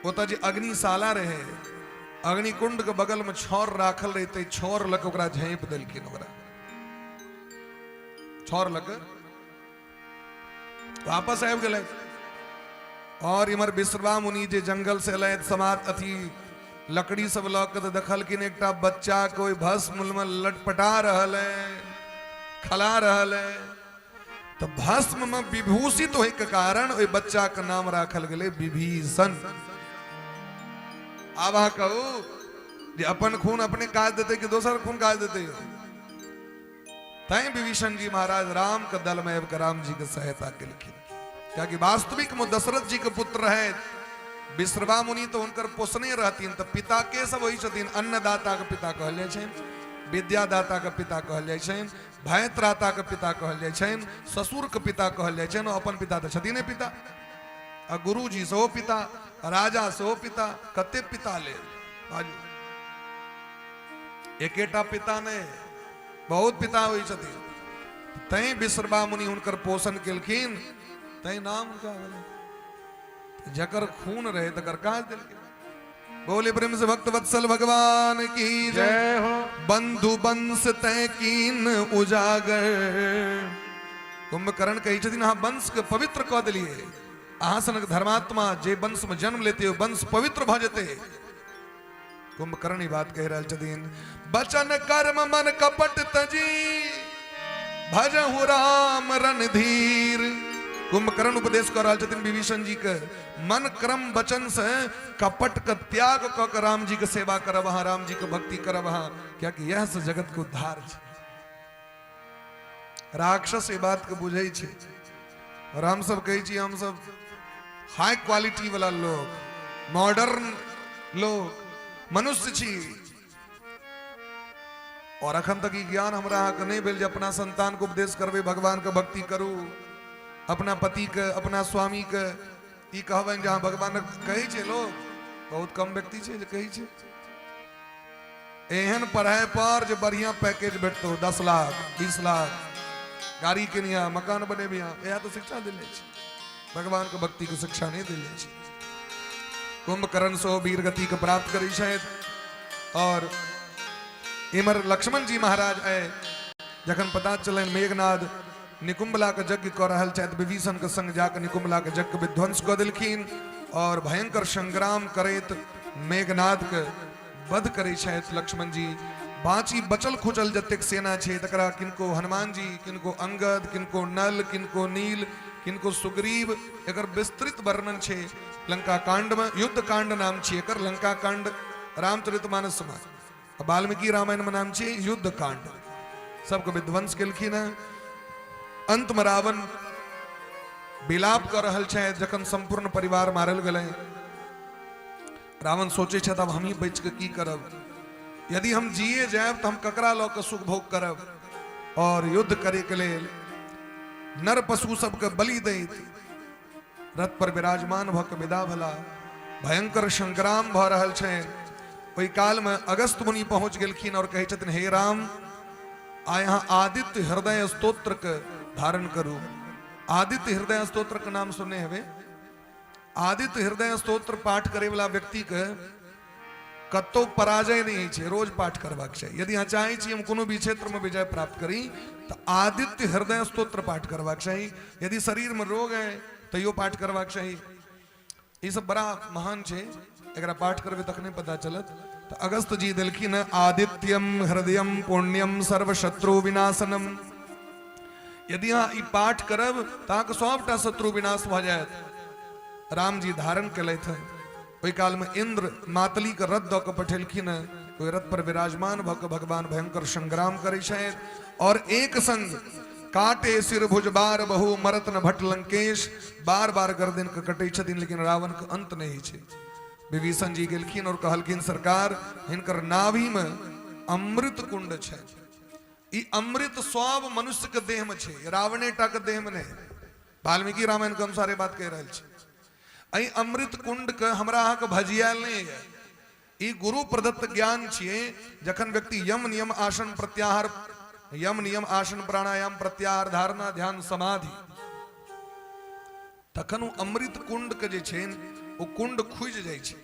ओतऽ जे अग्निशाला रहे, अग्निकुंड के बगल में छौर राखल रहे, तै छौर लऽ के ओकरा झाँपि देलखिन। ओकरा छौर लऽ के वापस आबि गेलै। और इम्हर विश्रवा मुनि जे जंगल से एलथि समाज अथी लकड़ी सब लऽ के, तऽ देखलखिन एकटा बच्चा के ओहि भस्म में लटपटा रहल है, खला रहल है। तऽ भस्म में विभूषित होय के कारण ओहि बच्चा के नाम राखल गेलै विभीषण। आब अहाँ कहू जे अपन खून अपने काज देतै कि दोसर खून काज देतै? तैं विभीषण जी महाराज राम के दल में आबि के राम जी के सहायता केलखिन, कियाकि वास्तविक में दशरथ जी के पुत्र रहे विश्रवा मुनि तो हुनकर पोसने रहथिन, तऽ पिता के सब होइ छथिन? अन्नदाता के पिता कहल जाइ छनि, विद्यादाता के पिता कहल जाइ छनि, भयत्राता के पिता कहल जाइ छनि, ससुर के पिता कहल जाइ छनि। अपन पिता तऽ छथिन पिता, आ गुरुजी सेहो पिता, राजा सेहो पिता, कते पिता ले बाजू, एकेटा पिता नहि, बहुत पिता होइ छथिन। तैं विश्रवा मुनि हुनकर पोषण केलखिन, तैं नाम हुनका भेलै। जकर खून रहे तकर काज देलकै। बोले प्रेम से भक्त वत्सल भगवान की जय हो। बंधु वंश तय कीन उजागर। कुंभकर्ण कहै छथिन अहाँ वंश के पवित्र कऽ देलियै, अहाँ सनक धर्मात्मा जे वंश में जन्म लेते वंश पवित्र भऽ जेतै। कुंभकर्ण ई बात कहि रहल छथिन। बचन कर्म मन कपट तजी भजहु राम रणधीर। कुंभकर्ण उपदेश कऽ रहल छथिन विभीषण जी के, मन क्रम वचन से कपट के त्याग कऽ के राम जी के सेवा करब अहाँ, राम जी के भक्ति करब अहाँ, कियाकि यह से जगत के उद्धार छै। राक्षस ई बात के बुझै छै और हम सब कहै छी हम सब हाई क्वालिटी वाला लोग, मॉडर्न लोग, मनुष्य छी। और अखन तक ई ज्ञान हमरा अहाँके नहि भेल जे अपना संतान के उपदेश करबै भगवान के भक्ति करू, अपना पति के अपना स्वामी के ई कहबनि जे अहाँ भगवान कहै छै लोग, बहुत कम व्यक्ति छै जे कहै छै। एहन पढ़ाई पर जे बढ़िया पैकेज भेटतो 10 लाख 20 लाख, गाड़ी किनिया मकान बनेबिया, इएह तो शिक्षा देल जाइ छै, भगवान के भक्ति के शिक्षा नहीं देल जाइ छै। कुंभकर्ण सो वीर गति के प्राप्त करै छथि। और इमर लक्ष्मण जी महाराज आए, जखन पता चलनि मेघनाद निकुंभला के यज्ञ कऽ रहल छथि, विभीषण के संग जाके निकुंभला के यज्ञ विध्वंस कऽ देलखिन और भयंकर संग्राम करैत मेघनाद के वध करै छथि लक्ष्मण जी। बाँची बचल खुचल जतेक सेना छै तकरा किनको हनुमान जी, किनको अंगद, किनको नल, किनको नील, किनको सुग्रीव, एकर विस्तृत वर्णन छै लंका कांड में। युद्ध कांड नाम छै एकर, लंका कांड रामचरितमानस में, वाल्मीकि रामायण में नाम छै युद्ध कांड। सबके विध्वंस केलखिन हैं। अंत में रावण विलाप कर रहल छै जखन संपूर्ण परिवार मारल गेलै। रावण सोचे छथि अब हमही बचि के की करब, यदि हम जिए जायब तो हम ककरा लऽ के सुख भोग करब। और युद्ध करे के लेल नर पशु सबके बलि दैत रथ पर विराजमान भऽ के विदा भला। भयंकर संग्राम भऽ रहल छै। ओहि काल में अगस्त मुनि पहुंच गेलखिन और कहै छथिन हे राम, आइ अहाँ आदित्य हृदय स्तोत्र के धारण करू। आदित्य हृदय स्तोत्र के नाम सुनने हेबै। आदित्य हृदय स्तोत्र पाठ करे वाला व्यक्ति के कतौ पराजय नहीं होइ छै, रोज पाठ करबाक चाही। यदि अहाँ चाहै छी हम कोनो भी क्षेत्र में विजय प्राप्त करी तऽ आदित्य हृदय स्तोत्र पाठ करबाक चाही। यदि शरीर में रोग है तैयो पाठ करबाक चाही। ई सब बड़ा महान छै, एकरा पाठ करबै तखने पता चलत। तऽ अगस्त जी देलखिन आदित्यम हृदयम पुण्यम सर्वशत्रु विनाशनम। यदि अहाँ ई पाठ करब तऽ अहाँके सबटा शत्रु विनाश भऽ जायत। राम जी धारण केलथि हँ। ओहि कालमे इंद्र मातली के रथ दऽ कऽ पठेलखिन हँ। ओहि रथ पर विराजमान भऽ कऽ भगवान भयंकर संग्राम करै छथि और एक संग काटे सिर भुज बार बहु मरत न भट लंकेश, बार बार गर्दन के कटै छथिन लेकिन रावण के अंत नहि होइ छै। विभीषण जी गेलखिन और कहलखिन सरकार हिनकर नाभि में अमृत कुंड छै, ई अमृत सब मनुष्य के देह में छै, रावणे टा के देह में नहीं। वाल्मीकि रामायण के अनुसार बात कहि रहल छै। एहि अमृत कुंड के हमरा अहाँके भजियाल नहीं है, ई गुरु प्रदत्त ज्ञान छियै। जखन व्यक्ति यम नियम आसन प्रत्याहार, यम नियम आसन प्राणायाम प्रत्याहार धारणा ध्यान समाधि, तखन ओ अमृत कुंड के जे छै ओ कुंड खुजि जाइ छै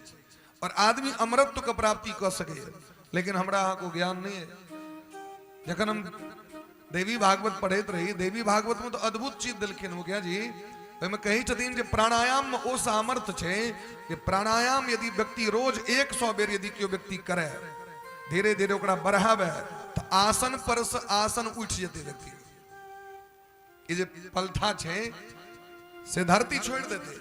और आदमी अमरत्व के प्राप्ति कऽ सकैए। लेकिन हमरा अहाँके ज्ञान नहीं है। जखन हम देवी भागवत पढ़ैत रही, देवी भागवत में तो अद्भुत चीज देलखिन मुखिया जी। ओहिमे कहै छथिन जे प्राणायाम में ओ सामर्थ्य छै जे प्राणायाम यदि व्यक्ति रोज 100 बेर यदि केओ व्यक्ति करे, धीरे धीरे ओकरा बढ़ावे, तऽ आसन पर से आसन उठि जेतै व्यक्ति। ई जे पलथा छै से धरती छोड़ि देतै।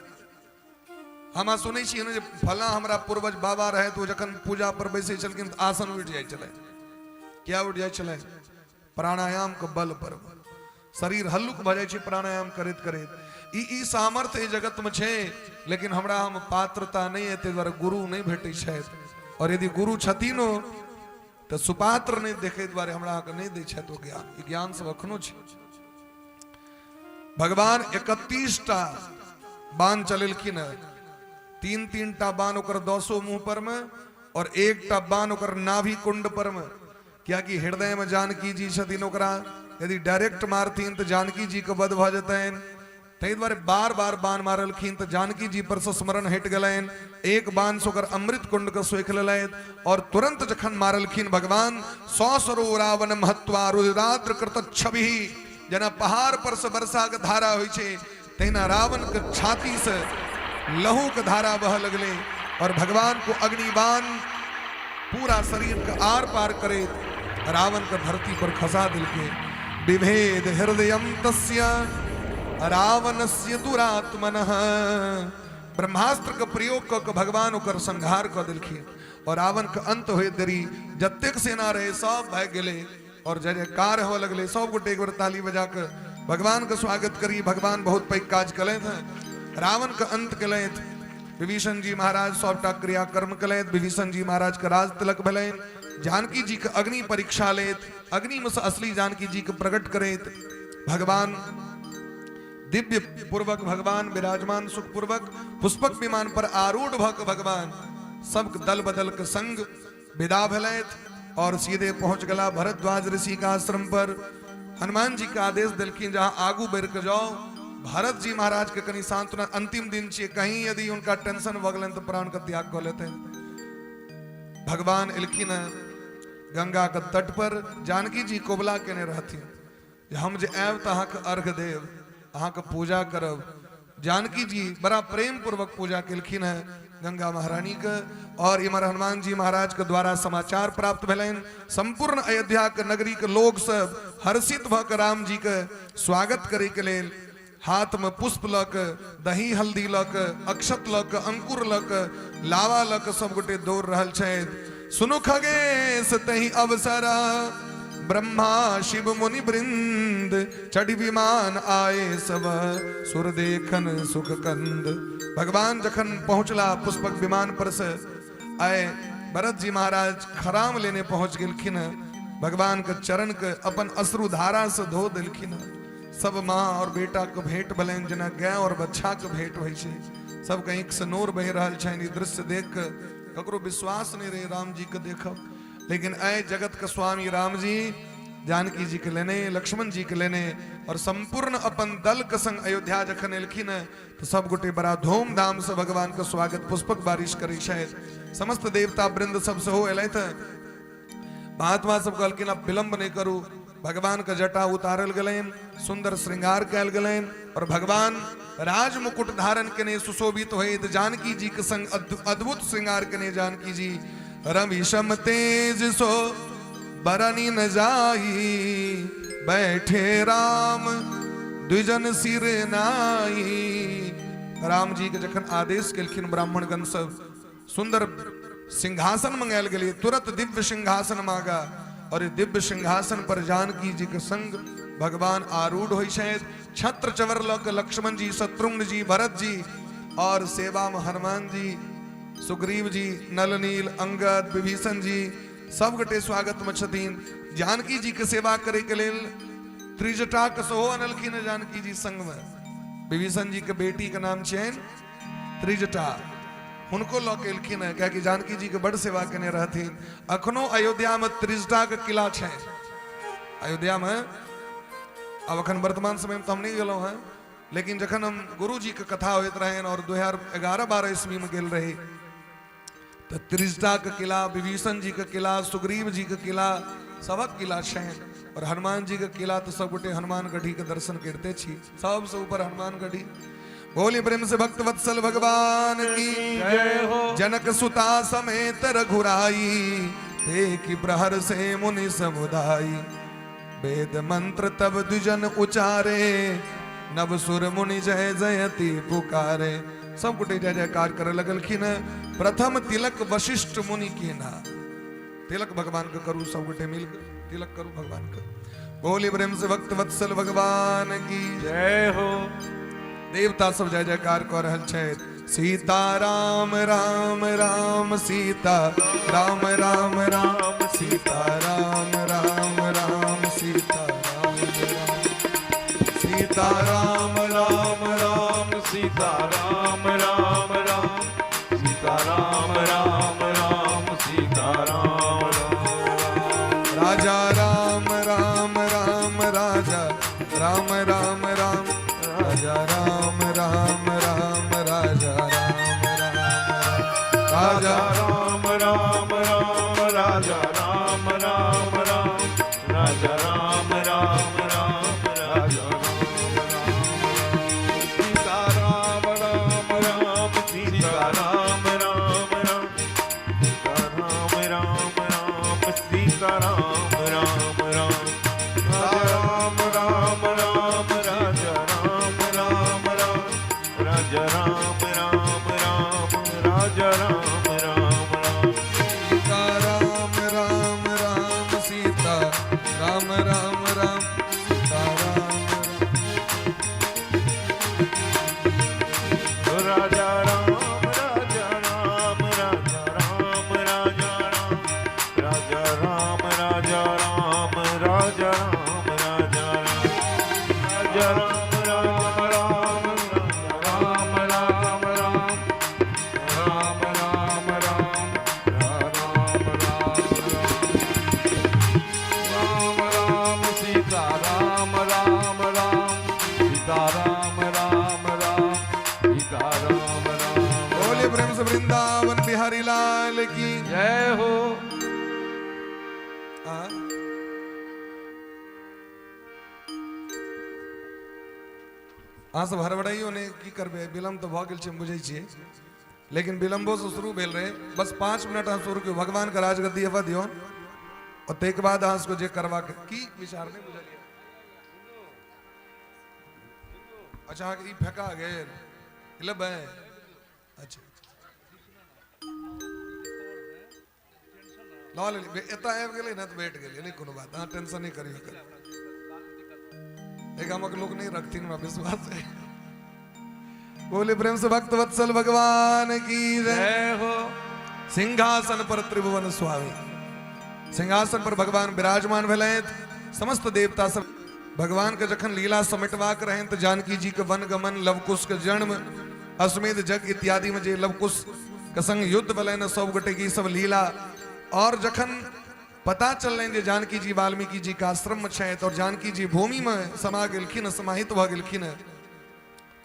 हम सुनै छियै ने जे फलां हमरा पूर्वज बाबा रहै तऽ ओ जखन पूजा पर बैसै छलखिन तऽ आसन उठि जाइ छलै। किया उठि जाइ छलै? प्राणायाम के बल पर शरीर हल्लुक भऽ जाइ छै प्राणायाम करैत करैत। ई ई सामर्थ्य एहि जगत में छै, लेकिन हमरा हम पात्रता नहि है, ताहि दुआरे गुरु नहि भेटै छथि। और यदि गुरु छथिन तऽ सुपात्र नहि देखै दुआरे हमरा अहाँके नहि दै छथि ओ ज्ञान। ई ज्ञान सब एखनो छै। भगवान 31 टा बाण चलेलखिन हँ, 3-3 टा बाण ओकर 10 मुंह पर में और 1 बाण ओकर नाभि कुंड पर में, कियाकि हृदय में जानकी जी छथिन। ओकरा यदि डायरेक्ट मारथिन तऽ जानकी जी के वध भऽ जेतनि। ताहि दुआरे बार बार बाण मारलखिन तऽ जानकी जी पर से स्मरण हटि गेलनि। एक बाण से ओकर अमृत कुंड के सोखि लेलथि और तुरंत जखन मारलखिन भगवान सौ रावण महत्वा रुद्राद्र कृत छवि, जेना पहाड़ पर से वर्षा के धारा होइ छै तहिना रावण के छाती से लहू के धारा बह लगले और भगवान को अग्निबाण पूरा शरीर के आर पार करैत रावण के धरती पर खसा दिलके। विभेद हृदय तस्य रावणस्य दुरात्मनः, ब्रह्मास्त्र के प्रयोग कऽ के भगवान ओकर संहार कऽ देलखिन और रावण के अंत होइत देरी जतेक सेना रहे सब भागि गेलै और जय जयकार होअ लगलै। सब गोटे एक बेर ताली बजा के भगवान के स्वागत करी। भगवान बहुत पैघ काज केलथि हैं, रावण के अंत केलथि। विभीषण जी महाराज सबटा क्रियाकर्म केलथि। विभीषण जी महाराज के राज तिलक भेलनि। जानकी जी के अग्नि परीक्षा लेत, अग्नि में से असली जानकी जी के प्रकट करैत भगवान दिव्य पूर्वक भगवान विराजमान सुख पूर्वक पुष्पक विमान पर आरूढ़ भऽ के भगवान सब दल बदल के संग विदा भेलथि और सीधे पहुंच गला भरद्वाज ऋषि का आश्रम पर। हनुमान जी के आदेश दिलखिन जहां आगू बढ़ के जाओ, भरत जी महाराज के कनी सांत्वना, अंतिम दिन छियै, कहीं यदि उनका टेंशन भऽ गेलनि तऽ प्राण के त्याग कऽ लेते। भगवान एलखिन गंगा के तट पर। जानकी जी कोबला केने रहथिन जे हम जे आयब तऽ अहाँके अर्घ देब, अहाँके पूजा करब। जानकी जी बड़ा प्रेम पूर्वक पूजा केलखिन हैं गंगा महारानी के और इमर हनुमान जी महाराज के द्वारा समाचार प्राप्त भेलनि। संपूर्ण अयोध्या के नगरी के लोग सब हर्षित भऽ के राम जी के स्वागत करे के लेल हाथ में पुष्प लऽ के, दही हल्दी लऽ के, अक्षत लऽ के, अंकुर लऽ के, लावा लऽ के सब गोटे दौड़ रहल छथि। सुनु खगेश तहि अवसर, ब्रह्मा शिव मुनि वृंद, चढ़ि विमान आए सब सुर देखन सुख कंद। भगवान जखन पहुंचला पुष्पक विमान पर से आए, भरत जी महाराज खराम लेने पहुंच गेलखिन। भगवान के चरण के अपन अश्रु धारा से धो देलखिन। सब माँ और बेटा के भेंट भेलनि, जेना गाय और बच्चा के भेंट होइ छै। सबके आँखि से नोर बहि रहल छनि। ई दृश्य देख के ककरो विश्वास नहीं रहे राम जी के देखब, लेकिन ऐ जगत के स्वामी राम जी जानकी जी के लेने, लक्ष्मण जी के लेने और संपूर्ण अपन दल के संग अयोध्या जखन एलखिन तो सब गोटे बड़ा धूमधाम से भगवान के स्वागत पुष्पक बारिश करै छथि। समस्त देवता वृंद सब सेहो एलथि। महात्मा सब कहलखिन अब विलंब नहीं करू। भगवान के जटा उतारल गेलनि, सुंदर श्रृंगार कयल गेलनि और भगवान राज मुकुट धारण केने सुशोभित होइत जानकी जी के संग अद्भुत श्रृंगार केने जानकी जी। रवि सम तेज सो बरनी न जाई, बैठे राम द्विजन सिर नाई। राम जी के जखन आदेश केलखिन ब्राह्मणगण सब सुंदर सिंहासन मंगायल गेलिए, तुरंत दिव्य सिंहासन मांगा और दिव्य सिंहासन पर जानकी जी के संग भगवान आरूढ़ होइ छथि। छत्र चवर लऽ के लक्ष्मण जी, शत्रुघ्न जी, भरत जी और सेवा में हनुमान जी, सुग्रीव जी, नल नील, अंगद, विभीषण जी सब गोटे स्वागत में छथिन। जानकी जी के सेवा करे के लेल त्रिजटा के सेहो अनलखिन जानकी जी संग में। विभीषण जी के बेटी के नाम छनि त्रिजटा, हुनको लऽ के एलखिन हेँ, कियाकि जानकी जी के बड़ सेवा केने रहथिन। अखनो अयोध्या में त्रिजटा के किला छै अयोध्या में। अब अखन वर्तमान समय में तो हम नहीं गेलहुँ हेँ, लेकिन जखन हम गुरु जी के कथा होइत रहनि और 2011-12 ईस्वी में गेल रही तो त्रिजटा के किला, विभीषण जी के किला, सुग्रीव जी के किला, सबक किला छनि। और हनुमान जी के किला तो सब गोटे हनुमान गढ़ी के दर्शन करते छी, सबसे ऊपर हनुमान गढ़ी। बोली प्रेम से भक्त वत्सल भगवान की जय हो। जनक सुता समेत रघुराई, देखि प्रहर से मुनि समुदाय। वेद मंत्र तब द्विजन उचारे, नव सुर मुनि जय जयति पुकारे। सब गोटे जय जयकार करे लगलखिन। प्रथम तिलक वशिष्ठ मुनि के ना, तिलक भगवान के करू, सब गोटे मिल के तिलक करू भगवान के। बोली प्रेम से भक्त वत्सल भगवान की जय हो। देवता सब जय जयकार कर रहल छथि। सीता राम राम राम सीता राम राम राम सीता राम राम राम सीता राम राम सीता राम राम राम सीता राम राम राम सीता राम राम राम सीता राम राम राजा राम राम राम राजा राम राम राम राजा राम। राजा राम राम राम राजा राम राम राम राजा राम राम राम राजा राम राम सीता राम राम राम सीता राम राम राम सीता राम राम राम सीता राम राम राम राम राम राम राजा राम राम राम राजा राम राम राम राजा राम राम राम सीता राम राम राम सीता राम राम राम सीता राम राम। राजा राम राजा राम राजा राम राजा राम राजा राम राजा राम राजा राम राजा राम राजा राम राम राम राम राम राम राम राम राम राम राम રામ રામ સીતા રામ રામ રામ સીતા રામ રામ રામ સીતા રામ રામ. बोलिए प्रेम से वृंदावन बिहारी लाल की। જય હો. हाँ? अहाँ सब हड़बड़ाइयो नहि, की करबै, विलम्ब तऽ भऽ गेल छै, हम बुझै छियै, लेकिन विलम्बोसँ शुरू भेल रहै। बस 5 मिनट अहाँ शुरू करू, भगवानके राजगद्दी हेबऽ दियौ और ताहिके बाद अहाँ सबके जे करबाक की विचार नहि बुझलियै। अच्छा, अहाँके ई फेका गेल, ई लेबै? अच्छा, लऽ लेली। एतऽ आबि गेलै ने तऽ बैठ गेलियै। नहि कोनो बात, अहाँ टेंशन नहि करियौ एकर। एहि गामक लोक नहि रखथिन, हमरा विश्वास है। बोले प्रेम से भक्त वत्सल भगवान की जय। જય હો. सिंहासन पर त्रिभुवन स्वामी, सिंहासन पर भगवान विराजमान भेलथि। समस्त देवता सब भगवान के जखन लीला समेटबाक रहनि तऽ जानकी जी के वन गमन, लवकुश के जन्म, अश्वमेध यज्ञ इत्यादि में जे लवकुश के संग युद्ध भेलनि, सब गोटे के ई सब लीला, और जखन पता चललनि जे जानकी जी वाल्मीकि जी के आश्रम में छथि और जानकी जी भूमि में समा गेलखिन, समाहित भऽ गेलखिन,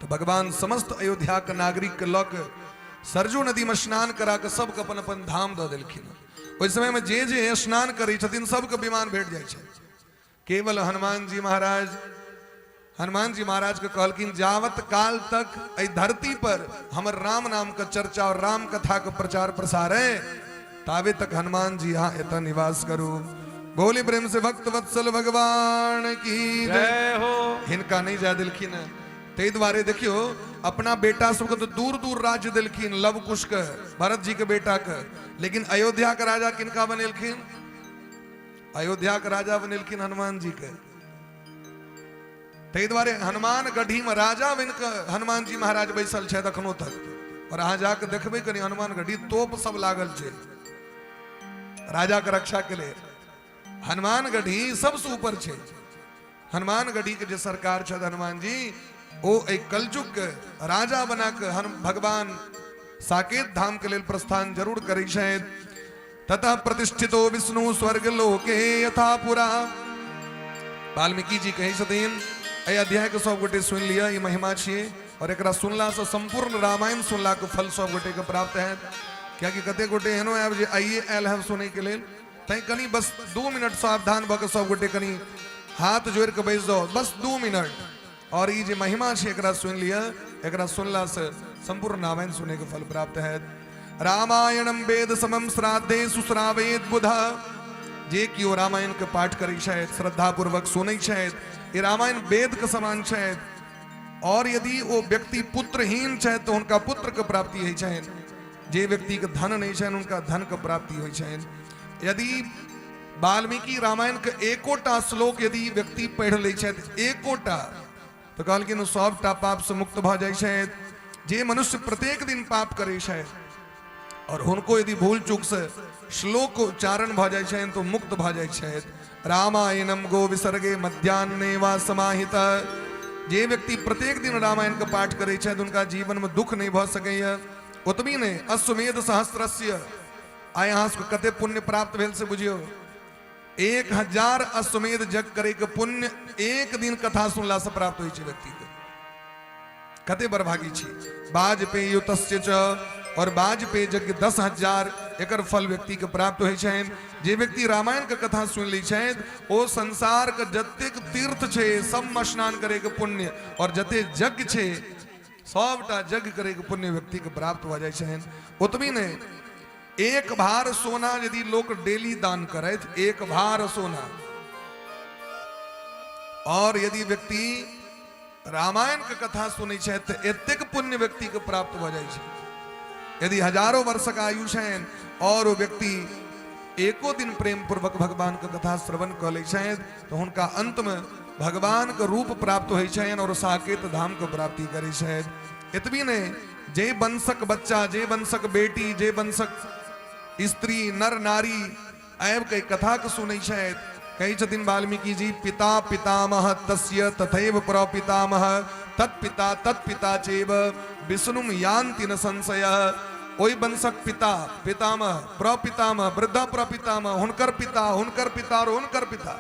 तऽ भगवान समस्त अयोध्या के नागरिक के लऽ के सरजू नदी में स्नान करा के सबके अपन अपन धाम दऽ देलखिन। ओहि समय में जे जे स्नान करै छथिन, सबके विमान भेट जाइ छै। केवल हनुमान जी महाराज, हनुमान जी महाराज के कहलखिन, जावत काल तक एहि धरती पर हमर राम नाम के चर्चा और राम कथा के प्रचार प्रसार है, ताबे तक हनुमान जी यहाँ एतऽ निवास करू। बोली प्रेम से भक्त वत्सल भगवान की जय। જય હો. हिनका नहीं जाय देलखिन हँ। ताहि दुआरे देखियो, अपना बेटा सबके तो दूर दूर राज्य देलखिन, लव कुश के, भरत जी के बेटा के, लेकिन अयोध्या के राजा किनका बनेलखिन? अयोध्या के राजा बनेलखिन हनुमान जी के। ताहि दुआरे हनुमान गढ़ी में राजा बनि कऽ हनुमान जी महाराज बैसल छथि अखनो तक। और अहाँ जाके देखबै कनि हनुमान गढ़ी, तोप सब लागल छै राजा के रक्षा के लिए। हनुमान गढ़ी सबसे ऊपर छै। हनुमान गढ़ी के जे सरकार छथि हनुमान जी, ओ एक कलयुग के राजा बना के हनु भगवान साकेत धाम के लेल प्रस्थान जरूर करै छथि। ततः प्रतिष्ठितो विष्णु स्वर्ग लोके यथा पुरा। वाल्मीकि जी कहै छथिन, एहि अध्याय के सब गोटे सुनि लिअ, ई महिमा छियै और एकरा सुनलासँ संपूर्ण रामायण सुनलाके फल सब गोटे के प्राप्त हैत। कियाकि कते गोटे एहनो आयब जे आइए आयल हब सुनैके लेल, तैं कनि बस 2 मिनट सावधान भऽ कऽ सब गोटे कनि हाथ जोड़ि कऽ बैस जाउ, बस 2 मिनट, और ई जे महिमा छै एकरा सुनि लिअ। एकरा सुनलासँ संपूर्ण रामायण सुनैके फल प्राप्त हैत। रामायणम वेद समम श्राद्धे सुश्रावेत बुध। जे केओ रामायण के पाठ करै छथि, श्रद्धापूर्वक सुनै छथि, ई रामायण वेद के समान छथि। और यदि ओ व्यक्ति पुत्रहीन छथि तऽ हुनका पुत्र के प्राप्ति होइ छनि। जे व्यक्ति के धन नहि छनि, हुनका धन के प्राप्ति होइ छनि। यदि वाल्मीकि रामायण के एकोटा श्लोक यदि व्यक्ति पढ़ि लै छथि, एकोटा, तऽ कहलखिन ओ सभटा पापसँ मुक्त भऽ जाइ छथि। जे मनुष्य प्रत्येक दिन पाप करै छथि और हुनको यदि भूल चूक से श्लोक उच्चारण भऽ जाइ छनि तऽ मुक्त भऽ जाइ छथि। रामायणम गो विसर्गे मध्यान्हे वा समाहित। जे व्यक्ति प्रत्येक दिन रामायण के पाठ करै छथि, हुनका जीवन में दुख नहि भऽ सकैए। ओतबी नहि, अश्वमेध सहस्त्रस्य, आइ अहाँ सबके कते पुण्य प्राप्त भेल से बुझियौ। 1000 अश्वमेध यज्ञ करे के पुण्य एक दिन कथा सुनला से प्राप्त होइ छै व्यक्ति के। कते बड़भागी छी। वाजपेय तस्य च और वाजपेय यज्ञ 10,000 एकर फल व्यक्ति के प्राप्त होइ छनि। जे व्यक्ति रामायण के कथा सुनि लै छथि ओ संसार के जतेक तीर्थ छै सबमे स्नान करे के पुण्य और जतेक यज्ञ छै सबटा यज्ञ करे के पुण्य व्यक्ति के प्राप्त भऽ जाइ छनि। ओतबी नहि, एक भार सोना यदि लोक डेली दान करथि, एक भार सोना, और यदि व्यक्ति रामायण के कथा सुनै छथि तऽ एतेक पुण्य व्यक्ति के प्राप्त भऽ जाइ छै। यदि हजारों वर्षक आयु छनि और ओ व्यक्ति एको दिन प्रेम पूर्वक भगवान के कथा श्रवण कऽ लै छथि तऽ हुनका अंत में भगवान के रूप प्राप्त होइ छनि और साकेत धाम के प्राप्ति करै छथि। एतबी नहि, जे वंशक बच्चा, जे वंशक बेटी, जे वंशक स्त्री, नर नारी आबि के कथा के सुनै छथि, कहै छथिन वाल्मीकि जी, पिता पितामह तस्य तथैव प्रपितामह तत्पिता तत्पिता चैव विष्णुम यान्ति न संशय। ओहि वंशक पिता पितामह प्रपितामह वृद्धा प्रपितामह हुनकर पिता हुनकर पिता और हुनकर पिता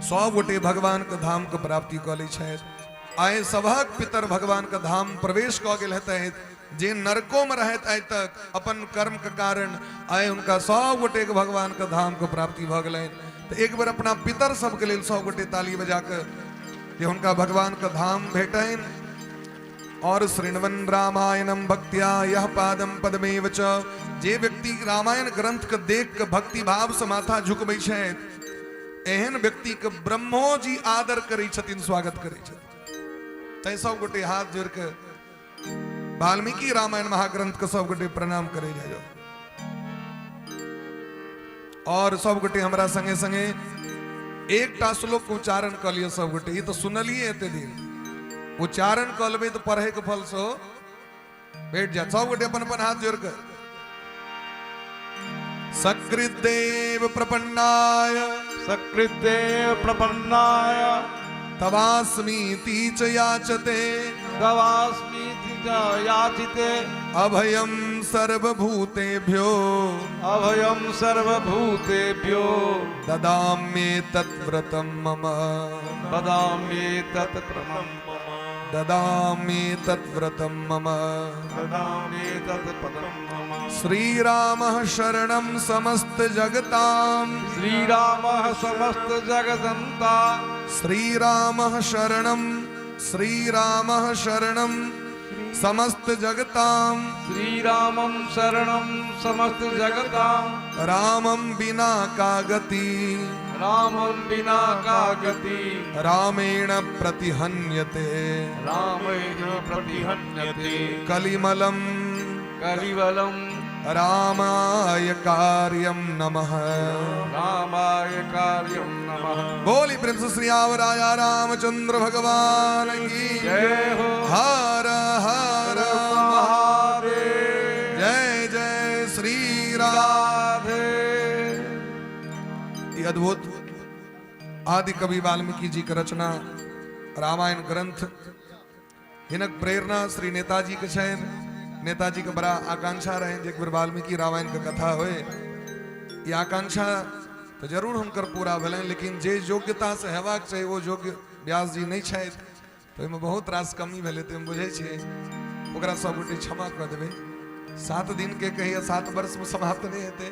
सब गोटे भगवान के धाम के प्राप्ति कऽ लै छथि। आइ सभक पितर भगवान के धाम प्रवेश कऽ गेल हेतै, जे नरको में रहैत आइ तक अपन कर्म के कारण, आइ हुनका सब गोटे के भगवान के धाम के प्राप्ति भऽ गेलनि। तऽ एक बेर अपना पितर सबके लेल सब गोटे ताली बजा के जे हुनका भगवान के धाम भेटनि। और शृण्वन रामायणम भक्त्या यह पादम पदमेव च, जे व्यक्ति रामायण ग्रंथ के देख के भक्ति भाव से माथा झुकबै छथि, एहन व्यक्ति के ब्रह्मो जी आदर करै छथिन, स्वागत करै छथिन। तैं सब गोटे हाथ जोड़ के वाल्मीकि रामायण महाग्रंथ के सब गोटे प्रणाम करे जाओ और सब गोटे हमरा संगे संगे एकटा श्लोक के उच्चारण कऽ लिअ सब गोटे। ई तऽ सुनलिए एते दिन, उच्चारण कऽ लेबै तऽ पढ़े के फल सेहो भेट जायत। सब गोटे अपन अपन हाथ जोड़ के सकृदेव प्रपन्नाय सकृदेव प्रपन्नाय तवास्मीति च याचते तवास्मीति च याचिते अभयं सर्वभूतेभ्यो अभयं सर्वभूतेभ्यो ददाम्ये तत्व्रतं मम ददाम्ये तत्व्रतं मम ददामि तद्व्रतं मम ददामि तत्पदं मम। श्रीरामः शरणं समस्त जगतां श्रीरामः समस्त जगदन्ता श्रीरामः शरणं श्रीरामः शरणं समस्त जगतां श्रीरामं शरणं समस्त जगतां रामं बिना का गति रामं बिना का गति रामेण प्रतिहन्यते रामेण प्रतिहन्यते कलिमलं कलिवलं रामाय कार्यं नमः रामाय कार्यं नमः। बोली प्रेम से श्री our राजा रामचंद्र भगवान की जय हो। हर हर महादेव। जय जय श्री राम। राधे। ई अद्भुत आदि कवि वाल्मीकि जी के रचना रामायण ग्रंथ, हिनक प्रेरणा श्री नेताजी के छनि। नेताजी के बड़ा आकांक्षा रहनि जे एक बेर वाल्मीकि रामायण के कथा होए। ई आकांक्षा तऽ जरूर हुनकर पूरा भेलनि, लेकिन जे योग्यता से हेबाक चाही ओ योग्य व्यास जी नहि छथि, तऽ ओहिमे बहुत रास कमी भेलै। तऽ बुझै छियै, ओकरा सब गोटे क्षमा कऽ देबै। 7 दिन के कहिए 7 वर्षमे समाप्त नहि हेतै,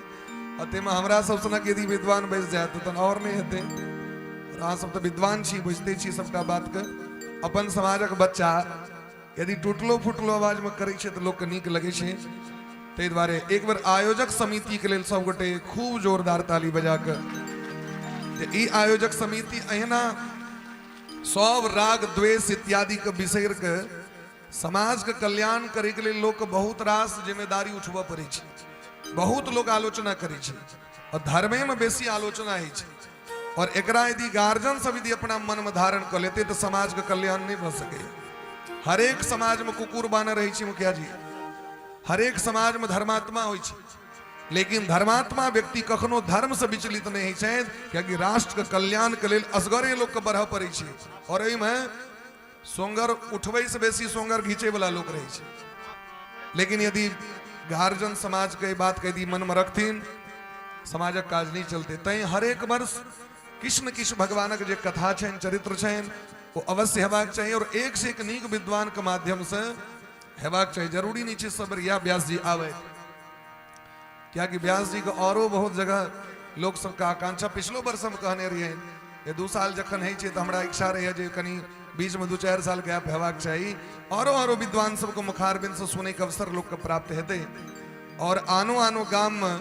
आ ताहिमे हमरा सब सनक यदि विद्वान बैस जायत तहन आओर नहि हेतै। आओर अहाँ सब तऽ विद्वान छी, बुझिते छी सबटा बातके। अपन समाजक बच्चा यदि टूटलो फूटलो आवाजमे करै छै तऽ लोकके नीक लगै छै। ताहि दुआरे एक बेर आयोजक समितिके लेल सब गोटे खूब जोरदार ताली बजा कऽ जे ई आयोजक समिति अहिना सब राग द्वेष इत्यादि के बिसरि के समाज के कल्याण करे के लेल लोक के बहुत रास जिम्मेदारी उठबऽ पड़ै छै। बहुत लोक आलोचना करै छै और धर्मे में बेसी आलोचना होइ छै, और एकरा यदि गार्जियन सब यदि अपना मन में धारण कऽ लेतै तऽ समाज के कल्याण नहि भऽ सकैए। हरेक समाज में कुकुर बानर रहै छै मुखिया जी, हरेक समाज में धर्मात्मा होइ छै, लेकिन धर्मात्मा व्यक्ति कखनो धर्म से विचलित नहि होइ छथि, कियाकि राष्ट्र के कल्याण के लेल असगरे लोक के बढ़ऽ पड़ै छै, और एहिमे सोंगर उठबै से बेसी सोंगर घीचै वाला लोक रहै छै। लेकिन यदि गार्जियन समाज के बात के यदि मन में रखथिन, समाजक काज नहीं चलते। तैं हरेक वर्ष किछु ने किछु भगवानक जे कथा छनि, चरित्र छनि, ओ अवश्य हेबाक चाही, और एक से एक नीक विद्वान के माध्यम से हेबाक चाही। जरूरी नहि छै सब बेर इएह व्यास जी आबै, कियाकि व्यास जी के औरो बहुत जगह लोक सबके आकांक्षा। पिछलो वर्ष हम कहने रहियै जे 2 साल जखन होइ छै तऽ हमरा इच्छा रहैए जे कनि बीचमे 2-4 साल गैप हेबाक चाही, औरो औरो विद्वान सबके मुखारबिंदसँ सुनैके अवसर लोकके प्राप्त हेतै। और आनो आनो गाममे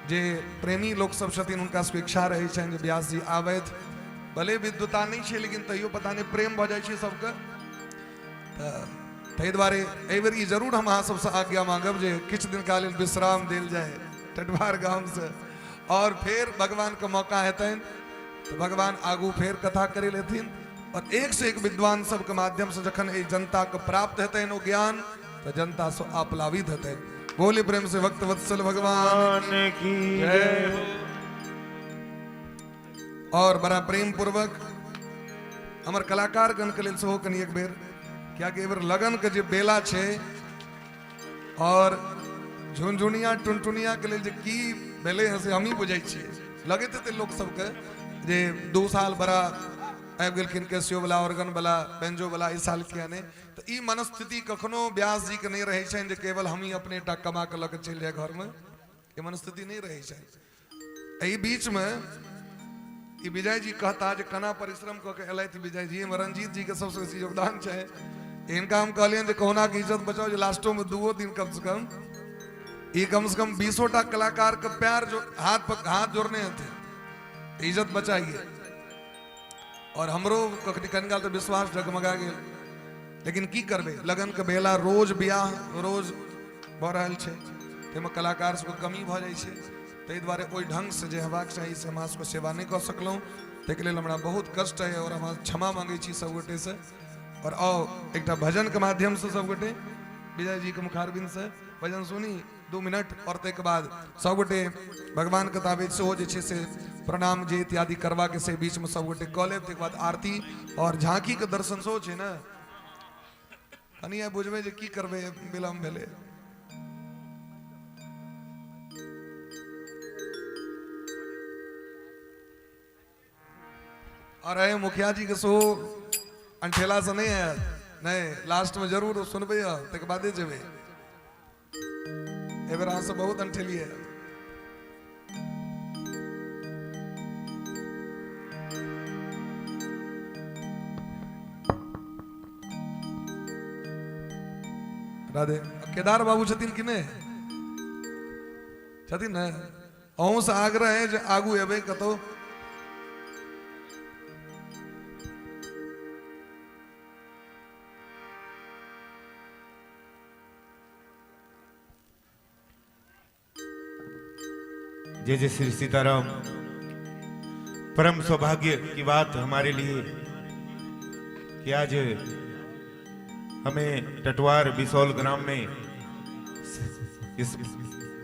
जे प्रेमी लोक सब छथिन हुनका सबके इच्छा रहै छनि जे व्यास जी आबथि। भले विद्वता नहि छै लेकिन तैयो पता नहि प्रेम भऽ जाइ छै सबके। तऽ ताहि दुआरे एहिबेर ई जरूर हम अहाँ सबसँ आज्ञा मांगब जे किछु दिनका लेल विश्राम देल जाय टटवार गामसँ, और फेर भगवानके मौका हेतनि तऽ भगवान आगू फेर कथा करै लेथिन। और एक से एक विद्वान सबके माध्यमसँ जखन एहि जनताके प्राप्त हेतनि ओ ज्ञान, तऽ जनतासँ आप्लावित हेतनि। बोले प्रेम से भक्त वत्सल भगवान की जय हो। और बड़ा प्रेम पूर्वक हमर कलाकार गण के लेल सेहो कनि एक बेर, कियाकि एहि बेर लगन के जे बेला छै और झुनझुनिया टुनटुनिया के लेल जे की भेलै हँ से हमही बुझै छियै। लगैत हेतै लोक सबके जे 2 साल बड़ा आबि गेलखिन कैसियो वाला, ऑर्गन वाला, बेंजो वाला, ई साल किया नहि। तऽ ई मनस्थिति कखनो व्यास जी के नहि रहै छनि जे केवल हमही अपने टा कमा कऽ लऽ कऽ चलि जाय घरमे, ई मनस्थिति नहि रहै छनि। एहि बीचमे ई विजय जी कहता जे केना परिश्रम कऽ के एलथि विजय जी, एहिमे रंजीत जी के सबसँ बेसी योगदान छै। हिनका हम कहलियनि जे कहुना के इज्जत बचाउ जे लास्टोमे 2 दिन कम से कम ई कम से कम 20 टा कलाकार के पैर जो हाथ पर हाथ जोड़ने हेथिन, इज्जत बचाइए। और हमरो कखनी कनि काल तऽ विश्वास डगमगा गेल, लेकिन की करबै, लगन के बेला रोज बियाह रोज भऽ रहल छै, ताहिमे कलाकार सबके कमी भऽ जाइ छै। ताहि दुआरे ओहि ढङ्गसँ जे हेबाक चाही से हमरा सबके सेवा नहि कऽ सकलहुँ, ताहिके लेल हमरा बहुत कष्ट अइ और हम क्षमा मांगै छी सबगोटेसँ। और आउ एकटा भजनके माध्यमसँ सबगोटे विजय जीके मुखारबिन्दसँ भजन सुनी 2 मिनट, और ताहिके बाद सबगोटे भगवानके ताबे सेहो जे छै से प्रणाम जे इत्यादि करबाके से बीचमे सबगोटे कऽ लेब। ताहिके बाद आरती और झाँकीके दर्शन सेहो छै ने, कनि आइ बुझबै जे की करबै, विलम्ब भेलै। और अरे मुखिया जी के सेहो अंठेला से नहीं है, नहीं लास्ट में जरूर सुनबै तक बादे जेबै। एहि बेर अहाँ सब बहुत अंठेलियै। राधे केदार बाबू छथिन कि नहि छथिन ने? अहूँसँ आग्रह है जे आगू एबै कतौ। जय जय श्री सीताराम। परम सौभाग्य की बात हमारे लिए कि आज हमें टटवार बिसौल ग्राम में इस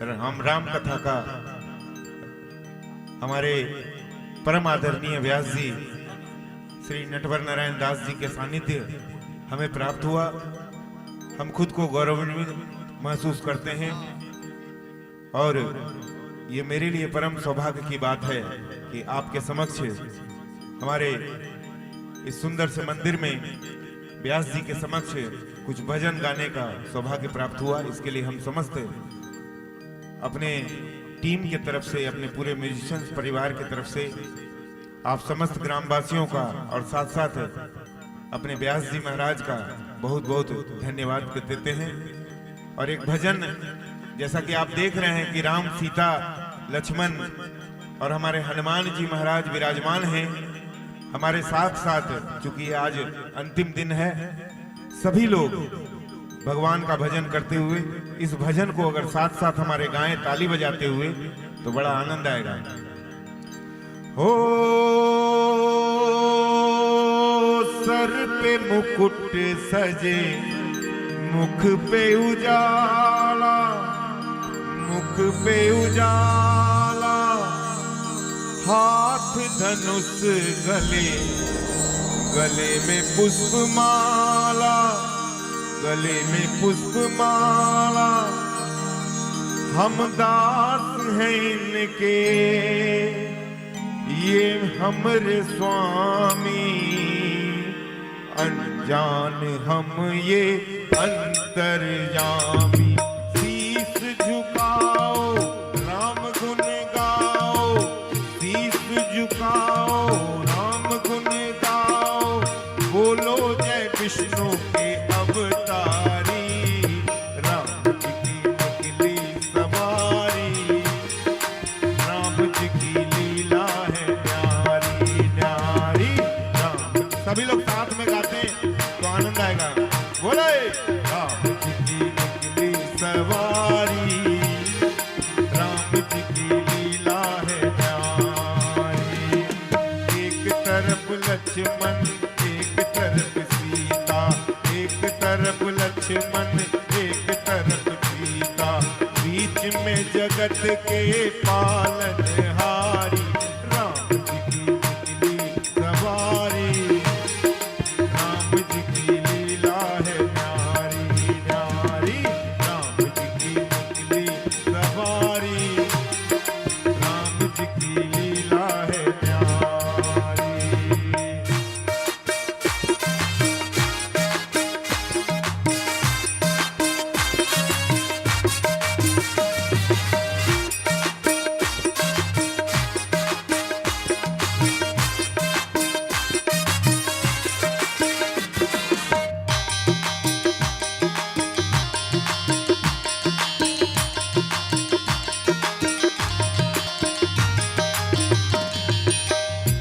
राम राम कथा का हमारे परम आदरणीय व्यास जी श्री नटवर नारायण दास जी के सानिध्य हमें प्राप्त हुआ। हम खुद को गौरवान्वित महसूस करते हैं और ये मेरे लिए परम सौभाग्य की बात है कि आपके समक्ष हमारे इस सुंदर से मंदिर में व्यास जी के समक्ष कुछ भजन गाने का सौभाग्य प्राप्त हुआ। इसके लिए हम समस्त अपने टीम के तरफ से, अपने पूरे म्यूजिशियंस परिवार के तरफ से आप समस्त ग्रामवासियों का और साथ साथ अपने व्यास जी महाराज का बहुत बहुत धन्यवाद देते हैं। और एक भजन, जैसा कि आप देख रहे हैं कि राम सीता लक्ष्मण और हमारे हनुमान जी महाराज विराजमान हैं हमारे साथ साथ, चूंकि आज अंतिम दिन है, सभी लोग भगवान का भजन करते हुए इस भजन को अगर साथ साथ हमारे गाएं ताली बजाते हुए तो बड़ा आनंद आएगा। हो सर पे मुकुट सजे, मुख पे उजाला, मुख पे उजाला, हाथ धनुष गले, गले में पुष्प माला, गले में पुष्प माला, हम दास हैं इनके, ये हमरे स्वामी, अनजान हम ये अंतर्यामी। शीस झुकाओ राम गुण गाओ, शीस झुकाओ राम गुण गाओ, बोलो जय विष्णु के अवतारी। राम जी की निकली सवारी, राम जी की लीला है न्यारी न्यारी। राम, सभी लोग साथ में गाते हैं तो आनंद आएगा। बोले राम जी की निकली सवारी, राम जी की लीला है न्यारी। एक तरफ लक्ष्मण एक तरफ सीता, एक तरफ लक्ष्मण एक तरफ सीता, बीच में जगत के पालनहारी। राम जी की निकली सवारी, राम जी की लीला है न्यारी न्यारी। राम जी की निकली सवारी, राम जी की लीला है न्यारी।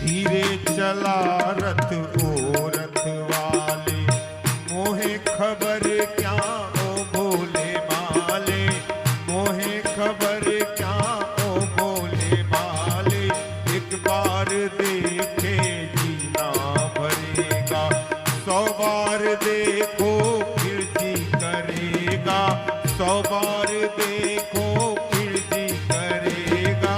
धीरे चला रथ ओ रथ वाले, मोहे खबर क्या ओ भोले भाले, मोहे खबर क्या ओ भोले भाले। एक बार देखे जीना भरेगा, 100 बार देखो फिर जी करेगा, 100 बार देखो फिर जी करेगा।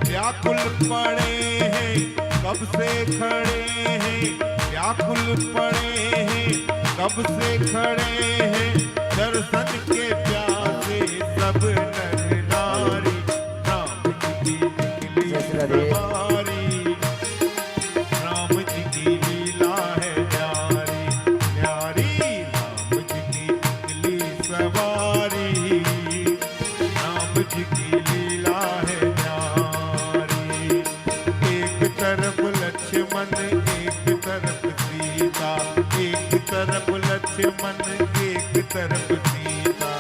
व्याकुल पड़े हैं कब से खड़े हैं, व्याकुल पड़े हैं कब से खड़े हैं, दर्शन के प्यासे सब नर नारी। राम जी की निकली जय श्री राधे। सवारी, राम जी की लीला है न्यारी न्यारी। राम जी की निकली सवारी, राम जी की लीला है न्यारी। एक तरफ लक्ष्मण एक तरफ सीता, एक तरफ लक्ष्मण एक तरफ सीता,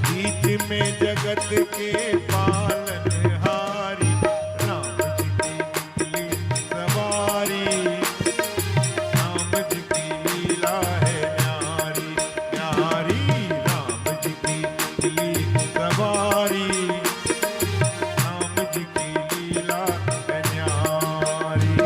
बीच में जगत के पालनहारी। राम जी की निकली सवारी, राम जी की लीला है न्यारी न्यारी। राम जी की निकली सवारी, राम जी की लीला है न्यारी।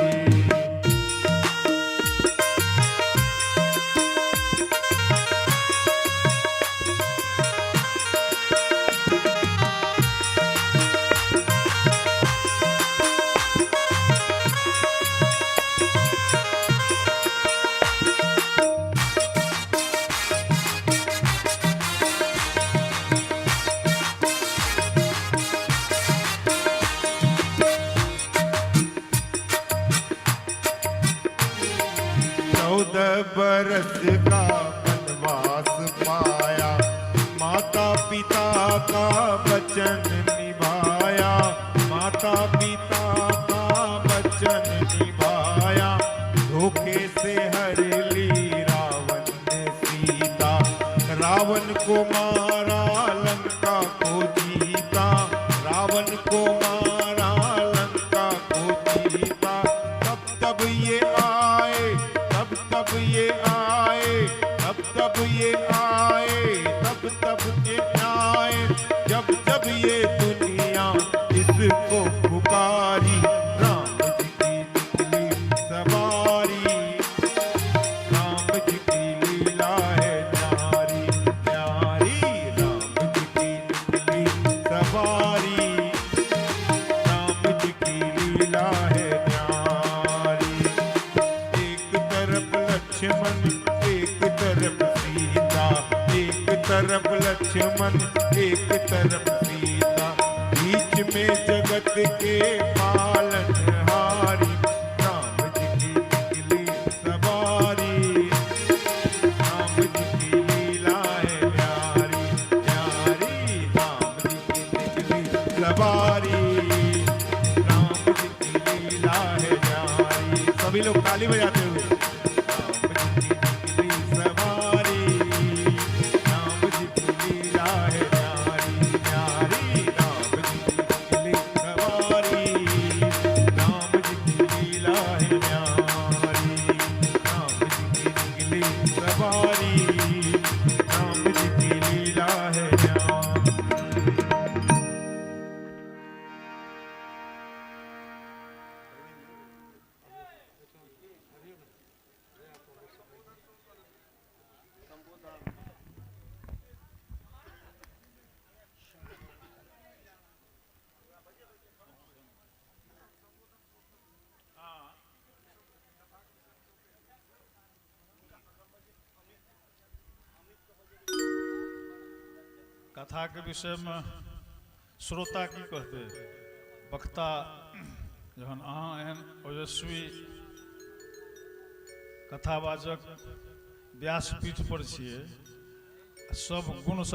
14 बरस का वनवास पाया, माता पिता का वचन निभाया, माता पिता का वचन निभाया। धोखे से हर ली रावण ने सीता, रावण को मारा लंका को जीता, रावण को मारा लंका को जीता। तब तब ये आए, तब तब ये आए, तब तब ये आए, तब तब ये आए, जब जब ये दुनिया इसको पुकारी। राम जी की निकली सवारी, राम जी की लीला है न्यारी न्यारी। राम जी की निकली सवारी, राम जी की लीला है न्यारी। एक तरफ लक्ष्मण एक तरफ सीता, एक तरफ लक्ष्मण एक तरफ सीता, बीच में जगत के पालनहारी। राम जी की निकली सवारी, राम जी की लीला है। ताली बजाते हुए। राम जी की निकली सवारी, राम जी की लीला है न्यारी न्यारी, राम जी की निकली सवारी, राम जी की लीला है न्यारी, राम जी की निकली सवारी, राम जी की लीला है न्यारी। कथाके विषयमे श्रोता की कहतै, वक्ता जहन अहाँ एहन ओजस्वी कथावाचक व्यासपीठ पर छियै, सब गुणसँ